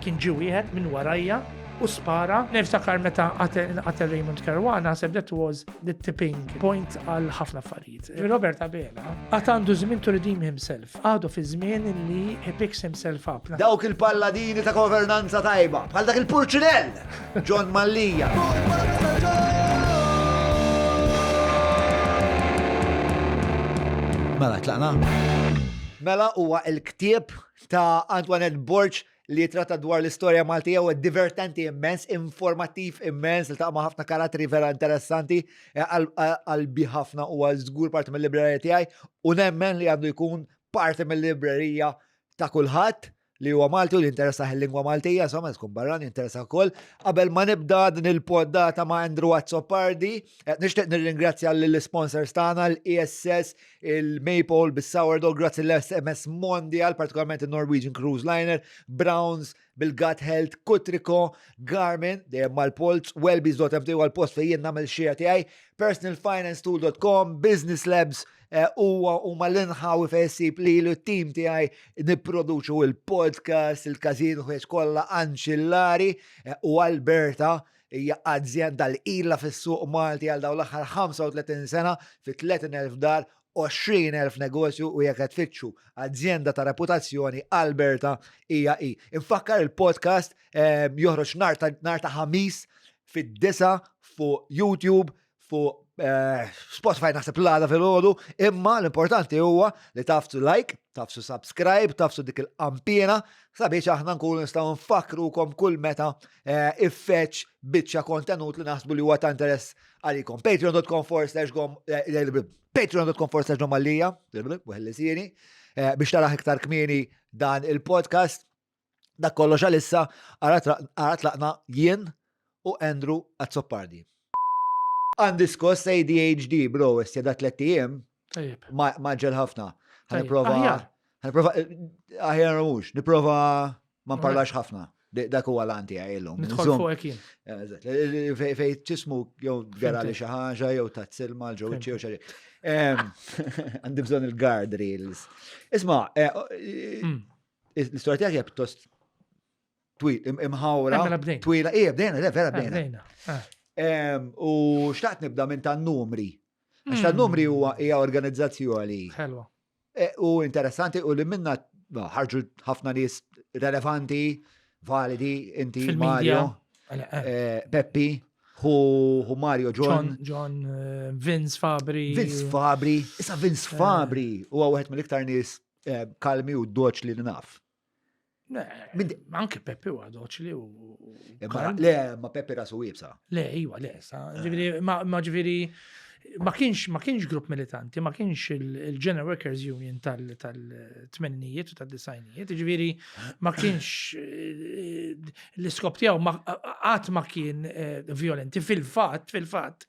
Kien ġie wieħed minn warajja u spara. Niftakar meta qatel Raymond Caruana, naħseb that was the tipping point għal ħafna affarijiet. Robert Abela għad għandu żmien to redeem himself. Għadu fi żmien li he picks himself up. Dawk il-palladini ta' governanza tajba, bħal dak il-purċinell, John Mallia. Mela, tlaqna? Mela huwa il-ktieb ta' Antoinette Borg li jitratta dwar l-istorja Maltija u divertenti immens, informattiv immens, li ma' ħafna karatteri vera interessanti, eh, qalbi ħafna u għal żgur parti mill-librerija tiegħi u nemmen li għandu jkun parti mill-librerija ta' kulħadd li huwa Malti u li interessa il-lingwa Maltija, insomma, tkun barran jinteressa wkoll. Qabel ma nibda din il-poddata ma' Andrew Azzopardi, eh, nixtieq nirringrazzja lill-sponsors tagħna l-ESS, il-Maple bis-sourdough, grazzi l-SMS Mondial, partikolarment il-Norwegian Cruise Liner, Browns, bil-Gut Health, Kutriko, Garmin, dejjem mal-polz, Wellbees.mt u għal-post fejn jien nagħmel xija tiegħi, personalfinancetool.com, Business Labs, eh, huwa huma l-inħawi fejn issib li l-tim tiegħi nipproduċu il-podcast, il-każin u kollha anċillari eh, u Alberta Hija azjenda li ilha fis-suq Malti għal dawn l-aħħar 35 sena fi 30,000 dar, 20,000 negozju u jekk qed tfittxu azjenda ta' reputazzjoni Alberta hija hi. Infakkar il-podcast eh, joħroġ nhar ta' ħamis fid-disa fuq YouTube, fuq eh, Spotify naħseb l-għada fil-ħodu, imma l-importanti huwa li tafsu like, tafsu subscribe, tafsu dik il-qampina, sabiex aħna nkunu nistgħu nfakrukom kull meta eh, iffeċ biċċa kontenut li naħsbu li huwa ta' interess għalikom. Patreon.com forward slash gom eh, patreon.com forward slash gom għalija, biex taraħ iktar kmieni dan il-podcast. Dak kollox għalissa, ara tlaqna jien u Andrew Azzopardi. Għandi skoss ADHD, bro, issa da tlett ijiem. Maġġel ħafna. Ħaniprova. Ħaniprova, aħjar mhux, niprova ma nparlax ħafna. Dak huwa l-għan tiegħi illum. Nidħol fuq jien. Fej tismu jew gara li xi ħaġa jew tazzilma l-ġewċi jew xi Għandi bżonn il-guardrails. Isma', eh, hmm. L-istorja tiegħek hija pjuttost twil, imħawra. Mela bdejna. Twila, ija bdejna, le, vera eh, bdejna. Eh. U xtaqt nibda minn tan-numri. Għax tan-numri hmm. huwa hija organizzazzjoni. Ħelwa. E, u interessanti u li minna ħarġu ħafna nies relevanti, validi, inti, Mario, eh, Peppi, hu Mario John. John, Vince Fabri. Vince Fabri, issa Vince Fabri huwa wieħed mill-iktar nies Eh, kalmi u doċli li naf. Anke Peppi huwa doċli u. Eh, le, ma Peppi rasu iebsa. Le, iwa, le, sa. Eh. Ma ġifieri ma kienx ma kienx grupp militanti, ma kienx il-General Workers Union tal-tmennijiet u tad-disajnijiet, ġifieri ma kienx l-iskop tiegħu qatt ma kien violenti fil-fatt, fil-fatt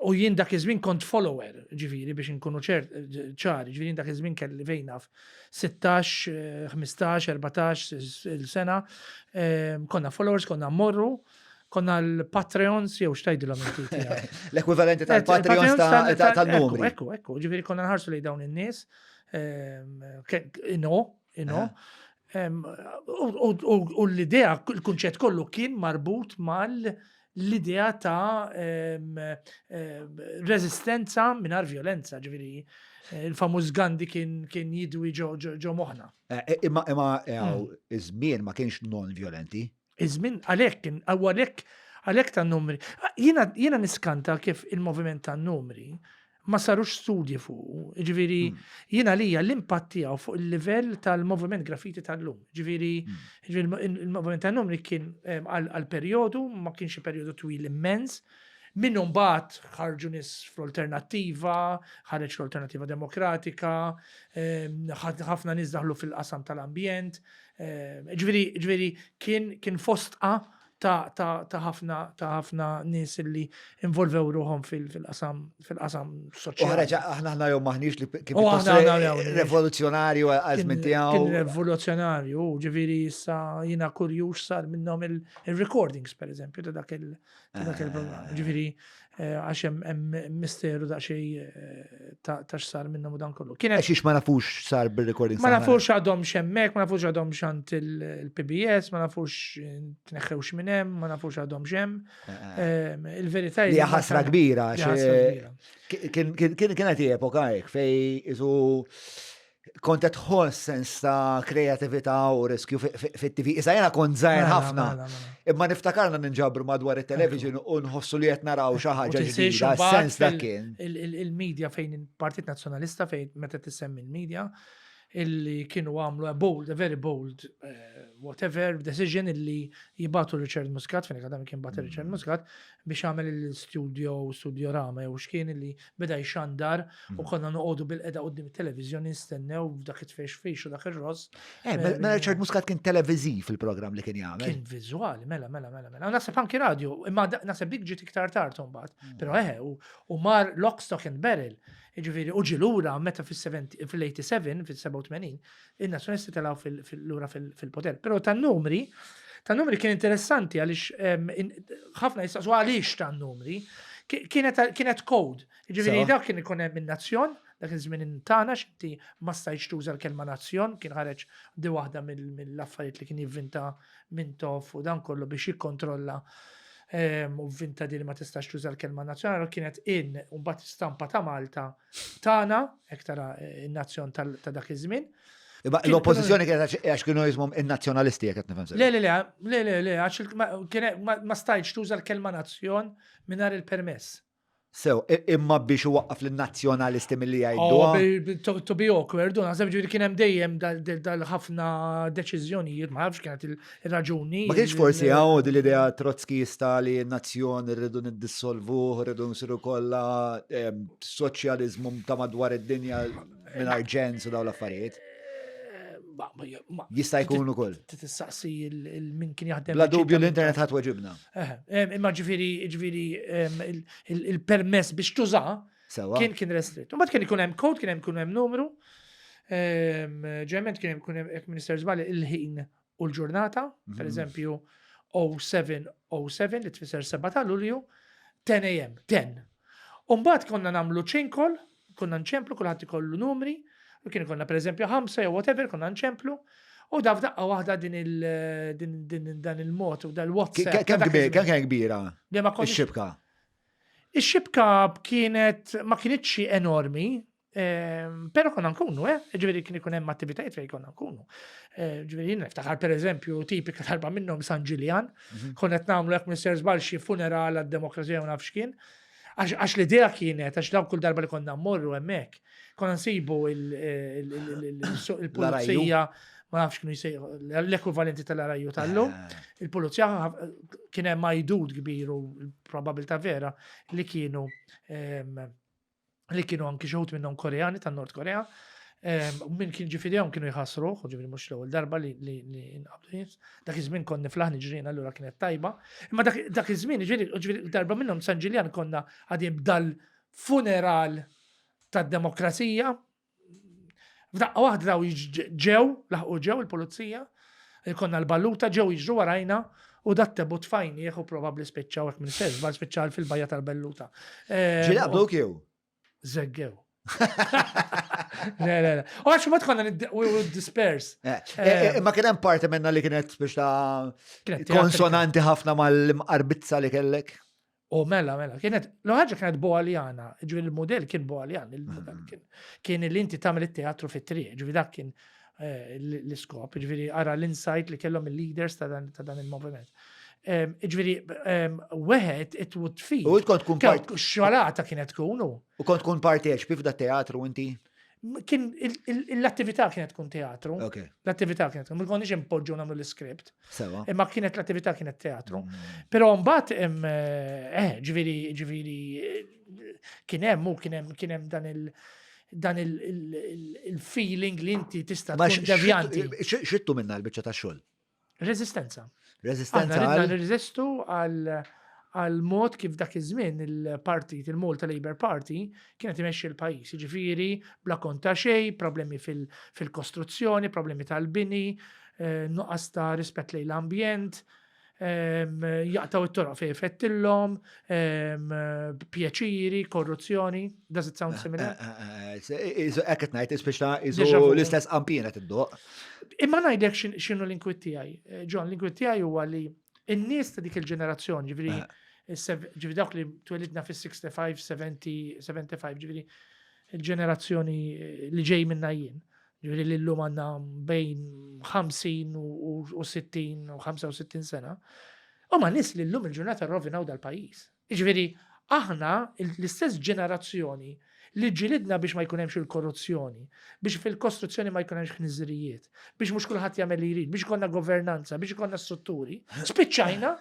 U jien dak iż-żmien kont follower, ġifieri biex inkunu ċari, ġifieri dak iż-żmien kelli fejn naf 16, 15, 14 il-sena, konna followers, konna mmorru, konna l-Patreons jew x'tgħidilhom inti tiegħek. L-ekwivalenti tal-Patreons tan-numri. Ekku, ekku, ġifieri konna nħarsu lejn dawn in-nies, ino, ino. U l-idea, il-kunċett kollu kien marbut mal- l-idea ta' reżistenza mingħajr violenza, ġifieri eh, il-famuż Gandhi kien kien jidwi ġo moħħna. Eh, eh, imma imma hmm. iż-żmien ma kienx non-violenti. Iż-żmien għalhekk kien għalhekk għalhekk tan-numri. Jiena niskanta kif il-moviment tan-numri ma sarux studji fuqu. Ġifieri, hmm. jiena lija l-impatt tiegħu fuq il-livell tal-moviment graffiti tal-lum. Ġifieri, hmm. il-moviment tan-numri kien eh, għal perjodu, ma kienx perjodu twil immens. Minnu mbagħad ħarġu nies fl-alternattiva, ħareġ l-alternattiva demokratika, eh, ħafna nies daħlu fil-qasam tal-ambjent. Eh, ġifieri, ġifieri kien kien fostqa. ta' ħafna ta' ħafna nies li involvew ruħhom fil-qasam fil-qasam soċjali. Oħra aħna aħna jew maħniex li kien rivoluzzjonarju għal żmien tiegħu. Kien rivoluzzjonarju, ġifieri issa jiena kurjuż sar minnhom il-recordings pereżempju ta' dak il- ta' dak il-programm. Eh. Ġifieri eh, għax hemm misteru daqsxejn eh, ta' x'sar minnhom u dan kollu. Kienet Għax ma nafux sar bil-recording. Ma nafux għadhom xemmek, ma nafux għadhom xant il-PBS, ma nafux tneħħewx minn hemm, ma nafux għadhom xem. Il-verità hija ħasra kbira. Kienet epoka hekk fej isu kont qed tħoss sens ta' kreatività u riskju fit-TV. Issa jiena kont żgħir mela, ħafna. Mela, mela. Imma niftakarna ninġabru madwar it-television u nħossu li qed naraw xi ħaġa ġdida, sens dak kien. Il-media fejn il-Partit Nazzjonalista fejn meta tissemmi il-media illi kienu għamlu a bold, a very bold, eh, whatever, decision illi jibatu Richard Muscat, fejn għadam kien bat Richard mm. Muscat, biex għamel il-studio, studio rama, jew xkien illi beda jxandar u mm. konna noqogħdu bil-qeda qudiem it-televiżjoni nistennew f'dak it-tfexfix u dak ir-ross. Eh, mela, mela Richard Muscat kien televiżiv fil-programm li kien jagħmel. Kien viżwali, mela, mela, mela, mela. Naħseb anki radio, imma naħseb dik ġiet iktar tard imbagħad. Mm. Però eħe, u mar lock, stock and barrel. Jiġifieri, u ġie lura meta fil-87, fil-87, in-Nazzjonalisti telgħu lura fil-poter. Però tan-numri, tan-numri kien interessanti għaliex ħafna jistaqsu għaliex tan-numri, kienet code. Jiġifieri dak kien ikun hemm in-nazzjon, dak iż-żmien tagħna x'inti ma stajtx tuża l-kelma nazzjon, kien ħareġ di waħda mill-affarijiet li kien jivvinta Mintoff u dan kollu biex jikkontrolla u vvinta din li ma tistax tuża l-kelma nazzjonali kienet in u mbagħad stampa ta' Malta tagħna, hekk tara eh, in-nazzjon ta' dak iż-żmien. L-oppożizzjoni kienet għax kienu jismhom in-nazzjonalisti jekk qed nifhem. Le, le, le, le, le, le, għax ma stajtx tuża l-kelma nazzjon mingħajr il-permess. Sew, imma biex iwaqqaf lin-nazzjonalisti milli jgħiduha. Oh, to be awkward, u naħseb ġifieri kien hemm dejjem dal-ħafna deċiżjonijiet, ma nafx kienet il-raġuni. Ma kienx forsi hawn din l-idea Trotskista li n-nazzjon irridu niddissolvuh, irridu nsiru kollha soċjaliżmu ta' madwar id-dinja mingħajr ġens u dawn l-affarijiet. Jista' jkun ukoll. Tistaqsi il-min kien jaħdem. Bla dubju l-internet ħadd weġibna. Imma ġifieri ġifieri il-permess biex tuża kien kien restritt. Imbagħad kien ikun hemm code, kien hemm ikun hemm numru. Ġeneralment kien ikun hemm jekk minister żball il-ħin u l-ġurnata, per mhm. eżempju 0707 li tfisser 7 ta' Lulju, 10 am, 10. Umbagħad konna nagħmlu chain call, konna nċemplu, kulħadd ikollu numri, u kien ikollna pereżempju ħamsa jew whatever, konna nċemplu, u da f'daqqa waħda din il din dan il-mod u dal-WhatsApp. Kemm kien kbira? Ix-xibka. Ix-xibka kienet ma kinitx enormi, ehm, pero konna nkunu, eh? Ġifieri kien ikun hemm attivitajiet fejn konna nkunu. Eh, ġifieri jien niftakar pereżempju tipika darba minnhom San Ġiljan, mhm. konna qed nagħmlu hekk Mr. Żball xi funeral għad-demokrazija u naf x'kien. Għax l-idea kienet, għax daw kull darba li konna mmorru hemmhekk, konna nsibu il-pulizija, ma nafx kienu jsejħu, l-ekwivalenti tal-araju tal-lum, eh. il-pulizija kien hemm għajdut kbir u probabilità vera li kienu ehm, li kienu anki xi wħud minnhom Koreani tan-Nord Korea, Min kien ġifidejhom kienu jħassruh, ġifiri mhux l-ewwel darba li nqabdu nies. Dak iż-żmien konni flaħ niġrien allura kienet tajba. Imma dak iż-żmien, ġifieri darba minnhom San Ġiljan konna għadin b'dal funeral tad-demokrazija. F'daqqa waħda daw ġew, laħqu ġew il-pulizija, konna l-balluta ġew jiġru warajna u dat tebut fajnieh u probabbli spiċċaw hekk minn stess, bal spiċċaw fil-bajja tal-Belluta. Ġieli qabduk jew? Zeggew. Le, le, le. U għax ma tkonna we would disperse. Eh, eh, eh, imma kien hemm parti minna li kienet biex ta' konsonanti ħafna mal-mqarbizza li kellek. U mela, mela, kienet, l-ħaġa kienet boaljana, ġifieri il-modell kien boaljan, il-modell mm. kien li inti tagħmel it-teatru fit-triq, ġifieri dak kien l-iskop, ġifieri ara l-insight li kellhom il-leaders ta' dan il-moviment. Ġifieri, weħed it would feel. U kont tkun part. Xalata kienet tkun. U kont tkun parteċpi f'da teatru inti? Kien l-attività kienet tkun teatru. L-attività kienet tkun. Ma konniex impoġġu nagħmlu l-iskript. Imma kienet l-attività kienet teatru. Mm. Però mbagħad eh, ġifieri ġifieri kien hemm u kien hemm kien hemm dan il- dan il-feeling li inti tista' tkun devjanti. Xittu minna l-biċċa ta' xogħol? Reżistenza. Reżistenza. Aħna ridna nirreżistu għal għal mod kif dak iż-żmien il-partit, il-Malta Labour Party, kienet imexxi l-pajjiż. Jiġifieri bla kont ta' xejn, problemi fil-kostruzzjoni, problemi tal-bini, eh, nuqqas ta' rispett lejn l-ambjent, jaqtaw it-toroq fej fettillhom, pjaċiri, korruzzjoni. Does it sound similar? Eh, eh, eh, hekk qed ngħid, speċa iżu l-istess qampina tiddoq. Imma ngħidlek x'inhu l-inkwiet tiegħi. John, l-inkwiet tiegħi huwa li n-nies ta' dik il-ġenerazzjoni, ġifieri ġifieri dawk li twelidna fis-65, 70, 75, ġifieri il-ġenerazzjoni li ġej minna jien. Ġifieri li llum għandna bejn 50 u 60 u 65 sena. Huma nies li llum il-ġurnata rrovinaw dal-pajjiż. Jiġifieri aħna l-istess ġenerazzjoni li ġġilidna biex ma jkun hemmx il-korruzzjoni, biex fil-kostruzzjoni ma jkun hemmx ħniżrijiet, biex mhux kulħadd jagħmel li jrid, biex ikollna governanza, biex ikollna strutturi, spiċċajna,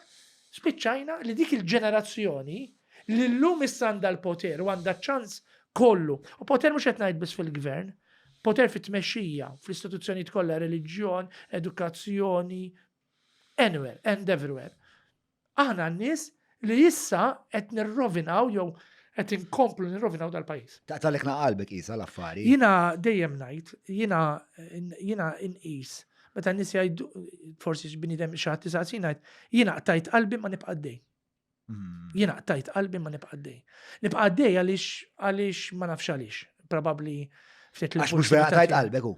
spiċċajna li dik il-ġenerazzjoni li llum issa għandha l-poter u għandha ċ-ċans kollu. U poter mhux qed ngħid biss fil-gvern, poter fit-tmexxija, fl-istituzzjonijiet kollha, reliġjon, edukazzjoni, anywhere and everywhere. Aħna n-nies li issa qed nirrovinaw jew qed inkomplu nirrovinaw dal-pajjiż. Taqtalek qalbek qisha l-affari. Jiena dejjem ngħid, jiena jiena inqis meta n-nies jgħidu forsi x'bniedem xi ħadd isaqsi ngħid, jiena qtajt qalbi ma nibqa' għaddej. Jiena qtajt qalbi ma nibqa' għaddej. Nibqa' għaddej għaliex għaliex ma nafx għaliex. Probabbli ftit Għax mhux vera qtajt qalbek hu.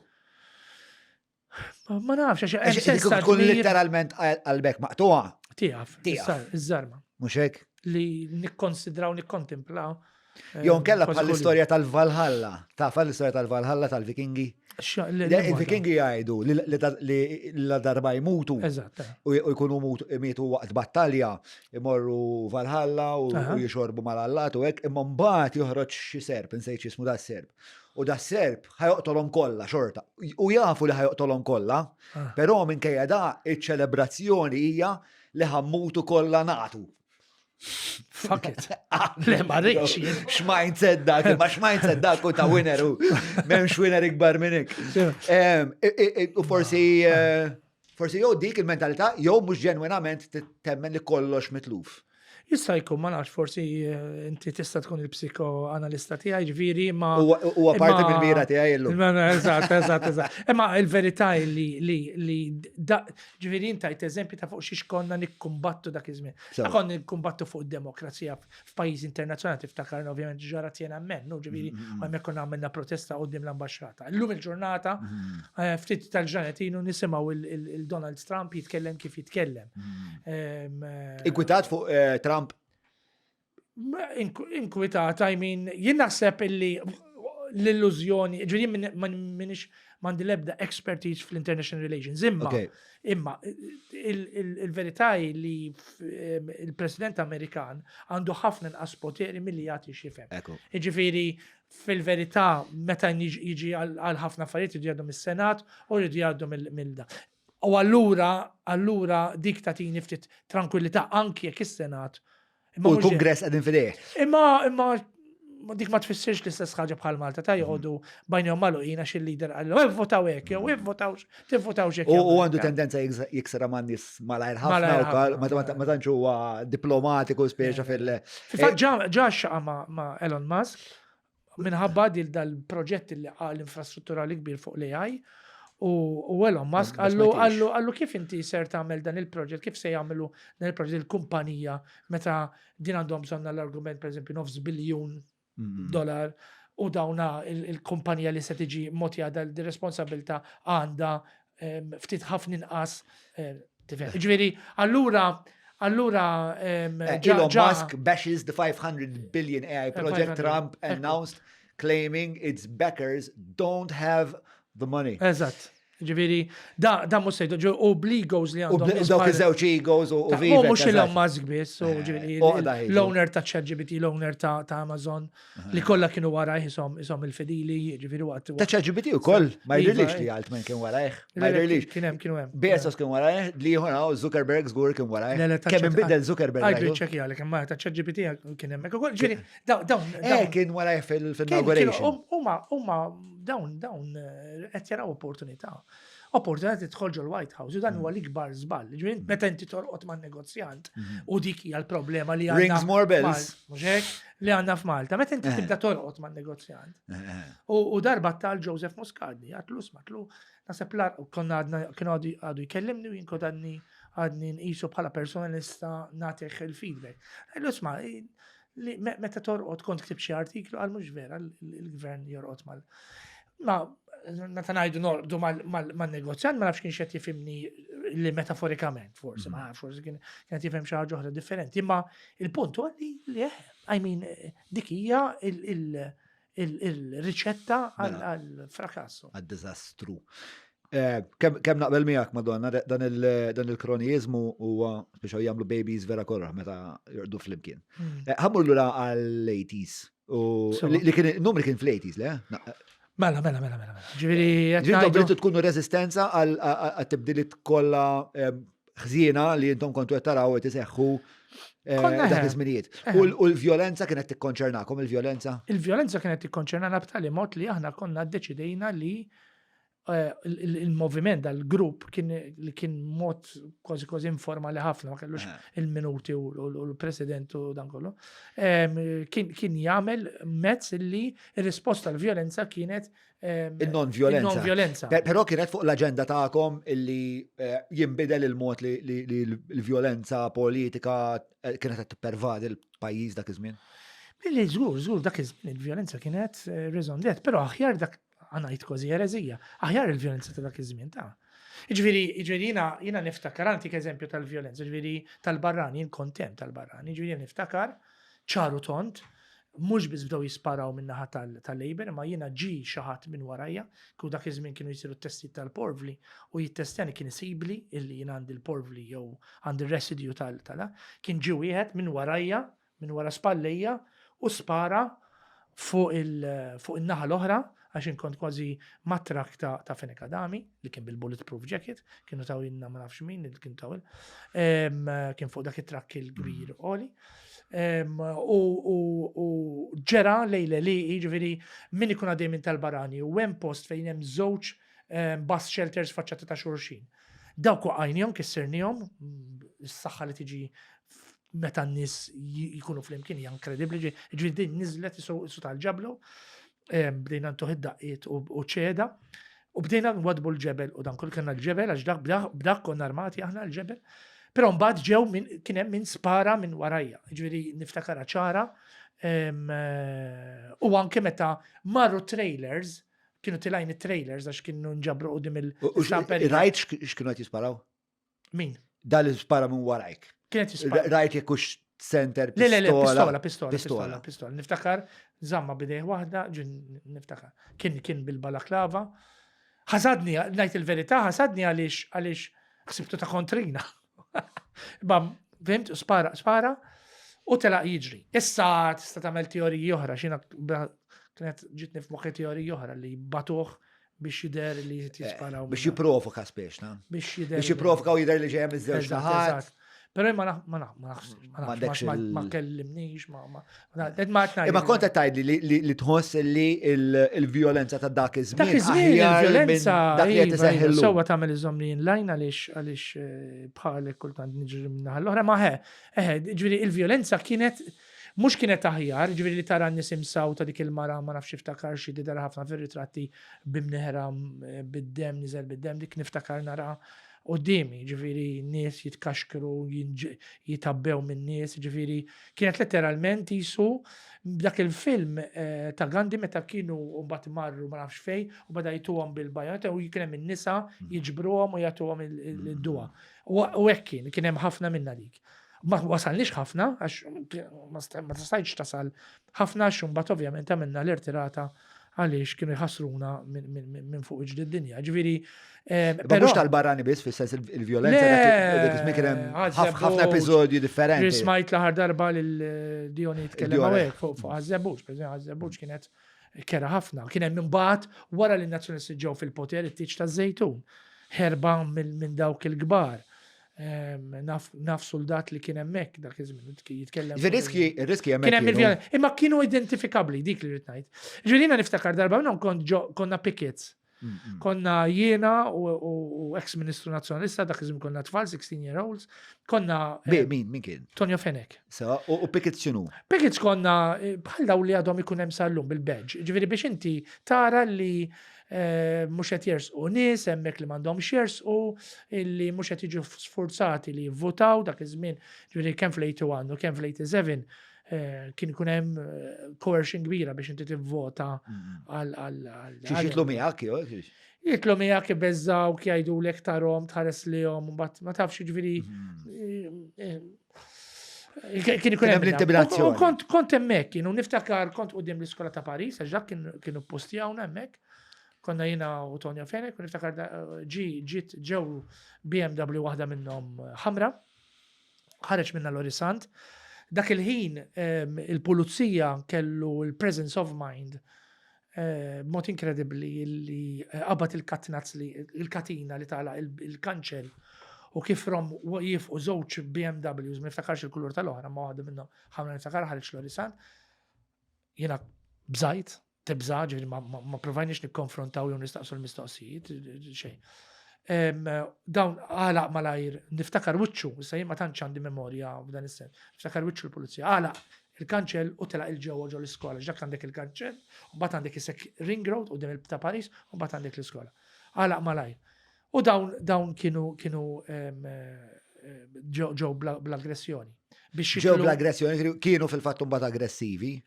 Ma nafx, għax hemm sens ta' tkun literalment qalbek maqtuha. Tiegħek, tiegħek, iż-żarma. Mhux hekk? Li nikkonsidraw, nikkontemplaw. Eh, Jew nkella bħal l-istorja tal-Valhalla. Taf l-istorja tal-Valhalla tal-Vikingi? Il-Vikingi jgħidu li la darba jmutu. Eżatt. Eh. U jkunu mietu waqt battalja, imorru Valhalla u jixorbu mal-allat u hekk, imma mbagħad joħroġ xi serp, insejt x'ismu da serp. U da serp ħajoqtolhom kollha xorta. U jafu li ħajoqtolhom kollha, ah. però minkejja da iċ-ċelebrazzjoni hija li ħammutu kollha nagħtu. Fuck it. Le ma rridx. X'mindset dak, ma x'mindset dak u ta' winner u m'hemmx winner ikbar minnek. U forsi eh, Forsi jew dik il-mentalità jew mhux ġenwinament temmen li kollox mitluf. Jista' jkun ma nafx forsi eh, inti tista' tkun il-psikoanalista tiegħi ġifieri ma. Huwa parti mill-mira tiegħi illum. Eżatt, eżatt, eżatt. Imma il-verità li li li ġifieri intajt eżempju ta' fuq xiex konna nikkumbattu dak iż-żmien. Konna nikkumbattu fuq id-demokrazija f'pajjiż internazzjonali tiftakar ovvjament ġara Tiananmen, no ġifieri mm-hmm. u hemmhekk konna għamilna protesta qudiem l-ambaxxata. Illum il-ġurnata mm-hmm. eh, ftit tal-ġranet ilu nisimgħu il-Donald Trump jitkellem kif jitkellem. Mm-hmm. Eh, Inkwitat fuq eh, Trump? Inkwitat, I mean, jien naħseb illi l-illużjoni, ġifieri minix m'għandi l-ebda expertise fl-international relations, imma imma il-verità hi li il-President Amerikan għandu ħafna inqas poteri milli jagħti x'jifhem. Jiġifieri fil-verità meta jiġi għal ħafna affarijiet jridu jgħaddu mis-Senat u jridu jgħaddu mill U allura allura dik tagħtini ftit tranquillità anki jekk is-Senat U l-Kungress qegħdin fidejh. Imma imma dik ma tfissirx l-istess ħaġa bħal Malta ta' joqogħdu bajnihom magħluqin għax il-leader qallu eh, votaw hekk jew ivvotaw tivvotawx hekk. U għandu tendenza jiksra man nies malajr ħafna wkoll, ma tantx huwa diplomatiku speċa fil- Fil-fatt ġa xaqa ma' Elon Musk Minħabba dil dal-proġett li qal infrastrutturali kbir fuq l-AI u Elon Musk għallu għallu għallu kif inti ser tagħmel dan il-proġett, kif se jagħmlu dan il-proġett il-kumpanija meta din għandhom bżonn l-argument pereżempju nofs biljun dollar u dawna il-kumpanija li se tiġi mogħtija dal responsabilta għandha ftit ħafna inqas tifhem. Ġifieri, allura allura eh, Elon Musk bashes the 500 billion AI project Trump announced claiming its backers don't have the money. Eżatt. Ġifieri, da, da mhux sejdu, ġo obligos li għandhom. Dawk iż-żewġ egos u viva. Mhux Elon Musk biss, u eh, ġifieri l-owner ta' ChatGPT, l-owner ta' Amazon. Li kollha kienu warajh isom isom il-fedili, jiġifieri waqt. Ta' ChatGPT ukoll, ma jidhirlix li Altman kien warajh. Ma jidhirlix. Kien hemm kienu hemm. Bezos kien warajh, li ieħor hawn Zuckerberg żgur kien warajh. Kemm inbidel Zuckerberg. Għajdu ċekjalek, imma ta' ChatGPT kien hemm. Ukoll ġifieri dawn. Eh, kien warajh fil-inauguration. Huma huma dawn dawn eh, qed jaraw opportunità. Opportunità tidħol ġol White House u dan huwa l-ikbar żball. Ġifieri mm. meta inti torqod man negozjant mm-hmm. u dik hija l-problema li għandna. Rings more bells. Mhux hekk li għandna f'Malta. Meta inti eh. tibda torqod man negozjant. Eh, eh. U darba tal Joseph Muscadni, għatlu smatlu, naseb l konna għadna kienu għadu jkellimni u jien kont għadni għadni nqisu bħala persona nista' nagħtih il-feedback. Għallu isma' li meta torqod kont ktib xi artiklu għal mhux vera il-gvern jorqod mal. Ma meta ngħidu norqdu mal-negozjant ma nafx kien xed jifhimni li metaforikament forsi, ma nafx forsi kien qed jifhem xi ħaġa oħra differenti, imma il-punt huwa li li eh, I mean dik hija il-riċetta mela. għal-frakasso. Għad-diżastru. Eh, kemm naqbel miegħek Madonna, dan il-kronijiżmu huwa biex jagħmlu babies vera korra meta jorqdu flimkien. Hmm. Eh, ħammur lura għall-80s. U li kien numri kien fl-80s, le? Mela, mela, mela, mela. mela. Ġifieri qed tkunu reżistenza għal tibdiliet kollha eh, ħżiena li intom kontu qed taraw qed iseħħu dak iż-żminijiet. U l-vjolenza kienet tikkonċernakom il-vjolenza? Il-vjolenza kienet tikkonċernana b'tali mod li aħna konna ddeċidejna li eh, il-moviment dal-grupp kien li kien mod kważi kważi informali ħafna, ma kellux eh. il-minuti u l-president u dan kollu, kien jagħmel mezz li r-risposta l-vjolenza kienet il-non-violenza. Il-non-violenza. Però kienet fuq l-agenda tagħkom illi eh, jinbidel il-mod li l-violenza politika kienet qed tippervadi l-pajjiż dak iż-żmien. Billi żgur, żgur dak iż-żmien il-violenza kienet raison d'être, però aħjar dak għanajt kważi erezija, aħjar il-violenza ta' dak iż-żmien ta' Ġifieri, ġifieri jiena jiena niftakar għantik eżempju tal-violenza, ġifieri tal-barrani, jien kont hemm tal-barrani, ġifieri niftakar ċaru tont, mhux biss bdew jisparaw min-naħa tal-Labour, imma jiena ġie xi ħadd minn warajja, kieku dak iż-żmien kienu jsiru t-testijiet tal-porvli u jittestjani kien isibli illi jien għandi l-porvli jew għandi r-residue tal, kien ġie wieħed minn warajja minn wara spallejja u spara fuq il-naħa l-oħra għax inkont kważi mat-trakk ta', ta Fenech Adami li kien bil-bulletproof jacket, kienu taw jinna ma nafx min li kien taw kien fuq dak it-trakk il-kbir mm. oli. U ġera lejle li jiġifieri min ikun għaddej minn tal-barani u hemm post fejn hemm żewġ bus shelters faċċata ta' xulxin. Dawk waqajnihom, kissirnihom, is-saħħa li tiġi meta n-nies jkunu flimkien hija inkredibbli, ġifieri din niżlet isu tal-ġablu, bdejna ntuħ id-daqqiet u ċeda, u bdejna nwadbu l-ġebel u dan kull kellna l-ġebel għax dak b'dak konna armati aħna l-ġebel. Però mbagħad ġew minn kien hemm min spara minn warajja, ġifieri niftakarha ċara. Eh, u anke meta marru trailers, kienu tilajn it-trailers għax kienu nġabru qudiem il Rajt x'kienu qed jisparaw? Min? Dal spara minn warajk. Kienet jispara. Rajt jekk hux center pistola. Le, le, pistola, pistola, pistola, pistola. Niftakar, zamma bidejh waħda, ġin niftakar. Kien kien bil-balaklava. Ħasadni, ngħid il-verità, ħasadni għaliex għaliex ħsibtu ta' kontrina. Bam, fimt, spara, spara, u telaq jiġri. Issa tista' tagħmel teoriji oħra, xina kienet ġitni f'moħħi teoriji oħra li batuh biex jidher li eh, jisparaw. Biex jipprovoka spiex, na? Biex jidher. Biex jipprovoka u jidher li ġejja miż-żewġ naħat. Però ma ma nafx, ma kellimnix, ma ma ma Imma kont qed tgħidli li tħoss li l-vjolenza ta' dak iż-żmien. Dak iż-żmien il-vjolenza dak li qed iva, iva, Sewwa tagħmel iżomni inline għaliex għaliex eh, bħalek kultant niġri minnaħa l-oħra, ma he, eh, ġifieri il-vjolenza kienet Mhux kienet aħjar, jiġifieri li tara n-nies imsawta dik il-mara ma nafx tiftakar xi tidher ħafna fir-ritratti b'imneħra bid-demm niżel bid-demm dik niftakar nara quddiemi, jiġifieri nies jitkaxkru, jitabbew min-nies, jiġifieri kienet letteralment qisu dak il-film eh, ta' Gandhi meta kienu mbagħad marru ma nafx fejn u beda jtuhom bil-bajonetta u kien hemm in-nisa jiġbruhom u jagħtuhom il-duwa. U hekk kien, kien hemm ħafna minna dik. Ma wasalniex ħafna, għax ma stajtx tasal ħafna għax imbagħad ovvjament għamilna l-irtirata għaliex kienu jħassruna minn fuq iġdi d-dinja. Ġifieri. Eh, però mhux tal-barrani biss fis-sens il-vjolenza dak iż-żmien kien hemm ħafna episodji differenti. Smajt l-aħħar darba lil Dioni jitkellem hawnhekk fuq Ħaż-Żebbuġ, pereżempju Ħaż-Żebbuġ kienet kera ħafna. Kien hemm imbagħad wara li n-Nazzjonalisti ġew fil-poter it-tieġ taż-Żejtun. Ħerba minn dawk il-kbar. Naf, naf soldat li kien hemmhekk dak iż-żmien jitkellem. Ir-riski, ir-riski hemmhekk. Kien hemm il-vjolenza. Imma kienu identifikabbli dik li rrid ngħid. Ġifieri niftakar darba minnhom kont konna pickets. Konna jiena u ex-ministru nazzjonalista, dak iż-żmien konna tfal, 16 year olds, konna. Eh, min, min kien? Tonio Fenech. So, u pickets x'inhu? Pickets konna eh, bħal daw li għadhom ikun hemm sal-lum bil-badge. Ġifieri biex inti tara li eh, mhux qed jersqu nies hemmhekk li m'għandhomx jersqu, illi mhux qed jiġu sfurzati li jivvutaw dak iż-żmien, ġifieri kemm fl-81 u kemm fl-87 eh, kien ikun hemm eh, coercion kbira biex inti tivvota għal għal Xi jitlu miegħek jew Jitlu miegħek ibeżżaw jgħidulek tarhom tħares lihom mbagħad ma tafx jiġifieri mm-hmm. eh, kien ikun hemm l-intimidazzjoni. Kont kont hemmhekk kienu niftakar kont quddiem l-iskola ta' Paris għax dak kienu postjawna hemmhekk. Konna jiena u Tonio Fenech, u niftakar ġi ġiet ġew BMW waħda minnhom ħamra. ħareġ minna Lori Sant. Dak il-ħin il-pulizija kellu l-presence of mind eh, b'mod inkredibbli li eh, qabad il-katnazz li il-katina li tala il-kanċel u kif rom jifqu żewġ BMWs, ma niftakarx il-kulur tal-oħra, ma waħda minnhom ħamra niftakar ħareġ Lori Sant. Jiena bżajt, tibża, ġifieri ma provajniex nikkonfrontaw jew nistaqsu l-mistoqsijiet, xejn. Dawn għalaq malajr, niftakar wiċċu, issa jien ma tantx għandi memorja f'dan is-sens, niftakar wiċċu l-pulizija, għalaq il-kanċell u telaq il-ġewwa ġo l-iskola, ġak għandek il-kanċell, u mbagħad għandek isek ring road u ta' Paris, u mbagħad għandek l-iskola. Għalaq malajr. U dawn dawn kienu kienu ġew bl-aggressjoni. Biex ġew bl-aggressjoni, kienu fil-fatt mbagħad aggressivi.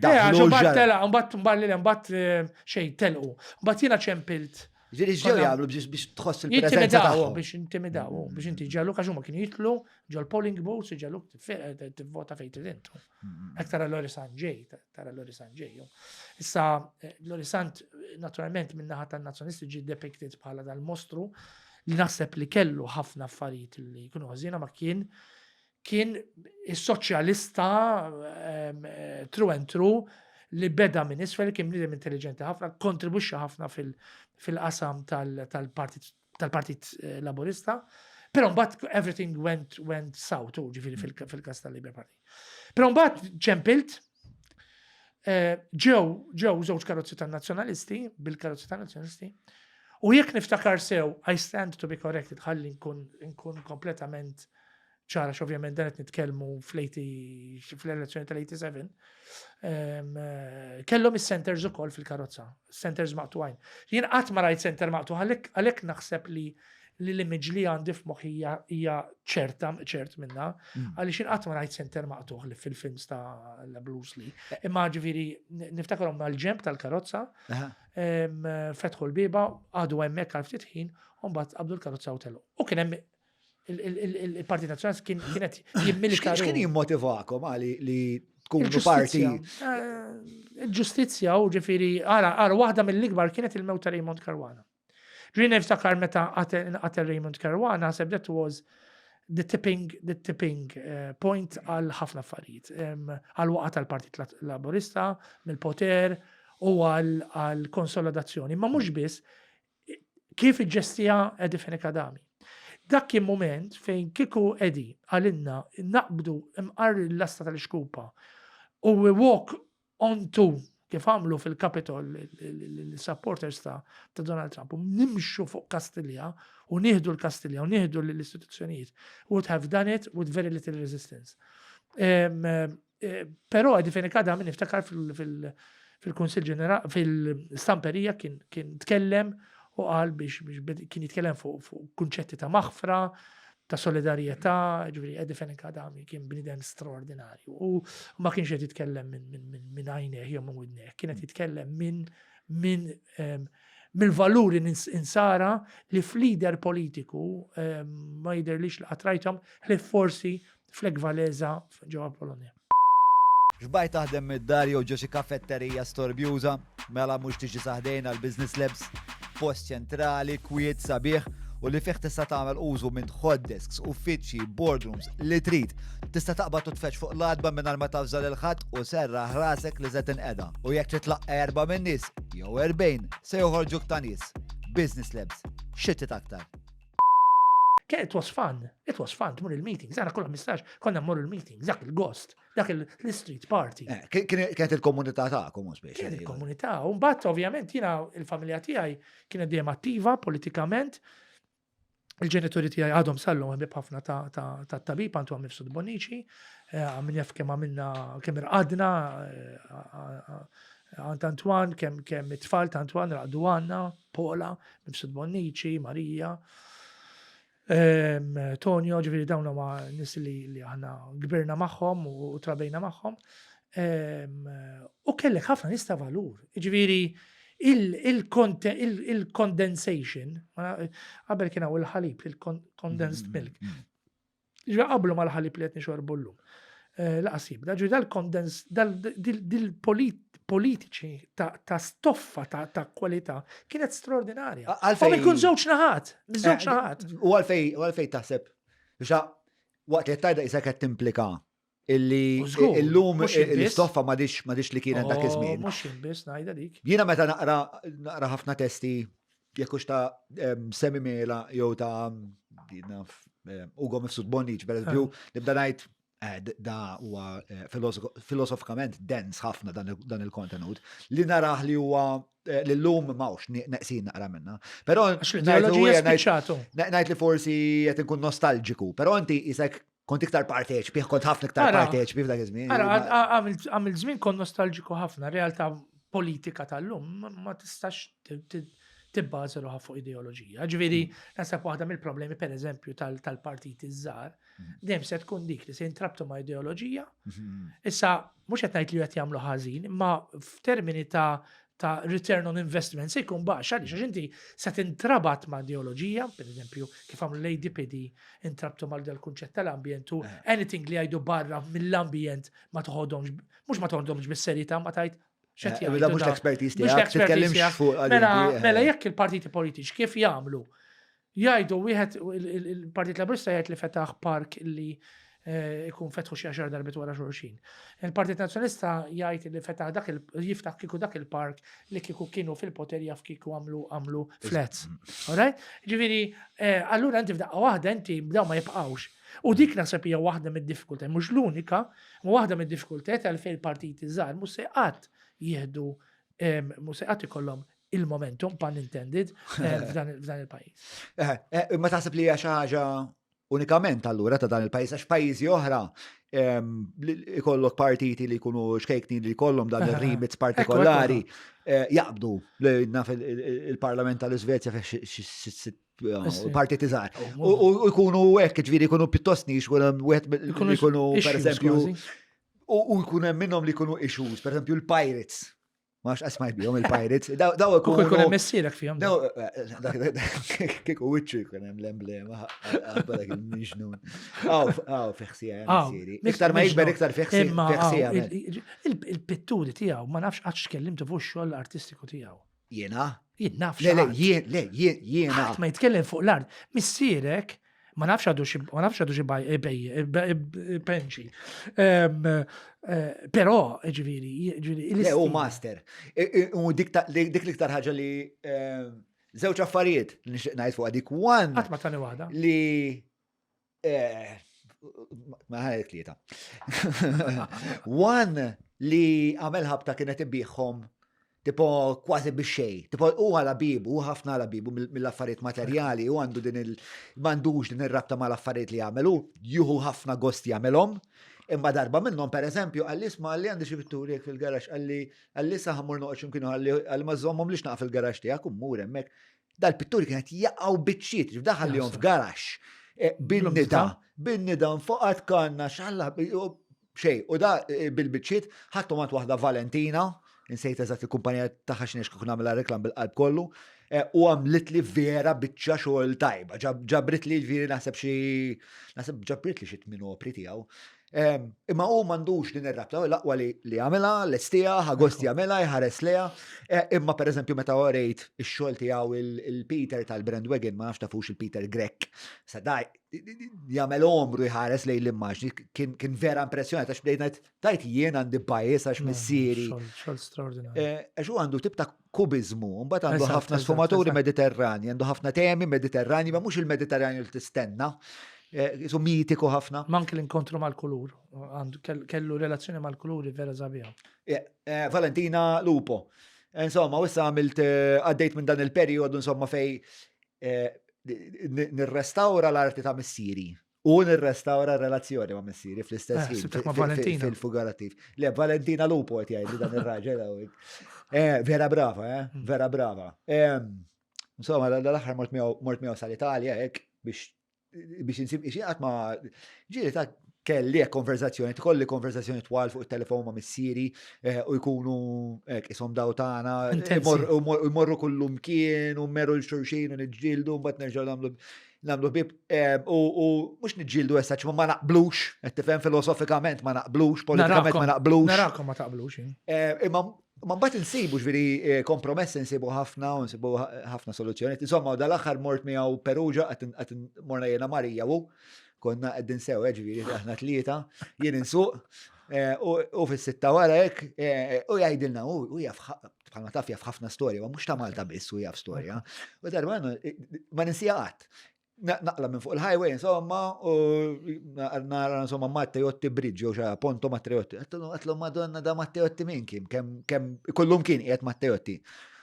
Daħlu ġara. Tela, mbagħad mbagħad mbagħad eh, xejn telqu. Mbagħad jiena ċempilt. Ġieli ġew jagħmlu biex tħoss il-preżenza tagħhom. Biex intimidaw, mm. biex inti ġaluk għax huma kienu jitlu ġol polling booths ġaluk eh, tivvota fejn trid intu. Mm. Hekk tara Lori San ġej, tara Lori San ġej. Issa eh, Lori Sant naturalment min-naħa tan-nazzjonisti ġie depicted bħala dal-mostru li naħseb li kellu ħafna affarijiet li kienu ħażina ma kien kien is-soċjalista ehm, true and true li beda minn isfel, kien bniedem intelligenti ħafna, kontribwixxa ħafna fil-qasam tal-Partit tal-Partit eh, Laburista. Però mbagħad everything went went south, ġifieri fil-każ tal-Labour Party. Però mbagħad ċempilt eh, ġew ġew żewġ karozzi tan-nazzjonalisti bil-karozzi tan-nazzjonalisti u jekk niftakar sew I stand to be corrected ħalli nkun kompletament ċara x'ovvjament dan qed nitkellmu fl-elezzjoni tal-87, ehm, kellhom is-centers ukoll fil-karozza, centers maqtuħajn. Jien qatt ma rajt center maqtuħ għalhekk naħseb li li l-image li għandi f'moħħi hija ċerta ċert minna, mm. għaliex jien qatt ma rajt center maqtuħ li fil-films ta' la Bruce Lee. Imma ġifieri niftakarhom mal-ġemp tal-karozza, ehm, fetħu l-biba, għadu hemmhekk għal ftit ħin, u mbagħad qabdu l-karozza u telqu. U kien hemm il-Partit Nazzjonalista kien kienet jimmilita. X'kien jimmotivakom għali li tkunu parti? Eh, il-ġustizzja u ġifieri, ara, ara, waħda mill-ikbar kienet il-mewt ta' Raymond Caruana. Ġifieri niftakar meta qatel Raymond Caruana, naħseb that was the tipping, the tipping eh, point għal ħafna affarijiet. Għal waqa tal-Partit Laburista, mill-poter u għal konsolidazzjoni. Ma mhux biss, kif iġġestiha Eddie Fenech Adami. Dak kien mument fejn kieku Eddie qalilna naqbdu imqar l-lasta tal-ixkupa u we walk on to kif għamlu fil-Capitol l-supporters ta' Donald Trump u nimxu fuq Kastilja u nieħdu l-Kastilja u nieħdu l-istituzzjonijiet would have done it with very little resistance. Eh, però Eddie Fenech Adami niftakar fil-Kunsill Ġenerali, fil-Stamperija kien tkellem u qal biex kien jitkellem fuq kunċetti ta' maħfra, ta' solidarjetà, ġifieri Eddie Fenech Adami kien bniedem straordinarju. U ma kienx qed jitkellem minn għajnejh jew minn widnejh, kien qed jitkellem minn minn ehm, mill-valuri insara li f'leader politiku ehm, ma jidherlix li qatt rajthom ħlief forsi F'Lech Walesa ġewwa Polonja. Xbajt taħdem mid-dar jew ġo xi kafetterija storbjuża? Mela mhux tiġi sa ħdejna l-Business Labs? Post ċentrali, kwiet, sabiħ u li fih tista' tagħmel użu minn hot desks, uffiċċji, boardrooms, li trid. Tista' taqbad u tfeġġ fuq l-għatba mingħajr ma tavża lil ħadd u serraħ rasek li se tinqeda. U jekk trid tlaqqa' erba' min-nies, jew 40, se joħorġuk ta' nies. Business Labs. Xi trid aktar? It was fun, it was fun, tmur il-meetings, aħna kollha 15, konna mmorru il-meetings, dak il-gost, dak l-street party. Eh, kienet il-komunità tagħkom speċi. Kienet il-komunità, u mbagħad ovvjament jiena il-familja tiegħi kienet dejjem attiva politikament. Il-ġenituri tiegħi għadhom sallhom ħbieb ħafna ta' tabib Antoine Mifsud Bonnici, eh, min jaf kemm għamilna kemm irqadna eh, għand Antoine, kemm kemm it-tfal ta' Antoine raqdu għandna, Pola, Mifsud Bonnici, Marija. Tonio, ġifieri dawn huma nies li aħna kbirna magħhom u trabejna magħhom. U kellek ħafna nies ta' valur. Ġifieri il-condensation, qabel kien hawn il-ħalib, il-condensed milk. Ġifieri qablu mal-ħalib li qed nixorbu llum. Eh, laqas jibda, ġifieri dal-kondens, dil-politiċi ta' stoffa ta' kwalità kienet straordinarja. Għalfejn. Ikun żewġ naħat, żewġ eh, naħat. U għalfej, u għalfej taħseb, biex waqt li tajda jisek qed timplika illi illum l-istoffa m'għadix li kienet dak iż-żmien. Oh, mhux biss ngħidha dik. Jiena meta naqra naqra ħafna testi jekk hux ta' Semi Mela jew ta' Ugo Mifsud Bonnici, per eżempju, ah. nibda ngħid eh, da huwa eh, filosofikament dens ħafna dan il-kontenut li naraħ li huwa eh, li l-lum mawx neqsin naqra minna. Però ngħid li forsi qed inkun nostalġiku, però inti isek kont iktar parteċpi, kont ħafna iktar parteċpi f'dak iż-żmien. Għamil żmien kont nostalġiku ħafna, realtà politika tal-lum ma tistax tibbaża ruħha fuq ideoloġija. Ġifieri, mm. naħseb waħda mill-problemi pereżempju tal-partiti żgħar, mm. dejjem se tkun dik li se jintrabtu ma' ideoloġija. Mm-hmm. Issa, mhux qed ngħid li qed jagħmlu ħażin, imma f'termini ta' ta' return on investment se jkun baxx għaliex għax inti se tintrabat ma' ideoloġija, per eżempju, kif għamlu l-ADPD intrabtu mal dal kunċett tal-ambjent u eh. anything li jgħidu barra mill-ambjent ma toħodhomx, mhux ma toħodhomx bis-serjetà ma tajt x'qed eh, jgħidu. Mhux l-expertise tiegħek, titkellimx fuq. Mela, eh. mela jekk il-partiti politiċi kif jagħmlu Jgħidu wieħed il-Partit Laburista jgħid li fetaħ park li eh, ikun fetħu xi għaxar darbiet wara xulxin. Il-Partit Nazzjonalista jgħid li fetaħ dak il jiftaħ kieku dak il-park li kieku kienu fil-poter jaf kieku għamlu għamlu flats. Alright? Ġifieri, eh, allura inti f'daqqa waħda inti bdew ma jibqgħux. U dik naħseb hija waħda mid-diffikultajiet, mhux l-unika, ma waħda mid-diffikultajiet għalfejn il-partiti żgħar mhux se qatt jieħdu eh, mhux se qatt ikollhom il-momentum, pun intended, eh, f'dan il-pajjiż. Eh, eh, imma taħseb li hija xi ħaġa unikament allura ta' dan il-pajjiż għax pajjiżi oħra ehm, ikollok partiti li jkunu xkejkni li jkollhom dan ir-remits partikolari jaqbdu li naf il-Parlament tal-Iżvezja fih partiti żgħar. U jkunu hekk, ġifieri jkunu pjuttost nix, jkunu pereżempju u jkun hemm minnhom li jkunu issues, pereżempju l-Pirates. Ma nafx qas bihom il-Pirates. Daw ikunu. Kieku hemm missierek fihom. Daw eh, kieku wiċċu jkun hemm l-emblema dak il-miġnun. Aw, aw fiħsija missieri. Iktar ma jikber iktar fiħsija. Il-pitturi tiegħu ma nafx qatt x'kellimtu fuq x-xogħol artistiku tiegħu. Jiena? Jien naf. Le, le, jien, le, jien, jiena. Ħadd ma jitkellem fuq l-art. Missierek Ma nafx għadu xi ma nafx għadu xi penċi. Eh, però, ġifieri, ġifieri. Le, u master. U dik l-iktar ħaġa li żewġ affarijiet li nixtieq ngħid fuq dik one. Qatt ma tani waħda. Li eh, ma ħajt tlieta. One li għamel ħabta kienet ibbiħhom Tipo kważi bix-xejn. Tipo hu għala bibu, hu ħafna għala bibu mill-affarijiet materjali, u għandu din il m'għandux din ir-rabta mal-affarijiet li jagħmel hu, jieħu ħafna gost jagħmelhom. Imma darba minnhom pereżempju qalli isma' qalli għandi xi pitturi hekk fil-garaxx qalli qalli issa ħa mmur noqgħod xi mkien qalli qalli ma żommhomlix naqa' fil-garaxx tiegħek u mmur hemmhekk. Dal-pitturi kienet jaqgħu biċċiet, daħallihom f'garaxx. Eh, bin-nida, bin-nida nfoqat kanna xalla Xejn, u da eh, bil-biċċiet ħadthom għand waħda Valentina, insejt eżatt il-kumpanija tagħha x'niex kieku nagħmilha reklam bil-qalb kollu, eh, u għamlit li vera biċċa xogħol tajba. Ġabrit li ġifieri naħseb xi naħseb ġabrit li xi tmien opri tiegħu. Imma hu m'għandux din ir-rabta, l-aqwa li li jagħmilha, lestija, ħagost jagħmilha, jħares leha. Eh, imma pereżempju meta orejt ix-xogħol tiegħu il-Peter tal-Brandwagon, ma nafx tafux il-Peter Grek, sa daj. jagħmel omru jħares lejn l-immaġni, kien vera impressjonat għax bdejt ngħid tajt jien għandi bias għax missieri. Xogħol straordinarju. Eh, għax hu għandu tip ta' kubiżmu, mbagħad għandu ħafna sfumaturi Mediterrani, għandu ħafna temi Mediterrani, ma mhux il-Mediterranju li tistenna. Eh, Isu mitiku ħafna. Manki l-inkontru mal-kulur, kellu relazzjoni mal-kuluri vera sabiħa. Eh, Valentina Lupo. Insomma, issa għamilt għaddejt minn dan il-periodu insomma fej nirrestawra l-arti ta' missieri u nirrestawra r-relazzjoni ma' missieri fl-istess eh, ħin. Fil-fugarattiv. Le, Valentina Lupo qed jgħid dan ir-raġel eh, vera brava, eh, hmm. vera brava. Insomma, l-aħħar mort miegħu sal-Italja hekk biex biex insib ixi qatt ma ġieli ta' kelli hekk konverzazzjoni, tkolli konverzazzjoni twal fuq it-telefon ma' missieri eh, u jkunu hekk ishom daw tagħna u jmorru kullu mkien u meru l-xulxin u niġġieldu mbagħad nerġgħu nagħmlu nagħmlu ħbieb eh, u mhux niġġieldu essa ma naqblux, qed tifhem filosofikament ma naqblux, politikament ma naqblux. Narakom ma taqblux. Eh, imma Ma mbagħad insibu ġifieri eh, kompromess insibu ħafna u nsibu ħafna soluzzjonijiet. Insomma, dal-aħħar mort miegħu Perugia qed morna jiena Marija u konna qegħdin sew, eh, ġifieri aħna tlieta, jien insuq eh, u fis-sitta wara hekk u jgħidilna u jaf bħalma taf jaf ħafna storja, ma mhux ta' Malta biss u jaf storja. U darba ma ninsija qatt naqla minn fuq il-highway, insomma, u nara insomma Matteotti Bridge, jew xa Ponto Matteotti. Għatlu Madonna da Matteotti minn kien, kem kullum kien qiegħed Matteotti.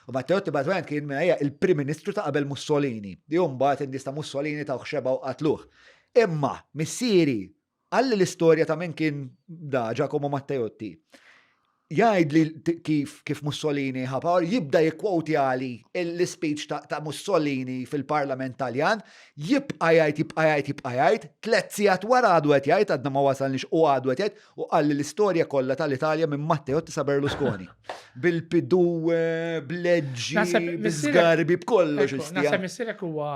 U Matteotti bażwajn kien minn il-Prim Ministru ta' qabel Mussolini. Di mbagħad in-nies ta' Mussolini ta' xeba u qatluh. Imma missieri Qalli l-istorja ta' min kien da Giacomo Matteotti. Jgħid li kif kif Mussolini ħa power, jibda jikkwotjali l-speech ta', ta Mussolini fil-Parlament Taljan, jibqa' jgħid, jibqa' jgħid, jibqa' jgħid, tlet sigħat wara għadu qed jgħid, għadna ma wasalniex u għadu qed jgħid, u qalli l-istorja kollha tal-Italja minn Matteotti sa Berlusconi. Bil-pidu, b'leġġi, b'żgarbi, b'kollox. Naħseb missierek huwa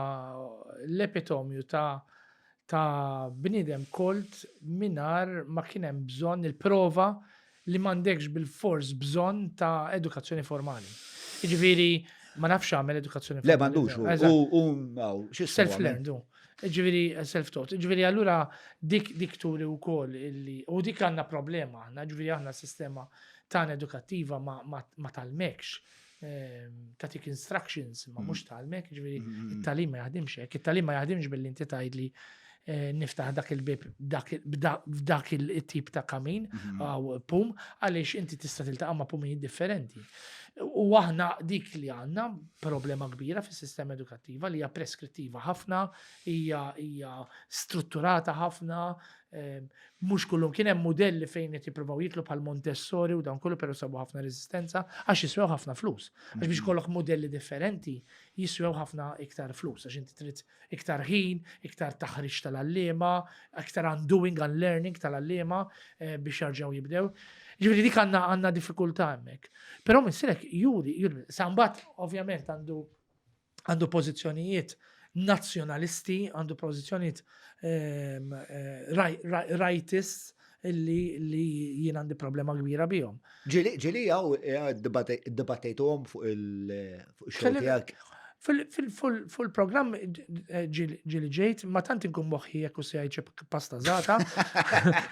l-epitomju ta' ta' bniedem kolt mingħajr ma kien hemm bżonn il-prova li m'għandekx bilfors bżonn ta' edukazzjoni formali. Jiġifieri ma nafx għamel edukazzjoni formali. Le m'għandux u self-learned hu. Jiġifieri self-taught. Jiġifieri allura dik dik turi wkoll illi u dik għandna problema aħna, jiġifieri aħna s-sistema tagħna edukattiva ma, ma, ma tgħallmekx tagħtik instructions ma mhux tgħallmek, ġifieri it-tagħlim ma jaħdimx hekk, it-tagħlim ma jaħdimx billi inti tgħidli eh, niftaħ dak il-bib f'dak il-tip ta' kamin għaw pum, għaliex inti tista' tiltaqa' ma' pumijiet differenti. U aħna dik li għandna problema kbira fis-sistema edukattiva li hija preskrittiva ħafna, hija strutturata ħafna, Mhux kullum kien hemm mudelli fejn qed jippruvaw jitlu bħal Montessori u dan kollu però sabu ħafna reżistenza għax jiswew ħafna flus. Għax biex mm. kollok mudelli differenti jiswew ħafna iktar flus għax inti trid iktar ħin, iktar taħriġ tal-għalliema, iktar undoing, unlearning tal-għalliema eh, biex jarġgħu jibdew. Ġifieri dik għandna għandna diffikultà hemmhekk. Però missierek juri, juri, sa mbagħad ovvjament għandu għandu pożizzjonijiet nazzjonalisti, għandu pożizzjonijiet ehm, eh, rightist illi li jien għandi problema kbira bihom. Ġili ġili għaw eh, dibattejtuhom fuq il-xogħol tiegħek. Fil-programm eh, ġili ġejt, ma tant inkun moħħi jekk u se jgħid pasta zata,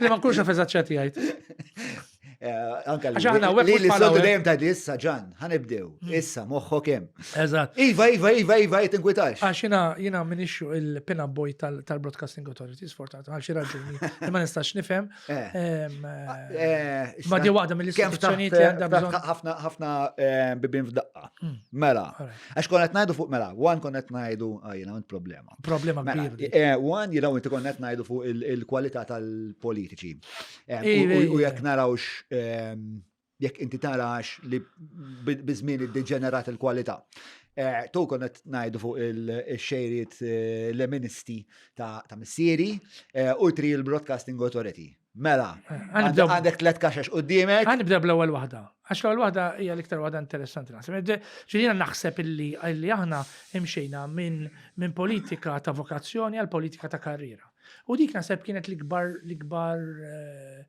li ma nkunx naf eżatt x'qed jgħid. Eh, anka li li li sodu dejjem ta' issa ġan, ħanibdew, hmm. issa moħħok hemm. Eżatt. Iva, iva, iva, iva, jt inkwitax. Għax jiena jiena minix il-pin-up boy tal-Broadcasting Authority, sfortunat, għal xi raġuni li ma nistax nifhem. Eh. Eh, ma di waħda mill-istituzzjonijiet li għandha bżonn. Ħafna ħafna bibin f'daqqa. Hmm. Mela, għax konna qed ngħidu fuq mela, one konna qed ngħidu ah, jiena għand problema. Problema mela, kbira. One jiena inti konna qed ngħidu fuq il-kwalità tal-politiċi. U jekk narawx jekk inti tarax li biżmien iddeġenerat il-kwalità. Eh, tu konna ngħidu fuq il-xejriet eh, leministi ta' missieri eh, u tri il-Broadcasting Authority. Mela, għandek tlet kaxex qudiemek. Għanibda bl-ewwel waħda. Għax l-ewwel waħda hija l-iktar waħda interessanti naħseb. Ġifieri naħseb illi aħna imxejna minn politika ta' vokazzjoni għal politika ta' karriera. U dik naħseb kienet l-ikbar l-ikbar eh,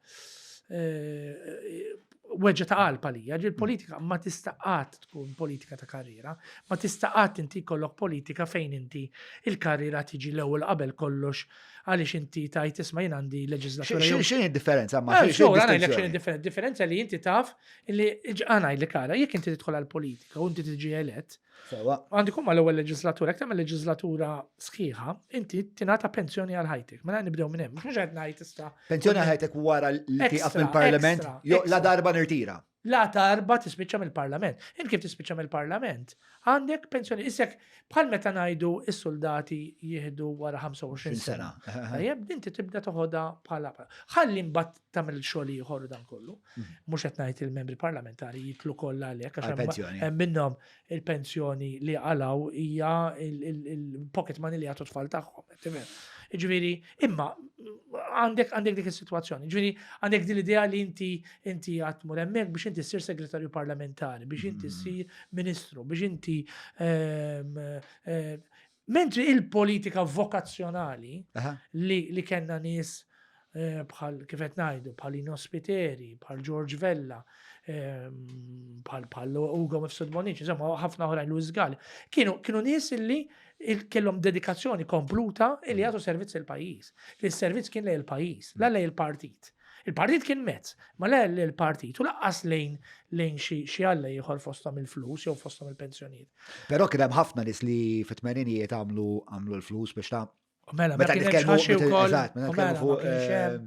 eh, Weġġa ta' qalb għalija, ġi l-politika ma tista' qatt tkun politika ta' karriera, ma tista' qatt inti jkollok politika fejn inti il-karriera tiġi l-ewwel qabel kollox għaliex inti tajt isma' jien għandi leġislatura. X'inhi d-differenza ma? Eh, xogħol ngħidlek x'inhi d-differenza. Differenza li inti taf li ngħidlek ara, jekk inti tidħol għall-politika u inti tiġi elett, Sewa. Għandi kumma l-ewwel leġislatura, jekk tagħmel leġislatura sħiħa, inti tingħata pensjoni għal ħajtek. Mela nibdew minn hemm. Mhux qed ngħid issa. Pensjoni għal ħajtek wara li tieqaf mill-Parlament, jew la darba nirtira. La darba tispiċċa mill-Parlament. Int kif tispiċċa mill-Parlament? Għandek pensjoni isek bħal meta ngħidu s-soldati jieħdu wara 25 sena. Tajjeb, inti tibda toħodha bħala ħalli mbagħad tagħmel xogħol ieħor dan kollu. Mhm. Mhux qed ngħid il-membri parlamentari jitlu kollha għalhekk għax hemm minnhom il-pensjoni li għalaw hija il-pocket money li jagħtu tfal tagħhom. Ġifieri, imma għandek għandek dik is-sitwazzjoni. Ġifieri għandek din l-idea li inti inti għad tmur hemmhekk biex inti ssir segretarju parlamentari, biex inti mm. ssir ministru, biex inti ehm, eh, mentri il-politika vokazzjonali li li kellna nies eh, bħal kif qed ngħidu, bħal Lino Spiteri, bħal George Vella, ehm, bħal bħal Ugo Mifsud Bonici, insomma ħafna oħrajn Luis Galli, kienu kienu nies illi kellhom dedikazzjoni kompluta illi mm. jagħtu servizz il-pajjiż. Li s-servizz kien lejn il-pajjiż, la lejn il-partit. Il-partit kien mezz, ma le l-partit u laqqas lejn lejn xi alla ieħor fosthom il-flus jew fosthom il-pensjonijiet. Però kien hemm ħafna nies li fit-tmeninijiet għamlu għamlu l-flus biex ta' Mela, meta nitkellmu eżatt, meta nitkellmu fuq eh,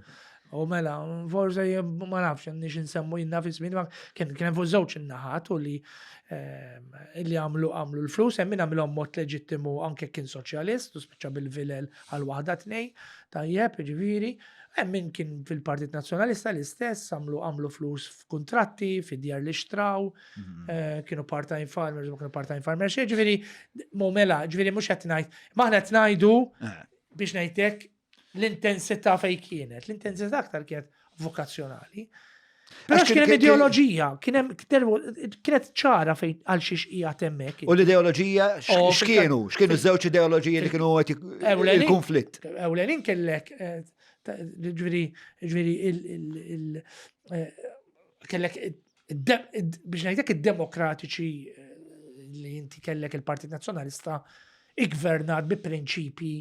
U mela, forse ma nafx, nix nsemmu jinna fi żmien, kien kien fuq żewġ in-naħat u li ehm, li għamlu għamlu l-flus, hemm min għamilhom mod leġittimu anke kien soċjalist u spiċċa bil-vilel għal waħda tnej, tajjeb, ġifieri, hemm min kien fil-Partit Nazzjonalista l-istess għamlu għamlu flus f'kuntratti, fid-djar li xtraw, mhm. eh, kienu part-time farmers, ma kienu part-time farmers, ġifieri, mu mela, ġifieri mhux qed ngħid, maħna qed ngħidu eh. biex ngħidlek l-intensità fej kienet, l-intensità aktar kienet vokazzjonali. Però kien hemm ideoloġija, kien hemm kienet ċara fejn għal xiex qiegħed hemmhekk. U l-ideoloġija x'kienu? X'kienu żewġ ideoloġiji li kienu il-konflitt? Ewlenin kellek eh, ġifieri ġifieri eh, kellek biex ngħidlek id-demokratiċi eh, li inti kellek il-Partit Nazzjonalista iggvernat bi prinċipji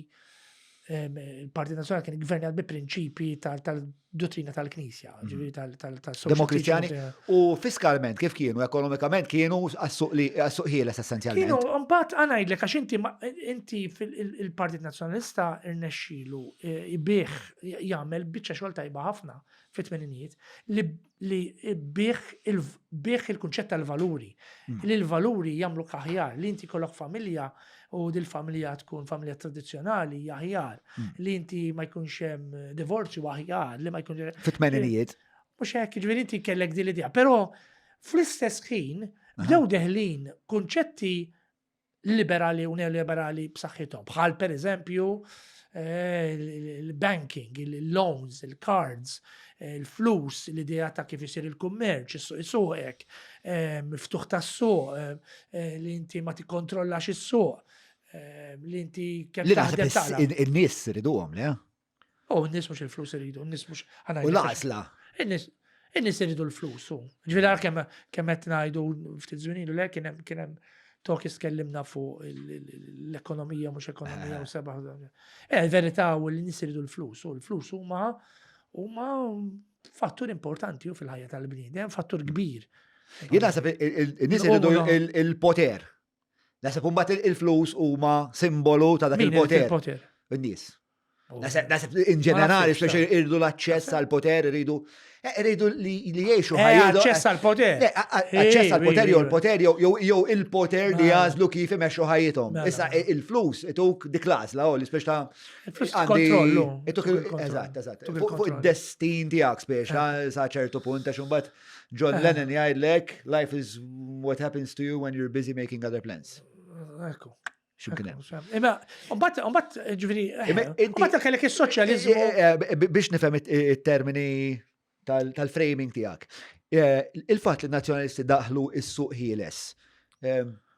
il-Partit Nazzjonali kien iggvernat bi prinċipji tal-dottrina tal-Knisja, mhm. ġifieri tal-Demokristjani. U fiskalment kif kienu, ekonomikament kienu għas-suq ħieles essenzjalment. Kienu, mbagħad ngħidlek għax inti inti fil-Partit Nazzjonalista irnexxielu eh, ibih jagħmel biċċa xogħol tajba ħafna fit-tmeninijiet li li bih il-kunċett tal-valuri. Hmm. Li l-valuri jagħmlu aħjar, li inti kollok familja u dil-familja tkun familja tradizzjonali aħjar, hmm. li inti ma jkunx hemm divorzju aħjar, li ma jkunx. Fit-tmeninijiet. Mhux hekk, ġifieri inti kellek din l-idea. Però fl-istess ħin bdew deħlin kunċetti liberali u neoliberali b'saħħithom, bħal per eżempju eh, il-banking, il-loans, il-cards, eh, il-flus, l-idea ta' kif isir il-kummerċ, is-suq isuqek, eh, miftuħ tas-suq, li inti ma tikkontrollax is-suq, li inti kemm taħdem taqla. In-nies iriduhom, le? Oh, n-nies mhux il-flus iridu, n-nies mhux. U l-għażla. In-nies in-nies iridu l-flus. Ġifieri għal kemm kemm qed ngħidu ftit żmien ilu le kien hemm kien hemm tokis tkellimna fuq l-ekonomija mhux ekonomija u eh. seba'. Eh, verità u l-nies iridu l-flus u l-flus huma huma fattur importanti u fil-ħajja tal-bniedem, fattur kbir. Jien naħseb in-nies iridu il-poter. Naħseb imbagħad il-flus huma simbolu ta' dak il-poter. In-nies. Naħseb in ġenerali, speċi irridu l-aċċess għal poter, irridu eh, irridu li jgħixu eh, ħajja. Aċċess għal poter. Eh, aċċess għal poter jew il-poter jew il-poter li mela. jażlu kif imexxu ħajjithom. Mela. Issa il-flus ituk dik l-għażla, oh, li speċi ta' kontrollu. Eżatt, eżatt. Fuq id-destin tiegħek speċi sa ċertu punt għax imbagħad John Lennon jgħidlek life is what happens to you when you're busy making other plans. Ekku. X'imkien hemm. Imma mbagħad mbagħad ġifieri mbagħad kellek is-soċjaliżmu. Eh, eh, biex nifhem it-termini tal-framing tiegħek. Eh, il-fatt li nazzjonalisti daħlu is-suq ħieles.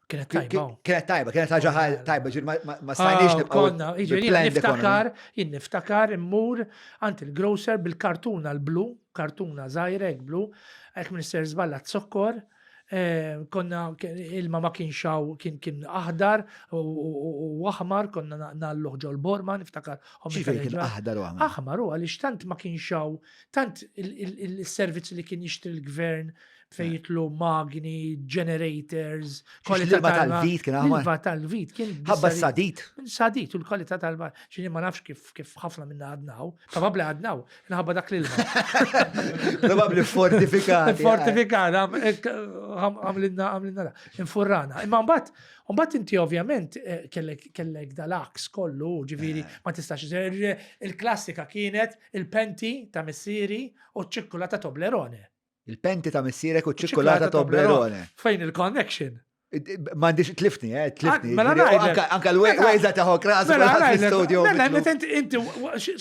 Kienet tajba. Kienet tajba, kienet ħaġa tajba, ġir ma stajniex ah, nibqgħu. Konna, jiġifieri niftakar, jien niftakar immur għand il-grocer bil-kartuna l-blu, kartuna żgħira hekk blu, hekk minister żballa zokkor, eh, konna ilma ma kienx hawn kien kien aħdar u aħmar, konna nagħlluh ġol borma, niftakar. Kien aħdar u aħmar. Aħmar u għaliex tant ma kienx hawn, tant il-servizz li kien jixtri l-gvern fejn jitlu magni, generators, kwalità tal-vit kien aħmar. L-ilma tal-vit kien. Ħabba sadit. Sadit u l-kwalità tal-ma. Ġini ma nafx kif kif ħafna minna għadnaw, probabbli għadnaw, nħabba dak l-ilma. Probabbli fortifikat. Fortifikat, għamlinna għamlinna infurrana. Imma mbagħad mbagħad inti ovvjament eh, kellek kellek dal-aks kollu, ġifieri eh. ma tistax il-klassika kienet il-penti ta' missieri u ċ-ċikkulata Toblerone. Il-penti ta' missierek u ċ-ċikkulata Toblerone. Fejn il-connection? M'għandix tlifni, eh, tlifni. Mela anka l-wejza ta' hokra mela, fl-studio. Mela, meta inti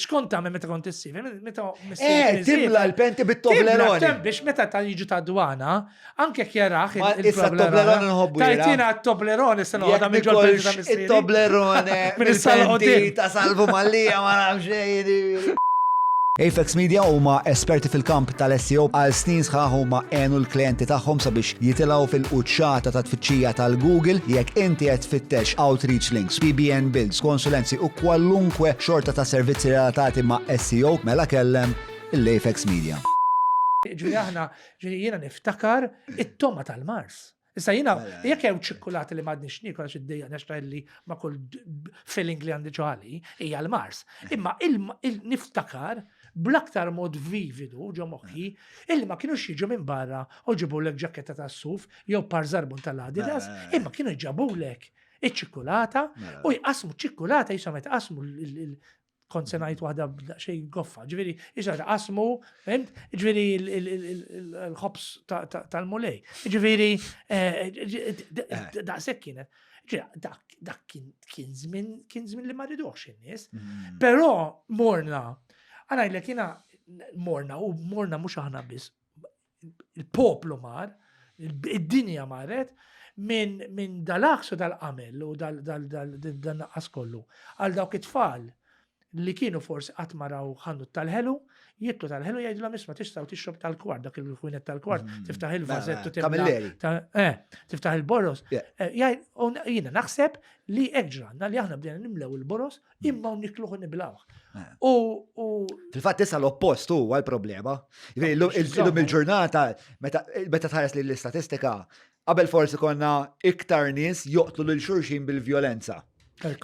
xkont tagħmel meta kont issir? Meta Eh, timla l-penti bit-Toblerone. Biex meta ta' jiġu ta' dwana, anke kjeraħ il-Toblerone nħobbu. Tajtina t-Toblerone se noħodha minn ġol penti ta' missieri. Il-Toblerone mill-penti ta' Salvu Mallia ma nafx xejn. Apex Media huma esperti fil-kamp tal-SEO għal snin sħaħ huma għenu l-klijenti tagħhom sabiex jitilgħu fil-quċċata ta' tfittxija tal-Google jekk inti qed tfittex outreach links, PBN builds, konsulenzi u kwalunkwe xorta ta' servizzi relatati ma' SEO mela kellem l-Apex Media. Ġifieri aħna, ġifieri jiena niftakar it-toma tal-Mars. Issa jiena, mela. jekk hemm ċikkulati li m'għadniex niekol għax iddejjaqni għax li ma kull filling li għandi ġoħali, hija l-Mars. Imma niftakar bl-aktar mod vividu ġo moħħi illi ma kienux jiġu minn barra u ġibulek ġaketta tas-suf jew par żarbun tal-Adidas, mela. imma kienu ġabulek iċ-ċikkulata mela. u jqasmu ċikkulata jisom qasmu kont se ngħid waħda xejn goffa. Ġifieri, issa qasmu, fhimt? Ġifieri l-ħobs tal-mulej. Ġifieri, eh, eh. daqshekk kienet. Dak kien żmien kien żmien li ma riduhx in-nies. Mm. Però morna, għana jiena morna u morna mhux aħna biss, il-poplu mar, id-dinja marret, minn min dal-aks u dal-qamel u dal-naqqas kollu. Għal dawk it-tfal li kienu forsi qatt ma raw ħanut tal-ħelu, jitlu tal-ħelu jgħidulhom isma' tistgħu tixrob tal-kwart, dak il-ħwienet tal-kwart, mm. tiftaħ il-vażett u eh, tiftaħ il-boros. Eh, jiena naħseb li hekk ġranna li aħna bdejna nimlew il-boros imma nikluh u niblawh. Eh. U Fil-fatt issa l-oppost huwa l-problema. Illum il-ġurnata meta tħares li l-istatistika qabel forsi konna iktar nies joqtlu lil xulxin bil-vjolenza.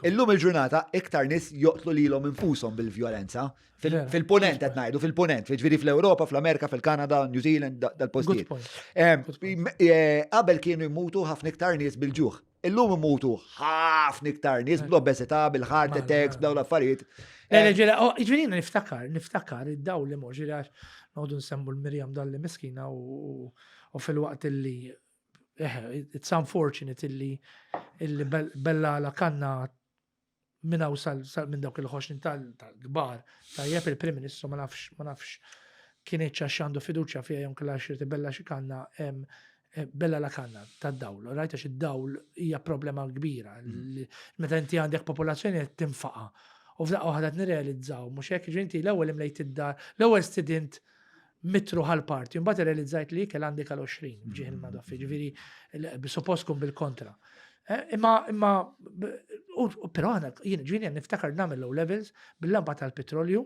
Illum il-ġurnata iktar nies joqtlu lilhom infushom bil-vjolenza. Fil-punent qed ngħidu, fil-punent, ġifieri fl-Ewropa, fl-Amerika, fil-Kanada, New Zealand, dal-postijiet. Eh, qabel kienu jmutu ħafna iktar nies bil-ġuħ. Illum imutu ħafna iktar nies bl-obesità, bil-heart attacks, b'dawn l-affarijiet. Le, ġieli, oh, ġieli niftakar, niftakar id-dawl li mor, ġieli għax noqogħdu nsemmu l-Mirjam dalli miskina u fil-waqt illi eh, it's unfortunate illi illi bella la kanna minn hawn sal minn dawk il-ħoxnin tal-kbar. Tajjeb il-Prim Ministru ma nafx ma nafx kienet għax għandu fiduċja fiha jew kellha xi bella xi kanna eh, bella la kanna tad-dawl, rajt għax id-dawl hija problema kbira. Mm. Meta inti għandek popolazzjoni qed tinfaqa. U f'daqqa waħda qed nirrealizzaw, mhux hekk inti l-ewwel imlejt id-dar, l-ewwel stidint mitru ħal-parti, mbagħad irrealizzajt li ikel għandek għal 20 bġieħ il-madoffi, ġifieri suppost kun bil-kontra. Eh, imma, imma, però għana, jien ġifieri niftakar nagħmel low levels bil-lampa tal-petrolju,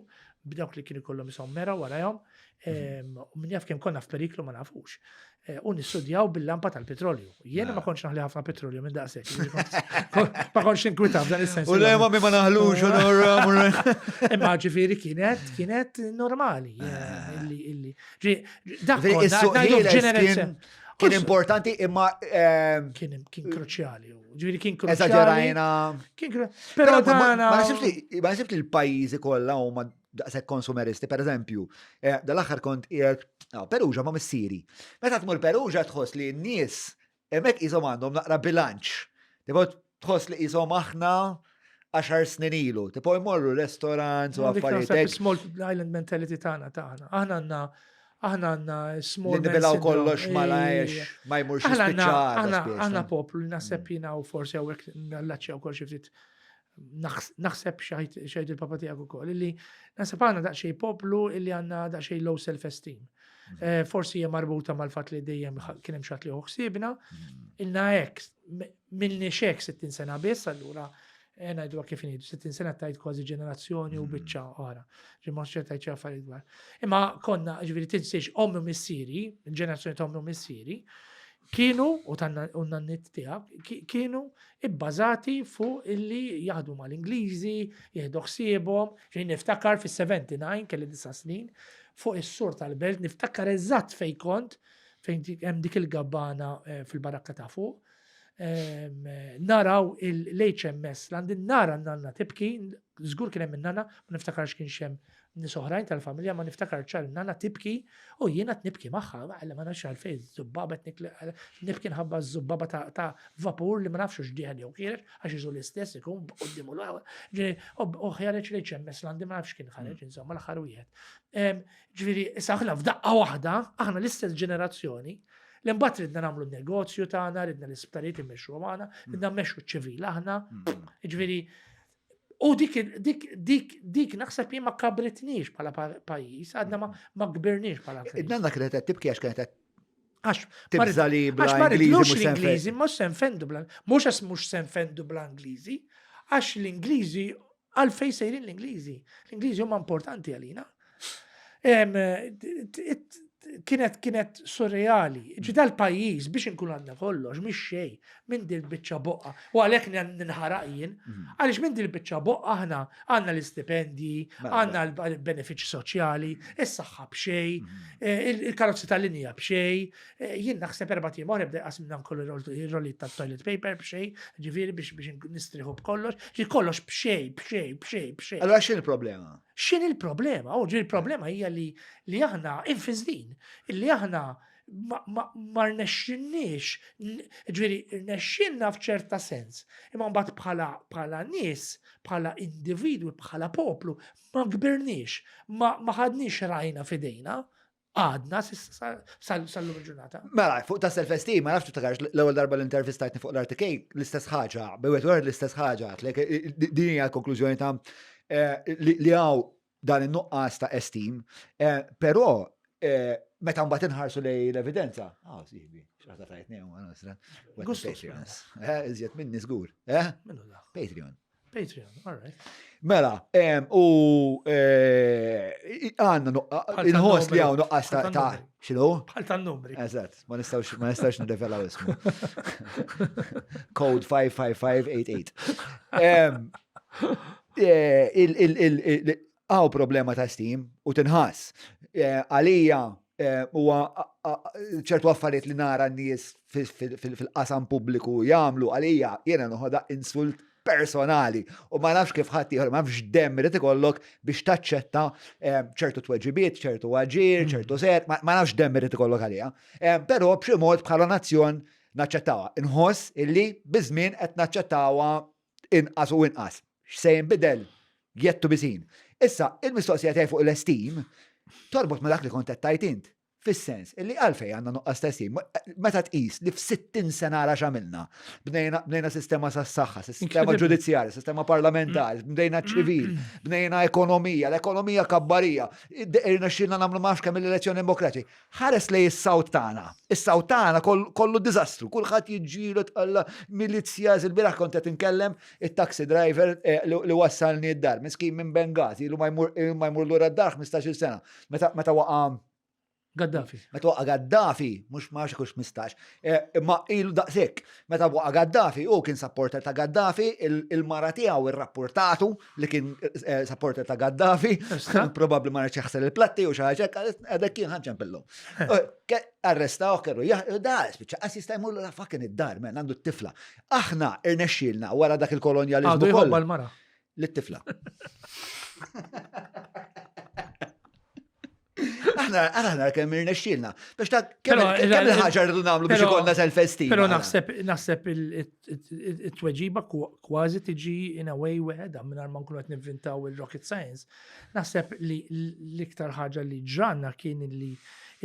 b'dawk li kienu kollhom isom mera warajhom, u min jaf kemm konna f'periklu ma nafux. Eh, u nistudjaw bil-lampa tal-petrolju. Jiena ma kontx naħli ħafna petrolju minn daqshekk. Ma kontx inkwita f'dan is-sens. U le ma ma naħlux Imma ġifieri kienet kienet normali. Eh, ah. Illi illi. Dak kien importanti imma ehm, kien kien kruċjali. Ġifieri kien kruċjali. Eżaġerajna. Però ma naħsibx li l-pajjiżi kollha huma daqshekk konsumeristi, per eżempju, eh, dal-aħħar kont qiegħed ah, Perugia ma' missieri. Meta tmur Perugia tħoss li n-nies hemmhekk qishom għandhom naqra bilanċ. Tipo tħoss li qishom aħna għaxar snin ilu. Tipo jmorru restaurants u affarijiet. Small island mentality tagħna tagħna. Aħna għandna Aħna għandna small. Li nibilaw kollox malajx, ma jmurx jispiċċa. Aħna poplu li naħseb mm. jiena u forsi hawnhekk nallaċċja wkoll xi ftit naħseb xajt il-papa tiegħek ukoll, illi naħseb għandna daqsxejn poplu illi għandna daqsxejn low self-esteem. Mm. Eh, forsi hija marbuta mal-fatt li dejjem kien hemm xatt li ħsiebna, mm. ilna hekk minni xek 60 sena biss, allura eh, ngħidu kif ngħidu, 60 sena tajt kważi ġenerazzjoni u mm. biċċa oħra. Ġi ma tajt xi affarijiet dwar. Imma konna, ġifieri tinsiex ommi u missieri, il-ġenerazzjoni ta' ommi u missieri, kienu, u tan-nannit tiegħek, kienu ibbażati fuq illi jaħdu mal-Ingliżi, jieħdu ħsiebhom, ġej niftakar fis-79 kelli disa' snin, fuq is-sur tal-belt, niftakar eżatt fejn kont, fejn hemm dik il-gabbana eh, fil-barakka ta' fuq. Naraw l-HMS, l-għandin nara n-nanna tibki, żgur kien hemm in-nanna, ma niftakarx kien xem nies oħrajn tal-familja, ma niftakar ċar in-nanna tibki u jiena nibki magħha, għalla ma nafx għalfejn żubbaba nibki nħabba żubbaba ta' vapur li ma nafx x'dieħel jew kienet għax iżu l-istess ikun qudiem u u ħjareġ l-HMS l-għandi ma nafx kien ħareġ insomma l-aħħar wieħed. Ġifieri, issa aħna f'daqqa waħda, aħna l-istess ġenerazzjoni, li mbagħad ridna nagħmlu n-negozju tagħna, ridna l-isptarijiet immexxu magħna, mm. ridna mmexxu ċ-ċivil aħna. Mm. Ġifieri, u dik dik dik dik naħseb jien ma kabritniex bħala pajjiż, għadna ma mm. kbirniex bħala pajjiż. Id-nanna kienet qed tibki għax kienet qed Għax tibża li bla Ingliżi l-Ingliżi mhux se nfendu bla mhux għax mhux se nfendu bla Ingliżi, għax l-Ingliżi Għalfejn sejrin l-Ingliżi? L-Ingliżi huma importanti għalina. Kienet kienet surreali. Ġi dal-pajjiż biex inkun għandna kollox, mhix xejn, minn dil biċċa boqqa. U għalhekk ninħaraq jien. Mhm. Għaliex minn dil biċċa boqqa aħna għandna l-istipendji, mela, għandna mela. l-benefiċċji soċjali, is-saħħa b'xejn, mhm. eh, il-karozzi tal-linja b'xejn, Eh, jien naħseb erba' tim oħra bda jqasmilna kollu ir-rolli ta' toilet paper b'xejn, ġifieri biex biex nistriħu b'kollox, ġi kollox b'xejn, b'xejn, b'xejn, b'xejn. Allura x'in il-problema? X'in il-problema? U ġi il-problema hija li li aħna infiżdin, li aħna ma rnexxinniex, ġifieri rnexxinna f'ċerta sens, imma mbagħad bħala bħala nies, bħala individwi, bħala poplu, ma kbirniex, ma ħadniex rajna f'idejna, Għadna sal-lum il-ġurnata. Mela, fuq ta' self-esteem, ma nafx tiftakarx l-ewwel darba l-intervistajtni fuq l-RTK, l-istess ħaġa, bewet wara l-istess ħaġa, din hija l-konklużjoni ta' eh, li hawn dan in-nuqqas ta' esteem, eh, però eh, meta mbagħad inħarsu lej l-evidenza, ah, siħbi, xaħta tajtni, Patreon. Iżjed minni żgur. Patreon. Patreon, all right. Mela, u eh, għanna inħoss li għaw nuqqas ta' xinu? Bħal tan numri. Eżatt, ma nistawx ma nistawx nirrevelaw ismu. Code 55588. Eh, Għaw problema ta' steam u tinħass. Eh, għalija eh, huwa ċertu affarijiet li nara n-nies fil-qasam pubbliku jagħmlu għalija jiena noħodha insult personali u ma nafx kif ħadd ieħor ma nafx demm irid ikollok biex taċċetta eh, ċertu tweġibiet, ċertu aġir, mm. ċertu ser, ma nafx demm irid ikollok għalija. Eh, però b'xi mod bħala nazzjon naċċettawha. Inħoss illi biż-żmien qed naċċettawha inqas u inqas. X'se jinbidel? Yet to be seen. Issa, il-mistoqsija tiegħi fuq l-esteem torbot ma' dak li kont qed tgħid int. Fis-sens, illi għalfejn għandna nuqqas ta' esteem. Meta tqis li f'60 sena ara x'għamilna. Bnejna, bnejna sistema tas-saħħa, sistema ġudizzjarja, sistema parlamentari, bnejna ċivil, bnejna ekonomija, l-ekonomija kabbarija, irnexxielna nagħmlu ma nafx kemm il-elezzjoni demokratiċi. Ħares lejn is-sawt tagħna. Is-sawt tagħna kollu diżastru, kulħadd jiġġieled alla milizja, il-bieraħ kont qed inkellem it-taxi driver eh, li wassalni d-dar, miskin minn Bengazi, ilu ma jmur lura d-dar 15-il sena. Meta waqa' Gaddafi. Meta waqa' Gaddafi, mhux ma nafx kux 15, eh, imma ilu daqshekk. Meta waqa' Gaddafi, hu kien supporter ta' Gaddafi, il-mara tiegħu irrapportatu li kien eh, supporter ta' Gaddafi, probabli ma rridx jaħsel il-platti u xi ħaġa, għadek kien ħanċempillu. Eh, arrestaw kellu, da, spiċċa, qas jista' jmur la fucking id-dar, men, għandu t-tifla. Aħna irnexxielna wara dak il-kolonjalizmu. Għadu jħobba l-mara. Lit-tifla. Aħna aħna kemm irnexxielna. Biex ta' kemm il-ħaġa rridu nagħmlu biex ikollna self-esteem. Però naħseb naħseb it-tweġiba kważi tiġi in a way weħedha mingħajr ma nkunu qed nivvintaw il-rocket science. Naħseb li l-iktar ħaġa li ġranna kien li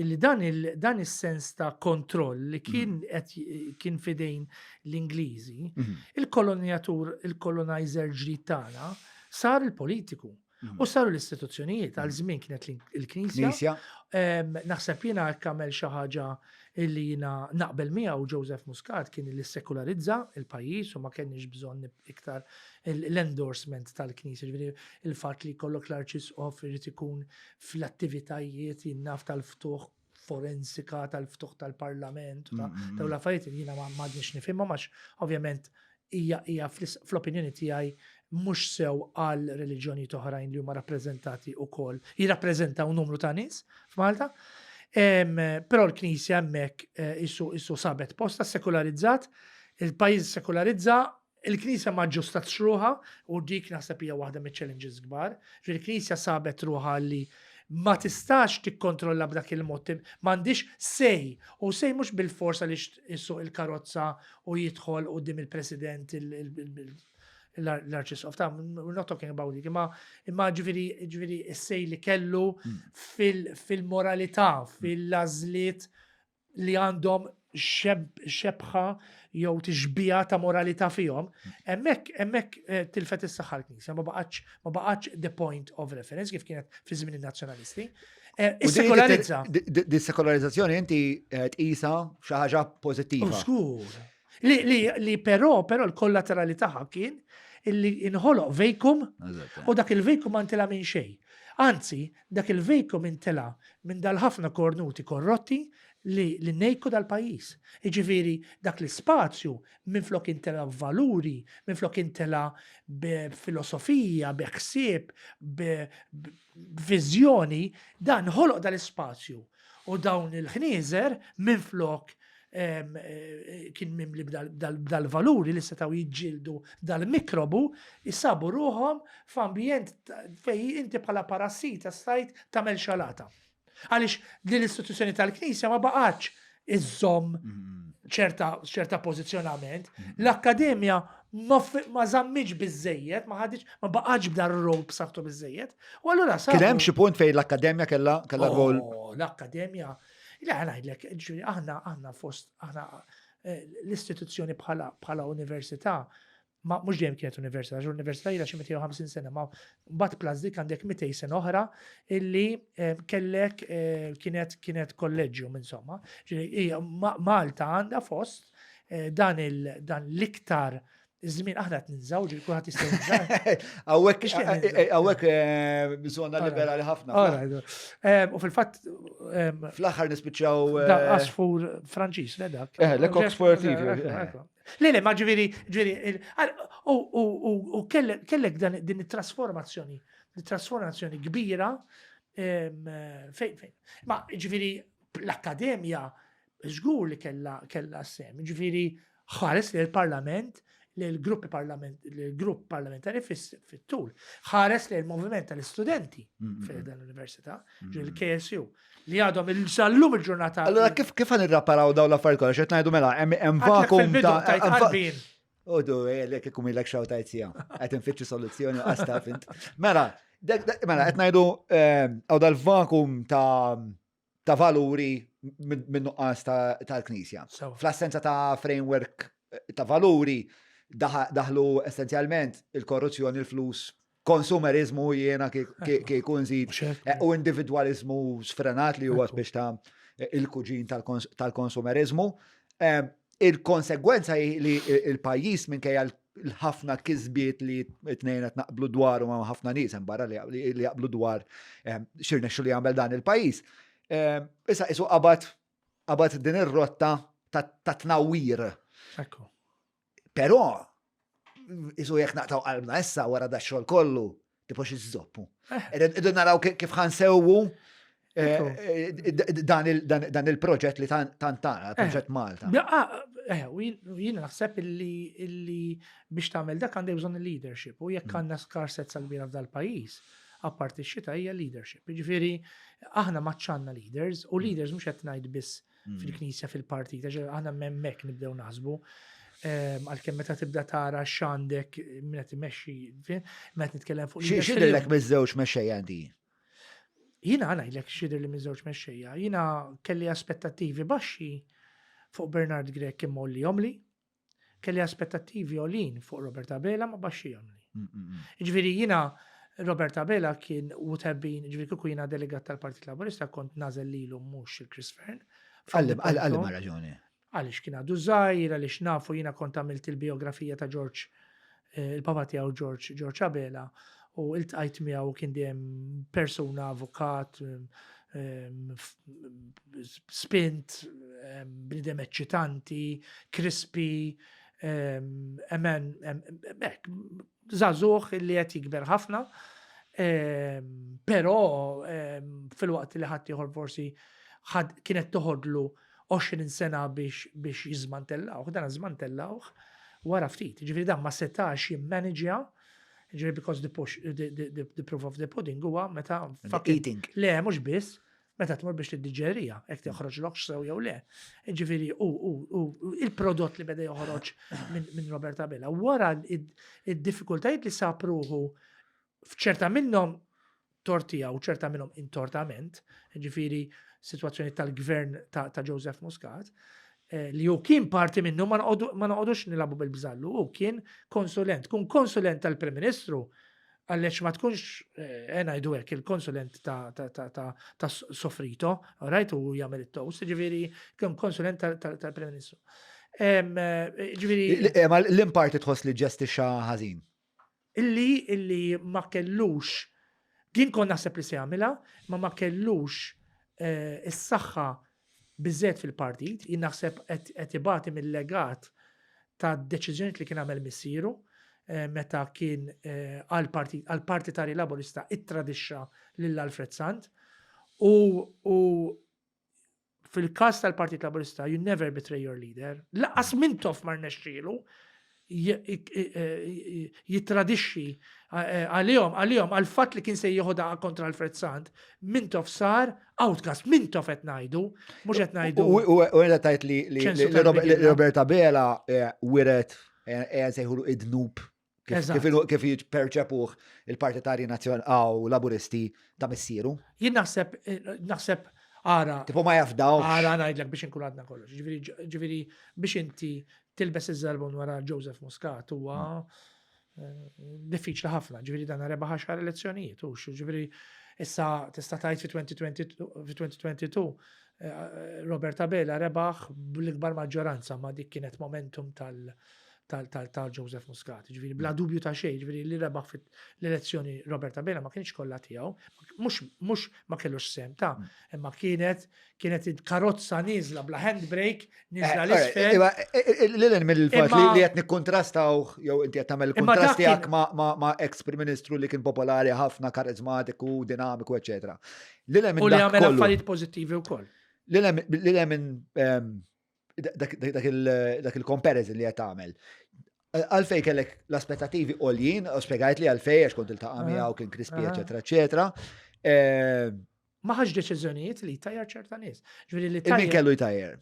illi dan il dan is-sens ta' kontroll li kien mm. qed kien fidejn l-Ingliżi, mm-hmm. il-kolonjatur, il-colonizer ġdid tagħna sar il-politiku. Mm. U saru l-istituzzjonijiet għal żmien kienet il-Knisja. Naħseb jiena hekk għamel xi ħaġa illi jiena naqbel miegħu Joseph Muscat kien li sekularizza il-pajjiż u ma kenniex bżonn iktar l-endorsement tal-Knisja, ġifieri il-fatt li jkollok l-Arċisqof irid ikun fl-attivitajiet jinnaf tal-ftuħ forensika tal-ftuħ tal-parlament, ta' mm, mm, dawn mm. l-affarijiet li jiena ma għadniex nifhimhom għax ovvjament hija hija fl-opinjoni tiegħi mhux sew għal reliġjonijiet oħrajn li huma rappreżentati wkoll jirrappreżentaw numru ta' nies f'Malta. Però l-Knisja hemmhekk eh, isu isu sabet posta sekularizzat, il-pajjiż sekularizza, il-Knisja ma ġġustatx ruħha u dik naħseb hija waħda miċ-challenges kbar. Ġifieri il-Knisja sabet ruħha li ma tistax tikkontrolla b'dak il-mod, m'għandix say, u say mhux bilfors għaliex isuq il-karozza u jidħol quddiem il-President l-Arċisqof ta' we're not talking about dik, imma imma ġifieri ġifieri s-say li kellu hmm. fil-moralità, fil-għażliet li għandhom xebħa jew tixbija ta' moralità fihom, hemmhekk hemmhekk eh, tilfet is-saħħa l-Knisja, ma baqgħetx ma baqgħetx the point of reference kif kienet fi żmien in-nazzjonalisti. Eh, is-sekolarizza. Di sekolarizzazzjoni inti eh, tqisha xi ħaġa pożittiva. Skur. Li, li, li però, però l-kollaterali tagħha kien illi inħoloq vejkum u dak il-vejkum ma ntela minn xejn. Anzi, dak il-vejkum intela minn dal-ħafna kornuti korrotti li li nejku dal-pajjiż. Jiġifieri dak l-ispazju minflok intela b'valuri, minflok intela b'filosofija, bi ħsieb, b'viżjoni, dan ħoloq dal-ispazju. U dawn il-ħnieżer minflok kien mimli b'dal-valuri li setgħu jiġġieldu dal-mikrobu, sabu ruħhom f'ambjent fejn inti bħala parassita stajt tagħmel xalata. Għaliex din l-istituzzjoni tal-Knisja ma baqgħetx iżżomm ċerta ċerta pożizzjonament. L-akkademja ma żammitx biżejjed, ma ħaditx, ma baqgħetx b'dar rope saħtu biżejjed. U allura sa. Kien hemm xi punt fejn l-akkademja kellha kellha rwol. Oh, l-akkademja. Le ngħidlek, ġifieri aħna aħna fost aħna eh, l-istituzzjoni bħala bħala università ma mhux dejjem kienet università, għax università ilha xi 250 sena, ma mbagħad plus dik għandek 200 sena oħra illi eh, kellek eh, kienet kienet kolleġġium insomma. Malta għandha fost eh, dan dan l-iktar żmien aħna qed ninżaw, ġifieri kulħadd jista' jinżaw. Hawnhekk hawnhekk żona liberali ħafna. U fil-fatt fl-aħħar nispiċċaw għasfur Franċiż, le dak. Eh, l-Coq Sportif. Le, le, ma ġifieri, ġifieri, u kellek din it-trasformazzjoni, trasformazzjoni kbira fejn, fejn. Ma ġifieri l-akkademja żgur li kella kella sem, ġifieri ħares li l-parlament li l-gruppi parlament, l-grupp parlamentari fit-tul, ħares li l-moviment tal-istudenti fil dan l-università, ġifieri l-KSU. Li għadhom il-sallum il-ġurnata. Allora kif kif għan irraparaw daw l-affarijiet kollha x'qed ngħidu mela hemm vakum ta' Udu, eh, lek ikum ilek xaw tajt sija. Qed infittxu soluzzjoni qas taf int. Mela, mela qed ngħidu eh, għaw dal-vakum ta' ta' valuri minn nuqqas tal-Knisja. Fl-assenza ta' framework eh, ta' valuri daħlu essenzjalment il-korruzzjoni, il-flus, konsumerizmu jiena kieku nżid eh, u individwalizmu sfrenat li huwa biex ta' il-kuġin tal-konsumerizmu. Eh, il-konsegwenza li il-pajjiż minkejja l-ħafna kisbiet li t-tnejn qed naqblu dwar u ma' ħafna nies hemm barra li jaqblu dwar eh, xirnexxu li jagħmel dan il-pajjiż. Issa isu qabad qabad din ir-rotta ta' tnawwir. Ekku. Però isu jekk naqtaw qalbna issa wara da xogħol kollu, tipo xi żoppu. Eh. Irridu naraw kif ħansewwu eh, eh, dan il-proġett li tant tara, proġett Malta. Ah, jien naħseb illi biex tagħmel dak għandek bżonn il-leadership u jekk mm. għandna skarsezza kbira f'dal-pajjiż. apparti x-xita hija leadership. Jiġifieri aħna m'għadx leaders u leaders mhux qed ngħid biss fil-knisja fil-partit, għax aħna hemmhekk nibdew naħsbu. Għalkemm meta tibda tara x'għandek min qed imexxi, meta nitkellem fuq leaders. X'jidhirlek miż-żewġ mexxejja inti? Jiena ngħidlek x'jidhirli miż-żewġ mexxejja. Jiena kelli aspettattivi baxxi fuq Bernard Grech imma għollihomli. Kelli aspettattivi għolin fuq Robert Abela ma baxxihomli. Ġifieri jiena Robert Abela kien would have been, ġifieri kieku jiena delegat tal-Partit Laburista kont nagħżel lilu mhux il-Chris Fearne. Għalli ma raġuni. Għaliex kien għadu żgħir, għaliex nafu jiena kont għamilt il-biografija ta' George, il-papa tiegħu George, George Abela, u iltqajt miegħu u kien dejjem persuna, avukat, spint, bniedem eċċitanti, crispy, emen, hekk, żagħżugħ li qed jikber ħafna, però filwaqt li ħaddieħor forsi kienet toħodlu 20 sena biex biex jiżmantellawh, dan żmantellawh wara ftit. Ġifieri dan ma setax jimmaniġja, ġifieri because the push, the, the, the, the proof of the pudding huwa meta eating. Le, mhux biss, meta tmur biex tiddiġerija, jekk toħroġlok sew jew le. Ġifieri u, u, u il-prodott li beda joħroġ minn min Robert Abela wara id-diffikultajiet li sab ruħu f'ċerta minnhom tort tiegħu, ċerta minnhom intortament, ġifieri sitwazzjoni tal-gvern ta', ta Joseph Muscat, eh, li hu kien parti minnu ma noqogħdux nilagħbu bil-bżallu, hu kien konsulent. Kun konsulent tal-Prim Ministru għaliex ma tkunx eh, ngħidu hekk il-konsulent ta', ta, ta, ta, ta sofrito, right, u jagħmel it-toast, ġifieri kien konsulent tal-Prim Ministru. Eh, ġifieri. Eh, ma l-imparti tħoss li ġestixxa ħażin. Illi illi ma kellux jien kont naħseb li se jagħmilha, ma ma kellux is-saħħa biżżejjed fil-partit, jien naħseb qed ibati mill-legat ta' deċiżjonijiet li kien għamel missieru meta kien għall-partitarji Laburista ittradixxa lil Alfred Sant u u fil-każ tal-Partit Laburista, you never betray your leader. Lanqas Mintoff ma rnexxielu jittradixxi għalihom, għalihom, għal-fatt li kien se jieħodha kontra Alfred Sant, Mintoff sar outcast, Mintoff qed ngħidu, mhux qed ngħidu. U qed tgħid li Robert Abela eh, wiret eh, eh, sejħulu id-dnub kif jipperċepuh il-partitarji nazzjonali laburisti ta' missieru. Jien naħseb naħseb ara. Tipo ma jafdawx. Ara ngħidlek biex inkun għadna kollox. Ġifieri biex inti tilbes iż-żarbun wara Joseph Muscat huwa eh, diffiċli ħafna, ġifieri dan rebaħ għaxar elezzjonijiet, hux, ġifieri issa tista' tgħid fi 2022 eh, Robert Abela rebaħ bl-ikbar maġġoranza ma dik kienet momentum tal- ta' Joseph Muscat. Ġifieri bla dubju ta' xejn, ġifieri li rebaħ l-elezzjoni Robert Abela ma kienx kollha tiegħu, mhux ma kellux sem ta' mm. imma kienet kienet il-karozza nieżla bla handbrake, nieżla eh, l-isfel. Eh, eh, Lilin mill-fatt li qed nikkontrastaw jew inti qed tagħmel kontrast tiegħek ma' ex Prim Ministru li kien popolari ħafna, karizmatiku, dinamiku, eċetera. Lilin minn U li għamel affarijiet pożittivi wkoll. Lilin minn ehm, dak il-comparison li qed tagħmel. Għalfej kellek l-aspettativi għoljin, u spjegajt li għalfej għax kont iltaqa' miegħu kien crispy, eċetera, eċetera. Ehm, Ma ħax deċiżjonijiet li jtajjar ċerta nies. Ġifieri li tajjar. Min kellu jtajjar?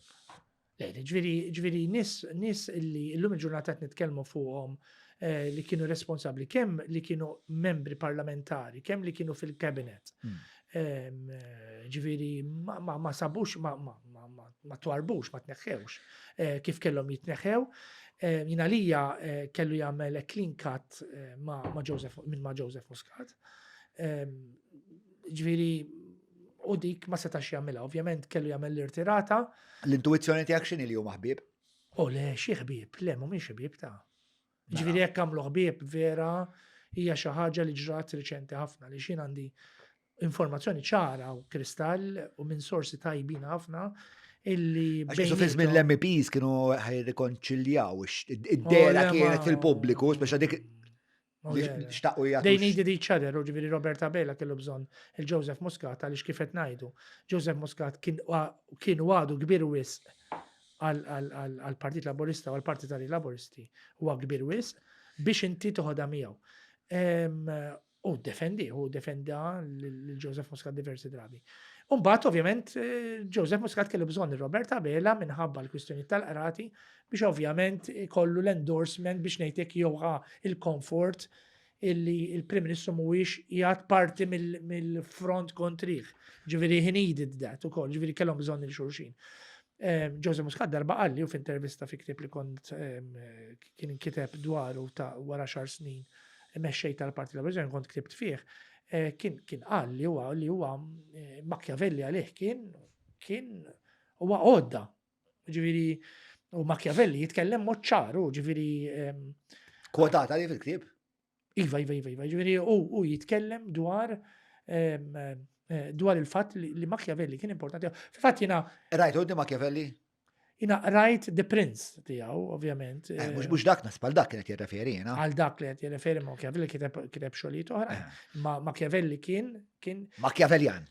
Le, ġifieri ġifieri nies nies li llum il-ġurnata qed nitkellmu fuqhom eh, li kienu responsabbli kemm li kienu membri parlamentari, kemm li kienu fil-cabinet. Hmm. Ehm, ġifieri ma sabux, ma twarbux, ma tneħħewx eh, kif kellhom jitneħħew. Eh, jien għalija kellu jagħmel clean cut ma' Joseph minn ma' Joseph Muscat. Ehm, Ġifieri, u dik ma setax jagħmilha. Ovvjament kellu jagħmel l-irtirata. L-intuizzjoni tiegħek x'inhi li huma ħbieb? O le, xi ħbieb, le mhumiex ħbieb ta'. Mela. Ġifieri jekk għamlu ħbieb vera hija xi ħaġa li ġrat riċenti ħafna li x'jien għandi informazzjoni ċara u kristall u minn sorsi tajbin ħafna illi. Għax fi żmien l-MEPs kienu ħajrikonċiljaw id-dera kienet fil-pubbliku, speċa dik Xtaqu jgħatu. They needed each other, u ġifieri Robert Abela kellu bżonn il-Joseph Muscat għaliex kif qed ngħidu. Joseph Muscat kien għadu kbir wisq għall-Partit Laburista u għall-Partitari Laburisti huwa kbir wisq biex inti toħodha miegħu. U defendi, u defenda lil Joseph Muscat diversi drabi. Umbagħad, ovvjament, eh, Joseph Muscat kellu bżonn Robert Abela minħabba l-kwistjoni tal-qrati biex ovvjament kollu l-endorsement biex ngħidlek jowħa il-comfort illi il-Prim Ministru mhuwiex jgħat parti mill-front kontrih. Ġifieri he needed that ukoll, ġifieri kellhom bżonn il-xulxin. Eh, Joseph Muscat darba qalli u f'intervista fi ktieb li kont eh, kien inkiteb dwaru ta' wara xar snin mexxej tal-Partit Laburista kont ktibt fih, eh, kien kien qal li huwa li huwa eh, Machiavelli għalih kien kien huwa għodda. Ġifieri u Machiavelli jitkellem mod ċar, ġifieri ehm, Kwotata li fil-ktieb? Iva, iva, iva, iva, ġifieri u jitkellem dwar ehm, eh, dwar il-fatt li Machiavelli kien importanti. Fil-fatt jiena. Rajt di Machiavelli? Jiena rajt The Prince tiegħu, ovvjament. Eh, mhux mhux dak nasib għal dak kienet jirreferi jiena. Għal dak li qed jirreferi Machiavelli kiteb xogħlijiet oħra. Eh. Ma Machiavelli kien kien. Machiavellian.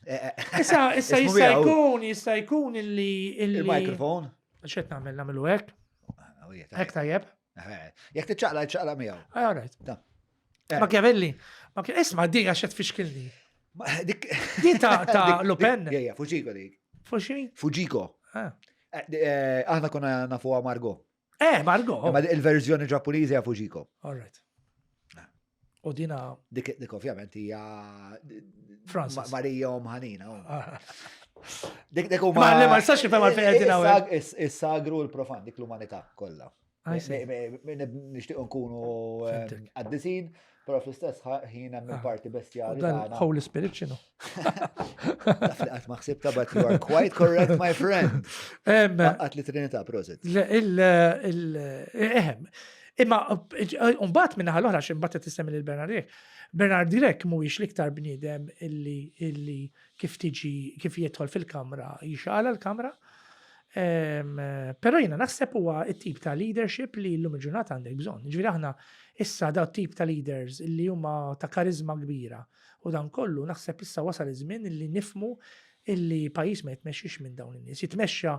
Issa issa jista' jkun jista' jkun illi Il-mikrofon. X'qed nagħmel nagħmlu hekk? Ah, hekk tajjeb. Jekk tiċċaqla, ċaqla miegħu. Ah, all right. Eh. Machiavelli, isma' di għax qed fixkilni. Di ta' ta' Lupin. Ejja, Fujiko dik. Fuxi? Fujiko. Ah. Eh, eh, aħna konna nafuha Margot. Eh, Margot. Ma il-verżjoni Ġappuniża hija Fujiko. All right. Ah. U dina. Dik, dik ovvjament hija. Francis. Marija Omħanina. Oh. Ah. Dik dik huma. Ma le ma nistax nifhem għalfejn qegħdin hawnhekk. Is-sagru u l-profan dik l-umanità kollha. Nixtieq nkunu qaddisin, però fl-istess ħin hemm il-parti bestjali. Dan Holy Spirit x'inhu? Taf li qatt ma ħsibta, but you are quite correct, my friend. Qatt li Trinità, prosit. Ehem. Imma mbagħad minn naħa l-oħra x'imbagħad qed tissemmi lil Bernard Grech. Bernard Grech mhuwiex l-iktar bniedem illi kif tiġi kif jidħol fil-kamra jixgħalha l-kamra. Però jiena naħseb huwa t-tip ta' leadership li llum il-ġurnata għandek bżonn. Ġifieri aħna issa daw tip ta' leaders li huma ta' karizma kbira u dan kollu naħseb issa wasal iż-żmien li nifmu illi pajjiż ma jitmexxix minn dawn in-nies, jitmexxa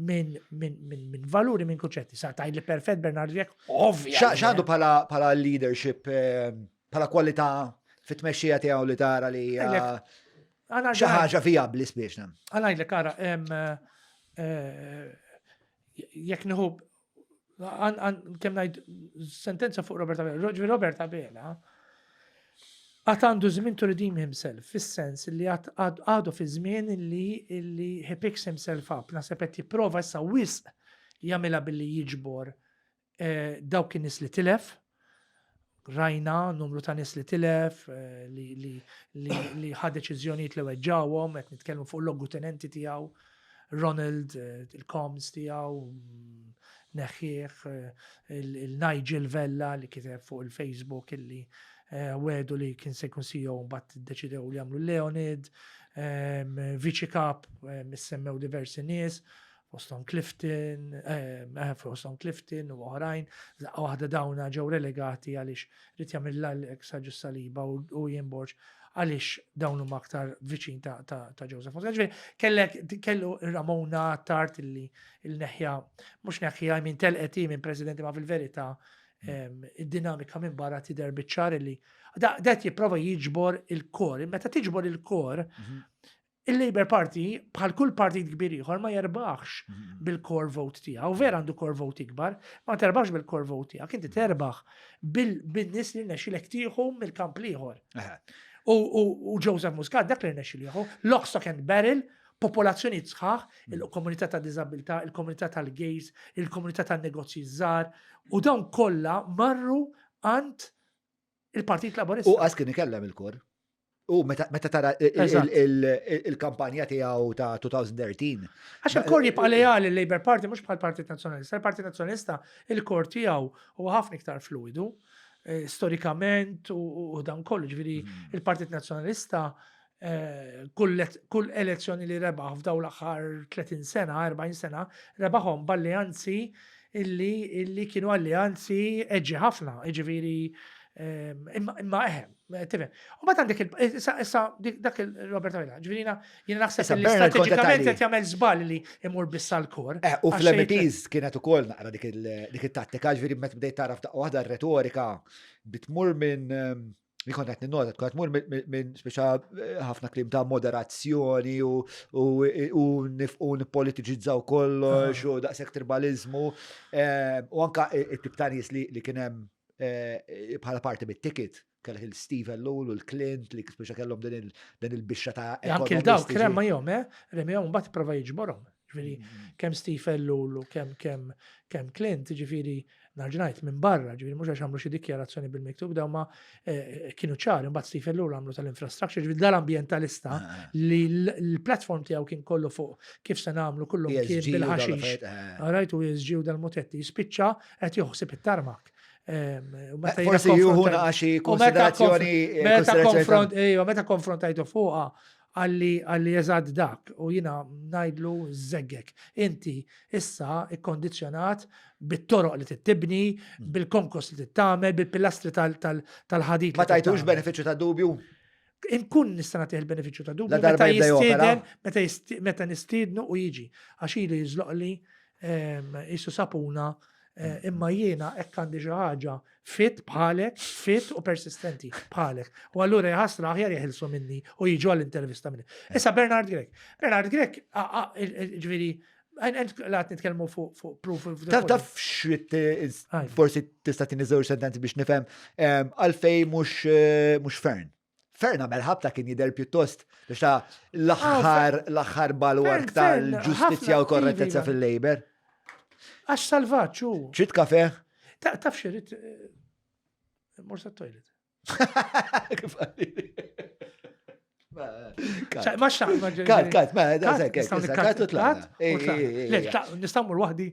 minn min, min, min valuri, minn kunċetti. Sa tgħid li perfett Bernard Grech, ovvja. X'għandu bħala leadership, eh, bħala kwalità fit-tmexxija tiegħu li tara li xi ħaġa vijabbli spiex. Għanajdlek ara, eh, jekk nieħu kemm ngħid sentenza fuq Robert Abela. Robert Abela għad għandu żmien to redeem himself, fis-sens li għadu fi żmien li li he picks himself up, naħseb qed jipprova issa wisq jagħmilha billi jiġbor eh, dawk in-nies li tilef, rajna numru ta' nies li tilef, eh, li, li, li, li ħa deċiżjonijiet li weġġawhom, qed nitkellmu fuq logu tenenti tiegħu, Ronald, eh, il-comms tiegħu, mm, neħħieħ, il-Nigel Vella li kiteb fuq il-Facebook illi wedu li kien se jkun CEO mbagħad iddeċidew li jagħmlu Leonid, Viċi Kap issemmew diversi nies, fosthom Clifton, eh, fosthom Clifton u oħrajn, daqqa waħda dawna ġew relegati għaliex rid jagħmel Alex Agius Saliba u Ian Borg għaliex dawn huma aktar viċin ta', ta, ta Joseph Muscat. Ġifieri, kellek kellu Ramona Tart illi il-neħja, mhux neħja minn telqet minn presidenti ma fil-verità id-dinamika minn barra tidher biċ-ċar illi da jipprova jiġbor il-kor. Meta tiġbor il-kor, mhm. Il-Labour Party, bħal kull partit kbir ieħor, ma jerbaħx mhm. bil-core vote tiegħu. Vera għandu core vote ikbar, ma terbaħx bil-core vote tiegħek, inti terbaħ bil-nies li rnexxilek tieħu mill-kamp l-ieħor. U Joseph Muscat dak li rnexxil jieħu, lock, stock and barrel, popolazzjoni sħaħ, mm. il-komunità ta' diżabilità, il-komunità tal-gays, il-komunità tan-negozji żgħar, u dawn kollha marru għand il-Partit Laburista. U għas kien ikellem il-kor. U meta tara il-kampanja tiegħu ta' 2013. Għax il-kor jibqa' lejali l-Labour Party mhux bħal Partit Nazzjonalista. Il-Partit Nazzjonalista il-kor tiegħu huwa ħafna iktar fluidu eh, storikament u dan kollu, ġifieri mm. il-Partit Nazzjonalista eh, kull elezzjoni li rebaħ f'daw l-aħħar 30 sena, 40 sena, rebaħhom b'alleanzi illi illi kienu alleanzi eġġi ħafna, ġifieri ehm, imma eħem, tifhem. U mbagħad għandek issa dak il-Robert Abela, ġifieri jiena naħseb li strateġikament qed jagħmel żball li imur biss għall-kor. Eh, u fl-MEPs kienet ukoll naqra dik it-tattika, ġifieri meta bdejt tara f'daqqa waħda r-retorika bitmur minn ehm, Li kont qed ninnota tkun qed tmur minn speċa eh, ħafna kliem ta' moderazzjoni u u nippolitiċizzaw kollox u daqshekk tribaliżmu eh, u anka it-tip ta' nies li kien hemm eh, bħala parti mit-ticket kellek il-Steve Ellul u l-Clint li speċa kellhom din il-bixxa ta' Anke il-dawk remma jom, eh? Remma jom mbagħad prova jiġborhom. Ġifieri mm. kemm Steve Ellul u kemm kemm kemm Clint, ġifieri Narġa' ngħid minn barra, ġifieri mhux għax għamlu xi dikjarazzjoni bil-miktub, dawn ma eh, kienu ċari, mbagħad Steve Ellul għamlu tal-infrastructure, ġifieri dal-ambjentalista ah, ah. li l-platform tiegħu kien kollu fuq kif se nagħmlu kullu e kien bil-ħaxix. Eh. Rajt u ESG u dal-mutetti jispiċċa qed joħsib it-tarmak. Ehm, eh, forsi juhu xi konsiderazzjoni. Meta konfront, ejwa, meta konfrontajtu fuqha, Qalli qalli eżatt dak u jiena ngħidlu żeggek. Inti issa ikkondizzjonat bit-toroq li trid tibni, bil-konkos li trid tagħmel, bil-pilastri tal-ħadid. Ma tajtux benefiċċju ta' dubju? Inkun nista' nagħtih il-benefiċċju ta' dubju meta jistieden, meta meta nistiednu u jiġi. Għax ilu jiżloqli ehm, isu sapuna eh, imma jiena hekk għandi xi ħaġa Fit bħalek, fit u persistenti bħalek. U allura jħasra aħjar jeħilsu minni u jiġu għall-intervista minni. Issa Bernard Grech. Bernard Grech, ġviri, għat nitkellmu fuq proof of Taf taf xrit eh, forsi tista' tini żewġ sentenzi biex nifhem għalfej mhux eh, mhux Fern. Fern għamel ħabta kien jidher pjuttost biex ta' l-aħħar ah, l-aħħar balwark tal-ġustizzja u korrettezza iva, iva. fil-Labor. Għax salvaċ u. Trid kafe? Taf xirrit eh, mor sa toilet. Kif għalli? Ma xaq, ma Kat, kat, ma, da, kat, kat, u tlaqna. Nistaw mur wahdi.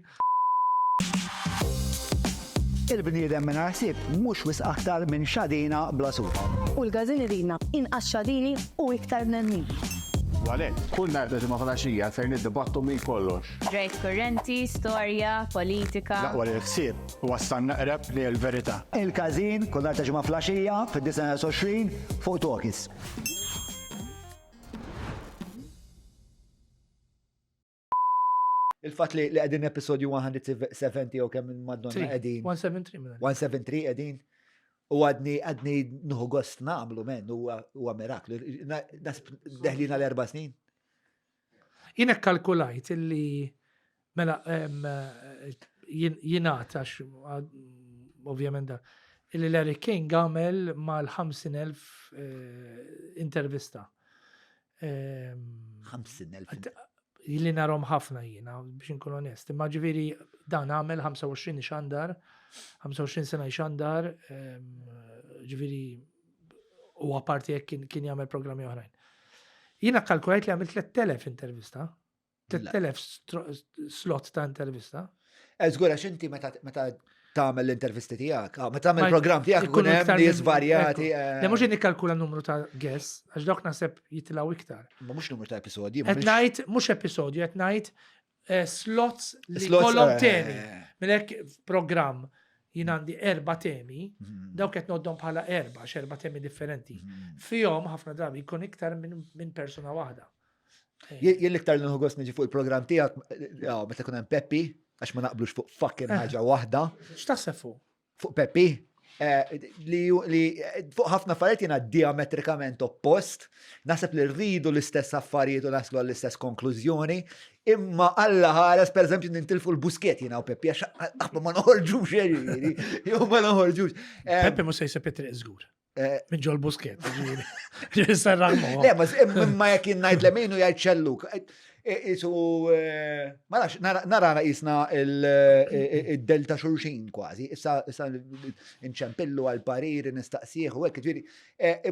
Il-bniedem mingħajr ħsieb mhux wisq aktar minn xadina bla suf. U l-każin iridna inqas xadini u iktar bnedmin. U għalhekk, kull nhar ta' Ġimgħa filgħaxija ser niddibattu minn kollox. Ġrajjiet kurrenti, storja, politika. L-aqwa li l-ħsieb iwassalna eqreb lejn il-verità. Il-Każin, kull nhar ta' Ġimgħa filgħaxija, fid-9:20 fuq Talkies. Il-fatt li qegħdin episodju 170 jew kemm madonna qegħdin. 173 minn. 173 qegħdin. U għadni għadni nuħu gost nagħmlu men huwa miraklu. Nasib deħlina l-erba' snin. Jien kalkulajt illi mela jingħata ovvjament da illi Larry King għamel mal-50,000 eh, intervista. 50,000. Li narom ħafna jiena, biex nkun onest. Imma ġifieri dan għamel 25 xandar, 25 sena xandar, ġifieri u apparti jekk kien jagħmel programmi oħrajn. Jiena kalkulajt li għamil 3000 intervista, 3000 slot ta' intervista. Eh, żgur għax inti meta tagħmel l-intervisti tiegħek, ah, meta tagħmel il-programm tiegħek ikun hemm nies varjati. Eh. Le mhux nikkalkula numru ta' guests, għax dawk naħseb jitilgħu iktar. Ma mhux numru ta' episodji. Qed ngħid mhux episodju, qed ngħid eh, slots li kollhom temi. Minn hekk programm jien għandi erba' temi, mhm. dawk qed noddhom bħala erba' għax erba' temi differenti. Mhm. Fihom ħafna drabi jkun iktar minn persuna waħda. Jien l-iktar li nħu gost niġi fuq il-programm tiegħek eh, meta kun hemm Peppi, għax ma naqblux fuq fucking eh. ħaġa waħda. X'taħseb fuq? Fuq Peppi? Eh, li, li fuq ħafna affarijiet jiena diametrikament oppost, naħseb li rridu l-istess affarijiet u naslu għall-istess konklużjoni, imma alla ħares per eżempju nintilfu l-busket jiena u Peppi għax aħna ma noħorġux ġifieri, jew ma noħorġux. Peppi mhux se jsib it-triq żgur. Eh, Minn ġol busket, ġifieri. Serraħ moħħ. Le, ma imma jekk jien ngħid leminu jgħid xelluk. Eh, eh, isu, ma nafx, narana jisna il-delta xulxin kważi. Issa issa nċempillu għal parir, nistaqsih u hekk, ġifieri.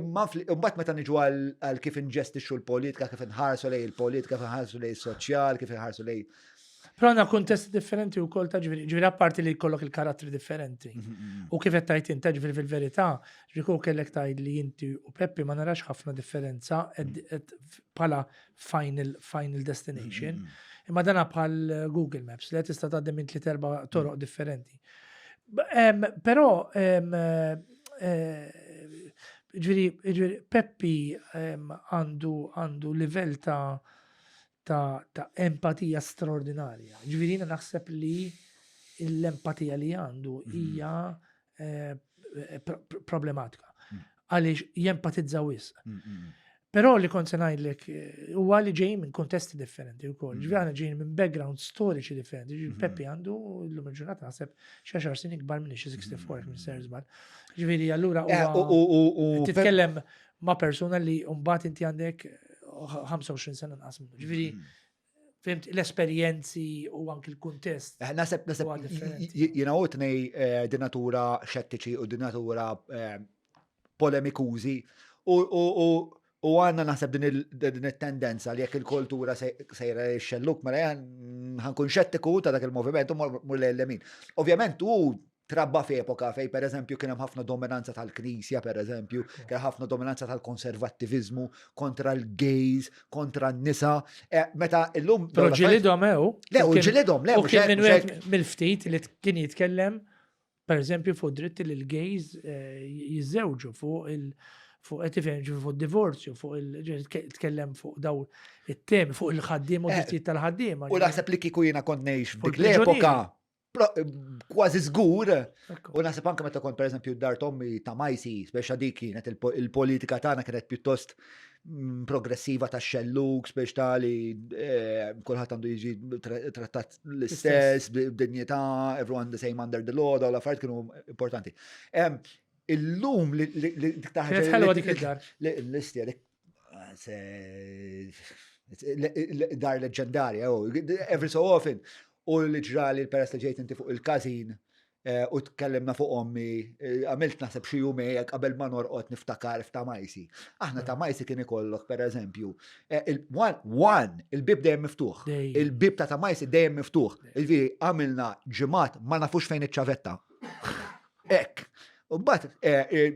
Imma mbagħad meta niġu għal kif inġestixxu l-politika, kif inħarsu lej il-politika, kif inħarsu lej is-soċjal, kif inħarsu lej Però għandna kuntesti differenti u kol ta' ġifieri, ġifieri apparti li jkollok il-karattri differenti. Mhm, mhm. U kif qed tgħid inta ġifieri fil-verità, ġifieri kieku kellek tgħid li inti u Peppi ma narax ħafna differenza bħala final final destination. Mhm, Imma dana bħal Google Maps li tista' tgħaddi minn tliet erba' toroq differenti. Però eh, ġifieri Peppi għandu għandu livell ta' ta', ta empatija straordinarja. Ġifieri jiena naħseb li l-empatija li għandu mhm. hija eh, problematika. Mhm. Għaliex jempatizza wisq. Però li kont se ngħidlek eh, huwa li ġejjin minn kontesti differenti wkoll. Ġifieri aħna ġejjin minn background storiċi differenti. Ġifieri Peppi għandu llum il-ġurnata naħseb xi għaxar snin ikbar minni xi 64 minn ser żball. Ġifieri allura eh, titkellem ma' persuna li mbagħad inti għandek 25 sena nqas minnu. Ġifieri Fimt, l-esperjenzi u anki l-kuntest. Eh, naseb, naseb, jina u tnej eh, di natura xettiċi u di natura eh, polemikużi u għanna naħseb din il-tendenza li jekk il-kultura sejra xelluk, mela ħankun xettiku ta' dak il-moviment u mur l-lemin. Ovvjament u trabba f'epoka fej per eżempju kien hemm ħafna dominanza tal-Knisja per eżempju, kien ħafna dominanza tal-konservattiviżmu kontra l-gays, kontra n-nisa. Eh, meta illum. Però ġilidhom ew. Le, u ġilidhom, le, u kien minn wieħed mill-ftit li kien jitkellem per eżempju fuq dritti li l-gays eh, jiżżewġu fuq il- fuq qed tifhem fuq divorzju, fuq il tkellem fuq daw it-temi, fuq il-ħaddiem u eh, drittijiet tal-ħaddiema. U naħseb li kieku jiena kont ngħix f'dik l-epoka kważi żgur. U naħseb anke meta kont pereżempju dar tommi ta' Majsi, speċa dik kienet il-politika tagħna kienet pjuttost mm, progressiva ta' xelluk, speċ ta' li eh, kulħadd għandu jiġi trattat l-istess, b'dinjità, everyone the same under the law, dawn l-affarijiet kienu importanti. Illum li Kienet ħelwa dik id-dar. L-istja dik dar leġendarja, oh, every so often. U li ġrali l-peress li ġejt inti fuq il-każin eh, u tkellimna fuq ommi, eh, għamilt naħseb xi jumej qabel ma norqod niftakar f'ta' Majsi. Aħna ta' Majsi kien ikollok pereżempju, eh, one, il-bib dejjem miftuħ. Il-bib ta' ta' Majsi dejjem miftuħ. Il-viri għamilna ġimgħat ma nafux fejn iċ-ċavetta. Ek. U mbagħad eh, eh,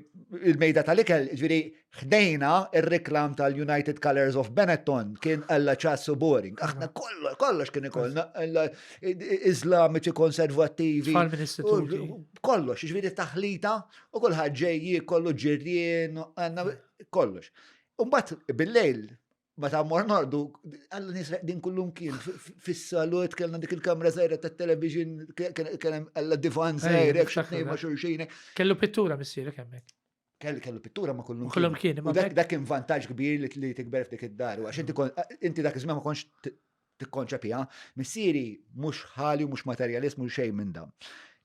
il-mejda tal-ikel, ġifieri ħdejna ir-reklam tal-United Colors of Benetton kien alla ċassu boring. Aħna kollox kollox kien ikollna Iżlamiċi konservattivi. Kollox, ġifieri taħlita u kulħadd ġej kollu ġirien, kollox. U mbagħad bil-lejl Meta mmor nordu, għallu nies din kullum kien fis-salut kellna dik il-kamra żgħira tat-television, kien hemm għalla divan żgħir, hekk xi ma' xulxin. Kellu pittura missierek hemmhekk. Kellu kellu pittura ma kullum. Kullum kien. U dak dak kien vantaġġ kbir li tikber f'dik id-dar. Għax inti inti dak iż-żmien ma kontx tikkonċepiha. Missieri mhux ħali u mhux materjalist mhux xejn minn dan.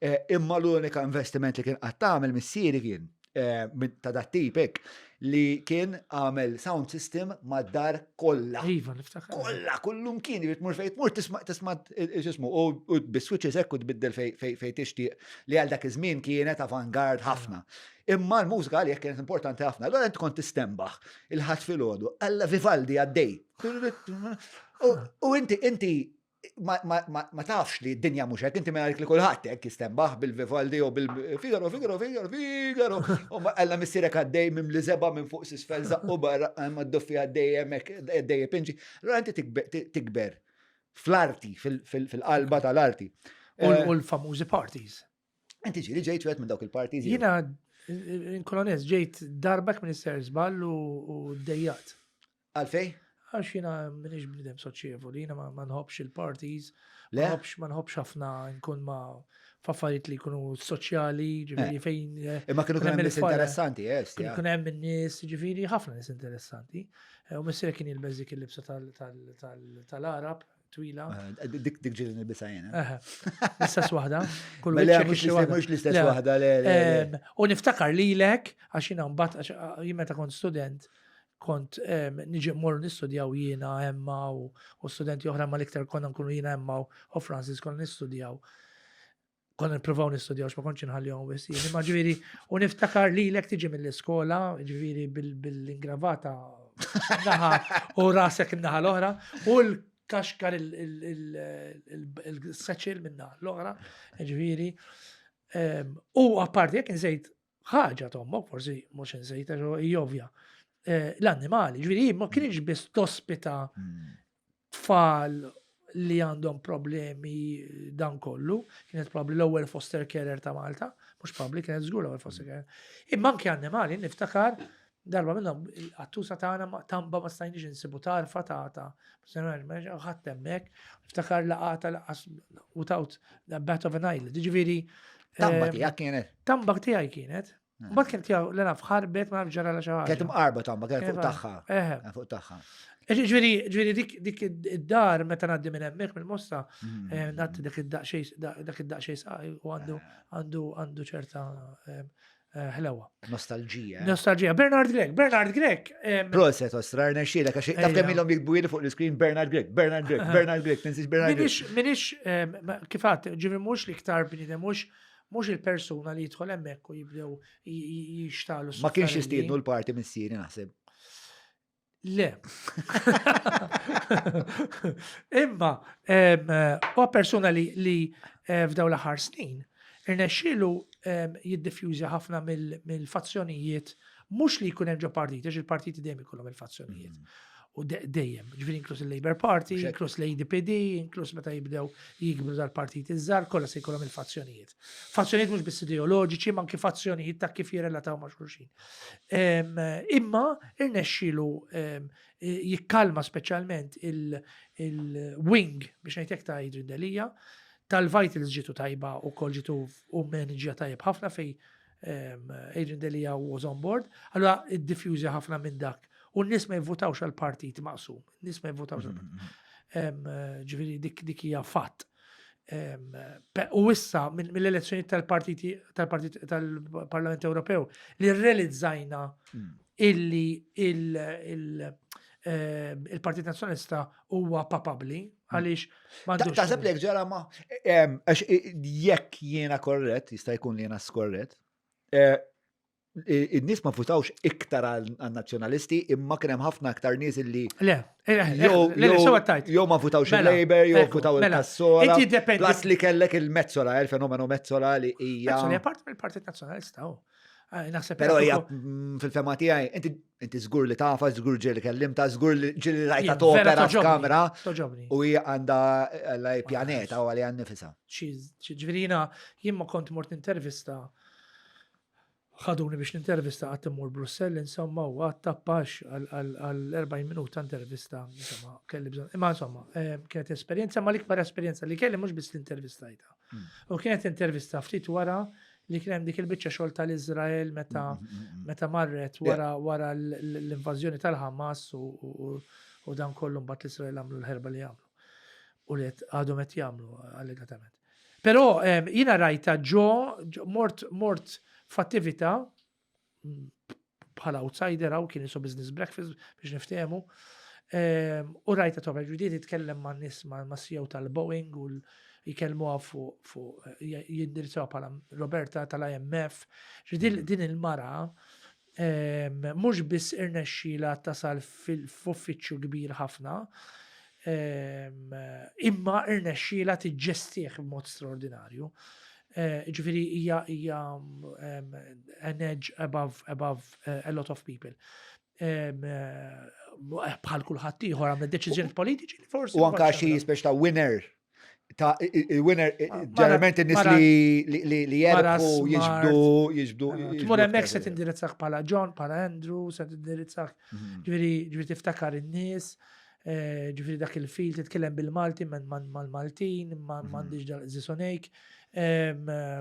Eh, imma l-unika investiment li kien qatt tagħmel missieri kien eh, ta' dat tip hekk li kien għamel sound system mad-dar kollha. Iva, niftakar. Kollha, kullum kien, jrid tmur fejn tmur tisma' tisma' x'ismu u bis-switches hekk u tbiddel fejn tixtieq li għal dak iż-żmien kienet avangard ħafna. Imma l-mużika għalih kienet importanti ħafna. Allura int kont tistembaħ il-ħadd filgħodu, alla Vivaldi għaddej. U inti inti ma tafx li d-dinja mhux hekk, inti mela li kulħadd hekk jistenbaħ bil-Vivaldi u bil-Figaro, Figaro, Figaro, Figaro. U alla missierek għaddej minn li zeba minn fuq s'isfel zaqqu barra ma d-duffi għaddej hemmhekk għaddej pinġi. Allura inti tikber fl-arti, fil-qalba tal-arti. U l-famużi parties. Inti ġieli ġejt wieħed minn dawk il-parties? Jiena, inkun onest, ġejt darba minn isser żball u dejjat. Għalfej? Għax jiena minix bnidem soċjevoli, jiena ma nħobbx il-parties, ma nħobbx ma nħobbx ħafna nkun ma f'affarijiet li jkunu soċjali, ġifieri eh. fejn. Eh, Imma kienu kien hemm nies interessanti, yes. Kien hemm nies, ġifieri ħafna nies interessanti. Eh, u missier kien jilbes dik il-libsa tal-Arab, twila. Eh, dik dik ġieli nilbisha jiena. L-istess waħda. Kull mela, mhux l-istess waħda, le. U niftakar lilek, għax jiena mbagħad jien meta kont student, kont niġi mmorru nistudjaw jiena Emma u studenti oħra ma l-iktar konna nkunu jiena Emma u Francis konna nistudjaw. Konna nippruvaw nistudjaw x'ma kontx inħallihom wis jien. Imma ġifieri u niftakar lilek tiġi mill-iskola, ġifieri bil-ingravata naħa u rasek in-naħa l-oħra u l-kaxkar il-satchel minn naħa l-oħra, ġifieri. U apparti jekk insejt ħaġa tommok, forsi mhux insejt għax hi ovvja. Eh, l-annimali, ġifieri ma kienx biss tospita hmm. tfal li għandhom problemi dan kollu, kienet probabli l-ewwel foster carer ta' Malta, mhux probabli kienet żgur l-ewwel foster carer. Imma anke annimali niftakar darba minnhom il-qattusa tagħna tamba ma stajniex insibu tarfa ta' ta' ħadd hemmhekk, niftakar laqata laqas without the bat of an eyelid. Ġifieri Tamba eh, tiegħek kienet. Tamba tiegħi kienet. Mbagħad kien tiegħu l naf ħarbet ma naf ġara la xi ħaġa. Kienet imqarba tagħha, kienet fuq tagħha. Kienet fuq tagħha. Ġifieri, ġifieri dik dik id-dar meta ngħaddi minn hemmhekk mill-mosta, mm. eh, ngħaddi dak id-daqsxejn dak id-daqsxejn u għandu eh. għandu għandu ċerta eh, ħlewa. Nostalġija. Nostalġija. Bernard Grech, Bernard Grech. Proset, ostra, rnexxielek, għax taf kemm ilhom jikbu fuq l-iskrin Bernard Grech, Bernard Grech, Bernard Grech, tinsiex Bernard Grech. Minix, kif għadt, ġifieri mhux l-iktar bniedem mhux mhux il-persuna li jidħol hemmhekk u jibdew jixtalu. Ma kienx jistiednu l-parti missieri naħseb. Le. Imma, huwa persuna li, li eh, f'daw l-aħħar snin irnexxielu jiddifjużi ħafna mill-fazzjonijiet mhux li jkun hemm ġo partiti, għax il-partiti dejjem ikollhom il-fazzjonijiet. U dejjem, ġifieri inkluż il-Labour Party, inkluż l-ADPD, inkluż meta jibdew jikbru dal-partiti iż-żgħar, kollha se jkollhom il-fazzjonijiet. Fazzjonijiet mhux biss ideoloġiċi, ma anki fazzjonijiet ta' kif jirrelataw ma' xulxin. Imma irnexxielu jikkalma speċjalment il-wing biex ngħid ta' Adrian Delia, tal-Vitals ġitu tajba u kol ġitu u manager tajjeb ħafna fej Adrian Delia was on board, allora id-diffjużi ħafna minn dak. U n-nies ma jivvutawx għal partit maqsum, n-nies ma jivvutawx għal partit. Ġifieri dik dik hija fatt. U issa mill-elezzjoni tal-partiti tal-Partit tal-Parlament Ewropew li realizzajna mm. illi il-Partit Nazzjonalista huwa papabli għaliex m'għandux. Taħseb li ġara ma għax jekk jiena korrett, jista' jkun li jiena skorrett, eh, in-nies ma votawx iktar għan-nazzjonalisti imma kien hemm ħafna aktar nies illi Le, eh, eh, jew ma votawx mela, il-Labor, jew votaw mela. il-Kassola. Plus li kellek il-Mezzola, il-fenomenu Mezzola li hija. Mezzola part mill-Partit Nazzjonalista. Oh. Eh, naħseb. Però hija mm, fil-fema tiegħi, inti inti żgur li tafa, żgur ġieli kellimta, żgur li ġieli rajta topera f'kamra. U hija għandha l pjaneta u għalija nifisha. Ġifieri jiena jien ma kont mort intervista ħaduni biex nintervista għat immur Brussell, insomma, u għat tappax għal 40 minuta intervista, insomma, kelli bżon. Imma insomma, eh, kienet esperjenza, ma l-ikbar esperjenza li kelli mhux biss l-intervistajta. Hmm. U kienet intervista ftit wara li kien hemm dik il-biċċa xogħol tal-Iżrael meta hmm, hmm, meta marret wara wara l-invażjoni tal-Hamas u dan kollu mbagħad l-Iżrael għamlu l-ħerba li għamlu. U li għadhom qed jagħmlu allegatament. Però jiena rajta ġo mort mort f'attività bħala outsider hawn kien isu business breakfast biex niftehmu. U rajta tobra ġudiet jitkellem ma' nies ma' CEO tal-Boeing u jkellmuha fuq jindirizzaw bħala Roberta tal-IMF. Ġifieri din il-mara mhux biss irnexxielha tasal f'uffiċċju kbir ħafna, imma irnexxielha tiġġestih b'mod straordinarju. Eh, ġifieri hija hija an edge above above eh, a lot of people. Eh, bħal kulħadd ieħor għamel deċiżjoni politiċi li forsi. U anka xi speċ ta' winner ta' il-winner ġeneralment in-nies li li jerbħu jiġbdu jiġbdu. Tmur hemmhekk se tindirizzak bħala John, bħala Andrew, se tindirizzak mhm. ġifieri ġifieri tiftakar in-nies. Eh, ġifieri dak il-fil titkellem bil-Malti mal-Maltin, ma mhm. m'għandix zisonejk. Eh,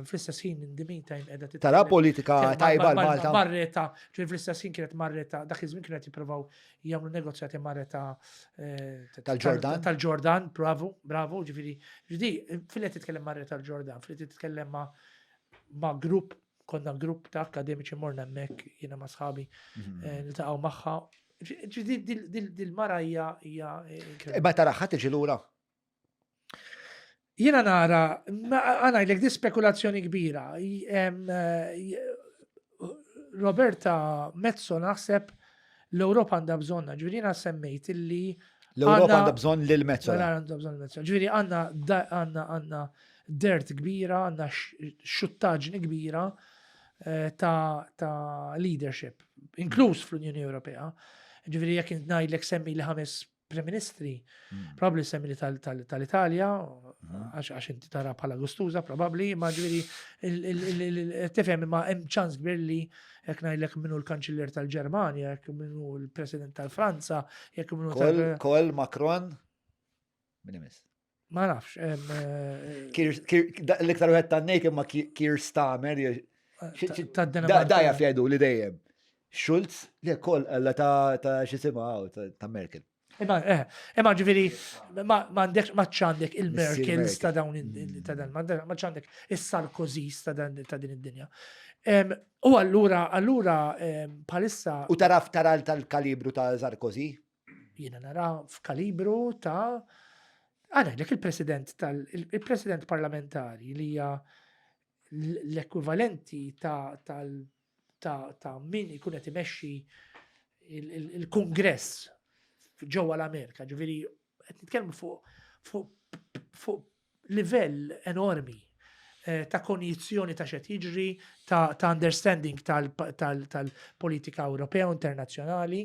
fl-istess ħin in the meantime qiegħda titkellem. Tara politika tajba l-Malta. Marreta, ġifieri fl-istess ħin kienet marreta, dak iż-żmien kienet jippruvaw jagħmlu negozjati marreta eh, tal-Ġordan. Tal-Ġordan, bravo, bravo, ġifieri, ġifieri fil-qed titkellem marreta tal-Ġordan, fil-qed titkellem ma' grupp konna grupp ta' akademiċi morna hemmhekk jiena ma' sħabi mhm. eh, niltaqgħu magħha. Dil-mara hija hija eh, Imma tara ħadd tiġi lura. Jiena nara, għana di spekulazzjoni kbira. Eh, Roberta Mezzo naħseb l-Ewropa għandha bżonna, ġifieri jiena semmejt illi L-Ewropa għandha bżonn lil Mezzola. Għandha bżonn Mezzola. Ġifieri għandna għandna għandna dirt kbira, għandna xuttaġni kbira eh, ta', ta leadership, inkluż fl-Unjoni Ewropea. Ġifieri jekk ngħidlek semmi li ħames Prim Ministri, mm. probabli semmi li tal-Italja, mm. għax inti tara bħala gustuża, probabli, ma ġifieri tifhem imma hemm ċans kbir li jekk ngħidlek minnu l-Kanċiller tal-Ġermanja, jekk minnu l-President tal-Franza, jekk minnu Kol Macron, min imiss? Ma nafx. Eh, l-iktar wieħed tan-nejk imma Keir Starmer. Ta' Danimarka. Da jaf jgħidu li dejjem. Schulz, li kol għalla ta' xisima ta' Merkel. Imma, eh, imma ġifiri, ma għandek, ma ċandek il-Merkels ta' dawn ta' dan, ma ċandek il-Sarkozys ta' dan ta' din id-dinja. U allura, allura, palissa. U taraf taral tal-kalibru ta' Sarkozy? Jiena nara f'kalibru ta' għana il-president tal-president parlamentari li hija l-ekwivalenti ta' ta' min ikun qed imexxi il-Kungress ġewwa l-Amerika, ġifieri qed nitkellmu fuq fuq livell enormi eh, ta' konjizzjoni ta' xed jiġri, ta' understanding tal-politika Ewropea u internazzjonali.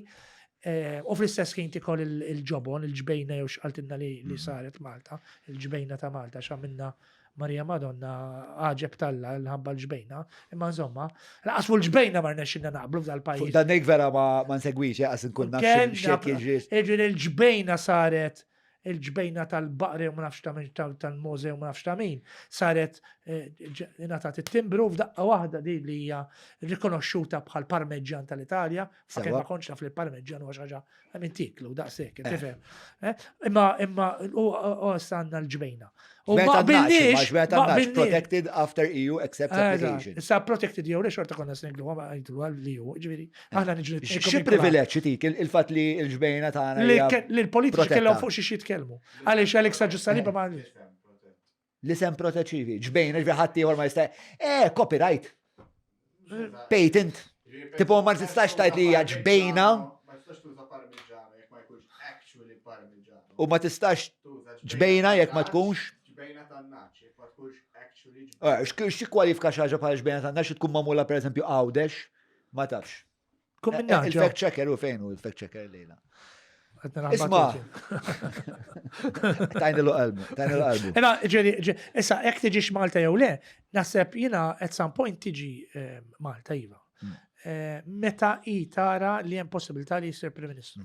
Eh, u fl-istess ħin tikol il-ġobon, il-ġbejna jew xqaltinna li mm. saret Malta, il-ġbejna ta' Malta x'għamilna Marija Madonna għaġeb talla l-ħabba l-ġbejna, imma insomma, laqas fuq l-ġbejna ma rnexxinna naqblu f'dal pajjiż. Dan vera ma nsegwix, jaqas nkun naf x'qed jiġri. Jiġri l-ġbejna saret il-ġbejna tal-baqri u ma nafx ta' min tal-Mose u ma nafx ta' min, saret eh, ingħatat it-timbru f'daqqa waħda di li hija rikonoxxuta bħal parmeġġan tal-Italja, fakemm ma kontx naf li l-parmeġġan huwa xi ħaġa minn tiklu daqshekk, eh. tifhem. Eh, imma imma u għandna l-ġbejna. U ma qbilniex. Protected after EU accepts application. Issa protected jew le xorta konna sneglu ma għajdu għal li ju, ġifieri. Aħna niġu Xi privileġġ tik il-fatt li l-ġbejna tagħna. Li l-politiċi kellhom fuq xi jitkellmu. Għaliex Alex Agius Saliba ma L-isem proteċivi, ġbejna ġbi ħadd ieħor ma jista' Eh, copyright. Patent. Tipo ma tistax tajt li hija ġbejna. Ma tistax tuża parmigiano jekk ma jkunx actually parmigiano. U ma tistax ġbejna jekk ma tkunx. Ġbejna tan-naċ jekk ma tkunx actually ġbejna. Eh, xi kwalifika xi ħaġa bħala ġbejna tan-naċ tkun magħmula pereżempju Għawdex, ma tafx. Tkun minn naċ. Il-fact checker u fejn hu il-fact checker lejla. Isma. Tajni l qalbu, tajni l qalbu. Ema, ġeri, issa, jek tiġix Malta jew le, naħseb jina at some point tiġi eh, Malta, iva. Eh, meta i tara li hemm possibilità li jsir Prim Ministru.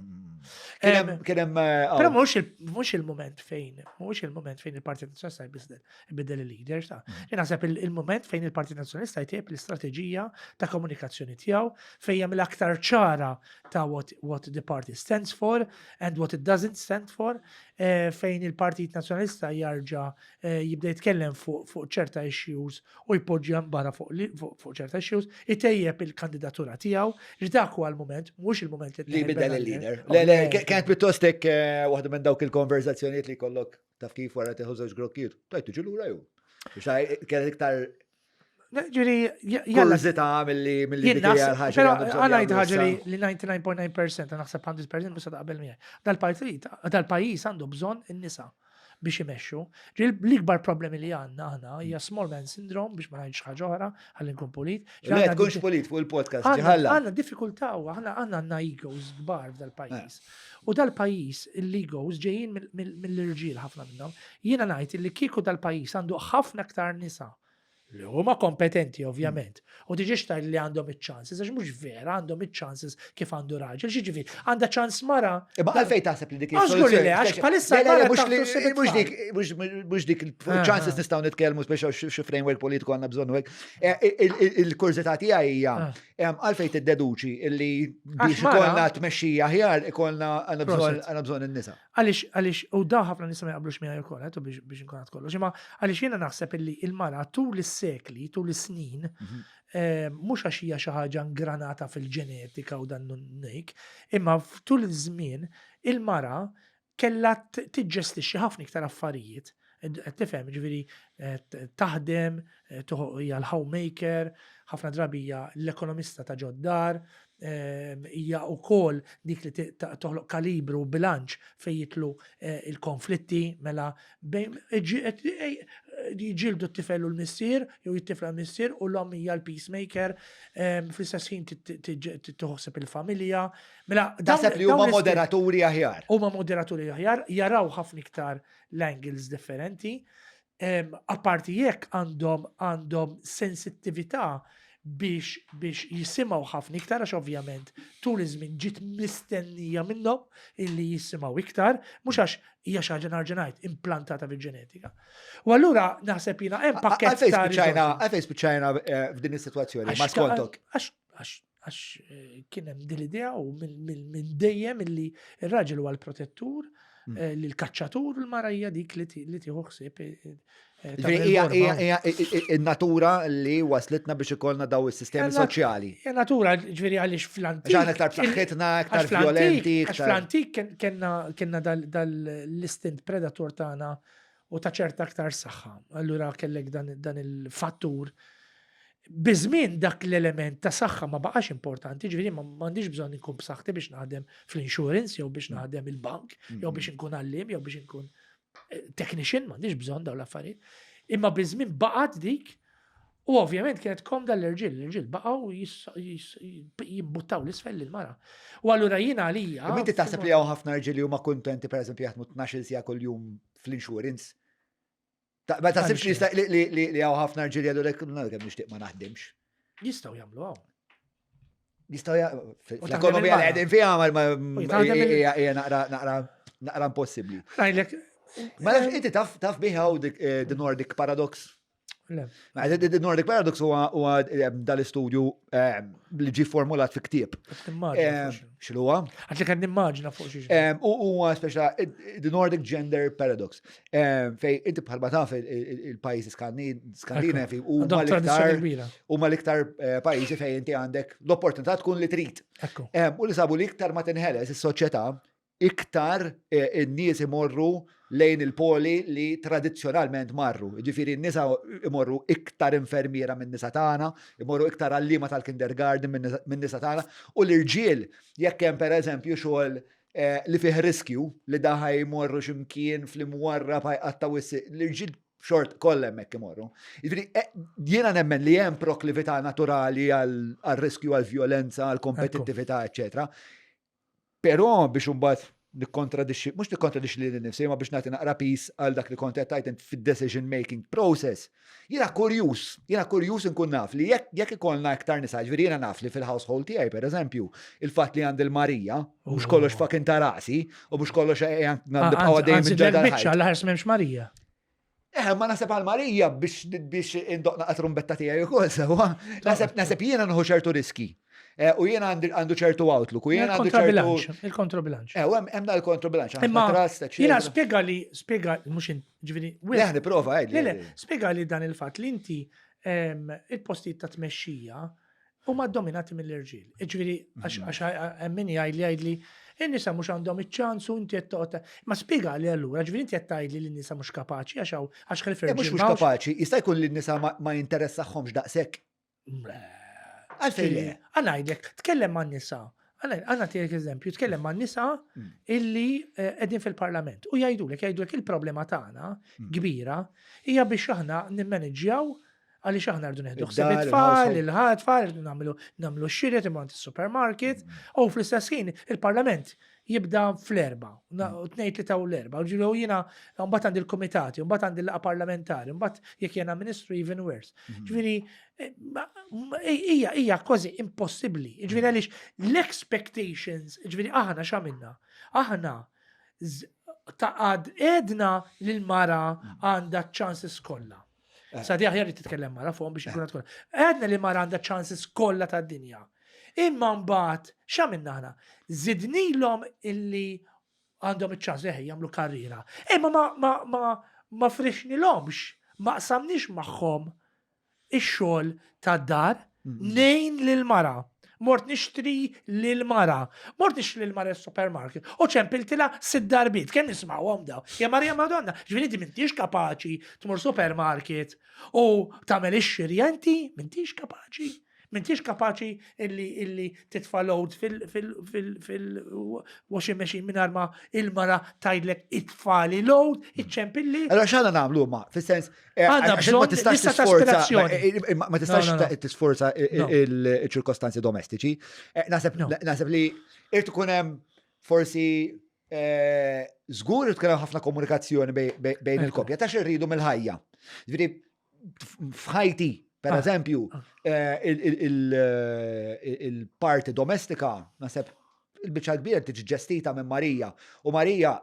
Kien hemm eh, Però mhux il-mument fejn, mhux il-mument fejn il-Partit Nazzjonalista jbiddel jbiddel il-leaders ta' mm. Naħseb il-mument fejn il-Partit Nazzjonalista jtieb l-istrateġija ta' komunikazzjoni tiegħu fejn jagħmel aktar ċara ta' what, what the party stands for and what it doesn't stand for, eh, fejn il-Partit Nazzjonalista jarġa' jibda jitkellem fuq ċerta issues u jpoġġi barra fuq ċerta issues, itejjeb il-kandidatura tiegħu, li dak huwa l-mument, mhux il-mument li bidel il-leader. Le, le, kienet pjuttost hekk eh, waħda minn dawk il-konverzazzjonijiet li kollok taf kif wara tieħu żewġ grokkijiet, tajt tiġi lura jew. Biex kienet iktar Ġiri, jalla. Kurzita mill-li mill-li dik hija l-ħaġa. Però għana ngħid ħaġa li 99.9% naħseb 100% mhux taqbel miegħi. Dal-partit, dal-pajjiż għandu bżonn in-nisa biex imexxu. Ġiri l-ikbar problemi li għandna aħna hija small man syndrome biex ma ngħidx ħaġa oħra ħalli nkun pulit. Le tkunx pulit fuq il-podcast, ġiħalla. Għandna diffikultà u aħna għandna għandna egos kbar f'dal-pajjiż. Eh. U dal-pajjiż l-egos ġejjin mill-irġiel ħafna minnhom. Jiena ngħid li kieku dal-pajjiż għandu ħafna aktar nisa li huma kompetenti ovvjament. U tiġix tgħid li għandhom iċ-chances, għax mhux vera għandhom iċ-chances kif għandu raġel, x'jiġifieri għandha ċans mara. Imma għalfejn taħseb li dik is-soluzzjoni? Le, għax bħalissa mhux dik mhux dik il-chances ah, ah. nistgħu nitkellmu speċa xi framework politiku għandna bżonn hekk. Eh, il-kurżità tiegħi hija ah. għalfejn tiddeduċi li biex ikollna tmexxija aħjar ikollna għandna bżonn in-nisa. Għaliex, għaliex, u dawn ħafna nisa ma jaqblux miegħi wkoll, eh, biex biex nkun għad kollox, imma għaliex jiena naħseb illi il-mara tul is-sekli, tul is-snin, mhm. eh, mhux għax hija xi ħaġa ingranata fil-ġenetika u dan nejk, imma tul iż-żmien il-mara kellha tiġġestixxi ħafna iktar affarijiet Qed tifhem, ġifieri eh, taħdem, eh, hija l-homemaker, ħafna drabi hija l-ekonomista ta' ġoddar, eh, hija wkoll dik li toħloq kalibru u bilanċ fejn jitlu il-konflitti mela bejn jġildu t-tifel u l-missier, jew it-tifla l-missier u l-omm hija l-peacemaker, fl-istess ħin tħossib il-familja. Mela, Taħseb li huma moderaturi aħjar. Huma moderaturi aħjar, jaraw ħafna iktar l-angles differenti. Apparti jekk għandhom għandhom sensittività biex biex jisimgħu ħafna iktar għax ovvjament tul iż-żmien ġiet mistennija minnhom illi jisimgħu iktar, mhux għax hija xi ħaġa narġa' ngħid implantata fil-ġenetika. U allura naħseb jiena hemm pakkett Għalfejn spiċċajna għalfejn spiċċajna eh, f'din is-sitwazzjoni ma skontok. Għax għax għax eh, kien hemm din l-idea u minn dejjem illi r-raġel huwa l-protettur, eh, li l-kaċċatur u l-mara hija dik li tieħu ħsieb eh, Hija in-natura li waslitna biex ikollna daw is-sistemi soċjali. Hija natura, ġifieri għaliex fl-antik. Ġan iktar b'saħħitna, iktar violenti. Għax fl-antik kellna dal-istint predatur tagħna u ta' ċerta aktar saħħa. Allura kellek dan il-fattur. Biż-żmien dak l-element ta' saħħa ma baqax importanti, ġifieri ma m'għandix bżonn inkun b'saħħti biex naħdem fl-insurance jew biex naħdem il-bank, jew biex inkun għallim, jew biex inkun eh, technician, m'għandix bżonn dawn l-affarijiet. Imma biż-żmien baqgħet dik u ovvjament kienet komda l-irġiel, l-irġiel baqgħu jimbuttaw l-isfel lill-mara. U allura jiena għalija. Imma inti taħseb li hawn ħafna rġiel li huma kuntenti pereżempju jaħdmu 12-il siegħa kuljum fl-insurance? Ma taħsibx li jista' li hawn ħafna rġiel jgħidu lek kemm nixtieq ma naħdimx. Jistgħu jagħmlu hawn. Jistgħu fl-ekonomija li qegħdin fiha hija naqra naqra naqra impossibbli. Ngħidlek. Ma nafx inti taf taf biha eh, the Nordic Paradox. The Nordic Paradox huwa eh, dal-istudju eh, li ġi formulat fi ktieb. X'huwa? Għax li kan nimmaġina fuq xi. U huwa speċa The Nordic Gender Paradox. Fej inti bħalma taf il-pajjiżi Skandinavi huma l-iktar huma l-iktar eh, pajjiżi fejn inti għandek l-opportunità tkun li trid. U li sabu li iktar ma tinħeles is-soċjetà iktar in-nies imorru lejn il-poli li tradizzjonalment marru. Ġifieri n-nisa imorru iktar infermiera minn nisa tagħna, imorru iktar għalliema tal-kindergarten minn nisa tagħna, u l-irġiel jekk hemm pereżempju xogħol eh, li fih riskju li daħa jmorru x'imkien fl-imwarrab ħajqattaw l-irġiel xort kollha hemmhekk imorru. Jiġifieri eh, jiena nemmen li hemm proklività naturali għal-riskju, għal-vjolenza, għal-kompetittività, eċċetera. Però biex imbagħad nikkontradixxi, mhux nikkontradixxi lili nnifsi, imma biex nagħti naqra piż għal dak li kont qed tgħid int fid-decision making process. Jiena kurjuż, jiena kurjuż inkun naf li jekk jekk ikollna iktar nisa, ġifieri jiena naf li fil-household tiegħi pereżempju, il-fatt li għandi l-Marija, mhux kollox fucking ta' rasi, u mhux kollox nibqgħu għaddejjin minn ġodda. Biċċa l-ħars m'hemmx Marija. Eh, ma naħseb għal Marija biex biex indoq naqa trumbetta tiegħi ukoll sewwa. Naħseb naħseb jiena nħu ċertu riski. Eh, u jiena għandu ċertu outlook, u jiena għandu ċertu. Il-kontrobilanċ. Eh, u hemm dal kontrobilanċ. Imma jiena spjega li spjega mhux ġifieri. Le, nipprova, eh. Le, le, spjega li dan il-fatt li inti ehm, il-postijiet ta' tmexxija huma dominati mill-irġiel. Ġifieri għax mhm. hemm min jgħidli jgħidli in-nisa mhux għandhom iċ-ċans u inti qed toqgħod. Ma spjega li allura, ġifieri inti qed tgħidli li n-nisa mhux kapaċi għax hawn għax ħlief eh, Mhux mhux kapaċi, jista' jkun li n-nisa ma jinteressaħħomx daqshekk. Għalfejn le. Għanajdlek, tkellem ma' nisa. Għanna tiegħek eżempju, tkellem ma' nisa mm. illi eh, qegħdin fil-parlament u jgħidulek, jgħidulek il-problema tagħna mm. kbira hija biex aħna nimmaneġġjaw Għaliex aħna rridu neħdu ħsieb it-tfal, il-ħad tfal, rridu nagħmlu nagħmlu x-xiri imma is-supermarket, mm. u fl-istess ħin il-Parlament jibda fl-erba, mm. tnejn tlieta u l-erba. Ġifieri jiena mbagħad għandi l-kumitati, mbagħad għandi l-laqa parlamentari, mbagħad jekk jiena ministru even worse. Mm. Ġifieri eh, hija hija kważi impossibbli. Ġifieri għaliex l-expectations, ġifieri aħna x'għamilna? Aħna ta' għad edna l-mara għandha ċanses kollha. Eh. Sa di aħjar li titkellem mara fuqhom biex ikun tkun. Għedna li mara għandha ċanses kollha tad-dinja. Imma mbagħad x'għamilna aħna? Zidnilhom illi għandhom iċ-ċans eħe jagħmlu karriera. Imma ma ma ma ma frixnilhomx, ma qsamniex magħhom ix-xogħol tad-dar, ngħin lil mara. Mort nixtri lil mara. Mort nixtri lil mara supermarket. U ċempiltilha sitt darbiet. Kemm nismawhom daw. Ja Marija Madonna, ġifieri inti m'intix kapaċi tmur supermarket u tagħmel ix-xirja inti m'intix kapaċi. M'intix kapaċi illi illi titfa' load fil-washing machine mingħajr ma il-mara tgħidlek itfali load, iċċempilli. Allora x'għandna nagħmlu ma, fis-sens eh, għandna bżonn ma tistax tisforza eh, eh, ma tistax tisforza il-ċirkostanzi domestiċi. Naħseb li irid ikun hemm forsi żgur irid ikun hemm ħafna komunikazzjoni bejn il-koppja ta' xirridu mill-ħajja. Ġifieri f'ħajti. Per eżempju, il-parti domestika, naħseb il-biċċa kbira tiġi ġestita minn Marija. U Marija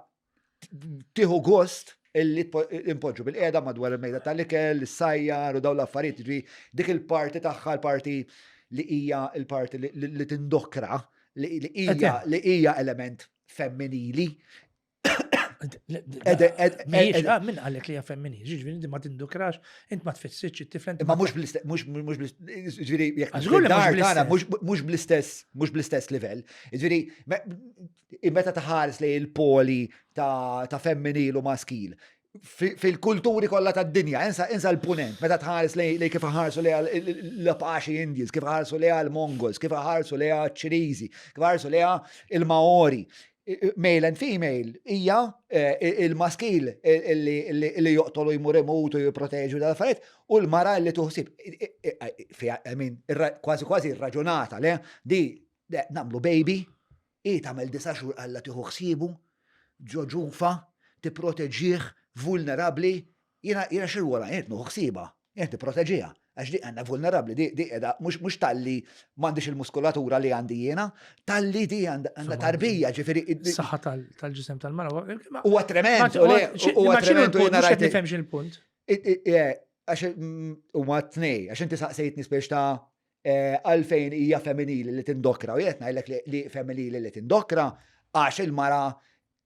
tieħu gost illi impoġġu bil-qiegħda madwar il-mejda tal-ikel, is-sajjar u dawn l-affarijiet, ġifieri dik il-parti tagħha l-parti li hija l-parti li tindokra li hija li hija element femminili. Ah, min għalek li hija femminili, ġifieri inti ma tindukrax, int ma tfissirx it-tifla. Ma mhux bl-istess, mhux bl-istess, ġifieri jekk mhux bl-istess, mhux bl-istess livell. Ġifieri meta tħares lejn il-poli ta' femminil u maskil, fil-kulturi kollha tad-dinja, insa insa l-punent, meta tħares lejn kif ħarsu lejha l-Apache Indians, kif ħarsu lejha l-Mongols, kif ħarsu lejha ċ-Ċiniżi, kif ħarsu lejha il-Maori. Male and female hija eh, il-maskil li joqtolu jmur imut u jipproteġu dal-affarijiet u l-mara li tuħsib. I mean, kważi kważi raġunata, le? Di nagħmlu baby, Hi tagħmel disa' xhur qallha tieħu ħsiebu, ġo ġufha, tipproteġih, vulnerabbli. Jiena jiena xi rwol għandi? Jien nieħu ħsiebha, jien nipproteġiha. Għax di għandha vulnerabbli, di di qiegħda mhux mhux talli m'għandix il-muskulatura li għandi jiena, talli di għandha tarbija, ġifieri. Is-saħħa tal-ġisem tal-mara huwa trement, huwa trement u jiena rajt. Nifhemx il-punt. Għax huma tnej, għax inti saqsejtni spiex ta' għalfejn hija femminili li tindokra u jien ngħidlek li femminili li tindokra għax il-mara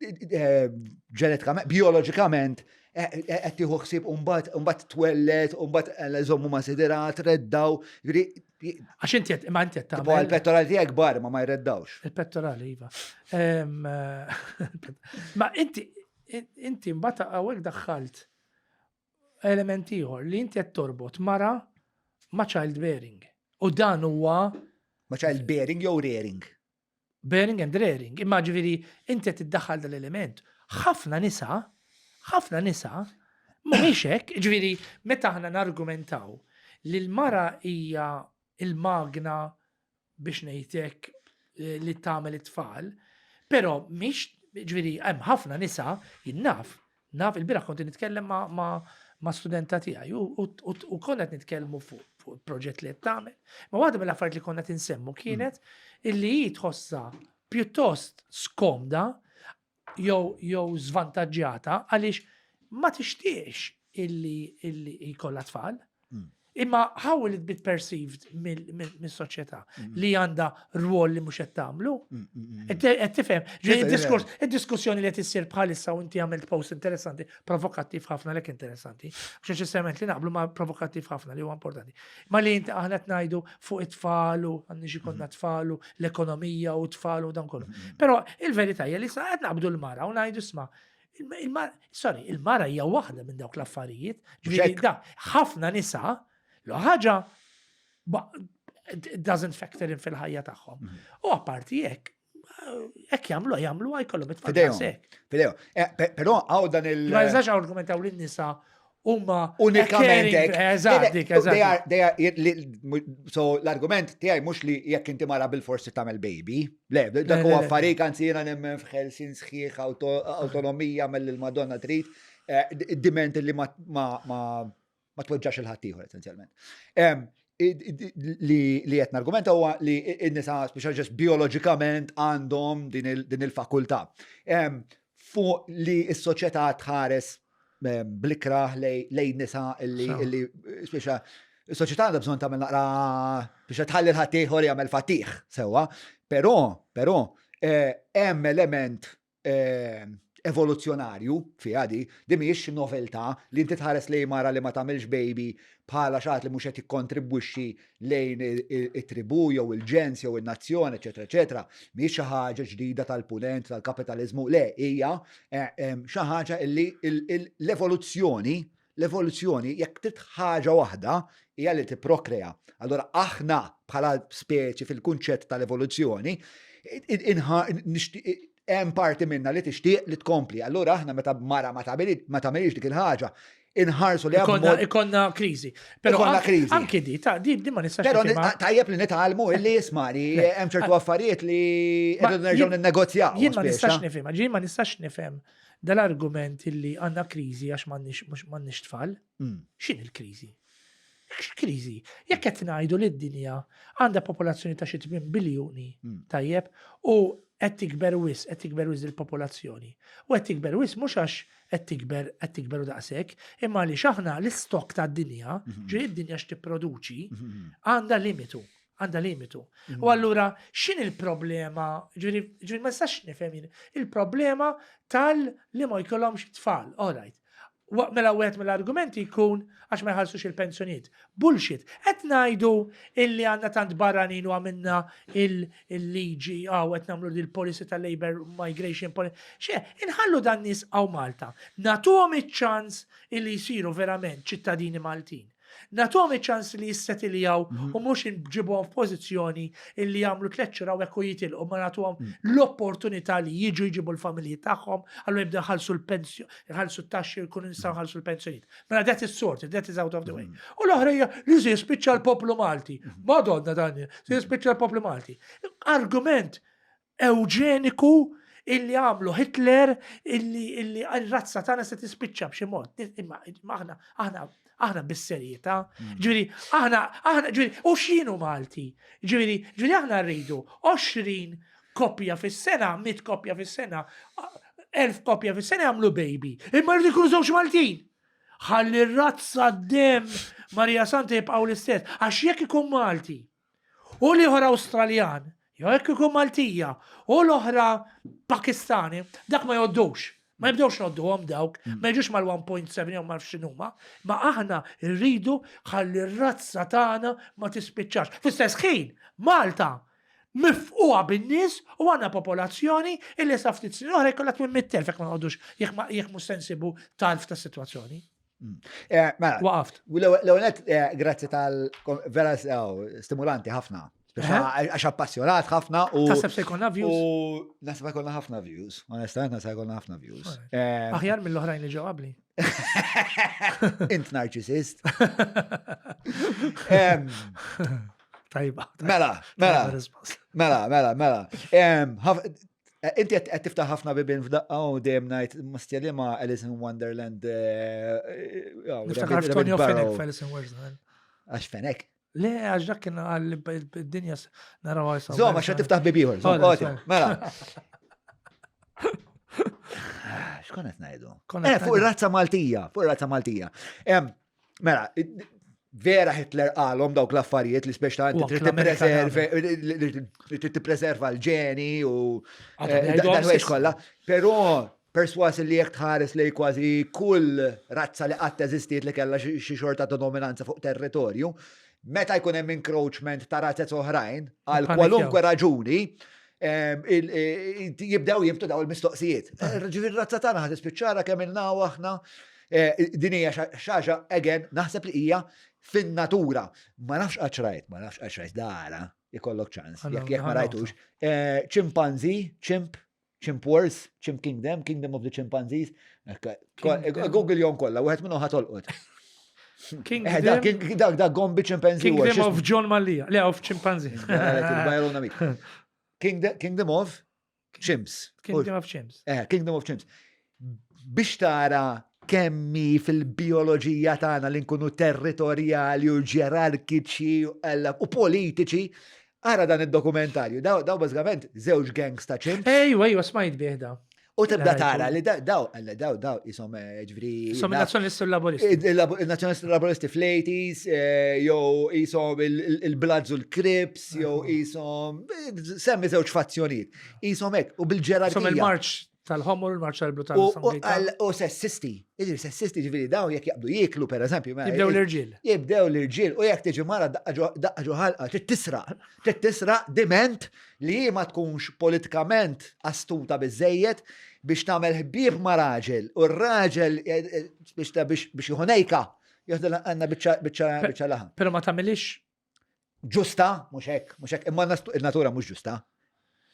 eh, ġenetikament, bioloġikament eh, eh, qed tieħu ħsieb u mbagħad twellet u mbagħad żommu ma' sidira treddaw. Għax inti qed imma inti qed tagħmel. Il-pettorali tiegħek kbar ma ma jreddawx. Il-pettorali iva. Ma inti inti mbagħad hawnhekk daħħalt element ieħor li inti qed torbot mara ma' child bearing. U dan huwa Ma' child bearing jew rearing? Bearing and rearing. Imma ġifieri inti qed iddaħħal dal-element. Ħafna nisa, ħafna nisa mhumiex hekk, ġifieri meta aħna nargumentaw li l-mara hija il-magna biex ngħid hekk eh, li tagħmel it-tfal, però mhix ġifieri hemm ħafna nisa jien naf, naf il-bieraħ kont nitkellem ma, ma, ma studenta tiegħi u, u, u, u konna qed nitkellmu fuq fuq il-proġett li qed tagħmel. Ma waħda mill-affarijiet li konna tinsemmu kienet illi hi tħossha pjuttost skomda jew jew żvantaġġjata għaliex ma tixtieqx illi illi jkollha tfal. Hmm. Imma how will it be perceived mis-soċjetà hmm. li għandha rwol li mhux qed tagħmlu? Hmm, qed tifhem, id-diskors, id-diskussjoni li qed issir bħalissa u inti għamilt post interessanti, provokattiv ħafna lek interessanti. Mhux neċessarjament li naqblu ma provokattiv ħafna li huwa importanti. Ma li inti aħna qed ngħidu fuq it-tfal u għandni xi konna tfal u l-ekonomija u tfal u dan kollu. Però il-verità hija li sa qed naqbdu l-mara u ngħidu isma' sorry, il-mara hija waħda minn dawk l-affarijiet. Ġifieri da ħafna nisa l ħaġa doesn't factor in fil-ħajja tagħhom. Mhm. U apparti hekk, hekk jagħmlu jagħmlu jkollhom it-tfal Fidejhom. Eh, però għaw dan il- Ma jistax argumentaw lin-nisa huma unikament hekk. Eżatt, dik, eżatt. So l-argument tiegħi mhux li jekk inti mara bil-forsi tagħmel baby. Le, dak huwa affarik anzi jiena nemmen f'ħelsin sħiħ awtonomija mill-Madonna trid, eh, diment li ma ma tweġġax il-ħaddieħor essenzjalment. Li qed nargumenta huwa li n-nisa speċjal ġest bioloġikament għandhom din il-fakultà. Fuq li s-soċjetà tħares blikrah lejn nisa li speċa is-soċjetà għandha bżonn tagħmel naqra biex tħalli l-ħaddieħor jagħmel fatih sewwa, però però eh, hemm element eh, evoluzzjonarju fiha di, di mhijiex xi noveltà li inti tħares lejn mara li ma tagħmilx baby bħala xi ħadd li mhux qed jikkontribwixxi lejn it-tribù jew il-ġens jew in-nazzjon, eċetera, eċetera. Mhijiex xi ħaġa ġdida tal-punent, tal-kapitaliżmu, le, hija eh, xi ħaġa li l-evoluzzjoni L-evoluzzjoni, jekk trid ħaġa waħda, hija li tipprokrea. Allura aħna bħala speċi fil-kunċett tal-evoluzzjoni, hemm parti minna li tixtieq li tkompli. Allura aħna meta mara ma tagħmilx dik il-ħaġa, inħarsu li għamma. Ikonna kriżi. Però ikonna kriżi. Anki di, ta' di, di ma nistax. Però tajjeb li nitgħallmu illi jisma' li hemm ċertu affarijiet li rridu nerġgħu ninnegozjaw. Jien ma nistax nifhem, jien ma nistax nifhem Dal-argument illi għandna kriżi għax m'għandniex tfal, mm. x'in il-kriżi? X'kriżi? Jekk qed ngħidu li d-dinja għandha popolazzjoni ta' xi 8 biljuni, tajjeb, u qed tikber wisq, qed tikber wisq il-popolazzjoni. U qed tikber wisq mhux għax qed tikber qed tikber u daqshekk, imma għaliex aħna l-istokk tad-dinja, ġifieri d-dinja x'tipproduċi, għandha limitu għandha limitu. U allura x'in il-problema, ġifieri ġifieri ma nistax nifhem jien, il-problema tal li ma jkollhomx tfal, all right. Mela wieħed mill-argumenti jkun għax ma jħallsux il-pensjonijiet. Bullshit. Qed ngħidu illi għandna tant barranin u għamilna il-liġi għaw qed nagħmlu il-policy tal-labor migration policy. Xe, inħallu dan nies hawn Malta. Nagħtuhom iċ-ċans illi jsiru verament ċittadini Maltin. Nagħtuhom iċ-ċans li jissetiljaw u mhux inġibuhom f'pożizzjoni illi jagħmlu tlett xhur hawnhekk u jitilqu ma nagħtuhom l-opportunità li jiġu jġibu l-familji tagħhom, allura jibdew jħallsu l-pensjoni, jħallsu t-taxxi u jkunu jistgħu jħallsu l-pensjonijiet. Mela that is sorted, that is out of the way. U l-oħra hija li se jispiċċa l-poplu Malti. Madonna dan, se jispiċċa l-poplu Malti. Argument ewġeniku illi għamlu Hitler illi illi r-razza tagħna se tispiċċa b'xi mod. Imma aħna aħna aħna bis-serjetà. Mm. Ġifieri aħna aħna ġifieri u x'inhu Malti? Ġifieri ġifieri aħna rridu 20 koppja fis-sena, 100 koppja fis-sena, 1000 koppja fis-sena jagħmlu baby. Imma rridu jkunu żewġ Maltin. Ħalli r-razza d-dem Marija Santa jibqgħu l-istess. Għax jekk ikun Malti u l-ieħor Awstraljan, jew jekk ikun Maltija, u l-oħra Pakistani, dak ma jgħoddux. Ma jibdewx nodduhom dawk, mm. ma jiġux mal-1.7 jew ma x'inhuma, ma aħna rridu ħalli r-razza tagħna ma tispiċċax. Fl-istess ħin, Malta mifquha bin-nies u għandna popolazzjoni illi sa ftit snin oħra jkollha 800,000 jekk ma noqogħdux jekk mhux se nsibu tarf tas-sitwazzjoni. Eh, mela, Waqaft. L-ewwel eh, grazzi tal vera oh, stimulanti ħafna. Għax appassjonat ħafna u. Taħseb se jkollna views? U naħseb jkollna ħafna views. Onestament naħseb jkollna ħafna views. Eh, Aħjar mill-oħrajn li ġew qabli. Int narċisist. Tajba. Mela, mela. Mela, mela, mela. Eh, inti qed tiftaħ ħafna bibien f'daqqa u dejjem ngħid mastja li ma Alice in Wonderland. Eh, eh, Niftakar f'Tonio Fenek f'Alice in Wonderland. Għax Fenek? Le, għax dak kien għal id-dinja naraw għal Zom, għax tiftaħ bibiħor. Mela. X'kont qed ngħidu? Fuq ir-razza Maltija, fuq ir-razza Maltija. Mela, vera Hitler qalhom dawk l-affarijiet li speċta inti trid trid tippreserva l-ġeni u eh, dan kollha. Però perswas li jekk tħares li kważi kull razza li qatt eżistiet li kellha xi xorta ta' dominanza fuq territorju, meta jkun hemm encroachment ta' razzez oħrajn għal kwalunkwe raġuni, jibdew jibtu daw il-mistoqsijiet. Eh, ġifieri razza tagħna ħad tispiċċara kemm ilna aħna eh, din hija xaġa again naħseb li hija fin-natura. Ma nafx qatt rajt, ma nafx qatt rajt dara ikollok ċans, jekk jekk ma rajtux. Eh, ċimpanzi, ċimp, Chimp Wars, Chimp Kingdom, Kingdom of the Chimpanzees. Google jom kollha, wieħed minnhom ħatolqot. Kingdom. Eh, dak dak Gombi Chimpanzee Kingdom of John Mallia, le of Chimpanzee. Kingdom of Chimps. Kingdom of Chimps. Eh, Kingdom of Chimps. Biex tara kemmi fil-bioloġija tagħna li nkunu territorjali u ġerarkiċi u politiċi, ara dan id-dokumentarju. Daw daw bażikament żewġ gangs ta' chimps. Ejwa, ejwa, smajt bih da. U tibda tara li daw, daw, daw, jisom eh, ġviri. Jisom il-nazjonisti laboristi. Il-nazjonisti laboristi fl-80s, eh, jew jisom il-Bloods u l-Crips, jew jisom, semmi żewġ fazzjonijiet. Jisom hekk, u bil-ġerarkija. Jisom il-marċ tal-ħomor u l-marċ tal-blu tal U sessisti, jiġri sessisti ġifieri dawn jekk jaqbdu jieklu pereżempju. Mela, jibdew l-irġiel. Jibdew l-irġiel u jekk tiġi mara daqqa ġo ħalqa trid tisraq. Trid tisraq diment li hi ma tkunx politikament astuta biżejjed biex tagħmel ħbieb ma' raġel u r-raġel eh, eh, biex biex jieħu nejka jieħdu għandna biċċa laħam. Però ma tagħmilix ġusta, mhux hekk, mhux hekk, imma in-natura mhux ġusta.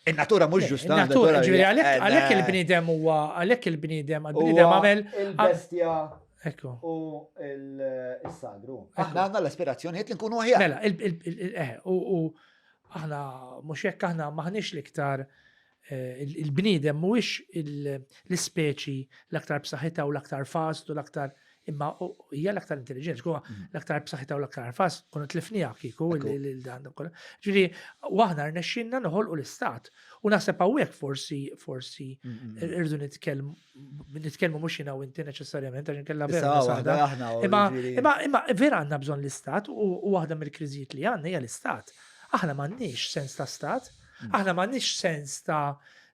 In-natura mhux ġusta. In-natura, ġifieri għalhekk il-bniedem huwa għalhekk il-bniedem, għal-bniedem għamel il-bestja Ekku. U il-sagru. Aħna għandna l-aspirazzjonijiet li nkunu aħjar. Mela, eh, u aħna mhux hekk aħna maħniex l-iktar eh, il-bniedem mhuwiex l-ispeċi l-aktar b'saħħitha u l-aktar fast u l-aktar. Imma hija l-aktar intelligenti, huwa mm. l-aktar b'saħħitha u l-aktar fas, kunu tlifniha kieku lil dan ukoll. Ġifieri, waħna rnexxinna noħolqu l-istat. U naħseb hawnhekk forsi forsi mm, mm, irdu nitkellmu nitkellmu mhux jiena u inti neċessarjament għax inkella vera. Imma imma imma vera għandna bżonn l-istat u waħda mill-kriżijiet li għandna hija l-istat. Aħna m'għandniex sens ta' stat, aħna m'għandniex sens ta'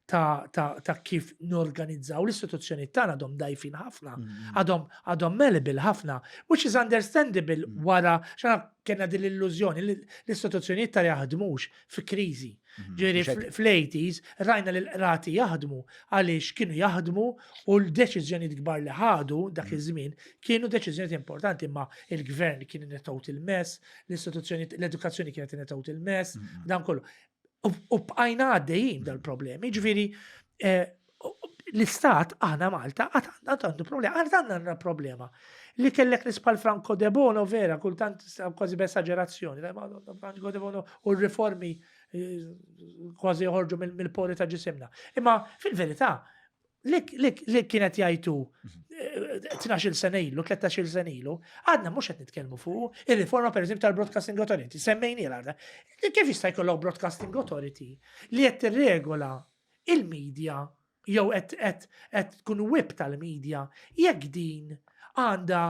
ta', ta, ta kif norganizzaw l-istituzzjoni tagħna għadhom dajfin ħafna, mm. għadhom għadhom malleable ħafna, which is understandable mm. wara xana kena din l-illużjoni li l-istituzzjonijiet ta' jaħdmux fi kriżi. Mm. Ġifieri fl-80s rajna li l-qrati jaħdmu għaliex kienu jaħdmu u l-deċiżjonijiet kbar li ħadu dak iż-żmien kienu deċiżjonijiet importanti imma il-gvern kien in a total mess, l-istituzzjoni l-edukazzjoni kienet in a total mess, dan kollu. U bqajna għaddejjin dal-problemi, ġifieri eh, l-istat aħna Malta għad għandu problema, għad għandna problema. Li kellek nies bħal Franco De Bono vera, kultant kważi b'esagerazzjoni, Franco De Bono u r-riformi eh, kważi joħorġu mill-pori ta' ġisimna. Imma fil-verità, li kienet jgħidu 12 eh, sena ilu, 13 sena ilu, għadna mhux qed nitkellmu fuq ir-riforma pereżempju tal-Broadcasting Authority, semmejni l-għadna. Kif jista' jkollok Broadcasting Authority li qed tirregola il-media jew qed tkun whip tal-media jekk din għandha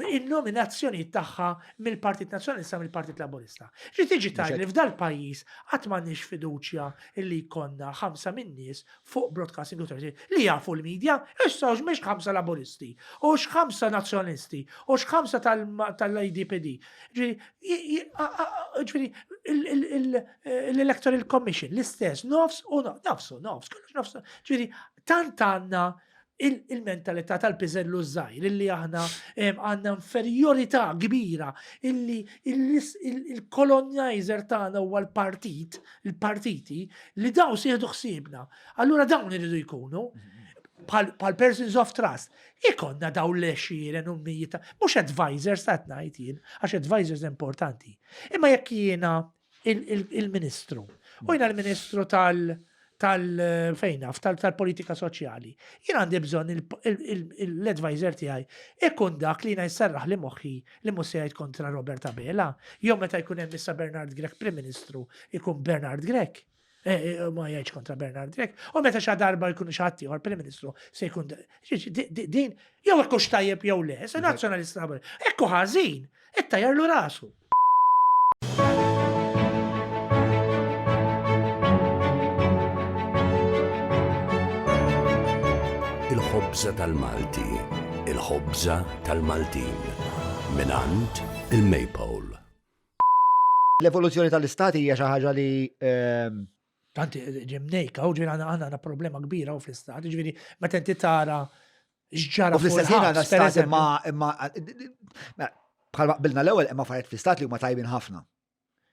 il-nominazzjonijiet tagħha mill-Partit Nazzjonalista mill-Partit Laburista. Ġi tiġi tgħid li f'dal-pajjiż qatt m'għandniex fiduċja li jkollna ħamsa min-nies fuq Broadcasting Authority li jafu l-media, issa hux mhix ħamsa Laburisti, hux ħamsa Nazzjonalisti, hux ħamsa tal-ADPD. Ġifieri l-Electoral Commission l-istess, nofs u nofs u nofs, kollox nofs. Ġifieri tant għandna il-mentalità tal-piżellu żgħir illi aħna għandna inferjorità kbira illi il-colonizer tagħna huwa l-partit, il-partiti li dawn se jieħdu ħsiebna. Allura dawn iridu jkunu bħal persons of trust. Ikonna daw l-għexieren u mijiet mhux advisors ta' ngħid jien, għax advisors importanti. Imma jekk jiena il-ministru. U jiena l-ministru tal- tal fejn naf, tal-politika soċjali. Jien għandi bżonn l-advisor tiegħi ikun dak li jiena jserraħ li moħħi li mhux se jgħid kontra Robert Abela, jew meta jkun hemm issa Bernard Grech Prim Ministru ikun Bernard Grech. Eh, eh, ma jgħidx kontra Bernard Grech. U meta xa darba jkun xi ħadd ieħor Prim Ministru se jkun din jew hekk hux tajjeb jew le, se nazzjonalista hekk hu ħażin, ittajjarlu rasu. Il-ħobża tal-Malti, il-ħobża tal-Maltin, mingħand il-Maypole. L-evoluzzjoni tal-istati hija xi ħaġa li ehm, Tanti ġemnejka, u ġifieri għandna problema kbira u fl-istat, ġifieri meta inti tara x'ġara. U fl-istess ħin għandna stat imma imma mela, bħalma qbilna l-ewwel imma affarijiet fl-istat li huma tajbin ħafna.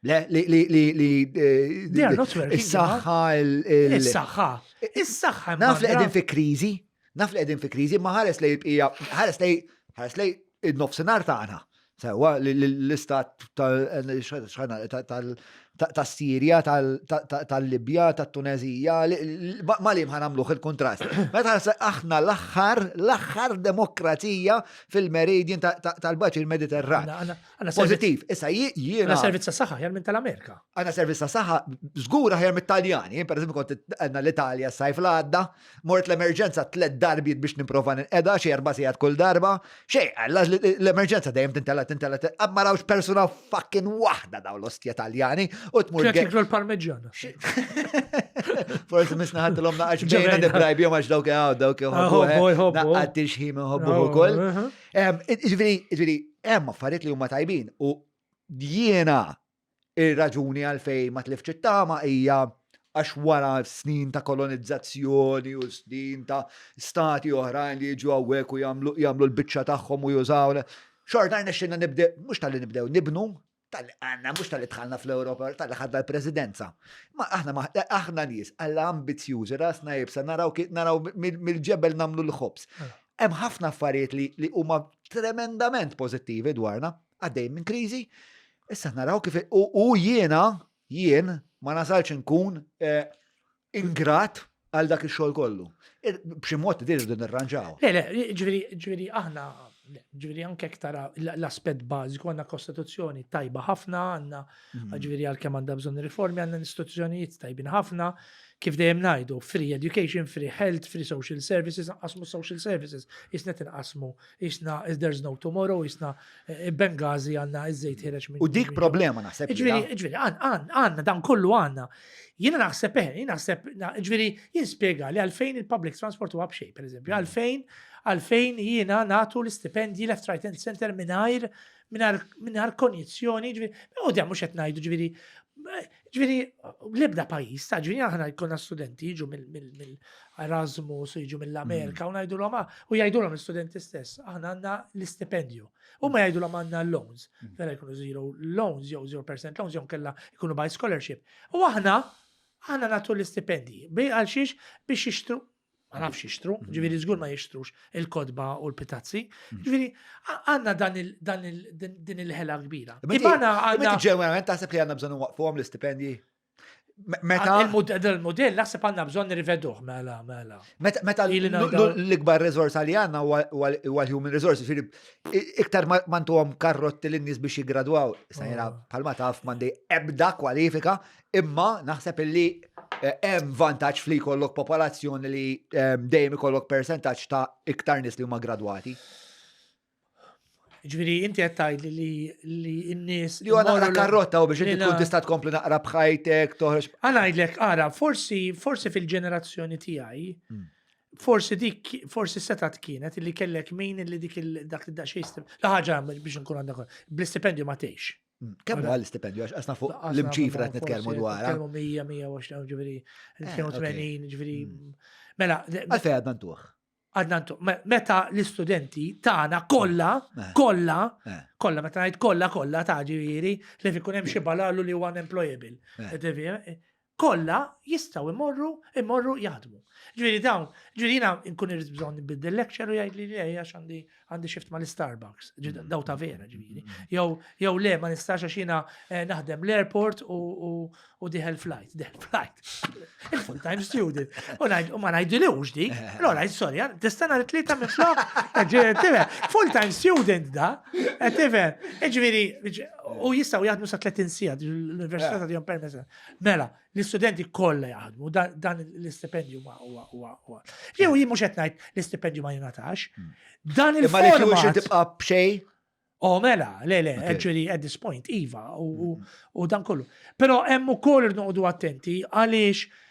Le, li li li li eh, is-saħħa il-saħħa. Is-saħħa. Naf li qegħdin fi kriżi, naf li qegħdin fi kriżi, ma ħares lej il-bqija, ħares lej ħares lej in-nofsinhar tagħna. Sewa l-istat tas-Sirja, tal-Libja, tat-Tunezija, ma li ma nagħmluh il-kontrast. Meta aħna l-aħħar, l-aħħar demokrazija fil-meridian tal-baċir Mediterran. Pozitiv, issa jiena. Għandna servizz ta' saħħa aħjar minn tal-Amerika. Għandna servizz ta' saħħa żgur aħjar mit-Taljani. Jien pereżempju kont għandna l-Italja s-sajf l-għadda, mort l-emerġenza tliet darbiet biex nipprova ninqeda xi erba' sigħat kull darba. Xejn, l-emerġenza dejjem tintela tintela ma rawx persuna fucking waħda daw l-ostja Taljani u tmur. Kienet jiklu l-parmeġġana. Forsi misna ħadtilhom naqax bejna nibrajbihom għax dawk dawk jħobbu. Naqqat tixħim iħobbu ukoll. Ġifieri, ġifieri, hemm affarijiet li huma tajbin u jiena ir-raġuni għalfejn ma tliftx it-tama hija għax wara snin ta' kolonizzazzjoni u snin ta' stati oħrajn li jiġu hawnhekk u jagħmlu jagħmlu l-biċċa tagħhom u jużaw. Xorta rnexxilna nibdew, mhux talli nibdew nibnu, talli għandna mhux talli dħalna fl-Ewropa, talli ħadna l-presidenza. Ma aħna aħna nies alla ambizzjużi, rasna iebsa, naraw naraw mill-ġebel nagħmlu l-ħobż. Hemm ħafna affarijiet li huma tremendament pożittivi dwarna, għaddejjin minn kriżi, issa naraw kif u jiena jien ma nasalx inkun eh, ingrat għal dak ix-xogħol kollu. B'xi mod din irridu nirranġaw. Le, le, ġifieri, ġifieri aħna. Le, ġifieri anke jekk tara l-aspett bażiku għandna kostituzzjoni tajba ħafna, għandna ġifieri għalkemm għandha bżonn riformi, għandna istituzzjonijiet tajbin ħafna, kif dejjem ngħidu, free education, free health, free social services, nqasmu social services, jisna tinqasmu, jisna there's no tomorrow, jisna eh, Benghazi għandna iż-żejt ħireġ minn. U dik problema naħseb. Ġifieri, ġifieri, għandna dan kollu għandna. Jiena naħseb eh, jiena naħseb, ġifieri, jien spjega li għalfejn il-public transport huwa b'xejn, pereżempju, mm. għalfejn għalfejn jiena nagħtu l-istipendji left, right and center mingħajr mingħajr konjizzjoni, ġifieri, u dan mhux qed ngħidu ġifieri ġifieri l-ebda pajjiż ta' ġifieri aħna jkollna studenti jiġu mill-Erasmus u jiġu mill-Amerika mm. u ngħidulhom ah, u jgħidulhom l-istudenti stess, aħna għandna l-istipendju. U ma jgħidulhom għandna loans, mm. vera jkunu zero loans jew 0% loans jew kella jkunu by scholarship. U aħna aħna nagħtu l-istipendji. Għal xiex biex jixtru ma nafx jixtru, mhm. ġifieri żgur ma jixtrux il-kodba u l-pitazzi. Mhm. Ġifieri għandna dan din il-ħela kbira. Imma għandna ġenwinament taħseb li għandna bżonn waqfuhom l-istipendji? Meta il-modell naħseb għandna bżonn nirriveduh mela mela. Meta l-ikbar riżorsa li għandna huwa l-human resource, ġifieri iktar ma ntuhom karrotti lin-nies biex jiggradwaw, issa jiena ah. bħalma taf m'għandi ebda kwalifika, Imma naħseb illi eh, hemm vantaġġ fli jkollok popolazzjoni li eh, dejjem ikollok persentaġġ ta' iktar nies li huma gradwati. Ġifieri inti qed tgħidli li li n-nies. Li huwa naqra karrotta u biex inti tkun tista' tkompli naqra b'ħajtek toħroġ. Ħa ngħidlek ara, forsi forsi fil-ġenerazzjoni tiegħi hmm. Forsi dik, forsi setat kienet li kellek min li dik dak id-daqsxejn. La ħaġa biex nkun għandek bl-istipendju ma tgħix. Mm, kemm huwa l-istipendju għax qasna fuq l-imċifra qed nitkellmu dwar. Nitkellmu 100, 120, ġifieri, eh, nitkellmu 80, ġifieri. Mm. Mela. Għalfejn għadna ntuh? Għadna ntuh. Meta l-istudenti tagħna kollha, eh. kollha, eh. kollha, meta ngħid kollha, kollha ta' ġifieri, li ikun hemm xi balalu li huwa unemployable. Kollha jistgħu imorru imorru jaħdmu. Ġifieri dawn, ġifieri jiena nkun irid bżonn nbiddel lecture u jgħidli li għax għandi għandi shift mal-Starbucks. Mm. Daw ta' vera ġifieri. Mm. Jew jew le ma nistax għax jiena eh, naħdem l-airport u u diħel flight, diħel flight. Il-full time student. U ngħid u ma ngħidilux dik. Allora, sorry, tista' nhar it-tlieta minn flok. Full time student da. Eh, tifhem. Ġifieri u jistgħu jaħdmu sa 30 siegħa l-università eh. tagħtihom permess. Mela, l-istudenti kollha jaħdmu, dan l-istipendju ma huwa huwa huwa. Jew jien mhux qed ngħid l-istipendju ma jingħatax. Hmm. Dan il-format. Imma li tibqa' b'xejn? Oh, mela, le, le, actually at this point, Iva, u hmm. dan kollu. Pero hemm ukoll irnoqdu attenti għaliex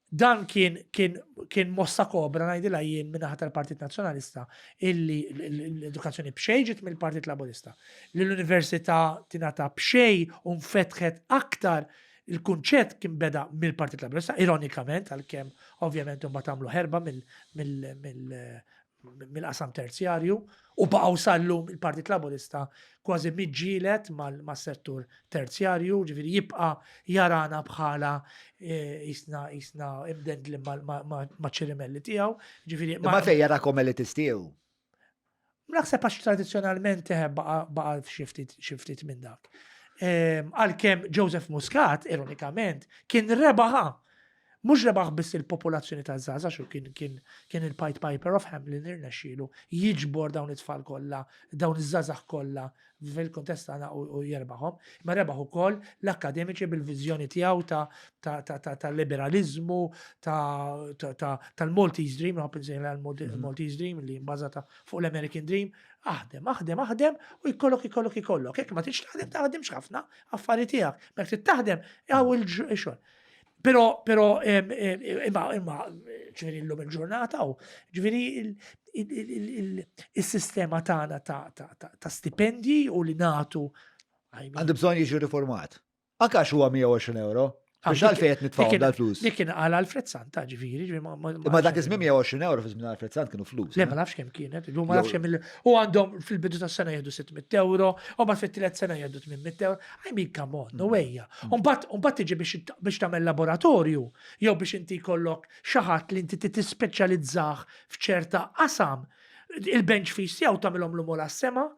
dan kien kien kien mossa kobra ngħidilha jien min-naħa tal-Partit Nazzjonalista illi l-edukazzjoni b'xejn ġiet mill-Partit Laburista. Li l-università tingħata b'xejn u nfetħet aktar il-kunċett kien beda mill-Partit Laburista, ironikament, għalkemm ovvjament imbagħad għamlu ħerba mill-qasam terzjarju u baqgħu sal-lum il-Partit Laburista kważi miġġielet mas-settur terzjarju, ġifieri jibqa' jarana bħala eh, jisna jisna imdendli ma' ċirimelli tiegħu, ġifieri. Ma fejn jarakom elitisti Naħseb għax tradizzjonalment eh, baqa' xi ftit minn dak. Ehm, għalkemm Joseph Muscat, ironikament, kien rebaħa. Mhux rebaħ biss il-popolazzjoni ta' żgħażagħ xu kien kien kien il-Pied Piper of Hamelin irnexxielu jiġbor dawn it-tfal kollha, dawn iż-żgħażagħ kollha fil-kuntest tagħna u jerbaħhom, imma rebaħ ukoll l-akkademiċi bil-viżjoni tiegħu ta' liberaliżmu, tal-Maltese Dream, nħobb insejħilha l-Maltese Dream li bbażata fuq l-American Dream, aħdem, aħdem, aħdem u jkollok, ikollok, ikollok. Jekk ma tridx taħdem, taħdimx ħafna, affari tiegħek. Meta trid taħdem, hawn il-xogħol. Pero, pero, imma, imma, ġviri l-lum il-ġurnata u ġviri il-sistema tagħna ta' stipendji u li natu. Għandu bżonn jiġi riformat. Anka għax huwa 120 euro. Ah, Biex għalfejn qed nitfgħu dal-flus. Dik kien għal Alfred Santa ġifieri, Imma dak iż-żmien 120 euro fi żmien Alfred Sant kienu flus. Le ma nafx kemm kienet, ma nafx kemm u għandhom fil-bidu tas-sena jieħdu 600 euro, u mbagħad fit-tielet sena jieħdu 800 euro. I mean, come on, no way. Umbagħad tiġi biex tagħmel laboratorju jew biex inti jkollok xi ħadd li inti tispeċjalizzah f'ċerta qasam. Il-bench fees tiegħu tagħmilhom l-umola s-sema.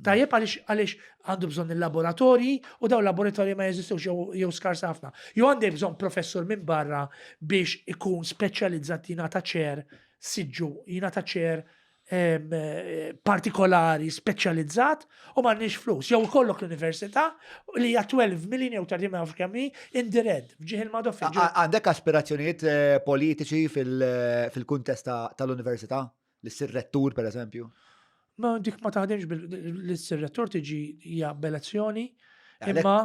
Tajjeb għaliex għaliex għandu bżonn il-laboratorji u dawn laboratorji ma jeżistux jew skarsa ħafna. Jew għandek bżonn professur minn barra biex ikun speċjalizzat jingħata ċer siġġu, jingħata ċer. eh, partikolari speċjalizzat u m'għandniex flus. Jew ikollok l-università li hija 12 million jew 30 ma nafx kemm hi in the red, f'ġieħ il-Madoffi. Għandek aspirazzjonijiet eh, politiċi eh, fil-kuntest tal-università? Li ssir rettur, per eżempju? Ma dik ma taħdimx li ssir rettur tiġi hija b'elezzjoni. Imma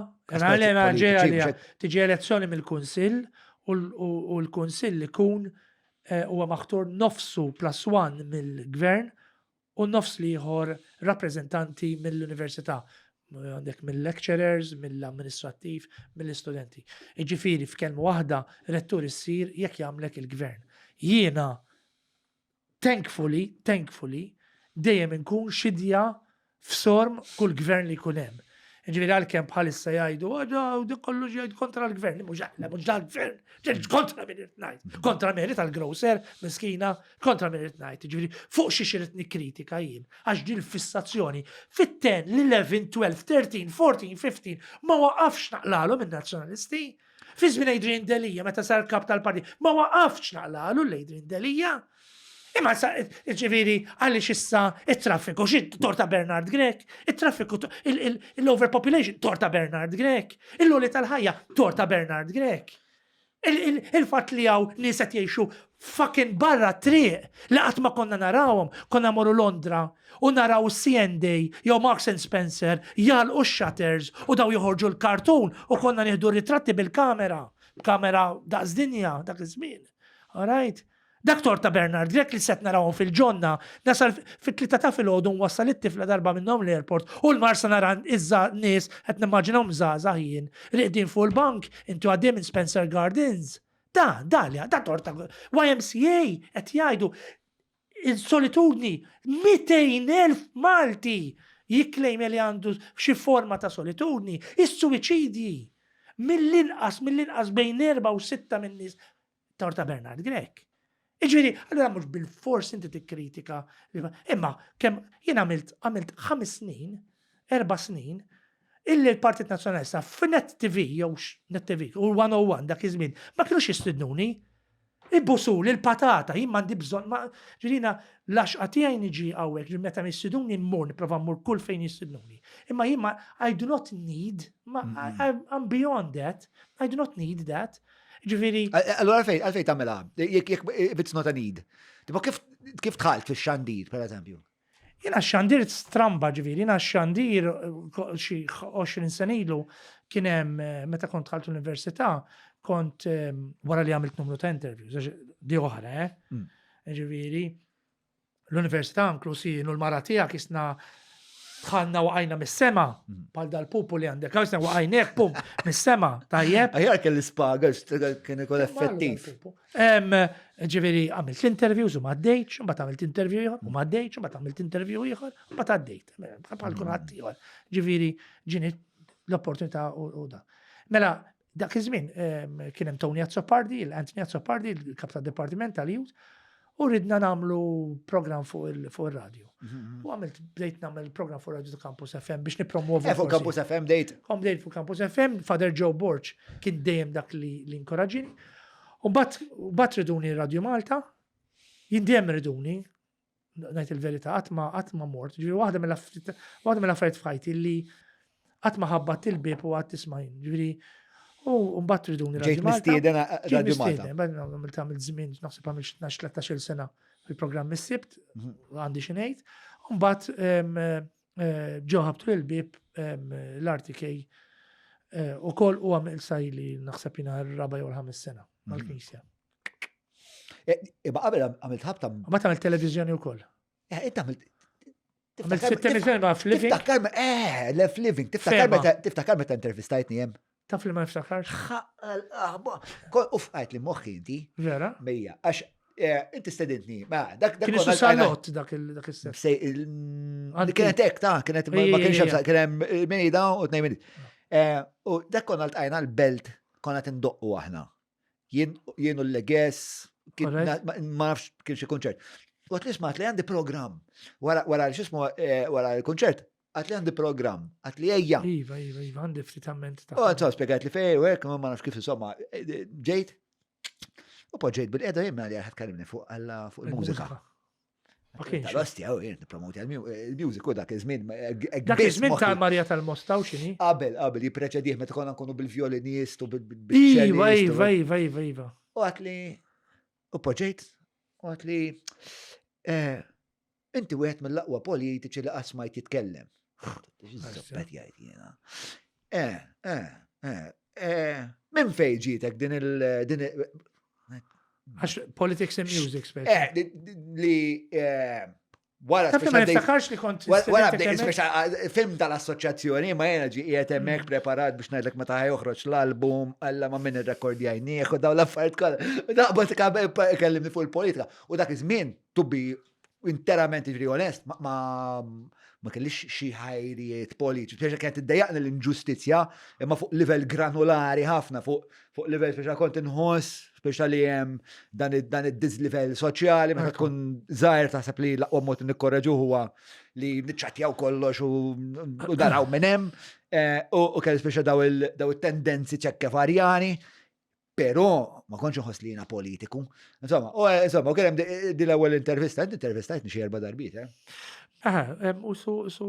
tiġi elezzjoni mill-Kunsill u l-Kunsill ikun eh, huwa maħtur nofsu plus one mill-gvern u nofs l-ieħor rappreżentanti mill-università għandek mill-lecturers, mill-amministrattiv, mill-istudenti. Iġifieri f'kelma waħda rettur issir jekk jagħmlek il-gvern. Jiena thankfully, thankfully, dejjem inkun xidja f'sorm kull gvern li jkun hemm. Ġifieri għalkemm bħalissa jgħidu, oh, dik kollu jgħid kontra l-gvern, mhux aħna mhux dal-gvern, ġieli kontra min irid ngħid, kontra min irid għall-grocer, miskina, kontra min irid ngħid. Ġifieri fuq xi irid nikkritika jien, għax din il-fissazzjoni fit-10, l-11, 12, 13, 14, 15 ma waqafx naqlalhom in-nazzjonalisti. Fi żmien Adrian Delia, meta sar kap tal-partit, ma waqafx naqlalu l-Adrian Delia. Imma ġifieri għaliex issa it-traffiku xi torta Bernard Grech, it-traffiku l-overpopulation torta Bernard Grech, il-loli tal-ħajja torta Bernard Grech. Il-fatt li hawn nies qed jgħixu fucking barra triq li qatt ma konna narawhom, konna morru Londra u naraw C&A jew Marks and Spencer jagħlqu x-shutters u daw joħorġu l-kartun u konna nieħdu ritratti bil-kamera, kamera daqs dinja dak iż-żmien. All right? Dak tort ta' Bernard Grech li set narawhom fil-ġonna, nasal fit-tlieta ta' filgħodu nwassal it-tifla darba minnhom l-airport u l-Marsa nara iżza nies qed nimmaġinahom żgħażagħ jien, riqdin fuq il-bank, inti għaddej minn Spencer Gardens. Da, da li, da tort ta' YMCA qed jgħidu il-solitudni 200,000 Malti jikklejmja li għandu xi forma ta' solitudni, is-suwiċidji mill-inqas mill-inqas bejn erba' u sitta min-nies Torta Bernard Grech. Iġifieri, allura mhux bil-fors inti tikkritika. Imma kemm jien għamilt għamilt ħames snin, erba' snin, illi l-Partit Nazzjonalista f'Net TV jew Net TV u 101 dak iż-żmien ma kinux jistidnuni. Ibusuli l-patata, jien m'għandi bżonn ma ġirina l-għaxqa tiegħi niġi hawnhekk, ġifieri meta jistidnuni mmur nipprova mmur kull fejn jistidnuni. Imma jien ma I do not need, ma I'm beyond that, I do not need that. Ġifieri. Allura għalfejn għalfejn tagħmilha? Jekk jekk if it's not a need. Tipo kif kif dħalt fix-xandir, pereżempju? Jiena x-xandir stramba ġifieri, jiena x-xandir xi 20 sena ilu kien hemm eh, meta kont dħalt l-università, kont eh, wara li għamilt numru ta' interviews, di oħra, eh? Mm. Ġifieri, L-università inkluż jien u l-mara tiegħek isna dħalna waqajna mis-sema, mm. bħal dal-pupu li għandek, għaw isna waqajnek, pum, mis-sema, tajjeb. Aħjar kelli spaga, kien ikun effettiv. Ġifieri, għamilt l-interviews u ma għaddejtx, mbagħad għamilt interview ieħor u ma għaddejtx, mbagħad għamilt interview ieħor, u mbagħad għaddejt. Bħal kulħadd ieħor. Ġifieri, ġini l-opportunità u da. Mela, Dak iż-żmien kien hemm Tony Azzopardi, il-Anthony Azzopardi, il-kap tad-dipartiment tal-youth, u ridna nagħmlu program fuq il-radju. Mhm. U għamilt bdejt nagħmel program fuq radio ta' Campus FM biex nipromuovu. Eh, fuq Campus FM bdejt. Kom bdejt fuq Campus FM, Father Joe Borg kien dejjem dak li inkoraġini. U bat riduni Radio Malta, jien dejjem riduni, ngħid il-verità, qatt ma qatt ma mort. Ġifieri waħda waħda mill-affarijiet f'ħajti li qatt ma ħabbat il-bieb u qatt tisma' jien. Ġifieri u mbagħad riduni Radio Malta. Mistieden Radio Malta. Għamilt għamilt żmien, naħseb għamilt 12-13 sena fil-programm is-sibt, mhm. għandi xi ngħid. U mbagħad eh, ġew ħabtu l-bieb l-RTK eh, u kol u għamil sajli naħseb jina r-raba jew l-ħames sena mhm. mal-Knisja. Eh, imma qabel għamilt ħabta. Ma tagħmel televiżjoni wkoll. Eh, inti għamilt. Għamilt televiżjoni ma f'living. Tiftakar, eh, le f'living, tiftakar meta tiftakar meta intervistajtni hemm. Taf li ma niftakarx. Uf, għajt li moħħi inti. Vera? Mejja, għax eh, inti stedintni, ma dak dak. Kien salott dak il-set. Kienet hekk ta' kienet ma kienx hemm kien hemm mejda u tnejn minni. U dak konna ltqajna l-belt konna tindoqqu aħna. Jien u l-leges, ma nafx kien xi kunċert. U għat li smat li għandi program. Wara xismu, eh, wara l-kunċert, għat li għandi program, għat li ejja. Iva, iva, iva, għandi ftit amment ta' U għat spiegħat li fej, u hekk, ma nafx kif insomma, eh, eh, ġejt. U poġġejt bil-qeda jien li għal kellimni fuq fuq il-mużika. Ma kienx. Tal-ostja, u jien nippromoti għal-music u dak iż-żmien. Dak iż-żmien ta' Marja tal-Mosta u x'inhi? Qabel, qabel, jippreċedih meta konna nkunu bil-violinist u bil-ċellist. Iva, iva, iva, iva, iva. U għat li, u poġġejt, u għat li, eh, inti wieħed mill-aqwa politiċi li qatt smajt jitkellem. X'żobbet jgħid jiena. Eh, eh, eh, eh, minn fejn ġietek din il- din Għax politics and music, speċi. Eh, li eh, wara. Taf ma niftakarx li kont. Wara bdejt speċa eh, film tal-assoċjazzjoni, ma jena ġi qiegħed hemmhekk mm. preparat biex ngħidlek meta ħajoħroġ l-album, alla ma minn irrekordjajnieh u dawn l-affarijiet kollha. Daqbad kellimni fuq il-politika. U dak iż-żmien to be interament ġri onest, ma ma kellix xi ħajrijiet politiċi, speċa kienet iddejjaqni l-inġustizzja, imma fuq livell granulari ħafna, fuq fuq livell speċa kont inħoss, speċa li hemm dan dan id-diżlivell soċjali, meta tkun żgħir taħseb li l-aqwa mod nikkorreġu huwa li niċċattjaw kollox u daraw minn hemm, eh, u kelli speċa daw il-tendenzi ċekkevarjani, Però ma kontx inħoss li jiena politiku. Insomma, u eh, insomma, u kien hemm din l-ewwel intervista, inti intervistajtni xi erba' darbiet, eh? Eh, u su su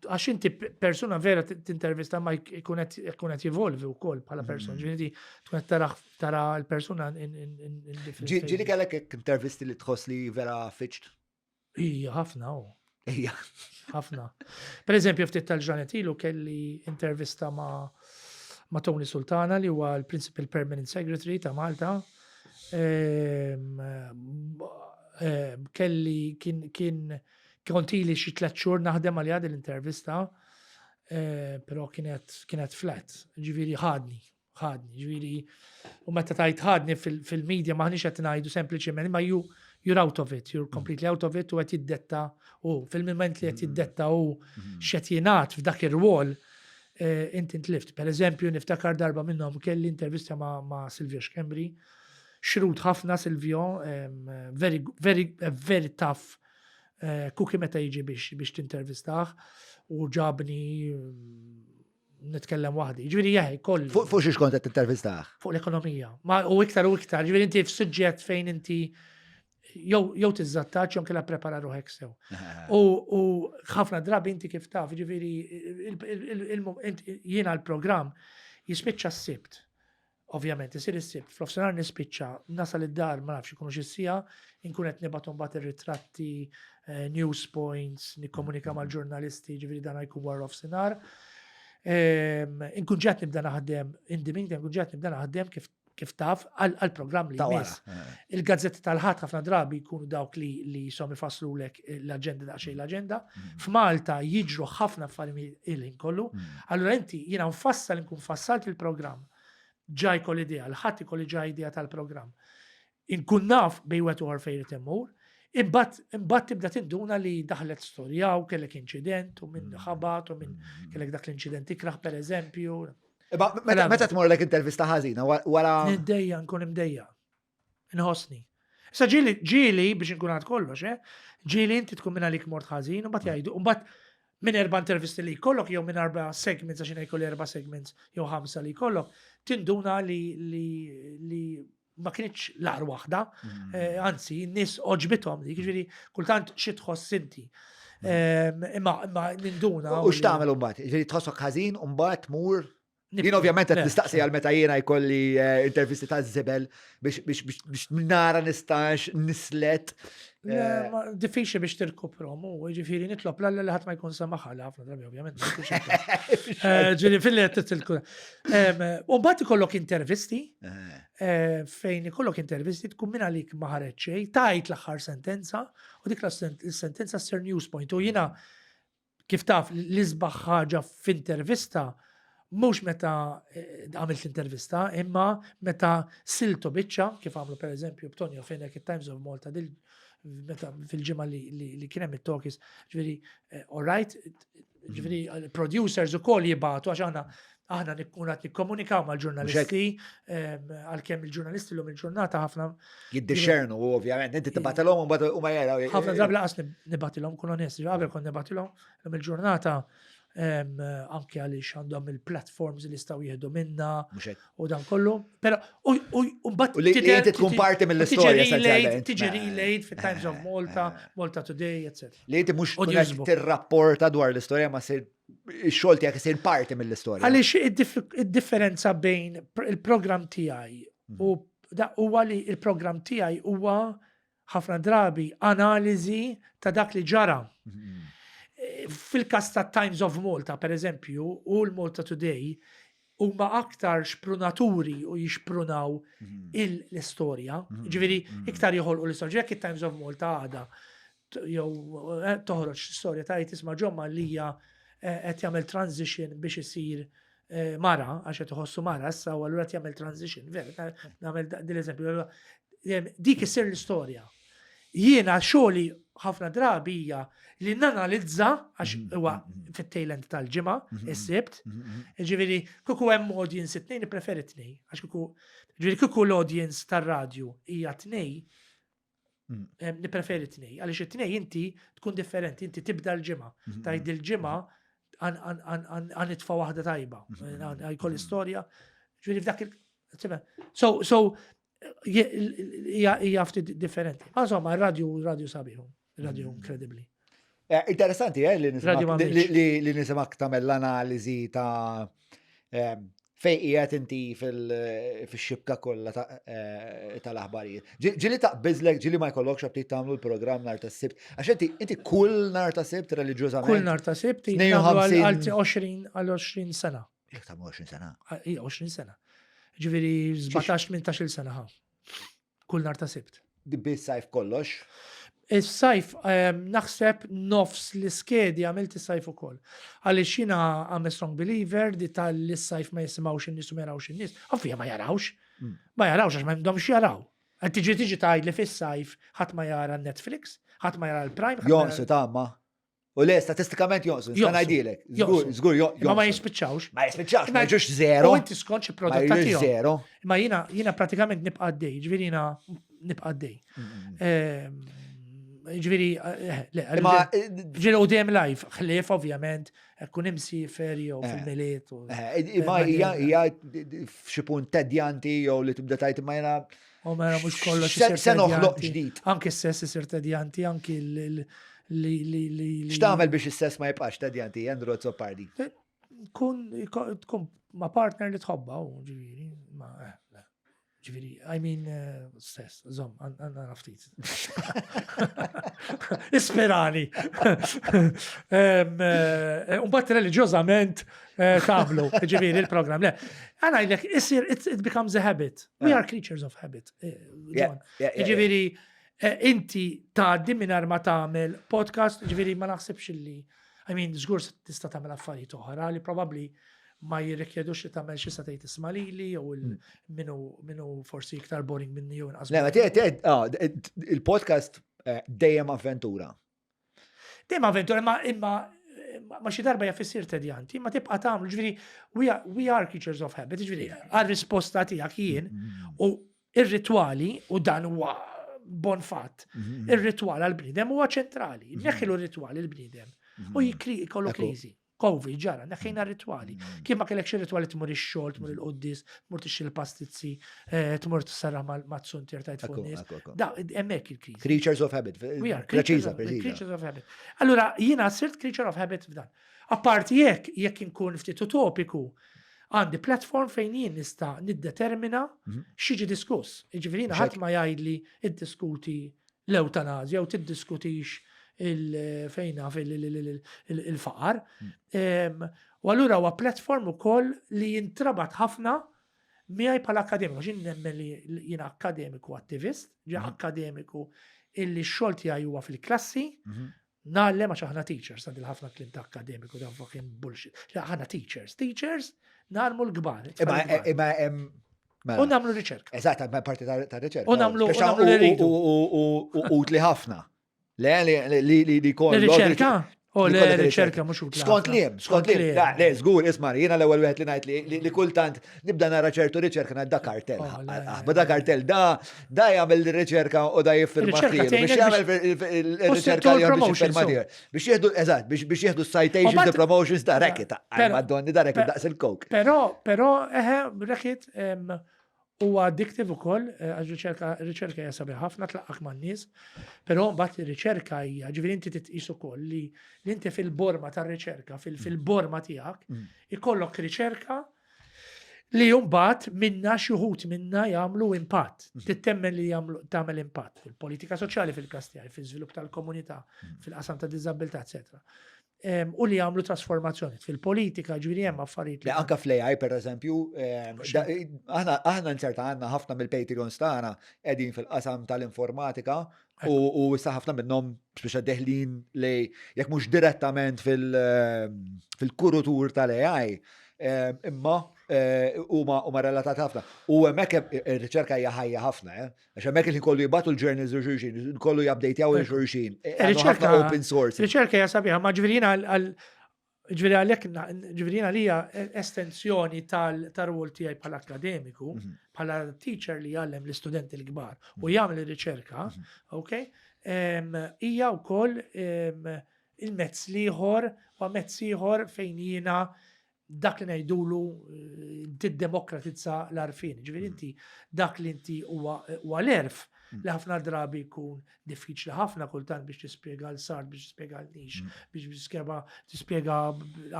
għax inti persuna vera tintervista ma jkun qed jivolvi wkoll bħala persuna, mm. ġifieri tkun qed tara tara l-persuna Ġieli kellek intervisti li tħoss li vera fiċt? Ija, ħafna u. Ija. Ħafna. Per eżempju, ftit tal-ġranet ilu kelli intervista ma' ma' Tony Sultana li huwa l-Principal Permanent Secretary ta' Malta. Ehm, ehm, kelli kien kien kontili xi tliet xhur naħdem għalija din l-intervista, eh, però kienet kienet flat, ġifieri ħadni, ħadni, ġifieri, u meta tajt ħadni fil-media maħniex qed ngħidu sempliċement, imma you, you're out of it, you're completely out of it u qed jiddetta u fil-moment li qed jiddetta u mm-hmm. x'qed jingħad f'dak ir-rwol eh, inti ntlift. Per eżempju, niftakar darba minnhom kelli intervista ma', ma Silvio Schembri, xrut ħafna Silvio, very, very, very tough eh, cookie meta jiġi biex, biex tintervistah u ġabni nitkellem waħdi. Ġifieri jeħi kollu. Fuq xiex kont qed tintervistah? Fuq l-ekonomija. Ma u iktar u iktar, ġifieri inti f'suġġett fejn inti jew jew tiżżattaċ jew kella prepara ruħek sew. U ħafna drabi inti kif taf, ġifieri jiena l-programm jispiċċa s-sibt. Ovvjament, isir is-Sibt, fl-ofsinhar nispiċċa, nasal id-dar ma nafx ikunu xi siegħa, inkun qed nibgħat imbagħad ir-ritratti, eh, news points, nikkomunika mal-ġurnalisti, ġifieri dan jkun wara ofsinhar. Ehm, inkun ġat nibda naħdem, in the meantime, inkun ġat nibda naħdem kif kif taf għal-programm li jmiss. Eh. Il-gazzetti tal-ħadd ħafna drabi jkunu dawk li li jisom ifaslulek l-aġenda daqsxejn l-aġenda. Mm. F'Malta jiġru ħafna affarijiet il-ħin kollu. Mm. Allura inti jiena nfassal inkun fassalt il-programm. Ġa jkolli idea, l-ħadd ikolli ġa idea tal-programm. Inkun naf bej wieħed u fejn irid immur, imbagħad imbagħad tibda tinduna li daħlet storja u kellek inċident u minn mm. ħabat u minn kellek dak l-inċident ikraħ pereżempju. Meta meta tmurlek intervista ħażina wara. Niddejja nkun imdejja. Inħossni. Issa ġieli, ġieli biex inkun għad kollox, eh? Ġieli inti tkun minn għalik mort ħażin, u mbagħad mm. jgħidu, u mbagħad minn erba' intervisti li jkollok jew minn erba' segments għax jkolli erba' segments jew ħamsa li jkollok, tinduna li li li ma kienx l-ar waħda, mm. eh, anzi, n-nies oġbithom dik, ġifieri kultant xi tħoss inti. Mm. Ehm, imma imma ninduna. U x'tagħmel imbagħad? Ġifieri tħossok ħażin u mbagħad tmur Jien ovvjament qed nistaqsi għal meta jiena jkolli eh, intervisti ta' żibel biex nara nistax nislet. Eh, diffiċli biex tirkuprom, u ġifieri nitlob l li ħadd ma jkun semaħa li ħafna drabi ovvjament. Eh, ġifieri fil-li qed titilku. U mbagħad ikollok intervisti fejn ikollok intervisti tkun minn għalik ma ħareġ xejn, tajt l-aħħar sentenza u dik l-sentenza ssir news point u jiena Kif taf, l-isbaħ ħaġa f'intervista mhux meta eh, għamilt intervista, imma meta siltu biċċa, kif għamlu per eżempju b'Tonio Fenech it-Times of Malta dil meta fil-ġimgħa li, li, li kien hemm it-talkies, ġifieri, eh, all right, ġifieri mm. producers ukoll jibgħatu għax aħna aħna nkun qed nikkomunikaw mal-ġurnalisti, għalkemm il-ġurnalisti l-lum il-ġurnata ħafna. Jiddixxernu, ovvjament, inti tibatilhom u mbagħad huma jaraw. Ħafna drabi laqas nibatilhom, kun onest, qabel kont nibatilhom, l-lum il-ġurnata. Anke għaliex għandhom il-platforms li jistgħu jieħdu minna u dan kollu. Però u mbagħad li inti tkun parti mill-istorja. Tiġi relayed fit-Times of Malta, Malta Today, etc. Li inti mhux tirrapporta dwar l-istorja ma sir ix-xogħol tiegħek isir parti mill-istorja. Għaliex id-differenza bejn il-programm tiegħi u huwa li il-programm tiegħi huwa ħafna drabi analiżi ta' dak li ġara. Fil-każ ta' Times of Malta, per eżempju, u l-Malta Today, huma aktar xprunaturi u jixprunaw l-istorja. Ġifieri, iktar joħolqu l-istorja. Jekk it-Times of Malta għada jew eh, toħroġ storja ta' isma' ġomma li hija eh, qed jagħmel transition biex isir eh, mara, għax qed iħossu mara issa u allura qed jagħmel transition, vera, nagħmel din l-eżempju. Dik issir l-istorja. Jiena xogħli ħafna drabi hija li nanalizza għax mhm, huwa mhm. fit-tail end tal-ġimgħa, mhm, is-sibt. Ġifieri kieku hemm audience it-tnejn nippreferi tnej, għax kieku ġifieri kieku l-audience tar-radju hija tnej, mm. Nipreferi tnej, għaliex it-tnej inti tkun differenti, inti tibda l-ġimgħa. Mm-hmm. Tajd il-ġimgħa għan itfa waħda tajba, mm-hmm. għajkoll istorja. Ġifieri f'dak il- So, so, hija ftit differenti. Ma insomma, radio, radio sabiħu, radio mm. inkredibbli. Eh, interessanti, eh, li nisimak tagħmel l-analiżi ta' eh, Fej qiegħed inti fil-xibka kollha eh, tal-aħbarijiet. Ġieli taqbiżlek, ġieli ma jkollokx aptit tagħmlu l-programm nhar ta' sibt. Għax inti inti kull nhar ta' sibt reliġjużament. Kull nhar ta' sibt għal 20 għal 20 sena. Jekk tagħmlu 20 sena. Ah, ija 20 sena. Ġifieri 17-18 sena ħa. Kull nhar ta' Sibt. Bis-sajf kollox? Is-sajf ehm, naħseb nofs l-iskedi għamilt is-sajf ukoll. Għaliex jiena I'm a strong believer di tal-sajf ma jisimgħux in-nies u ma jarawx in-nies. Ovvja ma jarawx. Mm. Ma jarawx għax ma jimdomx jaraw. Qed tiġi tiġi tgħid li fis-sajf ħadd ma jara Netflix, ħadd ma jara l-Prime. Jonqsu tamma. U le, statistikament jonqsu, nista' ngħidilek. Żgur, żgur jonqsu. Ma ma jispiċċawx. Ma jispiċċawx, ma jiġux zero. U inti skont xi prodott ta' tiegħu. zero. Ma jiena jiena pratikament nibqa' għaddej, ġifieri jiena nibqa' għaddej. Ehm, ġifieri, eh, le, eh, ġifieri u dejjem live, ħlief ovvjament, kun imsifer jew eh. fil-miliet. Imma hija hija f'xi punt tedjanti jew li tibda tajt imma jiena. U mela mhux kollox. Se noħloq ġdid. Anki s-sess isir tedjanti, anki l li li li li. X'tagħmel biex is-sess ma jibqax tedjanti, Andrew Azzopardi? Eh, tkun tkun ma' partner li tħobba u ġifieri, ma eh, le. Ġifieri, I mean, eh, stess, żomm, għandna ftit. Ispirani. Mbagħad reliġjożament tagħmlu, ġifieri il-programm. Le, għana jlek, isir, it becomes a habit. We are creatures of habit. Ġifieri, Eh, inti tgħaddi mingħajr ma tagħmel podcast, ġifieri ma naħsibx li I mean, żgur tista' tagħmel affarijiet oħra li probabbli ma jirrikjedux li tagħmel xi satejt tisma' lili jew mm. minu minu forsi iktar boring minni jew inqas. Le, ma ah, il-podcast eh, dejjem avventura. Dejjem avventura, imma imma ma xi darba jaf issir tedjanti, ma tibqa' tagħmlu, ġifieri we are, we are creatures of habit, ġifieri għar-risposta tiegħek jien mm-hmm. u ir-ritwali u dan huwa bon fatt, mm-hmm. ir-ritwal għall-bniedem huwa ċentrali, mm-hmm. neħilu r-ritwali l-bniedem u jikri jkollu kriżi. Covid ġara, neħħejna ritwali. Mm. Kif ma kellek xi ritwali tmur ix-xogħol, tmur il-quddis, tmur tixxi l-pastizzi, eh, tmur tissarra mat-suntier tajt fuq nies. Da, hemmhekk il-kriżi. Creatures of habit. We are creatures of habit. Allura jiena sirt creature of habit f'dan. Apparti jekk, jekk inkun ftit utopiku, għandi platform fejn jien nista' niddetermina mhm. x'jiġi diskuss. Jiġifieri ħadd ma jgħidli iddiskuti l-ewtanazja u tiddiskutix il-fejna fil-faqar. Hmm. U allura huwa platform ukoll li jintrabat ħafna miegħi bħala akademiku, għax nemmen li jiena akademiku attivist, ġa hmm. akademiku illi x-xogħol tiegħi huwa fil-klassi, mhm. ngħallem għax aħna teachers, għandi ħafna klim ta' akademiku dan fucking bullshit. Aħna teachers, teachers ngħallmu l-kbar. Imma hemm Mela. U namlu riċerka. Eżatt, ma parti ta' riċerka. U namlu u utli ħafna. Le li li li kollu. Riċerka? O le, riċerka mhux utli. Skont li hemm, skont li hemm. Le, żgur, isma' jiena l-ewwel wieħed li ngħid li kultant nibda nara ċertu riċerka ngħid da kartell. Oh, Aħba da kartell, da da jagħmel riċerka u da jiffirma biex jagħmel il-riċerka li biex jiffirma tiegħu. Biex jieħdu, eżatt, biex jieħdu citations, the promotions da racket, madonni da racket daqs il-coke. Però, però, eħe, racket, Huwa addictive ukoll, eh, għax riċerka riċerka hija sabiħ ħafna tlaqqak man-nies, però mbagħad ir-riċerka hija, ġifieri inti titqis ukoll li li inti fil-borma tar-riċerka, fil-borma tiegħek, mm. ikollok riċerka li mbagħad minna xi wħud minna jagħmlu impatt. Mm. Tittemmen li jagħmlu tagħmel impatt fil-politika soċjali fil-każ tiegħi, fil-żvilupp tal-komunità, mm. fil-qasam ta' diżabilità, eċetera u li jagħmlu trasformazzjoni fil-politika, ġifieri hemm affarijiet. Li anka fl-AI per eżempju, aħna aħna nċerta għandna ħafna mill-Patreons tagħna qegħdin fil-qasam tal-informatika u issa ħafna minnhom biex deħlin li jekk mhux direttament fil-kurutur tal-AI, imma eh, huma huma relatati ħafna. U hemmhekk ir-riċerka hija ħajja ħafna, eh. Għax hemmhekk il kollu jibgħatu l-journals u xulxin, kollu jabdejtjaw il xulxin. E, riċerka open source. Riċerka hija sabiħa, ma ġifieri għal ġifieri għalhekk ġifieri għalija estensjoni tal-rwol tiegħi bħala akademiku, mhm. bħala teacher li jgħallem l-istudenti l-kbar u mhm. jagħmel ir-riċerka, mhm. ok? Hija wkoll il-mezz l-ieħor u mezz ieħor fejn jiena dak li ngħidulu eh, tiddemokratizza l-arfin. Ġifieri mm. inti dak li inti huwa l-erf mm. li ħafna drabi jkun diffiċli ħafna kultant biex tispjega l-sard, biex tispjega l-nix, mm. biex tispjega tispjega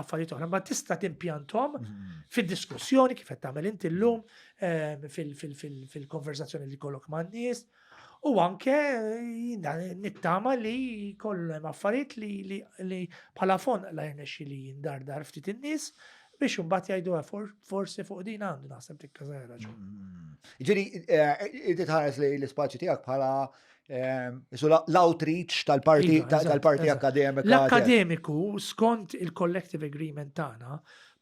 affarijiet oħra, ma tista' timpjantom fid-diskussjoni kif qed tagħmel inti llum eh, fil-konversazzjoni li kollok man-nies. U anke nittama li kollu hemm affarijiet li, li, bħala fon la jirnexxi li jindardar ftit in-nies biex imbagħad jgħidu eh, forsi fuq din għandu naħseb tikka żgħira ġo. Mm. Ġieri, eh, inti tħares li l-ispazju tiegħek bħala eh, l-outreach tal-parti iva, tal-parti akademika. L-akademiku skont il-collective agreement tagħna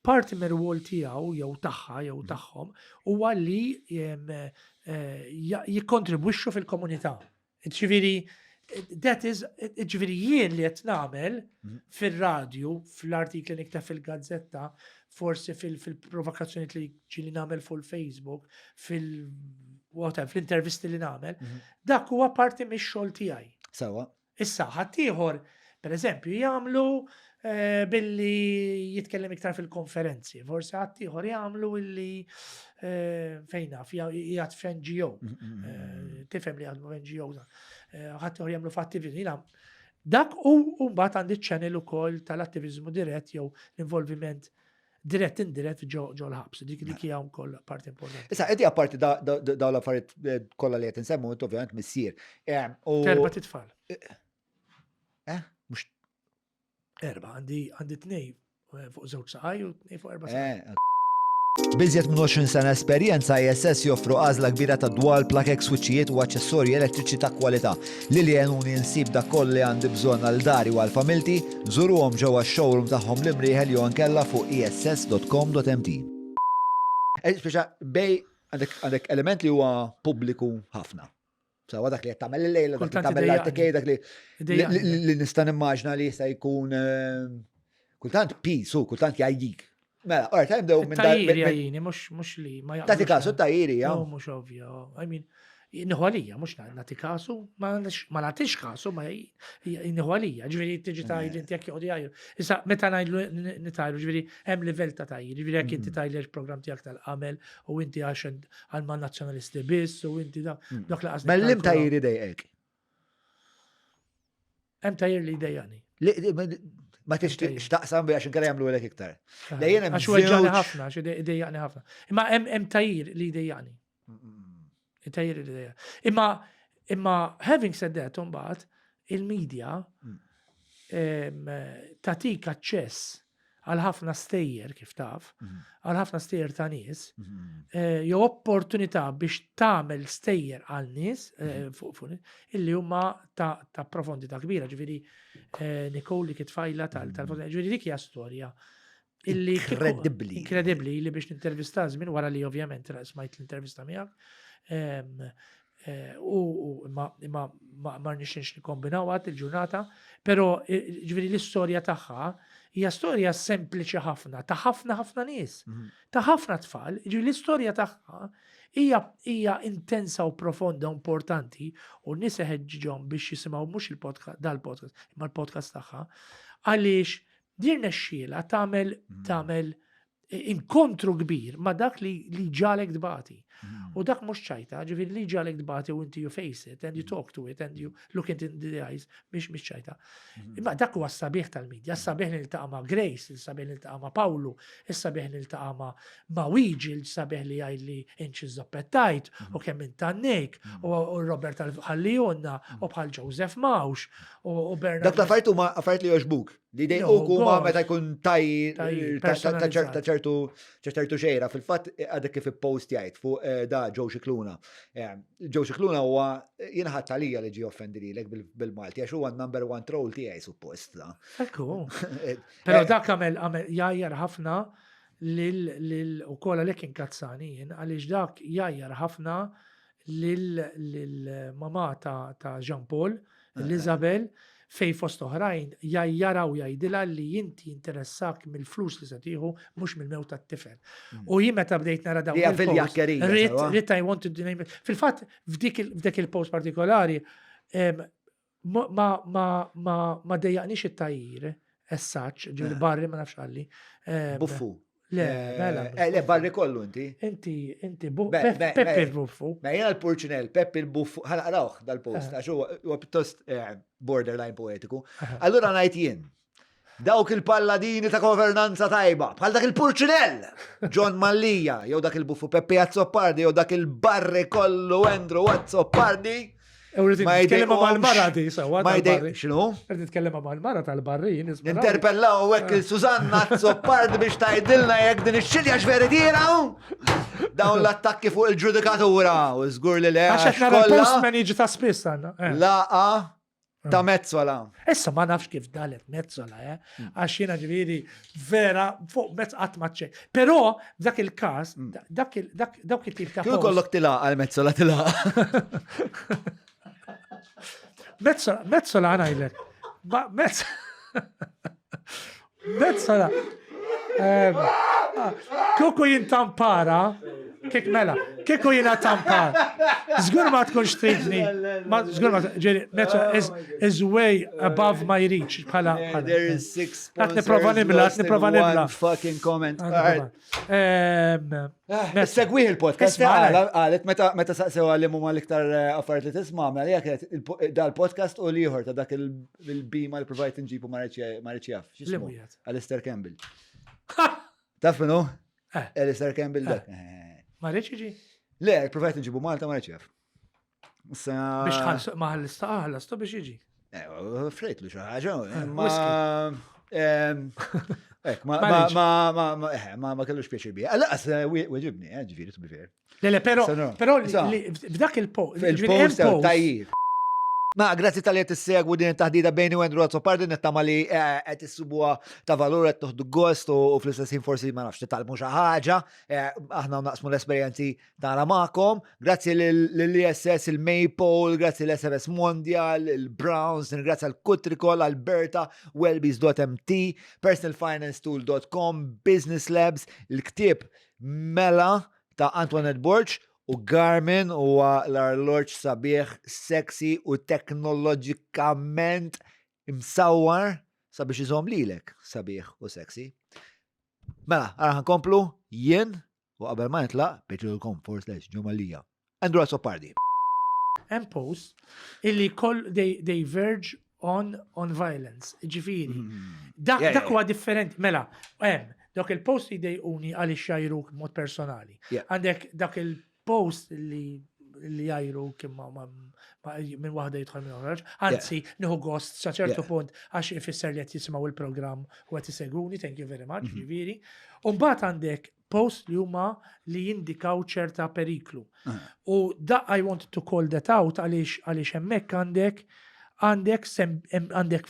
parti mir-rwol tiegħu jew tagħha jew mm. tagħhom huwa li Eh, jikkontribwixxu fil-komunità. Ġifieri, that is, ġifieri jien li qed nagħmel mhm. fir-radju, fl-artikli nikteb fil-gazzetta, forsi fil-provokazzjoni li ġili nagħmel fuq il-Facebook, fil whatever, fl-intervisti li nagħmel, mhm. dak huwa parti mix-xogħol tiegħi. Sewa. Issa, ħaddieħor, per eżempju, jagħmlu eh, billi jitkellem iktar fil-konferenzi, forsi ħaddieħor jagħmlu illi eh, fejn naf, jgħat f'NGO, mm, mm, mm, eh, tifhem li għadmu f'NGO, ħaddieħor jagħmlu f'attivizmu. Jiena dak u mbagħad għandi channel ukoll tal-attivizmu dirett jew l-involviment dirett indirett ġo l-ħabs, dik dik hija wkoll parti importanti. Issa, inti apparti dawn l-affarijiet eh, kollha li qed insemmu, inti ovvjament missier. Eh, Terba titfal. Eh, eh mhux Erba, għandi għandi tnej fuq żewġ saqaj u tnej fuq erba saqaj. Biżjed minn 20 sena esperjenza ISS joffru għażla kbira ta' dwal, plakek, switchijiet u aċċessorji elettriċi ta' kwalità. Lili għenuni nsib dak kollu li għandi bżonn għal dari u għal familti, żuruhom ġewwa x-showroom tagħhom l-Imrieħel jew inkella fuq ess.com.mt. Eh, speċa bej għandek element li huwa pubbliku ħafna. Sawa dak li qed tagħmel il-lejla, dak li tagħmel l-RTK, dak li li nista' nimmaġna li jista' jkun eh, kultant peace u kultant jgħajjik. Mela, ora ta' nibdew minn dan. Tajjiri jgħajjini, mhux li ma jgħajjini. Tagħti kasu tajjiri, ja. Mhux ovvja, I mean, Nieħu għalija, mhux nagħti kasu, ma nagħtix kasu, ma nieħu għalija, ġifieri tiġi tgħid inti jekk joqgħod jgħajru. Issa meta ngħidlu nitajru, ġifieri hemm livell ta' tajjir, ġifieri jekk inti mm. tgħidli il-programm tiegħek tal-qamel u inti għax għal ma' nazzjonalisti biss u inti dak mm. dak laqas. Mellim tajjiri dejqek. Hemm tajjir li jdejjani. Ma tixtieqx taqsam bi għax inkella jagħmlu lek iktar. Għax weġġani ħafna, għax idejjaqni ħafna. Imma hemm tajjir li jdejjani. Tajjir li jdejjani. Imma imma having said that, mbagħad il-media mm. tatik aċċess għal ħafna stejjer kif taf, mhm. għal ħafna stejjer ta' nies, mhm. eh, jew opportunità biex tagħmel stejjer għal nies eh, mhm. fuq fuq illi huma ta' profondità kbira, ġifieri eh, Nicole li kitfajla tal-profondità, ġifieri dik hija storja illi inkredibbli. Inkredibbli li biex nintervista żmien wara li ovvjament smajt l-intervista miegħek. Eh, u imma imma ma rnexxinx nikkombinaw għad il-ġurnata, però eh, ġifieri l-istorja tagħha hija storja sempliċi ħafna, ta' ħafna ħafna nies, mhm. ta' ħafna tfal, ġifieri l-istorja tagħha hija hija intensa u profonda u importanti u nies iħeġġiġhom biex jisimgħu mhux il-podcast dal-podcast, imma l-podcast tagħha, għaliex din nexxiela tagħmel mhm. tagħmel inkontru kbir ma dak li, li ġalek tbati. Mm. U dak mhux ċajta, ġifieri li ġalek tbati u inti you face it and you mm. talk to it and you look it in the eyes, mhix mhix ċajta. Mm. Imma dak huwa s-sabiħ tal-medja, s-sabiħ li niltaqa' ma' Grace, s-sabiħ li niltaqa' ma' Pawlu, s-sabiħ li niltaqa' ma' ma' Wiġi, s-sabiħ li jgħid li inċi żoppettajt u kemm intannejk u Robert Ħallijunna u bħal Joseph Mawx u Bernard. Dak l-affarijiet huma affarijiet li jogħġbuk. Li dejquk huma meta jkun taj ta' ċertu ċertu xejra. Fil-fatt għadek kif post jgħid fuq eh, da Joe Xikluna. Eh, Joe Xikluna huwa jien ħadd għalija li ġi offendi lilek bil-Malti għax huwa number one troll tiegħi suppost. Ekku. Eh, Però dak għamel għamel jgħajjar ħafna lil lil ukoll għalhekk inkazzani jien għaliex dak jgħajjar ħafna lil mamà ta' Jean Paul, l-Isabel, fejn fost oħrajn jgħajjarha u jgħidilha li inti jinteressak mill-flus li se tieħu mhux mill-mewt tat-tifel. Mm. U jien meta bdejt nara dawn il-post, rit, rit I wanted to name it. Fil-fatt, f'dik il-post partikolari, ma, ma, ma, ma dejjaqnix it-tajjir, as such, ġifieri eh. barri ma nafx għalli. Buffu. Le, eh, mela. Eh, le, barri kollu inti. Inti, inti, Peppi il-buffu. Ma jena l-purċinel, Peppi il-buffu, ħana qrawh dal-post, għax huwa pjuttost borderline poetiku. Allura ngħid jien, dawk il-palladini ta' governanza tajba, bħal dak il-purċinell, John Mallia, jew dak il-buffu Peppi Azzopardi, jew dak il-barri kollu Andrew Azzopardi, Rrid nitkellem mal-mara di sewa. Ma jdej, x'inhu? Rrid nitkellem mal-mara tal-barri. Interpellaw hekk il-Susanna Azzopardi biex tgħidilna jekk din ix-xilja x'veritiera. Dawn l-attakki fuq il-ġudikatura u żgur li le. Għax qed nara l-postman jiġi ta' spiss għandna. Eh. Laqa ta' Mezzola. Issa ma nafx kif dalet Mezzola, eh? Mm. Għax jiena ġifieri vera fuq mezz qatt ma ċej. Però f'dak il-każ, mm. dak dawk it-tip ta' Kieku kollok tilaq għal Mezzola tilaq. Mezzola, Mezzola ngħidlek. Mezzola. Ehm, ah, kieku jien tampara, kik mela, kieku jiena tampara. Żgur ma tkunx tridni, ma żgur ma ġeri, mezzola is, is way above my reach bħala. There is six Qed nipprova nibla, qed nipprova nibla. Fucking comment. Ehm, eh, Segwih il-podcast, għalet meta saqsew għalli huma l-iktar eh, affarijiet li tisma' mela hija kienet dal-podcast u l-ieħor ta' dak il-bima li provajt nġibu ma rridx jaf. Alistair Campbell. Taf minnu? Eh. Alistair Campbell dak. Ma rridx jiġi? Le, provajt nġibu Malta ma rridx jaf. Biex ħalsu, ma ħallista ħallastu biex jiġi. Eh, frejtlu xi ħaġa, eh, ma. Ek, ma ma ma ma eh, ma ma kellux pjaċir bija. Laqas weġibni, ġifieri to be fair. Le, le, pero, pero f'dak il-post. Il-post tajjeb. Ma grazzi tal-li qed issegwu din it-taħdida bejni u Andrew Azzopardi nittama li qed issibuha ta' valur qed toħdu gost u fl-istess ħin forsi ma nafx titgħallmu xi ħaġa. Aħna naqsmu l-esperjenzi tagħna magħkom. Grazzi lill-ISS, il-Maypole, grazzi l-SMS Mondial, il-Browns, ringrazzja l-Kutrikol, Alberta, Wellbees.mt, personalfinancetool.com, Business Labs, il-ktieb Mela ta' Antoinette Borg u Garmin huwa l-arloġġ sabiħ, sexy u teknoloġikament imsawwar sabiex iżomm lilek sabiħ u sexy. Mela, ara ħankomplu jien U qabel ma nitlaq, patreon.com forward slash ġemalija. Andrew Azzopardi. Hemm post illi koll they, they verge on, on violence. Ġifieri. Mm. Dak yeah, dak huwa differenti. Mela, hemm dak il-post li jdejquni għaliex jajruk mod personali. Għandek dak il-post li li jajru kim ma, ma, ma minn waħda jidħol minn oħra. Anzi, nieħu gost sa ċertu punt għax ifisser li qed jisimgħu il-programm u qed isegwuni, thank you very much, mhm. ġifieri. U mbagħad għandek post li huma li jindikaw ċerta periklu. Ah. U da I wanted to call that out għaliex għaliex hemmhekk għandek għandek għandek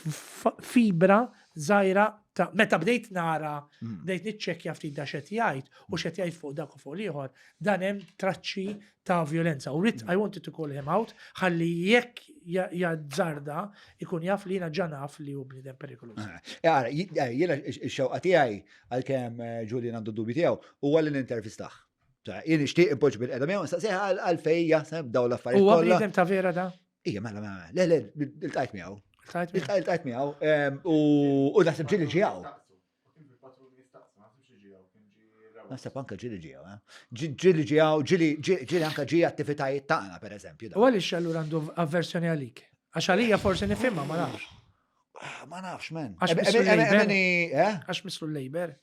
fibra żgħira ta' meta bdejt nara, bdejt niċċekkja ftit da x'qed jgħid u x'qed jgħid fuq dak u fuq l-ieħor, dan hemm traċċi ta' violenza. U rrid I wanted to call him out ħalli jekk jazzarda ikun jaf li jiena ġa naf li hu bniedem perikoluż. Ara, jiena x-xewqa tiegħi għalkemm Julian għandu d-dubji tiegħu huwa li nintervistah. Jien nixtieq inpoġġi bil-qeda miegħu nistaqsih għalfejn jaħseb dawn l-affarijiet Huwa bniedem ta' vera da? Ija, mela, mela, le, le, iltqajt miegħu. Iltqajt miegħu u naħseb ġieli ġie Naħseb anke ġieli ġie eh? Ġieli ġie ġieli ġieli anke ġie attivitajiet tagħna pereżempju. U għaliex allura għandu avversjoni għalik? Għax għalija forsi nifhimha ma nafx. Ah, ma nafx, men. Għax mislu l-Labour. Eh? Għax mislu l-Labour.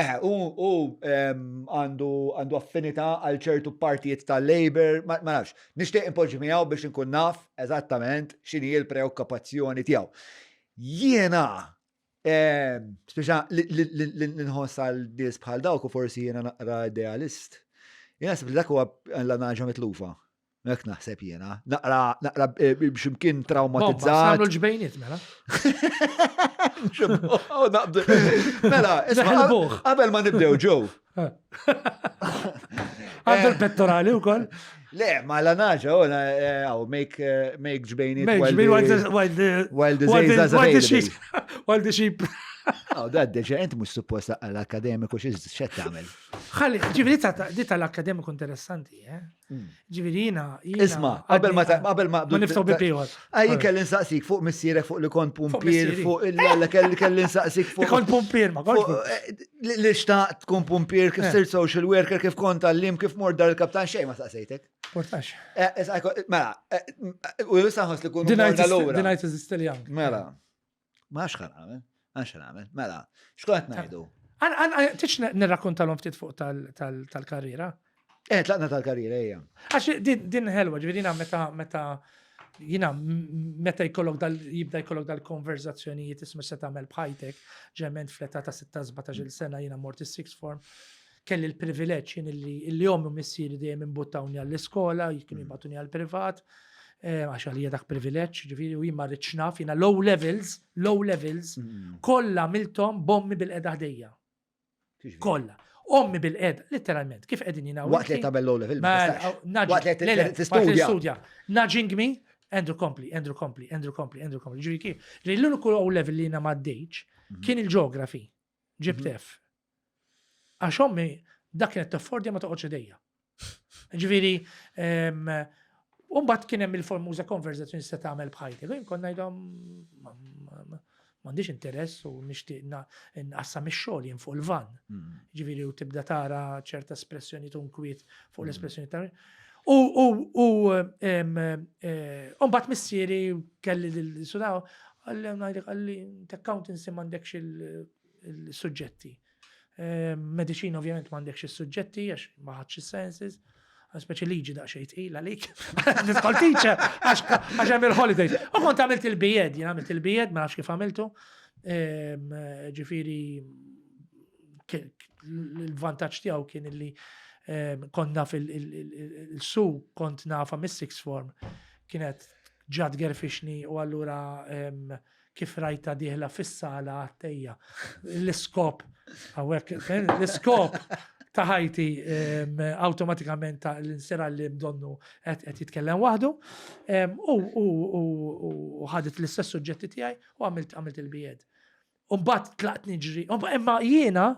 Eh, u għandu għandu affinità għal ċertu partijiet tal-Labour, ma nafx. Nixtieq impoġġi miegħu biex inkun naf eżattament x'inhi l-preokkupazzjoni tiegħu. Jiena Speċa li nħoss għal nies bħal dawk u forsi jiena naqra idealist. Jiena naħseb li dak huwa l-naġa mitlufa. Hekk naħseb jiena. Naqra naqra eh, x'imkien traumatizzat. Nagħmlu l-ġbejniet mela. Mela, qabel ma nibdew ġew. Għandu l-pettorali u koll. Le, ma la naġa, oh, eh, oh, make, eh, make ġbejniet. Make ġbejniet while the, while the, while the sheep. While the sheep. Oh, da deġa, ent mux suppost l-akademiku xie xed tagħmel. Ħalli, ġifieri di tal-akademiku interessanti, eh? Ġifieri jiena. Isma, qabel ma qabel ma Ma niftgħu bi ieħor. Ah, jien kelli nsaqsik fuq missierek fuq li kont pumpier fuq il kelli kelli nsaqsik fuq. Kont pumpier ma kontx. Eh, li xtaqt tkun pumpier kif eh. sirt social worker kif kont għallim kif mort dar il-kaptan xejn ma saqsejtek. Portax. Eh, mela, u issa nħoss li kunu morna lura. The night is still young. Mela. Ma x'ħan għamel, għax għamel, mela, x'kont ngħidu? Tix nirrakkontalhom ftit fuq tal-karriera? Eh, tlaqna tal-karriera, ejja. Għax din ħelwa, ġifieri meta meta jina meta jkollok dal jibda jkollok dal-konverzazzjonijiet isma' se tagħmel b'ħajtek, ġement fl-età ta' 16-17 sena jiena mort is-sixth form, kelli l-privileġġ jien illi illi ommi u missieri dejjem imbuttawni għall-iskola, kienu mm. jibatuni għall-privat, eh, għax għalija dak privileġġ, ġifieri u jien ma rridx naf, jiena low levels, low levels, mm. kollha għamilthom bommi bil-qeda ħdejja. Kollha. Ommi bil-qeda, letteralment, kif qegħdin jina. Waqt li tagħmel low level, waqt li tistudja. Nudging me, Andrew Compli, Andrew Compli, Andrew Compli, Andrew Compli. Ġifieri kif? L-uniku low level li jiena m'għaddejtx mhm. kien il-ġeografi. Ġibt mhm. F. Għax ommi dak kienet taffordja ma toqgħodx idejja. Ġifieri, u mbagħad kien hemm il-formuża konverzazzjoni se tagħmel b'ħajtek. U jien kont ngħidhom m'għandix interess u nixtieq nqassam ix-xogħol jien fuq il-van. Mm. Ġifieri u tibda tara ċerta espressjoni tunkwiet fuq mm. l-espressjoni ta' U u u eh, mbagħad missieri kelli l-sudaw għalli ngħidlek għalli accountancy m'għandekx il-suġġetti. Ehm, mediċina ovvjament m'għandekx is-suġġetti għax ma ħadx is-sciences. Speċi liġi daqsxejn tqil għalik. Nidħol teacher għax hemm il-holidays. U kont għamilt il-bijed, jien għamilt il-bijed, ma nafx kif għamiltu. Ehm, ġifieri l-vantaġġ tiegħu kien illi ehm, kont naf il-su kont nafa mis-sixth form kienet ġad gerfixni u allura kif rajtha dieħla fis-sala għattejja. L-iskop, hawnhekk, l-iskop ta' ħajti awtomatikament ta' l-insira li mdonnu qed jitkellem waħdu. U ħadet l-istess suġġetti tiegħi u għamilt għamilt il-bijed. U mbagħad tlaqt niġri, imma jiena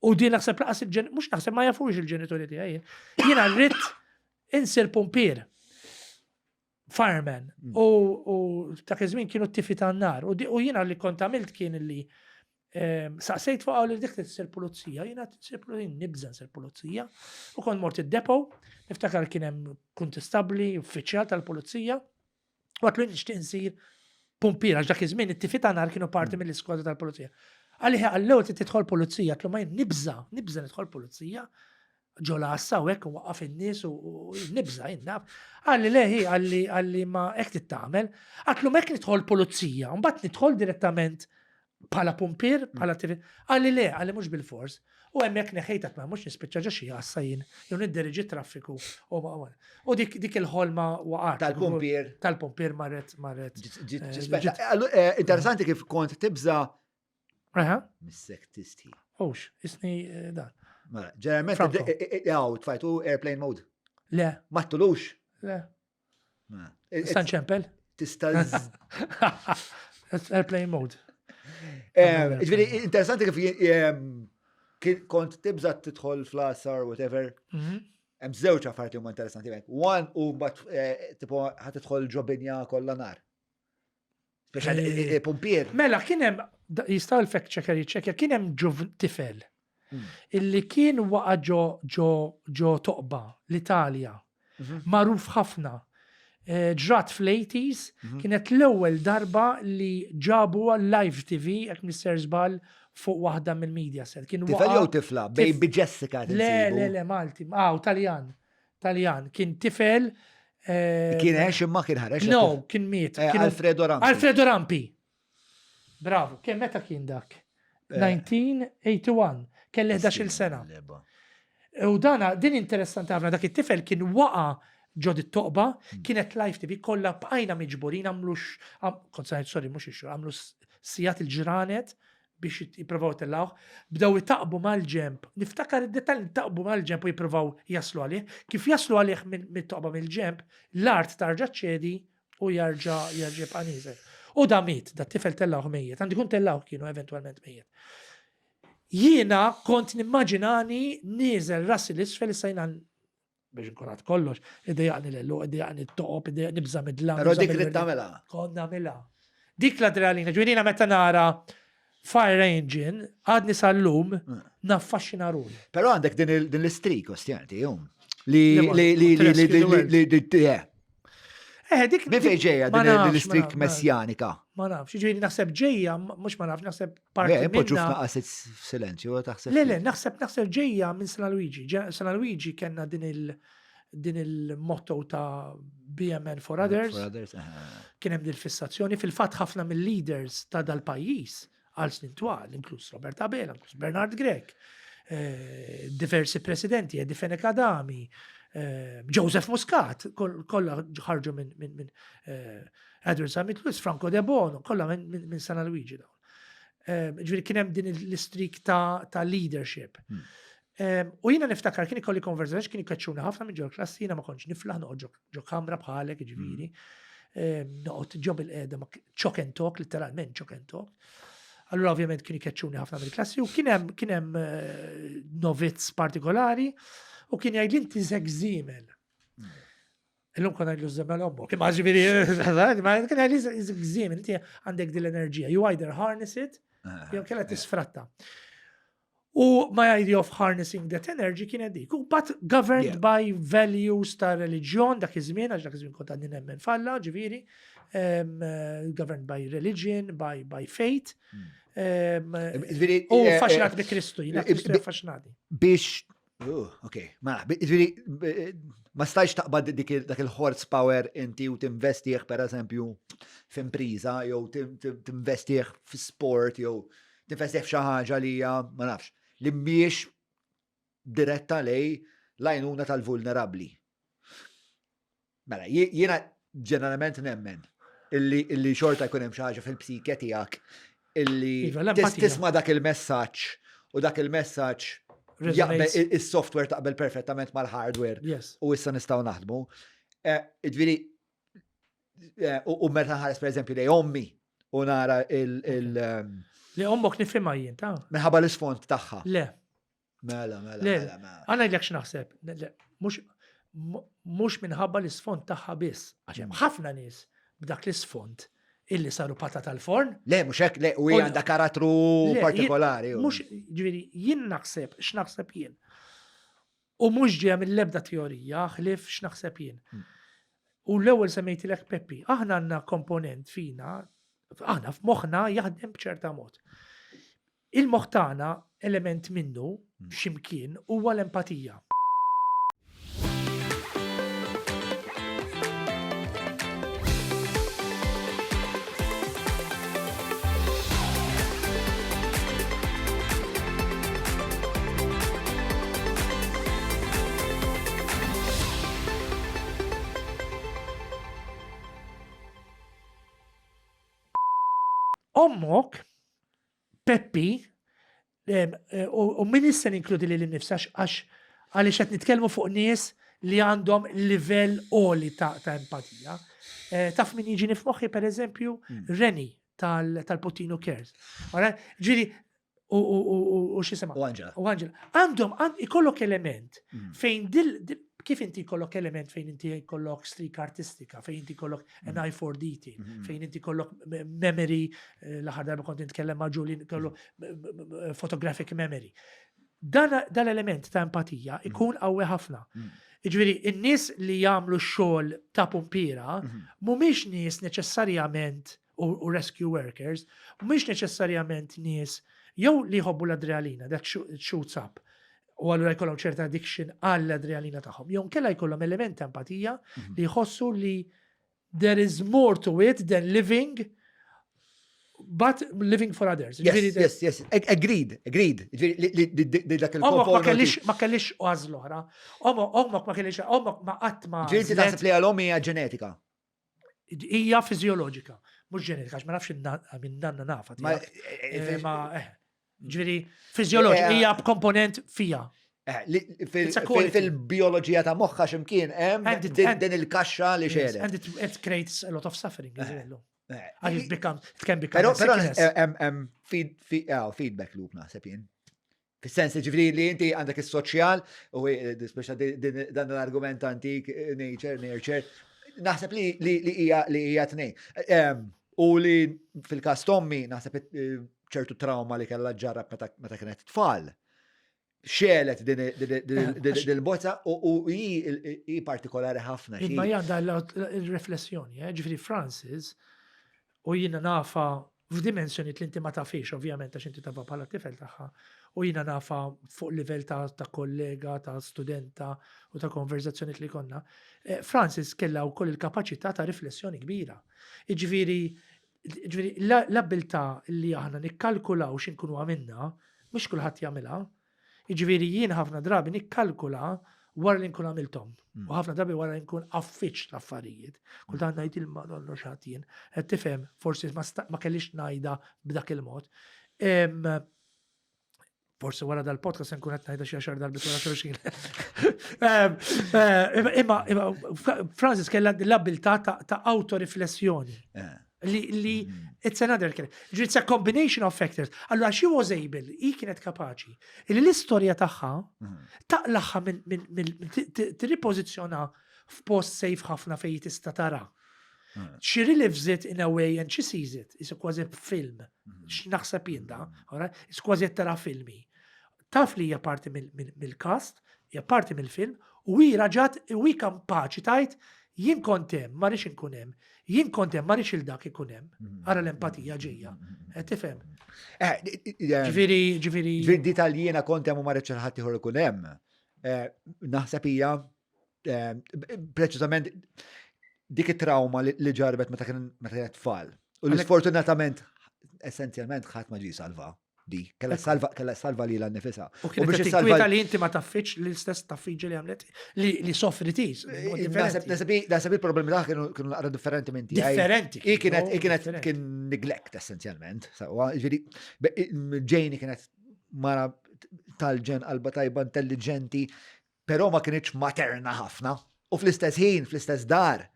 u din naħseb laqas il-ġen, mhux naħseb ma jafux il-ġenituri tiegħi. Jiena rrid insir pumpier. Fireman. Mm. U dak iż-żmien kienu t-tifi tan-nar. U jiena li kont għamilt kien li ehm, saqsejt fuq li dik tsir pulizija, jiena tsir pulizija, nibża nsir pulizija. U kont mort id-depo, niftakar kien hemm kuntistabbli, uffiċjal tal-pulizija, u għatlu nixtieq insir pumpier, għax dak iż-żmien it-tifi tan-nar kienu parti mm. mill-iskwadra tal-pulizija. Għalli għallew tidħol pulizija, għatlu ma jien nibża, nibża nidħol pulizija, ġo l-għassa u hekk u waqqaf in-nies u nibża' jien naf. Qalli le hi qalli qalli ma hekk trid tagħmel. Għatlu hekk nidħol pulizija, mbagħad nidħol direttament bħala pumpier, bħala tifi. Qalli le, qalli mhux bil-fors. U hemmhekk neħejt għat ma mhux nispiċċa ġo xi għassa jien, jew nidderiġi traffiku. U dik dik il-ħolma waqgħet. Tal-pumpier. Tal-pumpier marret marret. Eh, eh, interessanti kif kont tibża' Aha. Missek tistħi. Ux, isni eh, dan. Mela, ġeneralment, għaw, tfajtu airplane mode. Le. Ma tulux? Le. Mela. San ċempel? Tista' Airplane mode. Eh, ġifieri, interessanti kif eh, kont tibża tidħol fl-asar, whatever. Mhm. Hemm żewġ affarijiet li huma interessanti. One u mbagħad eh, tipo ħa tidħol ġo binja kollha nar. Speċa eh, eh, pompier. Mela kien hemm jista' l-fact checker jiċċekkja kien hemm ġuv tifel hmm. illi kien waqa' ġo ġo ġo toqba l-Italja. Mhm. Magħruf ħafna. Eh, ġrat fl-80s, mhm. kienet l-ewwel darba li ġabu live TV, jekk Mr. Żball, fuq waħda mill-media set. Kien Tifel jew tifla, Baby Jessica. Le, le, le, Malti, ah, Taljan. Taljan, kien tifel. Eh, kien għex imma kien ħareġ. No, kien miet. Eh, Alfredo Rampi. Alfredo Rampi. Bravo, kien meta kien dak? 1981, eh. kelli 11 sena. U dana, din interessanti ħafna, dak it-tifel kien waqa ġod it-toqba, hmm. kienet live TV, kollha bqajna miġburin għamlu kont sorry, mhux ix għamlu sijat il-ġranet biex jippruvaw itellgħuh, bdew itaqbu mal-ġenb, niftakar id-dettall, itaqbu mal-ġenb u jippruvaw jaslu għalih. Kif jaslu għalih mit-toqba mill-ġenb, l-art tarġa' ċċedi u jarġa' jarġa' jibqa' nieżel. U da miet, da tifel tellgħuh mejjet, għandu jkun tellgħuh kienu eventwalment mejjet. Jiena kont nimmaġinani nieżel rasi l-isfel issa jiena biex nkun għad kollox, idejaqni l-ellu, idejaqni t-toqob, idejaqni nibża mid-dlam. Pero dik trid tagħmilha. Kont nagħmilha. Dik l-adrenalina, ġifieri meta nara Fire Engine, għadni sal-lum, mm. naffaxxina ruħi. Però għandek din l-istrik, ostjanti, jum. Li li li li li li li li Eh, dik. Min fejn ġejja din l-istrik messjanika? Ma nafx, ġifieri naħseb ġejja, mhux ma nafx, naħseb parti. Le, poġġu f'naqas silenzju, taħseb. Le, le, naħseb naħseb ġejja minn San Luigi. San Luigi kellna din il- din il-motto ta' Be a man for others. For others. Eh, eh, eh. Kien hemm dil-fissazzjoni. Fil-fatt ħafna mill-leaders ta' dal-pajjiż għal snin twal, inkluż Robert Abela, inkluż Bernard Grech, eh, diversi presidenti, Eddie Fenech Adami, eh, Joseph Muscat, kollha ħarġu minn eh, Edward Samit Lewis, Franco De Bono, kollha minn San Luigi dawn. Ġifieri kien hemm din l-istrik ta' leadership. Hmm. U jiena niftakar kien ikolli konverzazzjoni kien ikeċċuna ħafna minn ġol klassi, jiena ma kontx niflaħ noqgħod ġo kamra bħalek, ġifieri. Hmm. Noqgħod ġo bil-qeda ma chalk and talk, literalment chalk and talk. Allura ovvjament kien ikeċċuni ħafna mill-klassi u kien hemm kien hemm eh, novizz partikolari u kien jgħid inti żek żiemel. Hmm. Illum konna ngħidlu żemmel ommok. Imma ġifieri, ma kien jgħidli żek żiemel, inti għandek din l-enerġija. You either harness it, ah, jew kellha tisfratta. U my idea of harnessing that energy kienet dik. U but governed yeah. by values ta' reliġjon dak iż-żmien, għax dak iż-żmien kont għadni nemmen falla, ġifieri, um, uh, governed by religion, by, by faith. Mm. Um, u eh, affaxxinat eh, bi Kristu, jiena Kristu affaxxinati. Biex, uh, ok, ma ġifieri, eh, ma stajx taqbad dak il-horsepower inti u tinvestih per eżempju f'impriża jew tinvestih f'sport jew Tinvestih f'xi ħaġa li hija, ma nafx, li mhijiex diretta lej l-għajnuna tal-vulnerabbli. Mela, jiena ġeneralment nemmen illi, illi xorta jkun hemm xi ħaġa fil-psike tiegħek illi Iva, l-empatija. tisma' dak il-messaġġ u dak il-messaġġ jaqbel Resonates. is-software taqbel perfettament mal-hardware Yes. u issa nistgħu naħdmu. Eh, Ġifieri, eh, u meta nħares per eżempju lej ommi u nara il- il- ehm, Li ommok nifhimha jien, ta' minħabba l-isfond tagħha. Le. Mela, mela, Le, mela, mela. Għana jgħidlek x'naħseb. Le, mhux mhux minħabba l-isfond tagħha biss. Għax hemm ħafna nies b'dak l-isfond illi saru pata tal-forn. Le, mhux hekk, le, u hija għandha karattru partikolari. Mhux, ġifieri, jien naħseb, x'naħseb jien. U mhux ġejja mill-ebda teorija, ħlief x'naħseb jien. Hmm. U l-ewwel semmejtilek Peppi, aħna għandna komponent fina, aħna f'moħħna jaħdem b'ċerta mod. Il-moħħ tagħna element minnu hmm. x'imkien huwa l-empatija. Ommok. Peppi, eh, u min issa ninkludi lili nnifsi għax għaliex qed nitkellmu fuq nies li għandhom livell għoli ta' empatija. Eh, taf min jiġini f'moħħi per eżempju hmm. Reni tal-Puttinu Cares. Ġiri, u xisema. U Angela. U Angela. Għandhom, ikollok element hmm. fejn dil, kif inti jkollok element fejn inti jkollok streak artistika, fejn inti jkollok an hmm. eye for detail, fejn inti jkollok memory, eh, l-aħħar darba kont nitkellem ma' Julie, kollu photographic memory. Dan l-element ta' empatija mm. ikun qawwi ħafna. Mm. Jiġifieri, in-nies li jagħmlu xogħol ta' pumpiera mm-hmm. mhumiex nies neċessarjament u rescue workers, mhumiex neċessarjament nies jew li jħobbu l-adrenalina, that shoots up, u allura jkollhom ċerta addiction għall-adrenalina tagħhom. Jew nkella jkollhom element ta' empatija mhm. li jħossu li there is more to it than living but living for others. Yes, yes, yes. Agreed, agreed. Dak il ma kellix ma kellix għażla oħra. Ommok ma kellix, ommok ma qatt ma. Ġifieri taħseb li għal hija ġenetika. Hija fiżjoloġika, mhux ġenetika, għax ma nafx minn nanna nafa. Ma, eh, eh, eh, eh ġifieri fiżjoloġika hija b'komponent fija. Fil-bioloġija ta' moħħa x'imkien hemm din il-kaxxa li xejn. And it creates a lot of suffering as well. Għax it become, it can become. Però hemm feedback loop naħseb jien. Fis-sens ġifieri li inti għandek is-soċjal u speċa dan l-argument antik nature, nurture, naħseb li hija li hija tnejn. U li fil-każ tommi naħseb ċertu trauma li kellha ġarrab meta kienet tfal. Xelet din il-bozza u hi partikolari ħafna. Imma għandha l-riflessjoni, eh, ġifieri Francis u jiena nafa f'dimensjonijiet li inti ma tafhiex ovvjament għax inti tafha bħala tifel tagħha u jiena nafha fuq livell ta', ta kollega, ta' studenta u ta' konverzazzjonijiet li konna. Eh, Francis kellha wkoll il-kapaċità ta' riflessjoni kbira. Jiġifieri ġifieri l-abilità li aħna nikkalkulaw x'inkunu għamilna, mhux kulħadd jagħmilha. Jiġifieri jien ħafna drabi nikkalkula wara li nkun għamilthom. Mm. U ħafna drabi wara li nkun affiċ l-affarijiet. Kultant ngħid il-madonna x'ħadd jien. Qed tifhem, forsi ma kellix ngħidha b'dak il-mod. Forsi wara dal-podcast nkun qed ngħidha xi għaxar darbiet wara xulxin. Eh, imma Francis kellha l-abilità ta' autoriflessjoni. Eh. Li, li mm. it's another It's a combination of factors. Allura she was able, hi kienet kapaċi, li l-istorja tagħha mm. taqlaħħa minn tirripożizzjona f'post safe ħafna fejn tista' tara. Mm. She relives it in a way and she sees it. It's kważi film. X'naħseb jien da, It's kważi tara filmi. Taf li hija parti mill-cast, hija parti mill-film, u hi raġat u hi kapaċi tgħid jien kont hemm, ma rridx inkun hemm, jien kont hemm, ma rridx il dak ikun hemm. Mm. Ara l-empatija ġejja. Qed tifhem? Eh, ġifieri, ġifieri. Ġifieri di tal-jiena kont hemm u ma rridx il ħadd ieħor ikun hemm. Eh, naħseb hija eh, preċiżament dik it-trauma li ġarbet meta kien meta tfal. U li sfortunatament essenzjalment ħadd ma ġie salva. Di, kella salva, kella salva li l-nifisa. U kienet tinkwita li inti ma taffiċ l-istess taffiġi li għamlet li soffri tis. Naħseb il-problemi taħ kienu naqra differenti minn tiegħi. Differenti. I kienet, i kienet kien neglect essenzjalment. Ġifieri, Janie kienet mara tal-ġen qalba tajba intelligenti, però ma kinitx materna ħafna. U fl-istess ħin, fl-istess dar,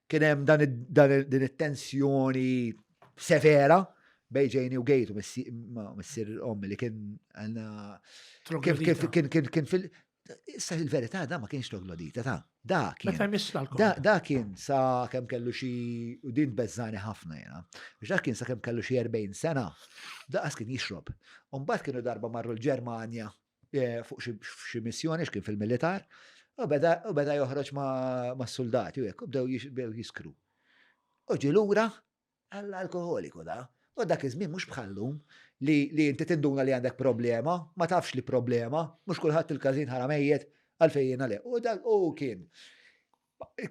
kien hemm dan din it-tensjoni severa bej Janie u Gate u missier ommi li kien għanna kif kif kien kien kien fil Issa il-verità da ma kienx troglodita ta' da kien. Da, da kien sa kemm kellu xi u din beżżani ħafna jena. Biex da kien sa kemm kellu xi 40 sena, daqas kien jixrob. U mbagħad kienu darba marru l-Ġermanja Eh, fuq xi missjoni x'kien fil-militar, u beda joħroġ ma' soldati u hekk, u bdew jiskru. U ġie lura għall-alkoholiku da. U dak iż-żmien mhux bħallum li li inti tinduna li għandek problema, ma tafx li problema, mhux kulħadd il-każin ħara mejjet għalfejn jiena le. U dak u kien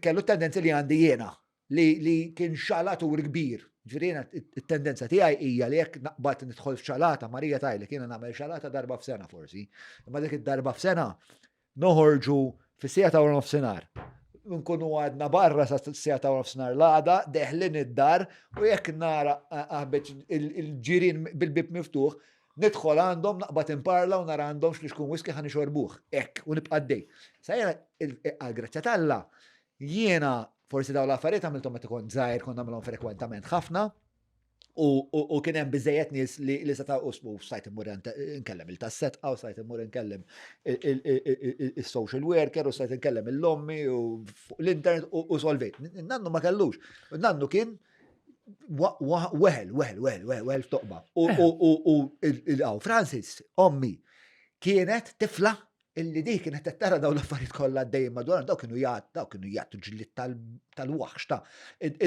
kellu tendenzi li għandi jiena li, li kien xalatur kbir. Ġifieri jiena it-tendenza tiegħi hija li jekk naqbad nidħol f'xalata, Marija tgħidlek jiena nagħmel xalata darba f'sena forsi. Imma dik id-darba f'sena noħorġu fis-siegħa ta' nofsinhar. nkunu għadna barra sa siegħa ta' nofsinhar l-għada, deħlin id-dar u jekk nara aħbeġ il-ġirien bil-bib miftuħ, nidħol għandhom naqbad imparla u nara għandhom x'li whisky ħa nixorbuh, hekk, u nibqa' għaddej. Sa jiena għall-grazzja t'Alla, jiena forsi dawn l-affarijiet għamilthom meta kont żgħir, kont nagħmilhom frekwentament ħafna, U kien hemm biżejjed nies li seta' u stajt immur nkellem il-tas-setqa u stajt immur nkellem il-social worker u stajt nkellem il-lommi u fuq l-internet u solvejt. Nannu ma kellux. Nannu kien weħel, weħel, weħel, weħel, weħel f'toqba. U Francis, ommi, kienet tifla illi dik kienet qed tara dawn l-affarijiet kollha għaddejjin madwar daw kienu jgħad daw kienu jgħattu ġlied tal-waħx ta'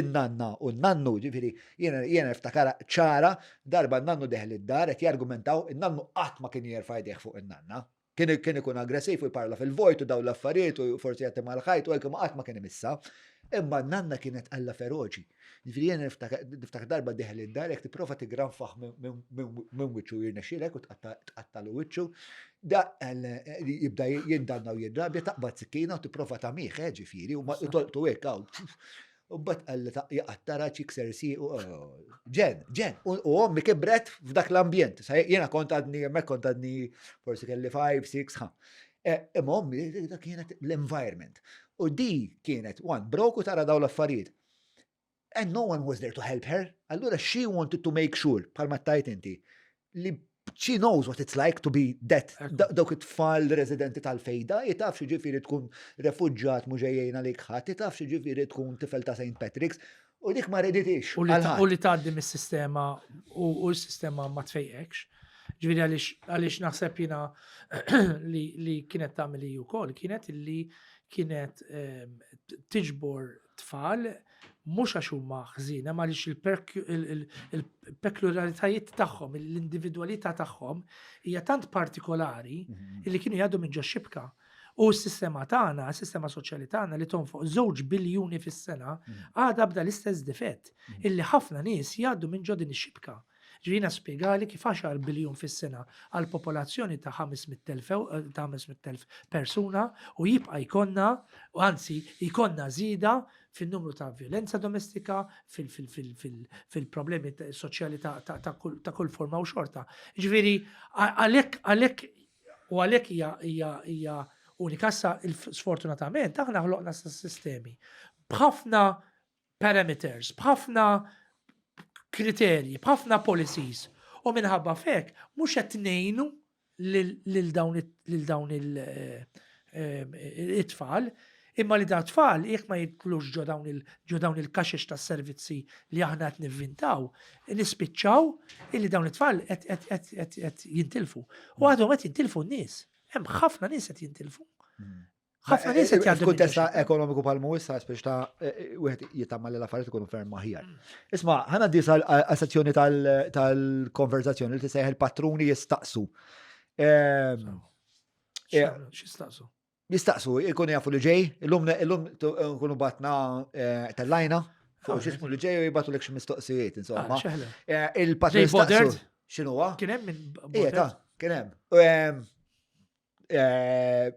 in-nanna u n-nannu ġifieri jiena jiena niftakara ċara darba n-nannu deħel id-dar qed jargumentaw in-nannu qatt ma kien jerfa' jdejh fuq in-nanna. Kien kien ikun aggressiv u jparla fil-vojt u dawn l-affarijiet u forsi jagħti mal-ħajt u hekk imma qatt ma kien imissha. Imma n-nanna kienet alla feroċi. Ġifieri jiena niftakar darba deħel id-dar jekk tipprova tigranfaħ minn wiċċu jirnexxielek u tqattalu wiċċu, da jibda jindanna u jirrabja taqbad sikkina u tipprova tagħmih, eh, ġifieri, u tolqtu hekk hawn. U mbagħad qalli jaqattara jikser siequ. Oh. Ġen, ġen, u ommi kibret f'dak l-ambjent. Jiena kont għadni hemmhekk kont għadni forsi kelli 5, 6, ha. Eh, imma ommi dak kienet l-environment. U di kienet one broke u tara daw l-affarijiet. And no one was there to help her. Allura she wanted to make sure, bħalma tajt inti, li she knows what it's like to be that dawk it-tfal residenti tal-fejda, jitaf xi ġifieri tkun refuġġat mhux ġejjejna li ħadd, jitaf xi ġifieri tkun tifel ta' St. Patrick's, u dik ma reditix. U li tgħaddi mis-sistema u s-sistema ma tfejqekx. Ġifieri għaliex naħseb jiena li kienet tagħmel hi wkoll kienet illi kienet ehm, tiġbor tfal mhux għax huma ħżiena, ma għaliex il-pekuljaritajiet tagħhom, l-individwalità tagħhom hija tant partikolari mhm. illi kienu jgħaddu minn ġo xibka. U s-sistema tagħna, s-sistema soċjali tagħna li tonfoq żewġ biljuni fis-sena, mhm. għadha bda l-istess difett mhm. illi ħafna nies jgħaddu minn ġo din ix-xibka. Ġifieri jiena spjegali kif għaxar biljun fis-sena għal popolazzjoni ta' 500,000 ta' 500,000 persuna u jibqa' jkollna, u anzi jkollna żieda fin-numru ta' vjolenza domestika, fil-problemi soċjali ta' kull forma u xorta. Ġifieri għalhekk għalhekk u għalhekk hija hija hija unika. Issa sfortunatament aħna ħloqna sistemi b'ħafna parameters, b'ħafna kriterji, b'ħafna policies u minħabba fek mhux qed ngħinu lil dawn eh, eh, it-tfal imma li da tfal jekk ma jidħlux ġo dawn il ġo dawn il-kaxex tas-servizzi li aħna qed nivvintaw, nispiċċaw illi dawn it-tfal qed jintilfu. U għadhom qed jintilfu n-nies. Hemm ħafna nies qed jintilfu. Hmm. Ħafna nies qed jgħaddu. Kuntest ekonomiku bħal mu issa biex ta' eh, eh, wieħed jitamma li l-affarijiet ikunu ferm aħjar. Mm. Isma' ħana dis għal sezzjoni tal-konverzazzjoni li tisejħ il-patruni jistaqsu. Ehm, eh, X'jistaqsu? Jistaqsu, ikun jafu li ġej, illum illum nkunu batna tellajna fuq x'ismu li ġej u jibatu lek xi mistoqsijiet, insomma. Ah, il-patruni jistaqsu. X'inhuwa? Kien hemm minn. Ija, kien hemm. Ehm, Eh,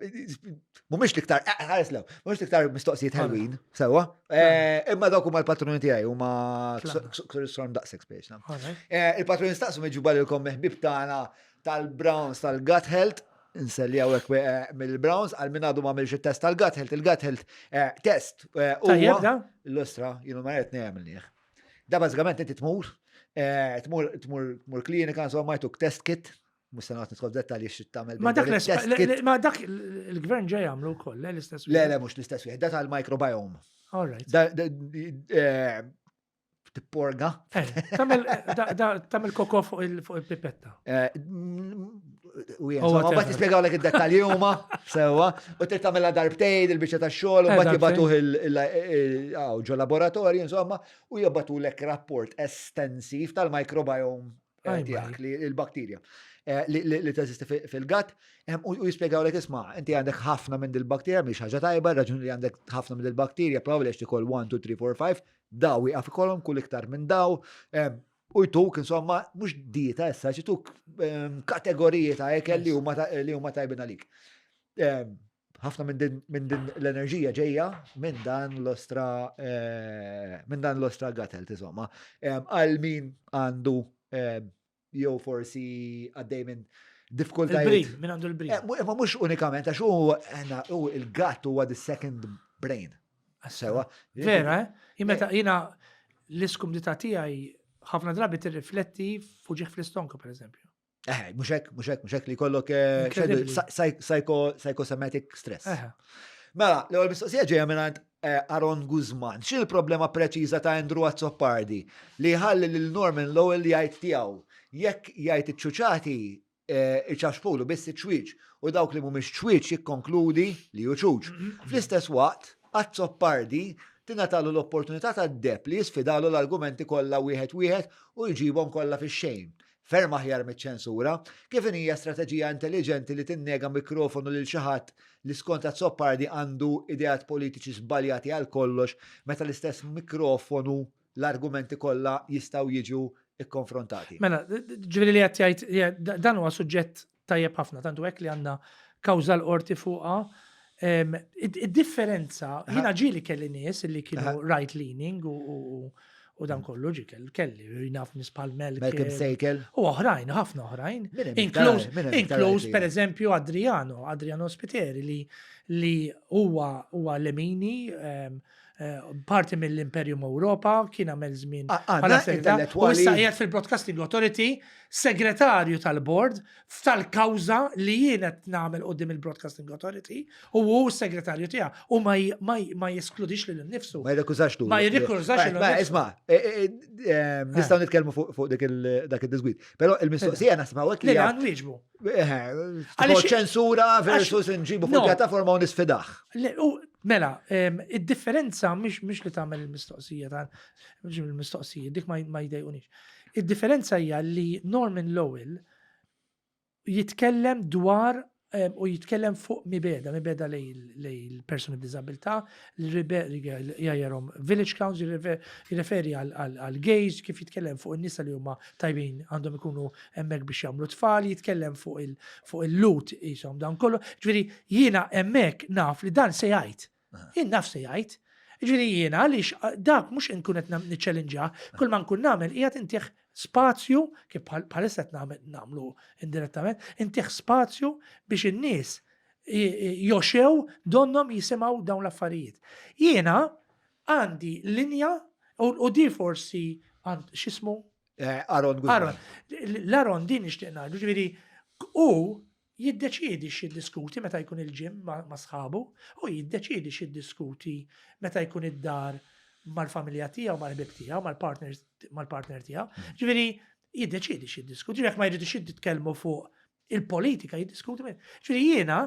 mhumiex l-iktar, eh, ħares lew, mhumiex l-iktar mistoqsijiet ħelwin, sewwa. Eh, imma dawk huma l-patruni tiegħi huma ksur storm daqshekk spiex. Il-patruni staqsu miġuba lilkom meħbib tagħna tal-Browns tal-Gut Health, nselli hawnhekk mill-Browns għal min għadu ma għamilx it-test tal-Gut Health, il-Gut Health test huwa l-ostra, jienu ma qed nagħmel Da bażikament inti tmur, tmur tmur klinika, insomma jtuk test kit Mhux se noqgħod nidħol f'dettalji xi tagħmel. Ma dak ma dak il-gvern ġej jagħmlu wkoll, eh, l-istess. Le, le, mhux l-istess wieħed, da tal-microbiome. All right. Eh, tipporga. Eh, tagħmel koko fuq il-pipetta. U jien, ma bat jispjegawlek id-dettalji huma, sewwa, u trid tagħmilha darbtejn il-biċċa tax-xogħol u mbagħad jibgħatuh ġo laboratorju insomma u jibgħatulek rapport estensiv tal-microbiome Eh, tiegħek li l-bakterja eh, li teżisti fil-gatt u jispjegawlek isma' inti għandek ħafna minn dil-bakterja mhix ħaġa tajba, raġuni li għandek ħafna minn dil-bakterja probabbli għax tikol 1 2 3 4 5 daw wieqaf ikollhom kull iktar minn daw u jtuk insomma mhux dieta issa jtuk kategoriji ta' ekel li huma tajbin għalik. Ħafna minn din, min din l-enerġija ġejja minn dan l-ostra eh, minn dan l-ostra gatel insomma. Għal min għandu jew forsi għaddej minn diffikultajiet. Il-brin, minn għandu l-brin. Eh, ma mhux unikament, għax hu il-gatt huwa the second brain. Sewa. Vera, eh? Jien jiena l-iskumdità tiegħi ħafna drabi tirrifletti fuġieħ fl-istonku, per eżempju. Eh, mhux hekk, mhux hekk, mhux hekk li jkollok eh, psychosomatic stress. Mela, l-ewwel mistoqsija ġejja mingħand eh, Aaron Guzman. X'in il-problema preċiża ta' Andrew Azzopardi li jħalli lil Norman Lowell li jgħid tiegħu jekk jgħid iċ-ċuċati eh, iċaxpulu biss iċ-ċwieċ u dawk li mhumiex ċwieċ jikkonkludi li hu ċuċ. Fl-istess waqt, Azzopardi tingħatalu l-opportunità tad-deb li jisfidalu l-argumenti kollha wieħed wieħed u jġibhom kollha fix-xejn. Ferm aħjar miċ-ċensura. Kif inhi hija strateġija intelliġenti li tinnega mikrofonu lil xi ħadd li skont Azzopardi għandu ideat politiċi żbaljati għal kollox meta l-istess mikrofonu l-argumenti kollha jistgħu jiġu kkonfrontati? Mela, ġifieri li qed jgħid dan huwa suġġett tajjeb ħafna, tant hu hekk li għandna kawża l-qorti fuqha. Id-differenza, jiena ġieli kelli nies li kienu right leaning u dan kollu ġi kelli, naf nies bħal Malcolm. Malcolm Sejkel. U oħrajn, ħafna oħrajn. Inkluż, inkluż per eżempju Adriano, Adriano Spiteri li li huwa huwa lemini parti mill-Imperium Europa, kien għamel żmien bħala segretarju. U issa qiegħed fil-Broadcasting Authority, segretarju tal-board tal-kawża li jien qed nagħmel quddiem il-Broadcasting Authority u hu s-segretarju tiegħha u ma jeskludix lil innifsu. Ma jirrekużax Ma jirrekużax lilu. Isma', e, e, e, nistgħu nitkellmu fuq dak id-disgwid. Però il-mistoqsija naħseb hawnhekk. Le, nwieġbu. Għaliex ċensura versus nġibu fuq pjattaforma u nisfidaħ. Mela, id-differenza mhix li tagħmel il-mistoqsija ta' mhix il-mistoqsija, dik ma jdejqunix. Id-differenza hija li Norman Lowell jitkellem dwar u jitkellem fuq mibeda, mibeda lej il-persuni b'diżabilità, jgħajjarhom village clowns, jirreferi għal gays, kif jitkellem fuq in-nisa li huma tajbin għandhom ikunu hemmhekk biex jagħmlu tfal, jitkellem fuq il-lut jisom dan kollu. Ġifieri jiena hemmhekk naf li dan se jgħid. Jien naf se jgħid. Ġifieri jiena għaliex dak mhux inkun qed niċċellinġah, kull ma nkun nagħmel qiegħed intih spazju, kif bħalissa qed nagħmlu indirettament, intih spazju biex in-nies joxew donnhom jisimgħu dawn l-affarijiet. Jiena għandi linja u di forsi għand x'ismu? Eh, Aron Guzman. L-Aron din nixtieq ngħidu, ġifieri u jiddeċiedi x'jiddiskuti meta jkun il-gym ma' sħabu, hu jiddeċiedi x'jiddiskuti meta jkun id-dar mal-familja tiegħu, mal-ħbieb tiegħu, mal-partner tiegħu. Mm. Ġifieri jiddeċiedi x'jiddiskuti, jekk ma jridux jitkellmu fuq il-politika jiddiskuti. Ġifieri jiena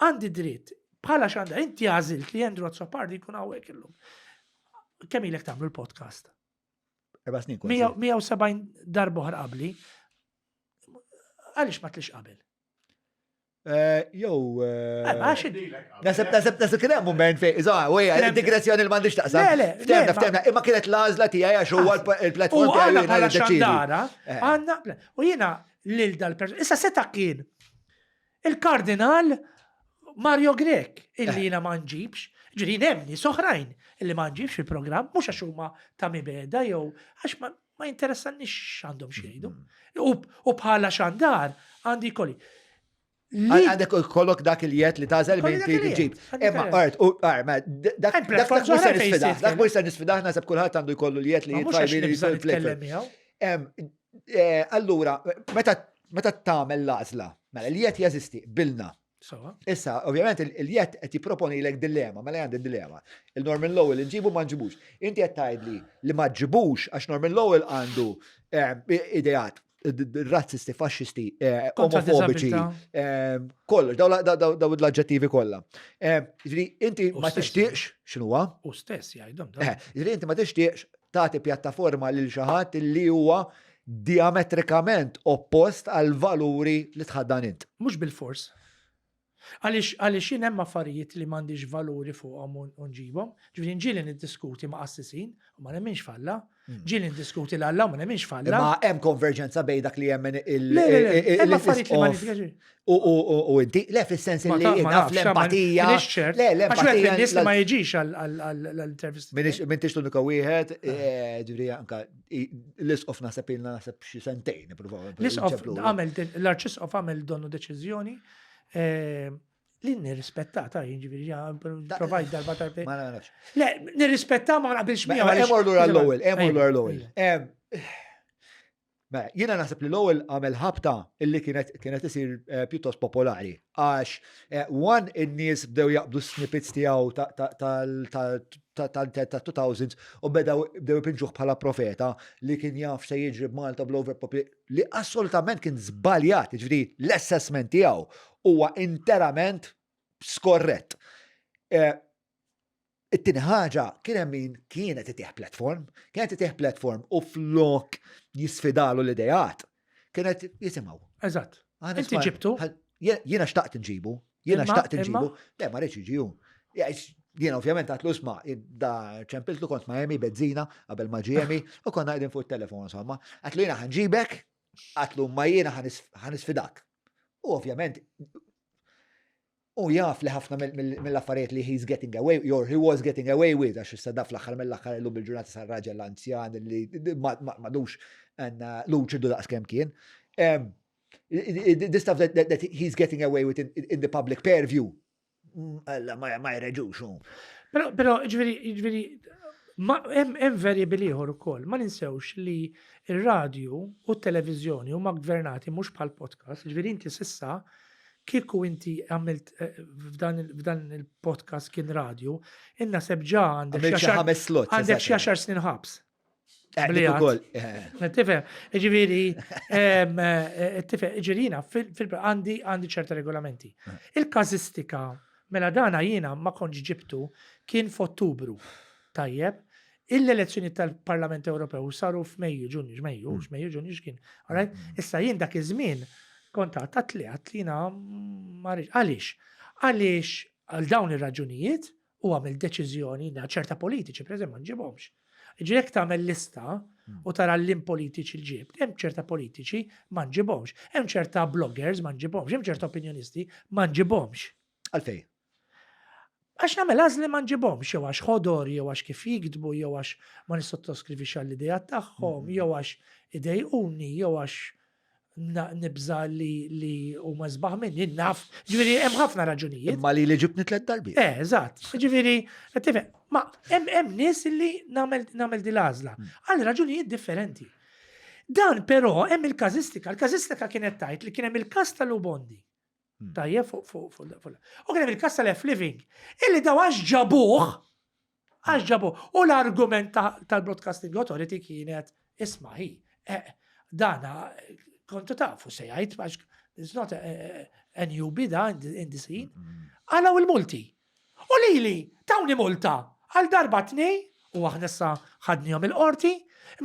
għandi dritt bħala xandar, inti għażilt li Andrew Azzopardi jkun hawnhekk illum. Kemm ilek tagħmlu l-podcast? Erba' snin kważi. 170 darba oħra qabli. Għaliex ma tlix qabel? Eh, jew. Eh, nasib, nasib, nasib kien hemm moment fejn, iżgħa, wejja, digressjoni li m'għandix taqsam. Le, le, Ftemna, ftemna, imma kienet l-għażla tiegħi għax huwa il-platform tiegħi. U bħala xandara, eh. għandna, u jiena lil dal-persuna, issa seta' kien il-kardinal Mario Grech, illi jiena ma nġibx, ġifieri hemm nies oħrajn illi ma nġibx fil-programm, mhux għax huma ta' mibeda jew għax ma jinteressannix x'għandhom xi jgħidu. U bħala xandar għandi jkolli. Għandek kollok dak il-jiet li tażel minn ti ġib. Imma, art, u, ar, ma, dak mhux se nisfidah, dak mhux se nisfidah naħseb kulħadd għandu jkollu l-jiet li jitfa' jkollu eh, Allura, meta tagħmel l-għażla, mela l-jiet jeżisti, bilna. Issa, ovvjament, il-jett qed jipproponilek dilemma, mela għandi dilemma. Il-Norman Lowell nġibu ma nġibux. Inti qed tgħidli li ma ġibux għax Norman Lowell għandu eh, ideat razzisti, faxxisti, eh, omofobiċi, eh, kollox, daw l-aġġettivi kollha. Ġifieri inti ma tixtieqx x'inhuwa? U stess jgħidhom. Ġifieri inti ma tixtieqx tagħti pjattaforma lil xi ħadd li huwa diametrikament oppost għal valuri li tħaddan int. Mhux bil-fors. Għaliex għaliex jien hemm affarijiet li m'għandix valuri fuqhom u nġibhom. Ġifieri ġieli niddiskuti ma' qassisin u ma nemminx f'Alla. Hmm. Ġieli niddiskuti l-Alla u ma nemminx f'Alla. Ma hemm konverġenza bejn dak li jemmen il- Le, le, le, hemm affarijiet li ma nifgħax. U inti, le fis-sens li naf l-empatija. Le, l-empatija. Għax nies li ma jiġix għall-intervista. M'intix l-unika wieħed, ah. eh, ġifieri anka l-isqof naħseb ilna naħseb xi sentejn nippruvaw. L-isqof għamel l-arċisqof għamel donnu deċiżjoni eh, li nirrispetta ta' jiġifieri provajt darba darba. Ma nafx. Le, nirrispetta ma naqbilx miegħu. Emor lura l-ewwel, emor lura l-ewwel. Mela, jiena naħseb li l-ewwel għamel ħabta illi kienet kienet isir eh, pjuttost popolari. Għax eh, one in-nies bdew jaqbdu snippets tiegħu tal-2000s u bedaw bdew ipinġuh bħala profeta li kien jaf se jiġri b'Malta bl-overpopulation li assolutament kien żbaljat, jiġifieri l-assessment tiegħu huwa interament skorrett. Eh, It-tieni ħaġa kien hemm min kienet itih platform, kienet itih platform u flok jisfidalu l-idejat, kienet jisimgħu. Eżatt. Inti ġibtu? Jiena xtaqt nġibu, jiena xtaqt nġibu, le ma rridx jiġi hu. Jiena ovvjament għatlu isma' da ċempiltlu kont ma' Emi Bezzina qabel ma ġie Emi u konna qegħdin fuq it-telefon insomma. Għatlu jiena ħanġibek, għatlu ma jiena ħanisfidak. U ovvjament U jaf li ħafna mill-affarijiet li he's getting away, or he was getting away with, għax issa da fl-aħħar mill-aħħar illum il-ġurnata sar raġel anzjan li madux luċidu daqs kemm kien. This stuff that, that, that he's getting away with in, in the public purview, mm, alla ma jreġux. Pero, pero, ġveri, ġveri, hemm variabili ieħor ukoll. Ma ninsewx li r-radju u t-televiżjoni huma gvernati mhux bħal podcast, ġveri inti sissa Kieku inti għamilt eh, f'dan il-podcast kien radju, inna seb ġa għandek xi ħames slots. Għandek xi għaxar snin ħabs. Eh, eh. Tifhem, ġifieri, tifhem, ġifieri fil għandi għandi ċerta regolamenti. Il-każistika mela dana jiena ma kontx ġibtu kien f'Ottubru. Tajjeb, Il-elezzjoni tal-Parlament Ewropew saru f'Mejju, Ġunju, x'Mejju, mm. x'Mejju, Ġunju x'kien. Alright? Mm. Issa jien dak iż-żmien kont għadt li għadt li jiena ma Għaliex? Għaliex għal dawn ir-raġunijiet u għamil deċiżjoni na ċerta politiċi, per ma nġibhomx. Ġirek tagħmel lista mm. u tara l-lim politiċi l-ġib, hemm ċerta politiċi ma nġibhomx, hemm ċerta bloggers ma nġibhomx, hemm ċerta opinjonisti ma nġibhomx. Għalfej? Għax nagħmel għażli ma nġibhomx, jew għax ħodor, jew għax kif jiktbu, jew għax ma nissottoskrivi għall-idea tagħhom, mm. jew għax idejquni, jew għax nibża li li huma sbaħ minni, naf. Ġifieri hemm ħafna raġunijiet. Imma li li ġibni tliet darbiet. Eh, eżatt. Ġifieri, ma hemm nies li nagħmel nagħmel din l-għażla mm. għal raġunijiet differenti. Dan però hemm il-każistika. Il-każistika kienet tajt li kien hemm il-każ tal-Ubondi. Hmm. Tajjeb fuq fuq fuq fuq. U kien hemm il-każ tal-F Living, illi daw għax ġabuh, għax ġabuh. U l-argument tal-Broadcasting Authority kienet isma' hi, eh, dana kontu tafu se jgħid għax it's not a, a newbie da in the scene. Hmm. Għalaw il-multi. U lili, tawni multa għal darba tnej, u aħna issa ħadnihom il-qorti,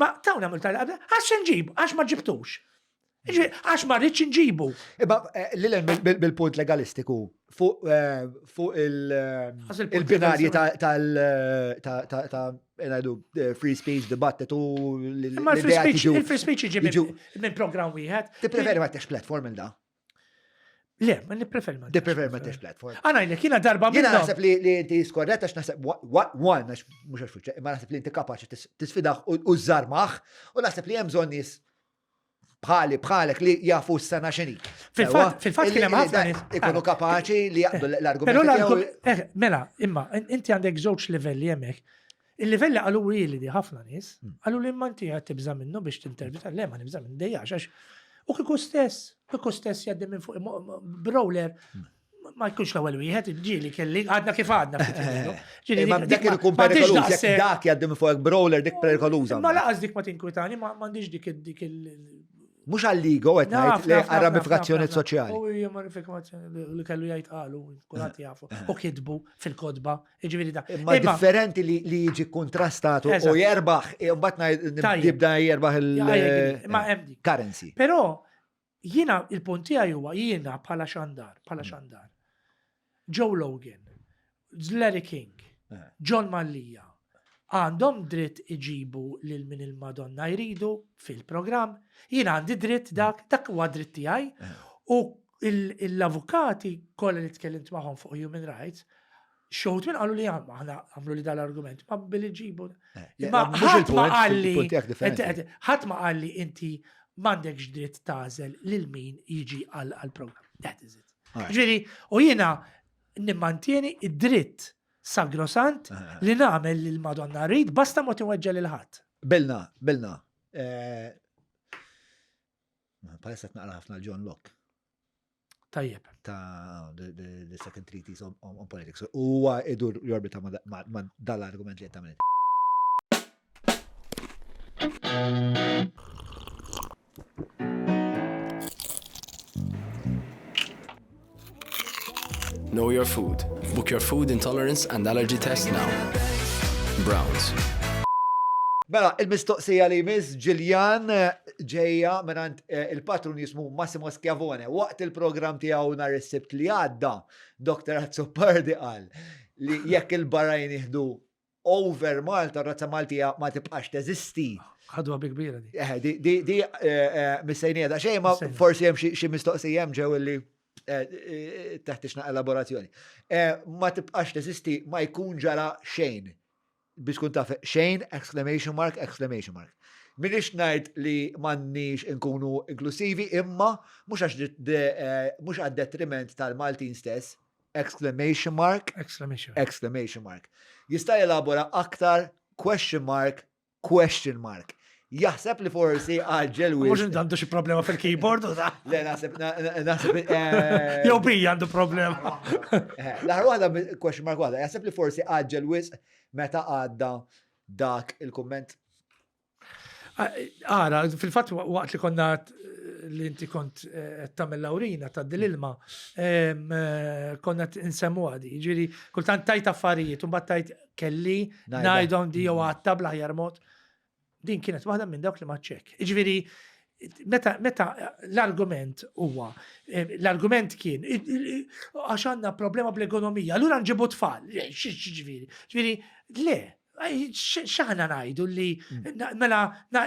ma tawna multa għax nġib, għax ma ġibtux. Għax ma rridx nġibu. Imma eh, lil bil-punt legalistiku fuq eh, eh, il-binarji tal ngħidu free speech dibattitu. Ma il-free speech jiġi minn program wieħed. Tippreferi ma tex platform il da? Le, ma nippreferi ma. Tippreferi ma tex platform. Għana jlek, jina darba Jina naħseb li inti skorretta għax naħseb one, għax mux għax ma naħseb li inti kapaċi tisfidaħ u żarmaħ u naħseb li hemm bżonn nies bħali bħalek li jafu s-sena xini. Fil-fatt, fil-fatt kien hemm ħafna nies. Ikunu kapaċi li jaqdu l-argument. Eh, mela, imma inti għandek żewġ livelli hemmhekk. Il-livelli qalu li di ħafna nies, hmm. qalu li imma inti qed tibża' minnu biex tintervista, le ma nibża' minn dejja għax u kieku stess, kieku stess jgħaddi minn fuq brawler hmm. ma jkunx l-ewwel wieħed, ġieli kelli, għadna kif għadna. Ġieli ma dak ikun perikoluż, jekk dak jgħaddi minn fuq brawler dik perikoluża. Ma laqas dik ma tinkwitani, ma m'għandix dik dik il. Mhux għall-ego qed ngħid li għar-ramifikazzjoni soċjali. U hija ramifikazzjoni li kellu jgħid qalu, kulħadd jafu. U kitbu fil-kodba, jiġifieri da. Imma differenti li jiġi kontrastat u jerbaħ, mbagħad jibda jerbaħ il-currency. Però Jiena il-punt tiegħi huwa jiena bħala xandar, bħala mm. xandar. Joe Logan, Larry King, eh. John Mallia, għandhom dritt iġibu lil min il-Madonna jridu fil-programm, jien għandi dritt dak, dak huwa dritt tiegħi. Eh. U l-avukati kollha li tkellimt magħhom fuq human rights, xogħod minn qalu li aħna għamlu li dal-argument, ma billi ġibu. Eh, ma ħadd ma qalli, ħadd ma qalli inti m'għandekx dritt tażel lil min jiġi għal-programm. That is it. Ġifieri, u jiena nimmantieni id-dritt sagrosant eh. li nagħmel lil Madonna rrid basta ma tinweġġa lil ħadd. Bilna, bilna. Eh, palissa naqra ħafna l-John Locke. Tajjeb. Ta' the, the second treatise on, on, on politics. Huwa idur jorbita ma, ma, ma dal-argument li qed tagħmel. Know your food. Book your food intolerance and allergy test now. Browns. Mela, il-mistoqsija li jmiss Ġiljan eh, ġejja mingħand eh, il-patrun jismu Massimo Schiavone. Waqt il-programm tiegħu nhar is-Sibt li għadda, Dr. Azzopardi qal li jekk il-barrajn jieħdu over Malta, razza Maltija ma tibqax teżisti. Ħadwa bi kbira di. Eh, di, di, di eh, missejnija da xejn, ma forsi hemm xi mistoqsija hemm ġew illi teħtieġ elaborazzjoni. Ma tibqax teżisti ma jkun ġara xejn. Biex tkun taf xejn, exclamation mark, exclamation mark. Minix ngħid li m'għandniex inkunu inklusivi, imma mhux għax mhux għad-detriment tal-Maltin stess, exclamation mark, exclamation, exclamation mark. Jista' jelabora aktar question mark, question mark. Jaħseb li forsi għagġel wisq. Mhux għandu xi problema fil-keyboard u da. Le naħseb naħseb. Eh, Jew bija għandu problema. Eh, l-aħħar waħda question mark waħda, jaħseb li forsi għagġel wisq meta għadda dak il-kumment. Ara, fil-fatt waqt li konna li inti kont eh, tagħmel lawrina ta' l-ilma, eh, konna nsemmu għadi. Ġifieri, kultant tajt affarijiet, u mbagħad tajt kelli ngħidhom di jew għatta bl-aħjar mod. Din kienet waħda minn dawk li ma ċek. Ġifieri, meta, meta l-argument huwa, eh, l-argument kien, għax għandna problema bl-ekonomija, allura nġibu tfal. Ġifieri, ġifieri, le, x'aħna ngħidu li mm. mela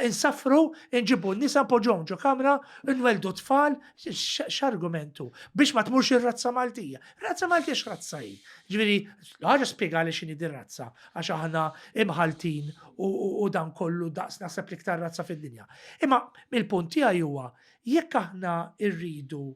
insaffru, nġibu n-nisa npoġġuhom ġo kamra, nweldu tfal, x'argumentu biex ma tmurx ir-razza Maltija. Razza Maltija x'razza hi? Ġifieri, ħaġa spjegali x'inhi din razza għax aħna imħaltin u dan kollu daqs naħseb l-iktar razza fid-dinja. Imma il-punt tiegħi huwa jekk aħna rridu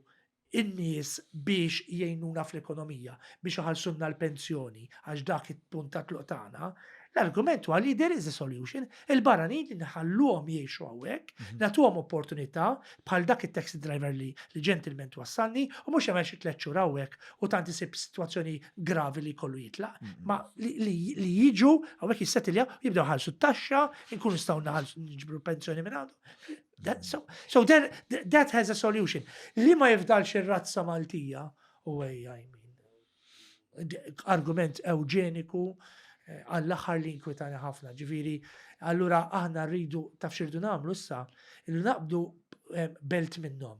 in-nies biex jgħinuna fl-ekonomija, biex iħallsulna l-pensjoni, għax dak it-punt ta' tluq tagħna, l-argument huwa li there is a solution, il-barranin li nħalluhom jgħixu hawnhekk, mhm. nagħtuhom opportunità bħal dak it-taxi driver li li ġentilment wassalni u mhux jagħmel xi tliet xhur hawnhekk u tant isib sitwazzjoni gravi li jkollu jitlaq, mhm. ma li jiġu hawnhekk jissetiljaw jibdew ħalsu t-taxxa, inkunu nistgħu naħallsu niġbru pensjoni minn għandu. That, so, so there, that has a solution. Li ma jifdalx ir-razza Maltija u ejja, I mean, argument ewġeniku eh, għall-aħħar li inkwitani ħafna. Ġifieri, allura aħna rridu taf xirdu nagħmlu issa, li naqbdu eh, belt minnhom.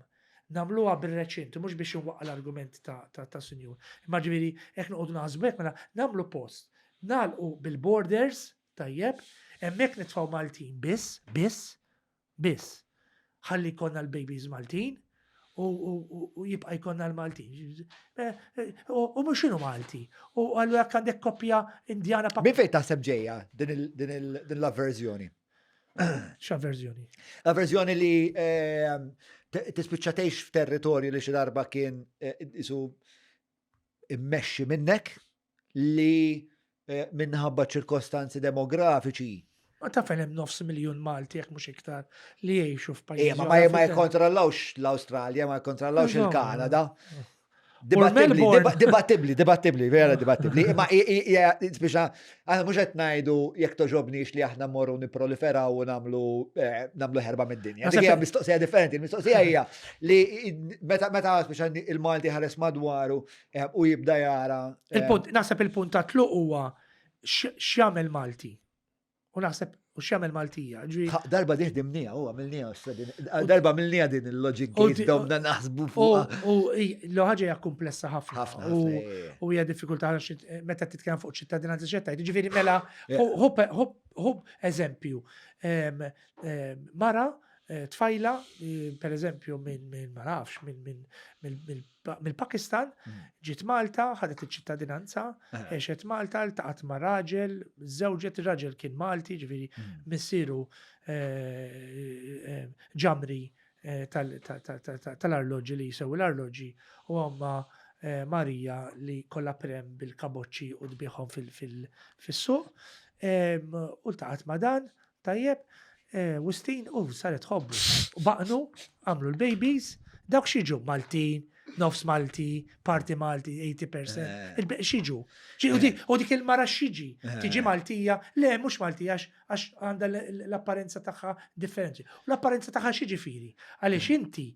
Nagħmluha bir-reċint, mhux biex inwaqqa l-argument ta', ta, ta sinjur. Imma ġifieri, hekk noqogħdu naħsbu hekk mela nagħmlu post. Nagħlqu bil-borders, Tajjeb, hemmhekk nitfgħu Maltin biss, biss, biss. Ħalli jkollna l-babies Maltin u jibqa' jkollna l-Maltin. Eh, eh, u mhux x'inhu Malti. U allura jekk għandek koppja Indjana pa. Min fejn taħseb ġejja din l-avverżjoni? X'avverżjoni? L-avverżjoni li eh, tispiċċa tgħix f'territorju li xi darba kien isu immexxi minnek li eh, minħabba ċirkostanzi demografiċi. Ma taf hemm nofs miljun Malti jekk mhux iktar li jgħixu f'pajjiż. Ma ma jikkontrollawx l-Awstralja, ma jikkontrollawx il-Kanada. Dibattibli, dibattibli, dibattibli, vera dibattibli. Imma speċa, aħna mhux qed ngħidu jekk toġobniex li aħna morru nipproliferaw u nagħmlu eh, nagħmlu ħerba mid-dinja. Dik hija mistoqsija differenti. Il-mistoqsija hija li meta meta speċa il-Malti ħares madwaru Eh, u jibda jara. Eh, il-punt, naħseb il-punt ta' tluq huwa x'jagħmel Malti. U naħseb U x'jagħmel Maltija? Darba di ħdimnija, u għamilnija, darba għamilnija din il-logic gate domna naħsbu fuq. U l-ħaġa hija komplessa ħafna. U hija diffikultà meta titkellem fuq ċittadinanza ċetta. Ġifieri mela, hu eżempju, mara eh, tfajla, eh, per eżempju, minn ma nafx, minn mill-Pakistan, mm. ġiet Malta, ħadet iċ-ċittadinanza, eh. għexet Malta, ltaqgħet ma' raġel, żewġet ir-raġel kien Malti, ġifieri mm. missieru ġamri tal-arloġi li jisew l-arloġi u għamma Marija li kollha prem bil-kaboċċi u tbieħhom fil-suq. U ltaqgħet ma' dan, Tajjeb, Wistin, u saret tħobbu. U baqnu, għamlu l-babies, dawk x'jiġu Maltin, nofs Malti, parti Malti, 80%. Eh. X'jiġu? Eh. U dik il-mara x'jiġi? Eh. Tiġi Maltija? Le, mhux Maltija, għax għandha l-apparenza tagħha differenti. U l-apparenza tagħha x'jiġifieri? Għaliex inti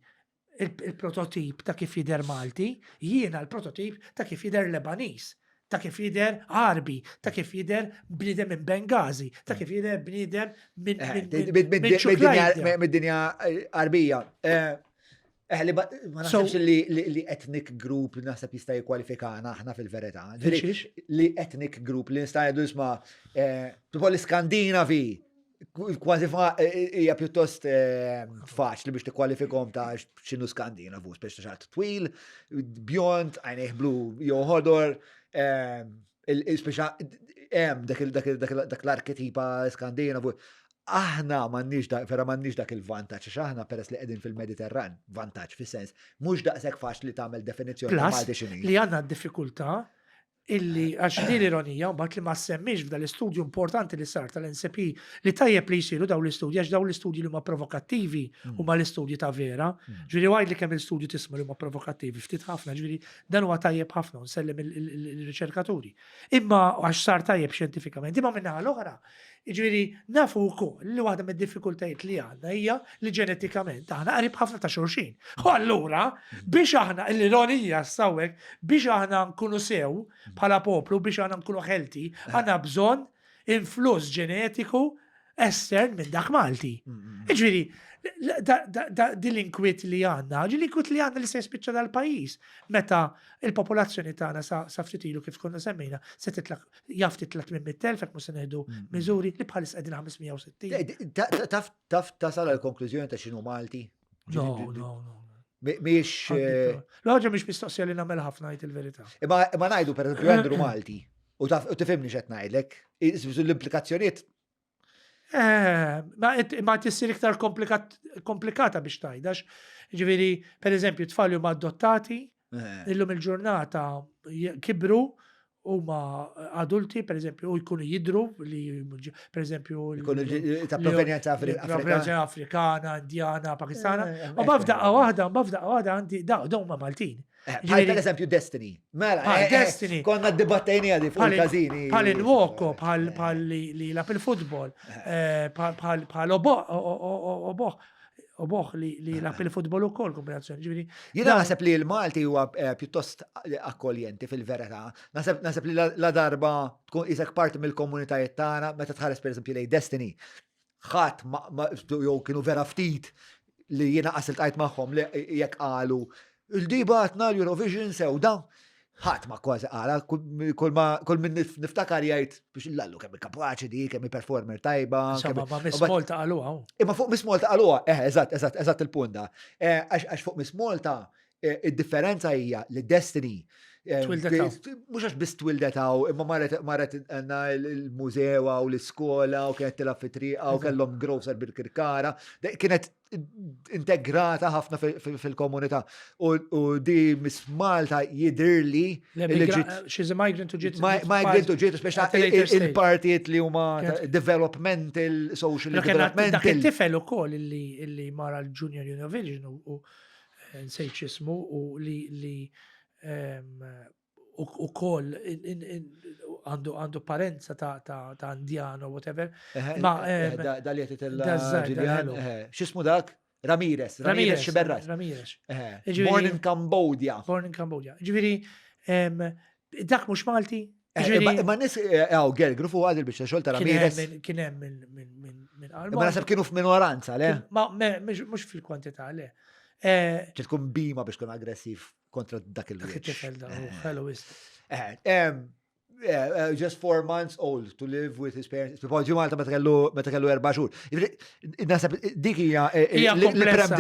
il-prototip ta' kif jidher Malti, jiena l-prototip ta' kif jidher Lebaniż, ta' kif jidher Għarbi, ta' kif jidher bniedem minn Bengazi, ta' kif jidher bniedem minn eh, mid-dinja eh, Għarbija. Eh, li ma naħsebx li ethnic group naħseb jista' jikkwalifikana aħna fil-verità. Li ethnic group li nista' jgħidu isma' tipo l-Iskandinavi Kważi hija pjuttost eh, faċli biex tikkwalifikhom ta' x'inhu Skandinavu, speċi ta' xatt twil, bjond, għajnejh blu jew ħodor, eh, speċa hemm dak l-arketipa Skandinavu. Aħna m'għandniex dak, vera m'għandniex dak il-vantaġġ, għax aħna peress li qegħdin fil-Mediterran, vantaġġ fis-sens, mhux daqshekk faċli tagħmel definizzjoni ta' Malti x'inhi. Li għandna d-diffikultà illi għax din l-ironija mbagħad li ma semmix f'dan l-istudju importanti li sar tal-NCP li tajjeb li jsiru dawn l-istudji għax dawn l-istudji li huma provokattivi mm. huma l-istudji ta' vera. Mm. Ġifieri għajd li kemm il-studju tisma' li huma provokattivi ftit ħafna, ġifieri dan huwa tajjeb ħafna u nsellem il-riċerkaturi. Imma għax sar tajjeb xjentifikament, imma minnaħa l-oħra Jiġifieri nafu wkoll li waħda mid-diffikultajiet li għandna hija li ġenetikament aħna qrib ħafna ta' xulxin. U allura biex aħna l-ironija s'hawnhekk biex aħna nkunu sew bħala poplu, biex aħna nkunu healthy, għandna bżonn influss ġenetiku estern minn dak Malti. Jiġifieri din l-inkwiet li għandna, l-inkwiet li għandna li se jispiċċa dal-pajjiż meta il-popolazzjoni tagħna sa ftit ilu kif konna semmejna se titlaq jaf titla' 800,000 jekk mhux se nieħdu mm. miżuri li bħalissa qegħdin 560. Taf taf tasal għal konklużjoni ta' x'inhu Malti? No, no, no. Miex. Eh, L-ħaġa mhix mistoqsija li nagħmel ħafna ngħid il-verità. Imma ngħidu pereżempju Andrew Malti u taf u tifhimni x'qed ngħidlek, l-implikazzjonijiet Eh, ma tissir iktar komplikata biex tajdax. Ġifieri, per eżempju, tfal huma adottati, eh. illum il-ġurnata kibru huma adulti, per eżempju, u jkunu jidru li, per eżempju, ta' provenjenza afrikana, afrikana, indjana, pakistana. Eh, u b'fdaqqa waħda, b'fdaqqa waħda għandi, daw, daw huma Maltin. Eh, bħal per eżempju Destiny. Mela, bħal eh, eh, Destiny. Konna dibattejni għadi fuq il-kazini. Bħal Nwoko, bħal li lab il-futbol, bħal Oboh, Oboh li lab il-futbol u kol kombinazzjoni. Ġifieri. Jiena naħseb li l-Malti huwa pjuttost akkoljenti fil-verità. Naħseb li la darba tkun isek parti mill-komunitajiet tagħna meta tħares per eżempju lej Destiny ħadd jew kienu vera ftit li jiena qas iltqajt magħhom li jekk qalu il-diba għatna l-Eurovision sewda. Ħadd ma kważi qala, kull min niftakar jgħid biex l-allu kemm kapaċi di, kemm performer tajba. Insomma, ma Miss Malta qaluha. Imma fuq Miss Malta qaluha, eh, eżatt, eżatt, eżatt il-punta. Eh, għax fuq Miss Malta eh, id-differenza hija li Destiny eh, mhux għax biss twildet hawn, imma marret marret għandna l-mużew u l-iskola u kienet tilgħab fit-triqa u kellhom grocer bil-kirkara. Kienet integrata ħafna fil-komunità. U di Miss Malta jidirli She's a migrant u ġiet. Migrant u ġiet, speċa il-partijiet li huma developmental, social developmental. Dak it-tifel ukoll illi mara l-Junior Eurovision u eh, nsejt x'ismu u li li ehm, u kol għandu għandu parenza ta' ta' Indian or whatever. Ma ehm, da li qed X'ismu dak? Ramirez, Ramirez Xiberras. Ramirez. Born in Cambodia. Born in Cambodia. Ġifieri, ehm, dak mhux Malti? Imma nis għaw gergru fuq għad il-bicċa xogħol ta' Ramirez. Kien hemm minn qalb. Imma naħseb kienu f'minoranza, le? Ma mhux fil-kwantità, le. Trid tkun bima biex tkun aggressiv kontra dak il Dak it-tifel da, hello is. Just 4 months old to live with his parents. Tipo, ġie Malta meta kellu 4 xhur. Naħseb dik hija l-prem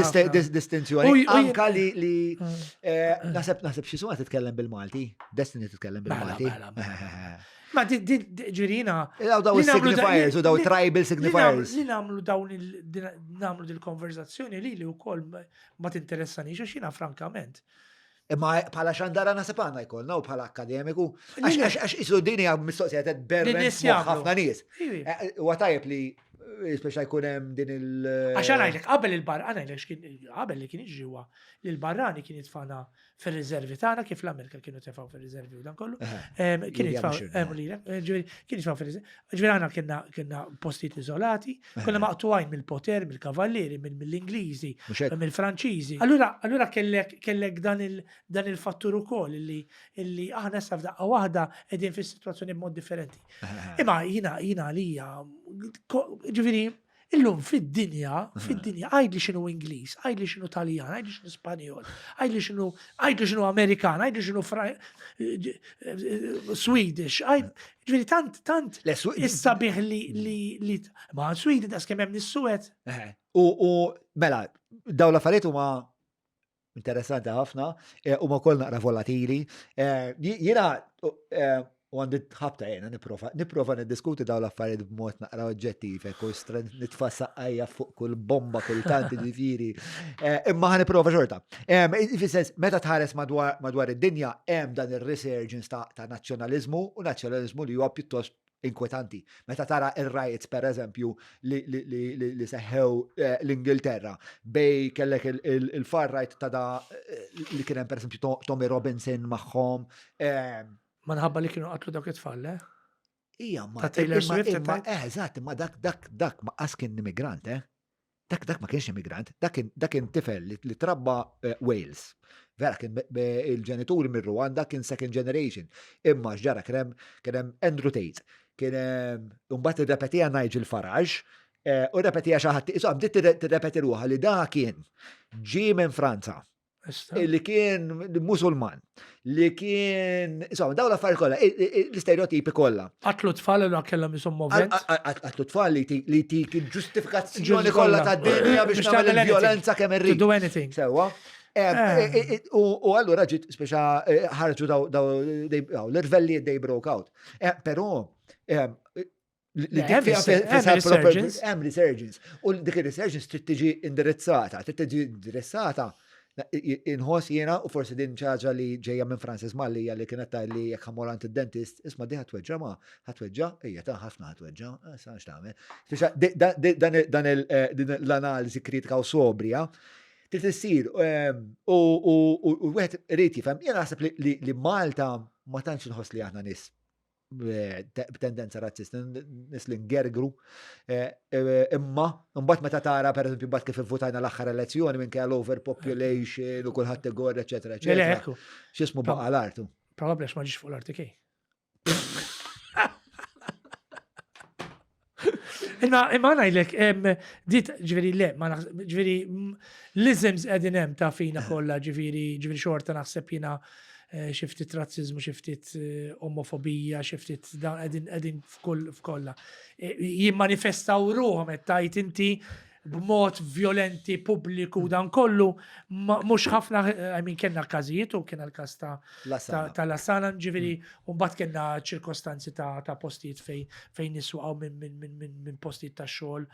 distinzjoni. Anka li naħseb xi suma titkellem bil-Malti. Destiny titkellem mela, bil-Malti. Mela, mela. Ma di ġirina. Daw signifiers u daw tribal signifiers. Li nagħmlu dawn nagħmlu dil-konverzazzjoni li wkoll ma tinteressanix għax jiena frankament. Imma bħala xandara naħseb għandna jkollna u bħala akademiku. Għax isu din hija mistoqsija ta' berren ħafna nies. Huwa tajjeb li speċa jkun hemm din il- Għax ngħidlek qabel il-bar, ngħidlek qabel li kien jiġri huwa li l-barrani kien jitfana fir-riservi tagħna kif l-Amerika kienu tefgħu fir-riservi u dan kollu. Kien jitfgħu kien jitfgħu fir-riservi. Ġifieri aħna kienna postijiet iżolati, konna maqtugħin mill-poter, mill-kavallieri, mill-Ingliżi, mill-Franċiżi. Allura allura kellek kellek dan il dan il-fattur ukoll illi illi aħna issa f'daqqa waħda qegħdin fis-sitwazzjoni b'mod differenti. Imma jiena jiena għalija ġifieri Illum fid-dinja, fid-dinja, għidli x'inhu Ingliż, għidli x'inhu Taljan, għidli x'inhu Spanjol, għidli x'inhu għidli x'inhu Amerikan, għidli x'inhu Swedish, ġifieri tant tant is-sabiħ li li li ma Sweden daqs kemm hemm nis-Suwed. U mela, dawn l-affarijiet huma interessanti ħafna, huma wkoll naqra volatili. Jiena u għandi ħabta jena niprofa, niprofa niddiskuti dawn l-affarijiet b'mod naqra oġġettiv, hekk u nitfa' saqqajja fuq kull bomba kultant ġifieri. Imma ħa niprofa xorta. Fis-sens, meta tħares madwar id-dinja hemm dan ir-resurgence ta' nazzjonaliżmu u nazzjonaliżmu li huwa pjuttost inkwetanti. Meta tara ir-riots per eżempju li seħħew l-Ingilterra bej kellek il-far right ta' da li kien hemm per eżempju Tommy Robinson magħhom. Minħabba li kienu qatlu dak it-tfal, eh? Ija, ma Ta' Taylor Swift, imma, eżatt, imma dak dak dak ma qas kien immigrant, eh? Dak dak ma kienx immigrant, dak kien dak kien tifel li trabba Wales. Vera kien il-ġenituri minn Rwanda kien second generation. Imma x'ġara kien hemm kien hemm Andrew Tate, kien hemm imbagħad irrepetiha Nigel Farage, u rrepetiha xi ħadd, insomma bdiet tirrepeti ruħha li dak kien ġie minn Franza. Li kien musulman, li kien, insomma, dawn l-affarijiet kollha, l-istereotipi kollha. Qatlu tfal li kellhom jisommu movent. Qatlu tfal li tik il-ġustifikazzjoni kollha tad-dinja biex tagħmel il-vjolenza kemm irrid. To do anything. Sewwa. U allura ġiet speċa ħarġu daw l-irvelli they broke out. Però li dik fiha hemm resurgence. U dik il-resurgence trid tiġi indirizzata, trid tiġi indirizzata inħoss jiena u forsi din ċaġa li ġejja minn Francis Mallia li kienet ta' li jekk ħa mmur għand id-dentist, isma' di ħa tweġġa' ma ħa tweġġa', ejja ta' ħafna ħa tweġġa', sa x'tagħmel. Dan l-analiżi kritika u sobrija trid issir u wieħed irid jifhem, jiena naħseb li Malta ma tantx inħoss li aħna nies b'tendenza razzista, nies li ngergru. Imma, mbagħad meta tara pereżempju mbagħad kif ivvutajna l-aħħar elezzjoni minn l-overpopulation u kulħadd igorr, eċetera, eċetera. X'ismu baqa' l-artu. Probabbli għax ma ġiex fuq l-RTK. Imma imma ngħidlek, dit ġifieri le, ma ġifieri l-isms qegħdin hemm ta' fina kollha, ġifieri ġifieri xorta naħseb jiena xi ftit razzizmu, xi ftit omofobija, xi ftit dan qegħdin qegħdin f'kull f'kollha. Jimmanifestaw ruħhom qed tgħid inti b'mod violenti pubbliku dan kollu, mhux ħafna, I mean, kellna każijiet u kien l-każ ta' ta' Lasana, ġifieri, u mbagħad kellna ċirkostanzi ta' postijiet fejn nies waqgħu minn postijiet ta' xogħol.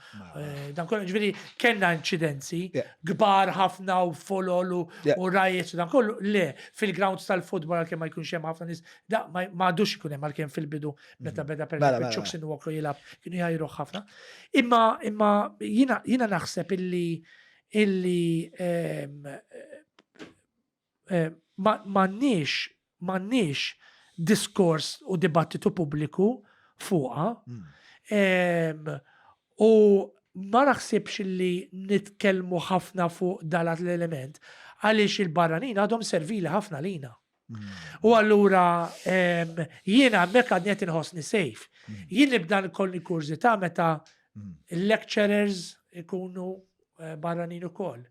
Dan kollu, ġifieri, kellna inċidenzi kbar ħafna u folol u riots u dan kollu, le, fil-grounds tal-futbol għalkemm ma jkunx hemm ħafna nies, da ma għadux ikun hemm għalkemm fil-bidu meta beda per Mela, mela, Chuks Nwoko jilgħab kienu jgħajru ħafna. Imma imma jiena jiena naħseb illi illi m'għandniex m'għandniex diskors u dibattitu pubbliku fuqha. U ma naħsibx illi nitkellmu ħafna fuq dalat l-element għaliex il-barranin għadhom servili ħafna lina. U allura jiena hemmhekk għadni qed inħossni safe. Jien nibda nkolli kurżità meta il-lecturers ikunu eh, barranin ukoll.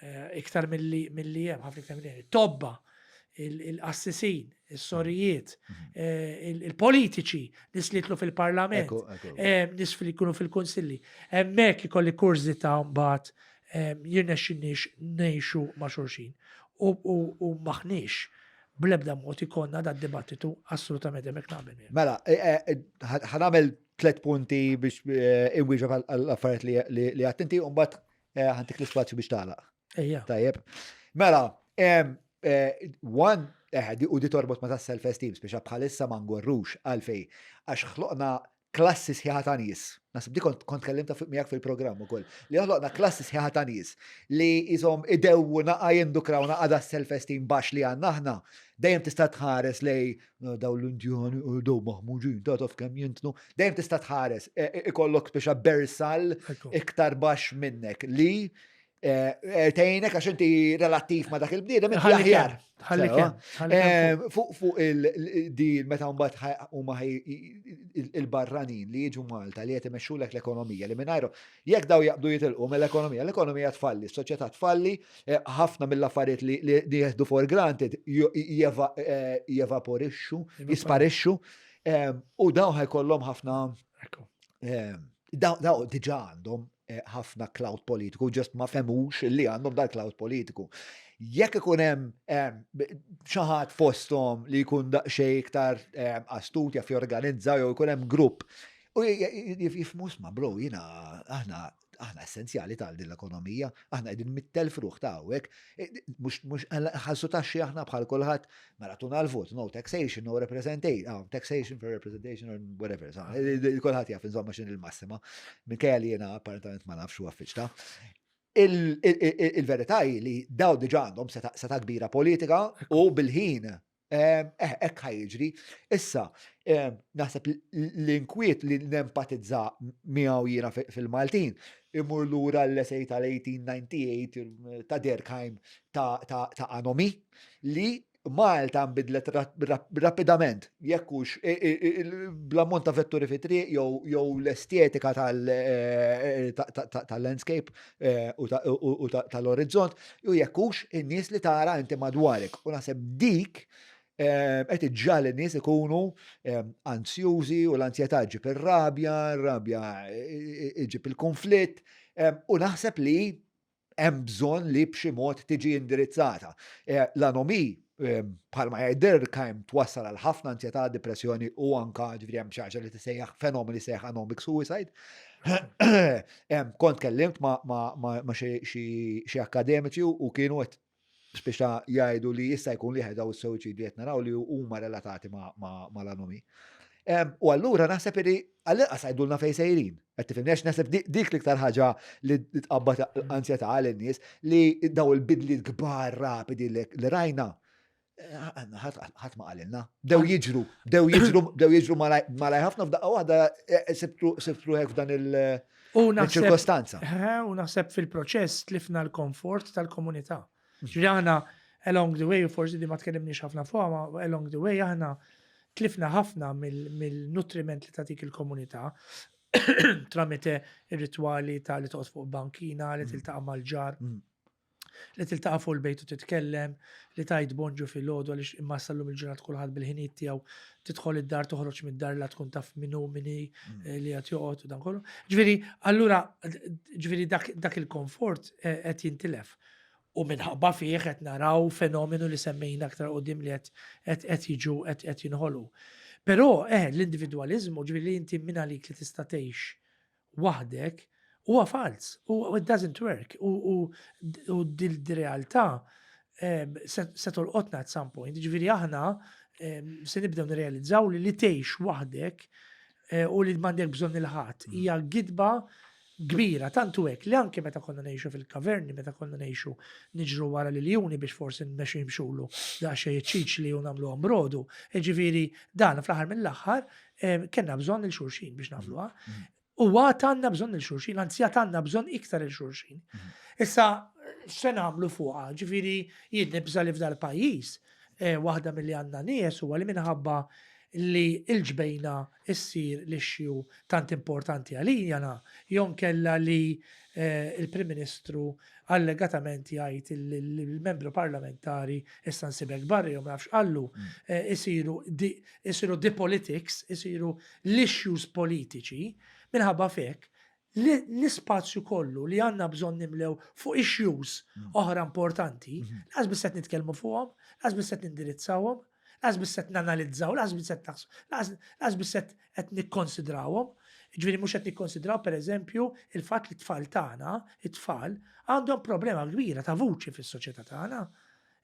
Eh, iktar milli hemm, ħafna iktar milli hemm. Tobba, il-qassisin, is-sorijiet, eh, il-politiċi, nis li jitlu fil-parlament, nis li jkunu fil-kunsilli. Hemmhekk ikolli kurżità mbagħad jirnexxinniex ngħixu ma' xulxin. U maħniex bl-ebda mod ikonna da dibattitu assolutament hemmhekk naqbel miegħek. Mela, eh, eh, ħa nagħmel tlet punti biex eh, inwieġeb għall-affarijiet li għattinti u mbagħad ħantik l-ispazju biex tagħlaq. Ejja. Tajjeb. Mela, one, u di torbot ma ta' self-esteem, biex bħalissa ma ngorrux għalfej, għax ħloqna klassi sħiħa ta' nies. Nasib di kont kont kellimta miegħek fil-programm ukoll. Li ħloqna klassi sħiħa ta' nies li jisom idewu naqa jindukraw naqa da self-esteem baxx li għandna aħna. Dejjem tista' tħares lej daw l-Indjani u daw maħmuġin, ta' taf kemm jintnu. Dejjem tista' tħares e, e, ikollok speċa bersal iktar baxx minnek li Eh, eh, tgħinek għax inti relattiv ma' dak il-bniedem inti aħjar. Eh, fuq il-di meta mbagħad huma il-barranin li jiġu Malta li qed imexxulek l-ekonomija li mingħajru jekk daw jaqbdu jitilqu mill-ekonomija, l-ekonomija tfalli, s-soċjetà tfalli, ħafna mill-affarijiet li jieħdu for granted jevaporixxu, jisparixxu u daw ħajkollhom ħafna daw diġà għandhom Eh, ħafna cloud politiku, ġest ma femux li għandhom dal cloud politiku. Jekk ikun hemm eh, xi ħadd fosthom li jkun daqsxejn iktar eh, astut jaf jorganizza jew ikun hemm grupp u jifmu sma bro jiena aħna aħna essenzjali tal din l-ekonomija, aħna qegħdin mittel fruħ ta' hawnhekk, mhux ħassu taxxi aħna bħal kulħadd, Mela tuna l-vot, no taxation, no representation, oh, taxation for representation or whatever. Ah. Kulħadd jaf insomma x'in il-massima. Minkejja li jiena apparentament ma nafx huwa fiċta. Il-verità hi li daw diġà għandhom seta' kbira politika u bil-ħin eh, hekk ħajġri. Issa, naħseb l-inkwiet li nempatizza miegħu jiena fil-Maltin imur lura l-esej tal-1898 ta' Durkheim ta' Anomi li Malta nbidlet rapidament, jekk hux bl-ammont ta' vetturi fi triq jew l-estetika e, tal-landscape e, u tal-orizzont, u jekk hux in-nies li tara inti madwarek. U naħseb dik e, qed iġġal in-nies ikunu anzjużi u l-anzjetà ġib ir-rabja, r-rabja ġib il-konflitt, u naħseb li hemm bżonn li b'xi mod tiġi indirizzata. Eh, l-anomi eh, bħalma jgħid Durkheim twassal għal ħafna ansjetà, depressjoni u anka ġifieri hemm xi ħaġa li tisejjaħ fenomeni sejjaħ anomic suicide. Kont kellimt ma' xi akademiċi u kienu qed spiċċa jgħidu li jista' jkun li daw is-suwiċidji qed naraw li huma relatati mal-anomi. U allura naħseb li għall-inqas għajdulna fejn sejrin. Qed tifhimni għax naħseb dik l-iktar ħaġa li tqabbad ansjetà għal in-nies li daw il-bidliet kbar rapidi li rajna ħadd ma qalilna. Bdew jiġru, bdew jiġru, bdew jiġru malaj ħafna f'daqqa waħda eh, sibtru hekk f'dan il- ċirkostanza. U naħseb fil-proċess tlifna l-komfort tal-komunità. Ġifieri aħna along the way, u forsi di ma tkellimniex ħafna fuqha, ma along the way aħna tlifna ħafna mill-nutriment li tagħtik il-komunità tramite ir-ritwali ta' li toqgħod fuq bankina, li mm. tiltaqa' mal-ġar. Mm. Li tiltaqa' fuq il-bejt u titkellem, li tgħid bonġu filgħodu għaliex imma sallum il-ġurnat kulħadd bil-ħinijiet tiegħu tidħol id-dar toħroġ mid-dar la tkun taf min hu min hi mm. eh, li qed joqgħod u dan kollu. Ġifieri, allura ġifieri dak il-komfort eh, qed jintilef. U minħabba fih qed naraw fenomenu li semmejna aktar qudiem li qed jiġu qed jinħolu. Però eh, l-individwaliżmu ġifieri li inti minn għalik li tista' tgħix waħdek huwa falz, u it doesn't work, u dil-realtà se tolqotna at some point. Ġifieri aħna se nibdew nirrealizzaw li li tgħix waħdek eh, u li m'għandek bżonn il-ħadd mm. hija gidba kbira, tantu hekk li anke meta konna ngħixu fil-kaverni, meta konna ngħixu niġru wara l-iljuni biex forsi nmexxu jimxulu daqsxejn iċ-ċiċli u nagħmluhom brodu. Ġifieri dan fl-aħħar mill-aħħar Kellna bżonn il xulxin biex nagħmluha. Mm. U għad għandna bżonn il xulxin, anzi għad għandna bżonn iktar il xulxin. Mm. Issa, x'se nagħmlu fuqha? Ġifieri jien nibża li f'dal pajjiż. Waħda milli għandna nies huwa li minħabba li l-ġbejna ssir l-issue tant importanti għalina, jew inkella li l-Prim Ministru allegatament jgħid li l-membru parlamentari issa nsibek barra jew ma nafx qallu, isiru isiru the politics, isiru l-issues politiċi, minħabba f'hekk l-ispazju kollu li għandna bżonn nimlew fuq issues oħra importanti, lanqas biss qed nitkellmu fuqhom, lanqas biss qed nindirizzawhom, lanqas biss qed nanalizzaw, lanqas biss qed naħsbu, lanqas biss qed nikkonsidrawhom. Ġifieri mhux qed nikkonsidraw pereżempju il-fatt li t-tfal tagħna, it-tfal, għandhom problema kbira ta' vuċi fis-soċjetà tagħna.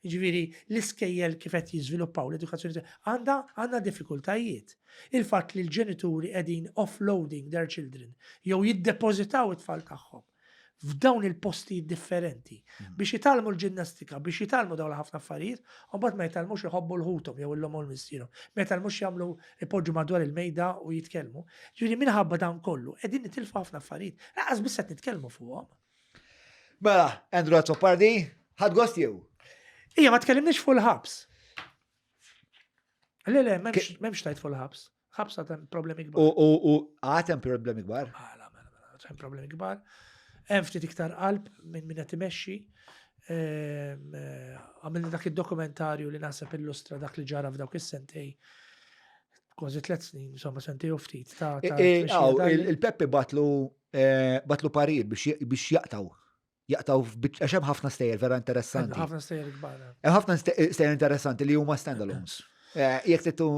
Jiġifieri l-iskejjel kif qed jiżviluppaw l-edukazzjoni għandha għandna diffikultajiet. Il-fatt li l-ġenituri qegħdin offloading their children jew jiddepożitaw it-tfal tagħhom f'dawn il-postijiet differenti biex jitgħallmu l-ġinnastika, biex jitgħallmu dawn ħafna affarijiet, u mbagħad ma jitgħallmux iħobbu 'l ħuthom jew 'l ommhom u missierhom, ma jitgħallmux jagħmlu ipoġġu madwar il-mejda u jitkellmu. Ġifieri minħabba dan kollu qegħdin nitilfu ħafna affarijiet. Lanqas biss qed nitkellmu fuqhom. Mela, Andrew Azzopardi, ħadt gost jew? Ija, ma tkellimniex fuq il-ħabs. Le, le, m'hemmx tajt fuq il-ħabs. Ħabs għad problemi kbar. U għad hemm problemi kbar? Mela, mela, mela, hemm problemi kbar. Hemm ftit iktar qalb minn min qed imexxi. Ehm, eh, għamilna dak id-dokumentarju li naħseb illustra dak li ġara f'dawk is-sentej kważi tlet snin, insomma, sentej u ftit. Ta' eh, eh, il-Peppi batlu Eh, batlu parir biex jaqtaw. Jaqtaw għax hemm ħafna stejjer vera interessanti. Ħafna stejjer kbar. Hemm ħafna stejjer interessanti li huma standalones. Eh, jekk tittu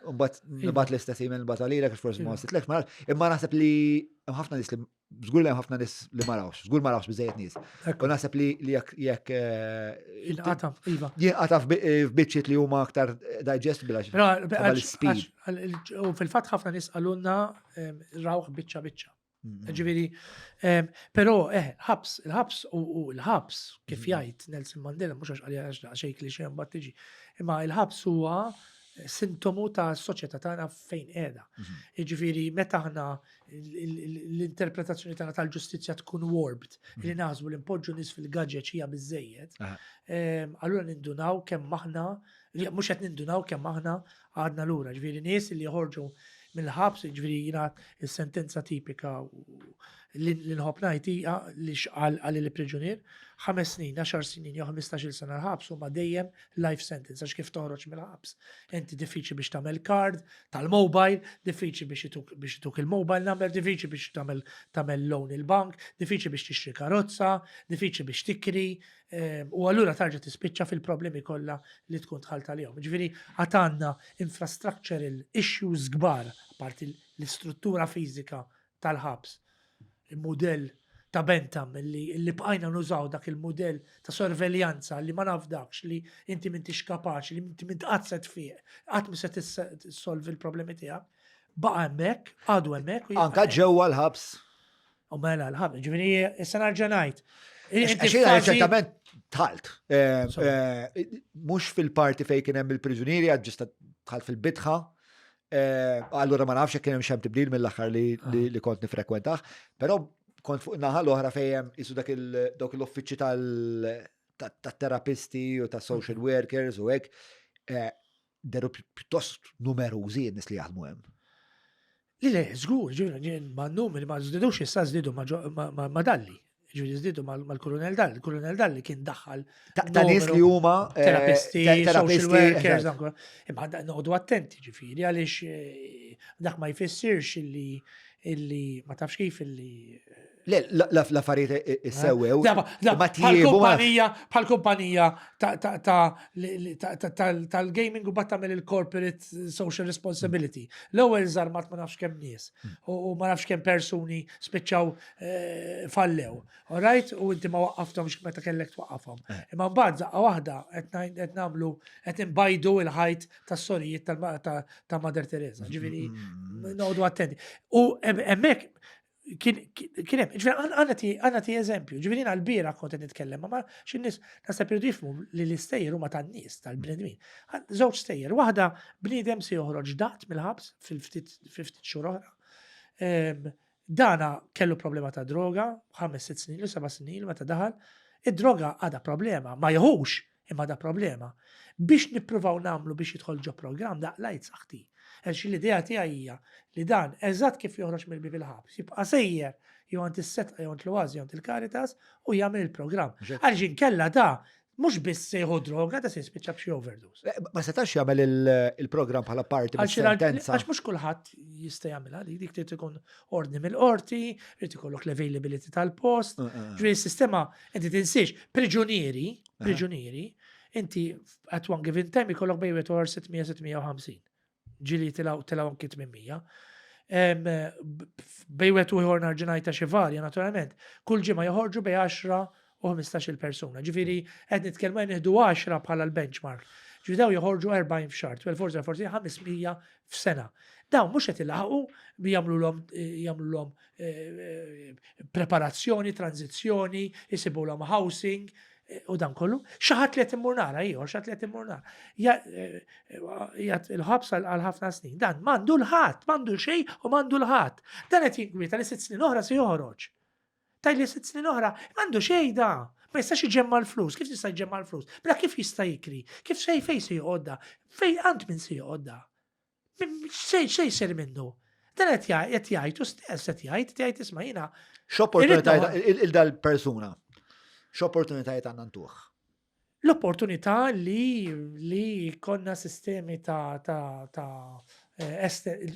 mbagħad nibgħat l-istess email nibgħat għalilek għax forsi ma wasitlekx, ma imma naħseb li hemm ħafna nies li żgur li hemm ħafna nies li ma rawx, żgur ma rawx biżejjed nies. U naħseb li jekk jekk eh, jinqata' iva. Jinqata' f'biċċiet li huma aktar digestible għax speed. U fil-fatt ħafna nies qalulna rawh biċċa biċċa. Ġifieri, però eh, ħabs, il-ħabs u l-ħabs kif jgħid Nelson Mandela mhux għax għalija għax xejn klixè mbagħad tiġi. Imma il-ħabs huwa sintomu ta' soċjetà tagħna fejn qiegħda. Mhm. Jiġifieri meta aħna l-interpretazzjoni tagħna tal-ġustizzja tkun warped, mhm. li naħsbu li npoġġu nies fil-gaġeġ hija biżejjed, allura nindunaw kemm aħna mhux qed nindunaw kemm aħna għadna lura, ġifieri nies li joħorġu mill-ħabs, ġifieri jiena s-sentenza tipika li nħobb ngħid hija li xqal għal il-priġunier, ħames snin, għaxar snin jew 15-il sena l-ħabs huma dejjem life sentence għax kif toħroġ mill-ħabs. Inti diffiċli biex tagħmel card tal-mobile, diffiċli biex ituk biex ituk il-mobile number, diffiċli biex tagħmel tagħmel loan il-bank, diffiċli biex tixtri karozza, diffiċli biex tikri, Ehm, u allura tarġa tispiċċa fil-problemi kollha li tkun dħalt għalihom. Ġifieri għad għandna infrastructural issues kbar, apparti l-istruttura fiżika tal-ħabs, il-mudell ta' Bentham li, li bqajna nużaw dak il-mudell ta' sorveljanza li ma nafdakx li inti m'intix kapaċi, li inti m'int qatt se tfiq, qatt ma se tissolvi l-problemi tiegħek. Baqa' hemmhekk, għadu hemmhekk. Anka ġewwa l-ħabs. U mela l-ħabs, ġifieri issa nerġa' ngħid. Ċertament tħalt. Eh, eh, mhux fil-parti fejn kien hemm il-priġunieri, ġista tħalt fil-bitħa. Eh, allura ma nafx kien hemm xem tibdil mill-aħħar li ah. kont nifrekwentaħ, però kont fuq naħa l-oħra fejn hemm isu dak dawk l-uffiċċji tal-terapisti u ta' social workers u hekk. Deru pjuttost numerużi n-nies li jaħdmu hemm. Le, le, żgur, ġifieri ma' numri ma żdidux issa żdiedu ma' Dalli. Ġifieri żdiedu mal-Kurunell Dalli. Il-Kurunell Dalli kien daħħal. Ta' nies li huma eh, terapisti, social workers, imma noqogħdu attenti ġifieri għaliex eh, dak ma jfissirx illi illi ma tafx kif illi Le, l-affarijiet issewwew. Ma Bħal-kumpanija, bħal-kumpanija tal-gaming u bat tagħmel il-corporate social responsibility. L-ewwel żarmat ma nafx kemm nies u ma nafx kemm persuni spiċċaw eh, fallew. All right? U inti ma waqqafthomx meta kellek twaqqafhom. Eh. Imma mbagħad żaqqa waħda qed nagħmlu qed inbajdu il-ħajt tas-sorijiet ta' Mother Teresa. Ġifieri mm. noqogħdu attenti. U hemmhekk kien hemm, ġifieri għandna ti eżempju, ġifieri jiena l-bieraħ kont qed nitkellem ma' xi nies naħseb iridu jifhmu li l-istejjer huma tan-nies, tal-bnedmin. Żewġ stejjer, waħda bniedem se joħroġ daqt mill-ħabs fil-ftit ftit xhur oħra. Ehm, dana kellu problema ta' droga, ħames sitt snin u seba' snin meta daħal. Id-droga għadha problema, ma jħux. Imma da problema. Biex nippruvaw nagħmlu biex jidħol ġo programm da qlajt saħti. Għax l-idea tiegħi hija li dan eżatt kif joħroġ mill-bieb il-ħabs, jibqa' sejjer jew għand is-Sedqa jew għand l-Oasi jew għand il-Caritas u jagħmel il-programm. Għaliex inkella da mhux biss se jieħu droga da se jispiċċa b'xi overdose. Eh, ma setax jagħmel il-programm bħala parti mis-sentenza. Għax mhux kulħadd jista' jagħmilha dik dik trid ikun ordni mill-qorti, trid ikollok l-availability tal-post. Eh, eh, Ġifieri s-sistema inti tinsiex priġunieri, priġunieri, inti at one given time ikollok bejn 600-650. Ġieli tilgħu tilgħu anki 800. Bejn wieħed u ieħor nhar ġenajta xi varja naturalment. Kull ġimgħa joħorġu bejn 10 u 15-il persuna. Ġifieri qed nitkellmu qed nieħdu 10 bħala l-benchmark. Ġifieri daw joħorġu 40 f'xahar, 12 forsi forsi 500 f'sena. Dawn mhux qed ilaħqu jagħmluhom jagħmluhom eh, eh, preparazzjoni, tranzizzjoni, isibulhom housing, u dan kollu. Xi ħadd li qed immur nara ieħor, xi ħadd li qed immur nara. Jgħid il-ħabs għal ħafna snin. Dan m'għandu l-ħadd, m'għandu xejn u m'għandu l-ħadd. Dan qed jinkwieta li sitt snin oħra se joħroġ. Taj li sitt snin oħra, m'għandu xejn da. Ma jistax iġemma l-flus, kif jista' jġemma l-flus? Mela kif jista' jikri? Kif xejn fejn se joqgħodda? Fejn għand min se joqgħodda? Xejn xejn jsir minnu. Dan qed jgħid u stess qed jgħid, qed jgħid isma' jiena. X'opportunitajiet il-dal-persuna? X'opportunitajiet għandna ntuh? L-opportunità li li konna sistemi ta' ta' ta' eh,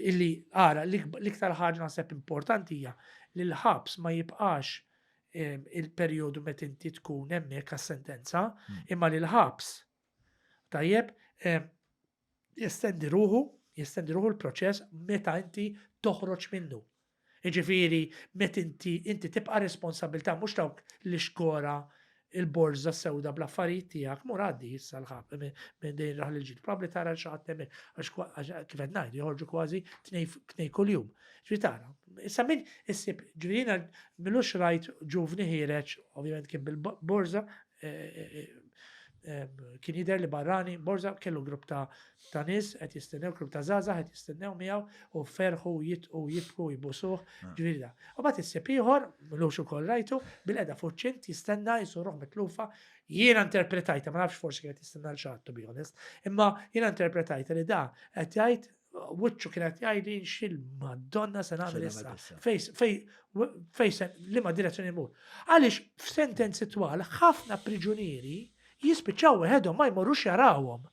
illi ara l-iktar ħaġa naħseb importanti hija li l-ħabs ma jibqax eh, il-perjodu meta inti tkun hemmhekk għas-sentenza, hmm. imma li l-ħabs tajjeb eh, jestendi ruħu, jestendi ruħu l-proċess meta inti toħroġ minnu. Jiġifieri meta inti inti tibqa' responsabilità mhux dawk li xkora il-borża sewda bl-affarijiet tiegħek mur għaddi issa l-ħab minn dejn raħal il-ġid. Probabbli tara xi ħadd hemmhekk għax kif qed ngħidu joħorġu kważi tnej kuljum. Ġifieri tara. Issa min issib ġifieri jiena milux rajt ġuvni ħiereġ, ovvjament kien bil-borża, kien jidher li barrani borza kellu grupp ta' ta' nies qed jistennew, grupp ta' żgħażagħ qed jistennew miegħu u ferħu jitqu jibku jbusuh, ah. ġifieri da. U mbagħad issib ieħor, milux ukoll rajtu, bil-qeda fuq ċint jistenna jisuruh mitlufa. Jiena interpretajta, ma nafx forsi kienet jistenna l xatt to be honest, imma jiena interpretajta li da qed jgħid wiċċu kien qed jgħidli xil madonna se nagħmel issa. Fej fej fej se liema direzzjoni mur. Għaliex f'sentenzi twal ħafna priġunieri jispiċċaw weħedhom ma jmorrux jarawhom.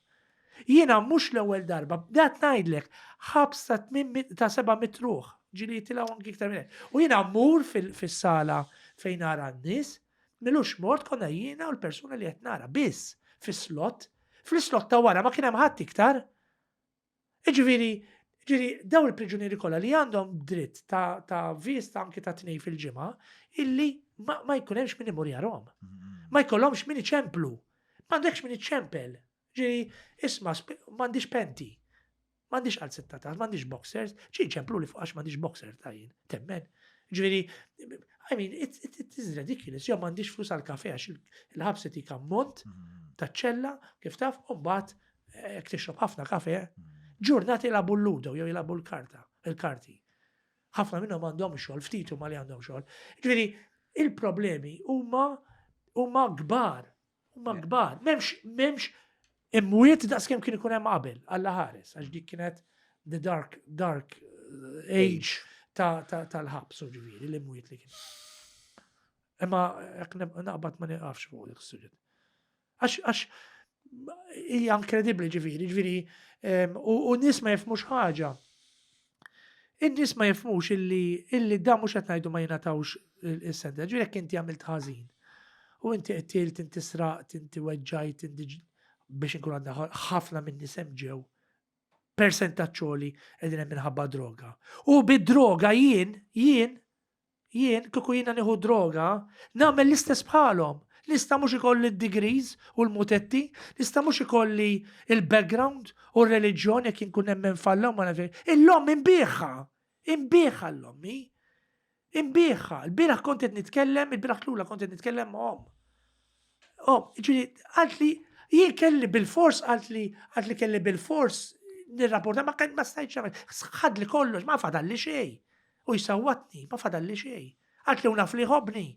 Jiena mhux l-ewwel darba, dat ngħidlek, ħabs ta' ta' 700 ruħ, ġili jitilgħu anki iktar minn hekk. U jiena mmur fis-sala fejn nara n-nies, milux mort konna jiena u l-persuna li qed nara biss fis-slot. Fl-islot ta' wara ma kien hemm ħadd iktar. Jiġifieri, ġifieri dawn il-priġunieri kollha li għandhom dritt ta', ta vista anki ta' tnej fil-ġimgħa, illi ma, ma jkun hemmx min imur jarhom. Ma jkollhomx min iċemplu. M'għandekx min iċempel. Ġifieri, isma' m'għandix penti. M'għandix qalzetta ta' m'għandix boxers, ġi ċemplu li fuq għax m'għandix boxer ta' jien, temmen. Ġifieri, I mean, it, it, it is ridiculous. Jo m'għandix flus għal kafe għax il-ħabs itik ammont ta' ċella, kif taf, u mbagħad Jekk tixrob ħafna kafe, ġurnata jilagħbu l-ludo jew jilagħbu l-karta, il-karti. Ħafna minnhom għandhom xogħol, ftit huma li għandhom xogħol. Ġifieri, il-problemi huma huma kbar, huma kbar. M'hemmx m'hemmx imwiet daqskemm kien ikun hemm qabel, Alla ħares, għax dik kienet the dark dark eh, age tal-ħabs, ġifieri, l-imwiet li kien. Imma jekk naqbad ma nieqafx fuq dik is-suġġett. Għax, għax, hija inkredibbli ġifieri, ġifieri, u n-nies ma jifhmux ħaġa. In-nies ma jifhmux illi illi da mhux qed ngħidu ma jingħatawx is-sentenza. Ġifieri jekk inti għamilt ħażin u inti qtilt, inti sraqt, inti weġġajt, inti biex inkun għandna ħafna minn nies hemm ġew persentaġġ għoli qegħdin hemm minħabba droga. U bid-droga jien, jien Jien, kieku jiena nieħu droga, nagħmel l-istess bħalhom. Nista' mhux ikolli d-degrees u l-mutetti, nista' mhux ikolli il-background u r-reliġjon jekk inkun nemmen f'Alla u ma naf. Illum inbiegħha! Inbiegħha l-ommi! Inbiegħha! Il-bieraħ kont qed nitkellem, il-bieraħ tlula kont qed nitkellem ma' omm. Omm, ġifieri qaltli jien kelli bil-fors qaltli qaltli kelli bil-fors nirrapporta ma kien ma stajtx nagħmel. Ħadli kollox, ma fadalli xejn. U jsawwatni, ma fadalli xejn. Qaltli u naf li jħobbni.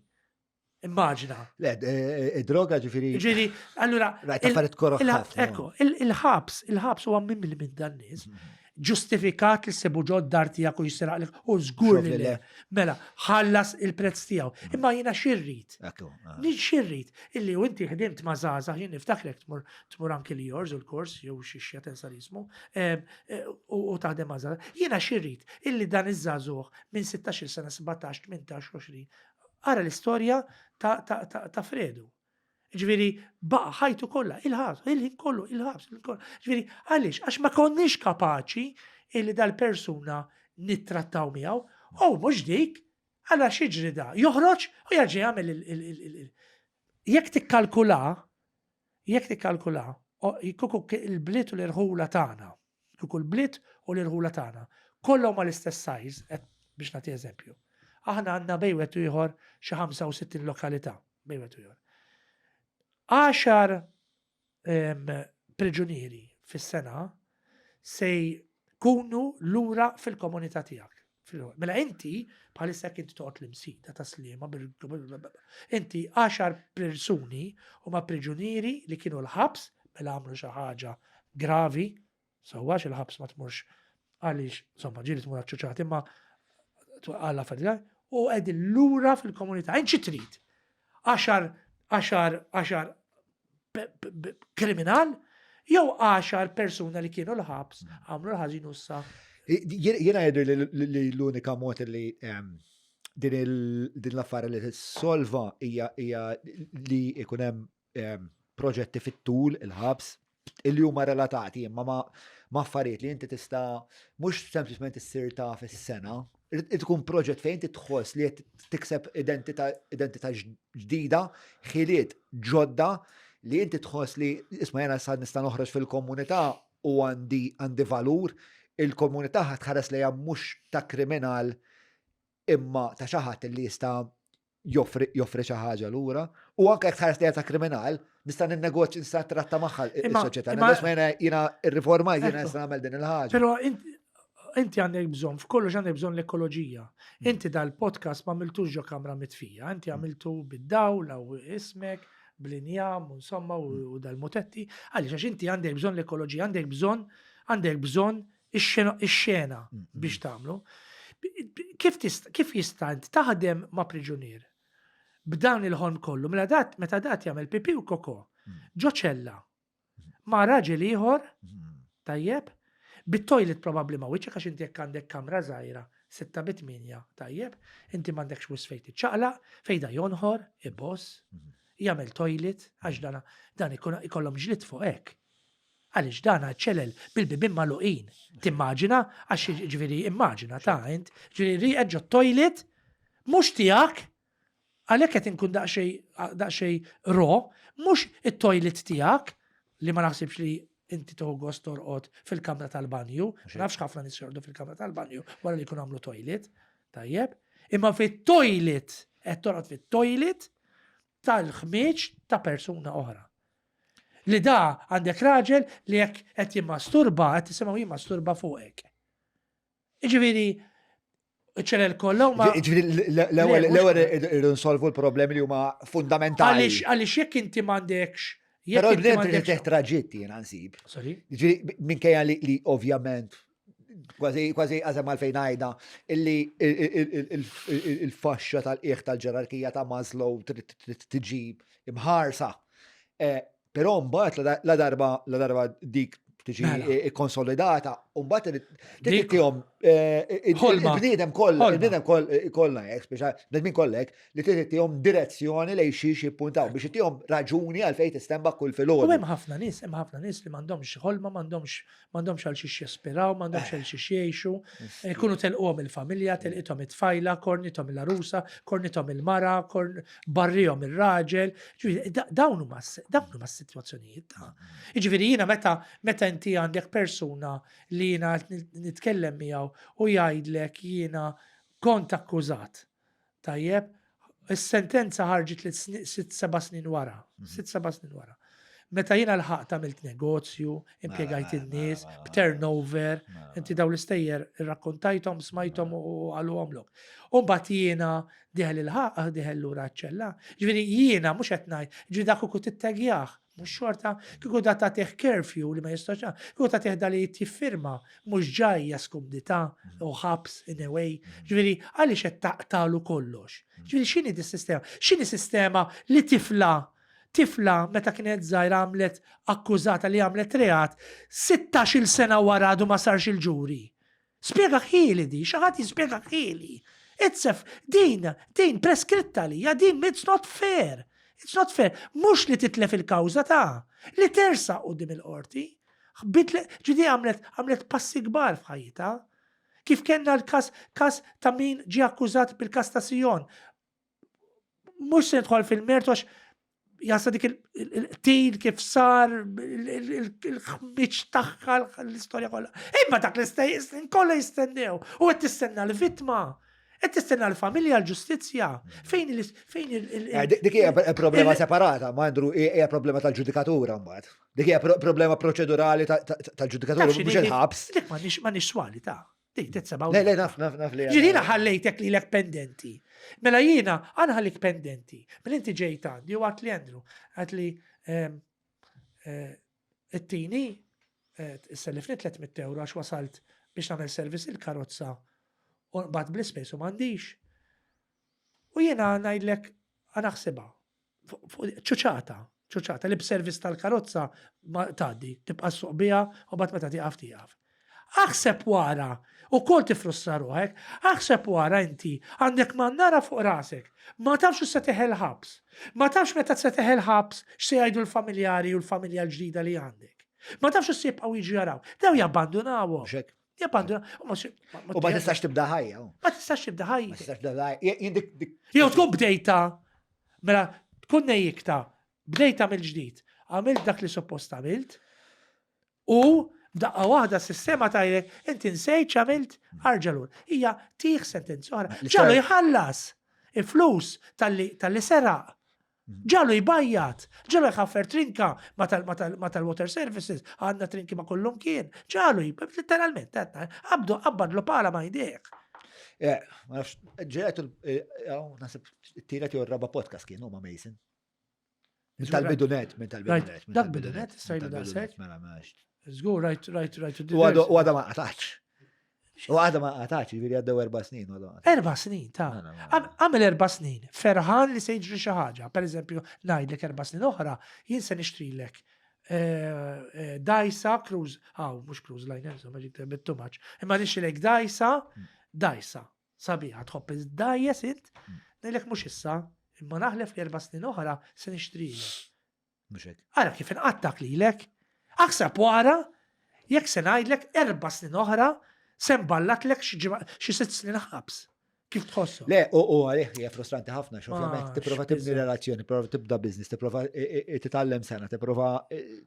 Immaġina. Le, eh, eh, droga ġifiri. Ġifiri, allura. Rajt affarijiet koroħ ħafna. Ekku, il-ħabs, il-ħabs huwa mimli minn dan nies. Mhm. Ġustifikat li sebu ġod dar tiegħek u jisraqlek u żgur li le. Mela, ħallas il-prezz tiegħu. Mhm. Imma jiena xirrid. Ah. Ni xirrid illi u inti ħdimt ma' żgħażagħ jien niftakrek tmur tmur anki li jorż u l-kors jew xi xja tensa li jismu eh, u taħdem ma' żgħażagħ. Jiena xirrid illi dan iż-żagħżugħ minn 16 sena, 17, 18, 20 Ara l-istorja ta' Fredu. Ġifieri baqa' ħajtu kollha il-ħabs, il-ħin kollu il-ħabs, il-ħin kollu. Ġifieri għaliex? Għax ma konniex kapaċi illi dal-persuna nittrattaw miegħu. U mhux dik, għala x'jiġri da? Joħroġ u jerġa' jagħmel il Jekk tikkalkula, jekk tikkalkula, kieku il-bliet u l-irħula tagħna, kieku l-bliet u l-irħula tagħna kollha huma l-istess size, biex nagħti eżempju. Aħna għandna bejn wieħed u ieħor xi 65 lokalità, bejn wieħed u ieħor. Għaxar priġunieri fis-sena se jkunu lura fil-komunità tiegħek. Mela inti, bħalissa jekk inti toqgħod l-imsida ta' Sliema, inti għaxar persuni huma priġunieri li kienu l-ħabs, mela għamlu xi ħaġa gravi, sewwa il-ħabs ma tmurx għaliex, insomma, ġieli tmur għaċ-ċuċat, imma għal affarijiet u qegħdin lura fil-komunità. Int xi trid? Għaxar, għaxar, għaxar kriminal jew għaxar persuna li kienu l-ħabs għamlu l-ħażin u issa. Jiena jidher li l-unika mod li ehm, din l-affari li tissolva hija li ikun hemm ehm, proġetti fit-tul il-ħabs illi huma relatati imma ma' affarijiet li inti tista' mhux sempliċement issir taf is-sena, irid tkun proġett fejn inti tħoss li qed tikseb identità identità ġdida, ħiliet ġodda li inti tħoss li isma' jiena sa nista' noħroġ fil-komunità u għandi għandi valur, il-komunità ħa tħares lejha mhux ta' kriminal imma ta' xi ħadd li jista' joffri joffri xi ħaġa lura. U anke jekk tħares lejha ta' kriminal, nista' ninnegozja nista' tratta magħha is-soċjetà. Imma jiena jiena rriformajt jiena nista' nagħmel din il-ħaġa. Però inti għandek bżonn, f'kollox għandek bżonn l-ekoloġija. Mm. Inti dal-podcast ma għamiltux ġo kamra mitfija, inti mm. għamiltu bid-dawl u ismek, bl-injam, insomma, u mm. dal-mutetti. Għaliex għax inti għandek bżonn l-ekoloġija, għandek bżonn għandek bżonn ix-xena biex tagħmlu. Kif kif jista' int taħdem ma' priġunier b'dan il-ħolm kollu, mela dat meta dat jagħmel pipi u koko ġo ċella ma' raġel ieħor tajjeb, bit-toilet probabbli ma' wiċċek għax inti jekk għandek kamra żgħira, sitta bi tmienja, tajjeb, inti m'għandekx wisq fejn tiċċaqlaq, fejn da jonħor, iboss, jagħmel toilet, għax dan dan ikollhom ġlied fuq hekk. Għaliex dan ċelel bil-bibien magħluqin. Timmaġina, għax ġifieri immaġina ta' int, ġifieri rieqed ġo toilet mhux tiegħek, għalhekk qed inkun daqsxejn daqsxejn ro, mhux it-toilet tiegħek li ma naħsibx li inti tieħu gost torqod fil-kamra tal-banju, ma nafx ħafna nies jorqdu fil-kamra tal-banju wara li jkunu għamlu toilet, tajjeb, imma fit-toilet qed torqod fit-toilet tal-ħmieġ ta' persuna oħra. Li da għandek raġel li jekk qed jimmasturba, qed tisimgħu jimmasturba fuqek. Jiġifieri ċelel kollha huma. Jiġifieri l-ewwel l-ewwel irridu nsolvu l-problemi li huma fundamentali. Għaliex għaliex jekk inti m'għandekx Però l-bnedmin trid teħtraġitt jiena nsib. Sorry? Jiġifieri minkejja li ovvjament kważi kważi għażem għalfejn għajda illi il-faxxa tal-qiegħ tal-ġerarkija ta' Maslow trid tiġi imħarsa. Eh, però mbagħad la darba la darba dik tiġi mela. konsolidata, u mbagħad trid eh, il-bniedem kollha, il-bniedem kollha hekk, speċa bnedmin kollha hekk, li trid ittihom direzzjoni lejn xiex jippuntaw biex ittihom raġuni għalfejn tistenbaħ kull filgħodu. U hemm ħafna nies, hemm ħafna nies li m'għandhomx ħolma, m'għandhomx m'għandhomx għal xiex jaspiraw, m'għandhomx għal xiex jgħixu, ikunu telquhom il-familja, telqithom it-tfajla, kornithom il-arusa, kornithom il-mara, korn barrihom ir-raġel. Dawn huma dawn huma s-sitwazzjonijiet ta'. Jiġifieri jiena meta meta inti għandek persuna li jiena nitkellem miegħu u jgħidlek jiena kont akkużat. Tajjeb, is-sentenza ħarġet li sitt seba' snin wara. Mhm. Sitt seba' snin wara. Meta jiena lħaqt għamilt negozju, impjegajt in-nies, b'turnover, inti daw l-istejjer irrakkontajthom, smajthom u qalulhomlok. U mbagħad jiena dieħel il-ħaq, dieħel lura ċ-ċella. Ġifieri jiena mhux qed ngħid, ġifieri dak kieku tittegjah, mhux xorta, kieku da tagħtih curfew li ma jistax, kieku tagħtih da li jiffirma, mhux ġa hija skumdità u ħabs in a way. Ġifieri għaliex qed taqtalu kollox? Ġifieri x'inhi dis-sistema? X'inhi sistema li tifla Tifla meta kienet żgħira għamlet akkużata li għamlet reat, 16-il sena wara għadu ma sarx il-ġuri. Spjegahieli di, xi ħadd jispjegahieli. It's a, din, din preskritta għalija, din it's not fair. It's not fair. Mhux li titlef il-kawża ta' li tersaq quddiem il-qorti. Ġidi għamlet għamlet passi kbar f'ħajjitha. Kif kellna l-każ każ ta' min ġie akkużat bil-każ ta' Sion. Mhux se nidħol fil-mertu għax jasa dik il-qtil kif sar, il-ħmiċ tagħha, l-istorja kollha. Imma dak l-istejjis kollha jistennew u qed tistenna l-vittma. Qed tistenna l-familja l-ġustizzja. Fejn il fejn il eh, Dik hija problema separata, ma Andrew, hija problema tal-ġudikatura mbagħad. Dik hija problema proċedurali tal-ġudikatura mhux il-ħabs. Dik m'għandniex swali ta' Dik that's about. Le, le, naf, naf, naf li. Ġieli jiena ħallejtek lilek pendenti. Mela jiena għanħallik pendenti. Mela inti ġejt għandi u għat li Andrew, għat li ehm, eh, it-tini eh, sellifni 300 euro għax wasalt biex nagħmel service il-karozza u nqbad bl-ispejs u m'għandix. U jiena ngħidlek għanaħsibha. ċuċata, ċuċata li b'service tal-karozza ma tgħaddi, tibqa' ssuq biha u mbagħad meta tieqaf tieqaf. Aħseb wara, ukoll tifrustra ruħek, aħseb wara inti għandek mannara fuq rasek, ma tafx se teħel ħabs, ma tafx meta se teħel ħabs x'se jgħidu l-familjari u l-familja l-ġdida li għandek. Ma tafx se jibqgħu jiġu jaraw. Daw jabbandunawhom. Jabbanduna. U ma tistax tibda ħajja. Ma tistax tibda ħajja. Ma tistax tibda ħajja. Jew tkun bdejta Mela, tkun nejjikta, bdejta mill-ġdid, għamilt dak li suppost għamilt, u f'daqqa waħda s-sistema tgħidlek inti nsejt x'għamilt, arġa' lura. Hija tih sentenza oħra. Ġalu jħallas il-flus talli seraq. Ġalu jbajjat, ġalu jħaffer trinka ma tal-water services, għandna trinki ma kullum kien. Ġalu, literalment, għabdu qabbadlu pala ma jdejh. Eh, ma nafx, ġejt, eh, nasib It-tielet jew ir-raba' podcast kienu ma' Mason. Minn tal-bidunet, minn tal-bidunet. Dak bidunet, sajlu daqshekk. Mela, mela. Żgur, rajt, rajt, rajt. U għada ma qatax. U għada ma qatax, ġifieri għaddew erba' snin. Erba' snin, ta' mela, mela. Għamel erba' snin, ferħan li se jiġri xi ħaġa. Per eżempju, ngħidlek erba' snin oħra, jien se nixtrilek eh, eh, dajsa, cruise, aw, mhux cruise liner, insomma, ġiet bit too much. Imma nixtrilek dajsa, mm. dajsa. Sabiħa, tħobb iż-dgħajjes int? Ngħidlek mhux issa, imma naħlef li erba' snin oħra se nixtrilek. Mhux hekk. Ara kif inqattak lilek. Aħseb wara jekk se ngħidlek erba' snin oħra se nballatlek xi sitt snin ħabs. Kif tħossu? Le, u għalih hija frustranti ħafna, ovvjament ah, tipprova tibni relazzjoni, tipprova tibda business, tipprova titgħallem sena, tipprova.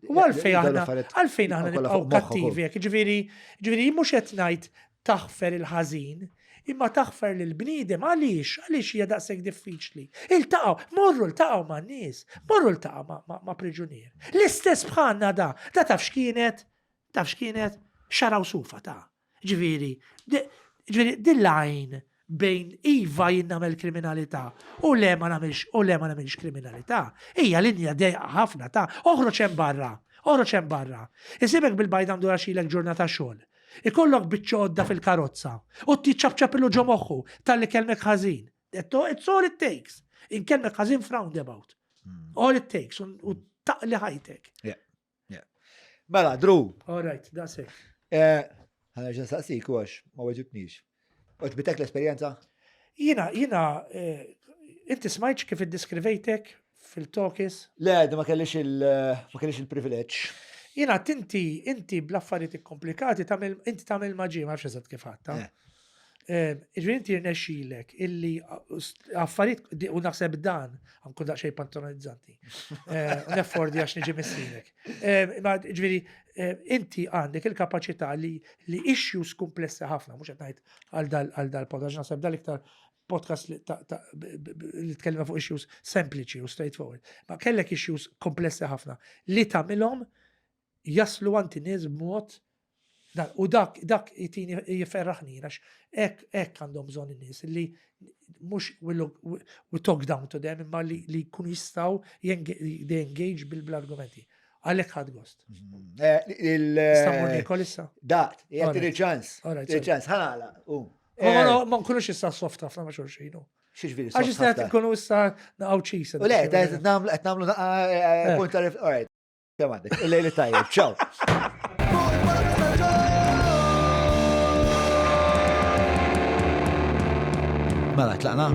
U għalfejn aħna għalfejn aħna nibqgħu kattivi, ġifieri, ġifieri mhux qed ngħid taħfer il-ħażin, imma taħfer lill-bniedem għaliex? Għaliex hija daqshekk diffiċli? Iltaqgħu, morru ltaqgħu man-nies, morru ltaqgħu ma' priġunier. L-istess bħalna da, da taf x'kienet? Taf x'kienet? Xara u sufa ta'. Ġifieri, ġifieri din l-għajn bejn iva jien nagħmel kriminalità u le ma nagħmilx u le ma nagħmilx kriminalità. Hija linja dejqa ħafna ta' oħroġ hemm barra, oħroġ hemm barra. Isibek bil-bajda mdura xilek ġurnata xogħol. Ikollok biċċa għodda fil-karozza u tiċċapċapilu ġo moħħu talli kellmek ħażin. It's all it takes. Inkellmek ħażin f'roundabout. Hmm. All it takes u taqli ħajtek. Mela, Drew. All right, that's it. Eh, ħana ġen saqsik għax ma weġibtnix. Oġbitek l-esperjenza? Jina, jina, eh, inti smajtx kif iddiskrivejtek fil-tokis? Le, ma kellix il-privileġġ. Jina, tinti, inti bl-affarijiet ikkomplikati, inti tagħmel maġi, ma nafx eżatt kif għadta. Eh. Eh, ġifieri inti jirnexxilek illi affarijiet u naħseb dan għankun daqsxejn patronalizzanti. Eh, neffordi għax niġi missierek. Ma ġifieri inti għandek il-kapaċità li li issues komplessi ħafna, mhux qed ngħid għal dal-podaġ naħseb dal-iktar. podcast li li tkellimna fuq issues sempliċi u straightforward. Ma kellek issues komplessi ħafna li tagħmilhom jaslu għand in-nies b'mod dan u dak dak jtini jiferraħni għax hekk hekk għandhom bżonn in-nies li mhux we look we talk down to them imma li li jkunu jistgħu they engage bil-argumenti. Għalhekk ħadd gost. Eh, il- Issa mmur niekol issa. Dat, jgħati Alright. ċans. Alright, sorry. ċans, ħanala. Ma ma- ma nkunux issa soft ħafna ma' xulxin. Xiex Għax issa qed nkunu issa naqgħu ċisa. U le, qed nagħmlu qed nagħmlu naqa eh, punt ta' rif. Alright. Kemm għandek? Il-lejli tajjeb. Ciao. Mela, tlaqna?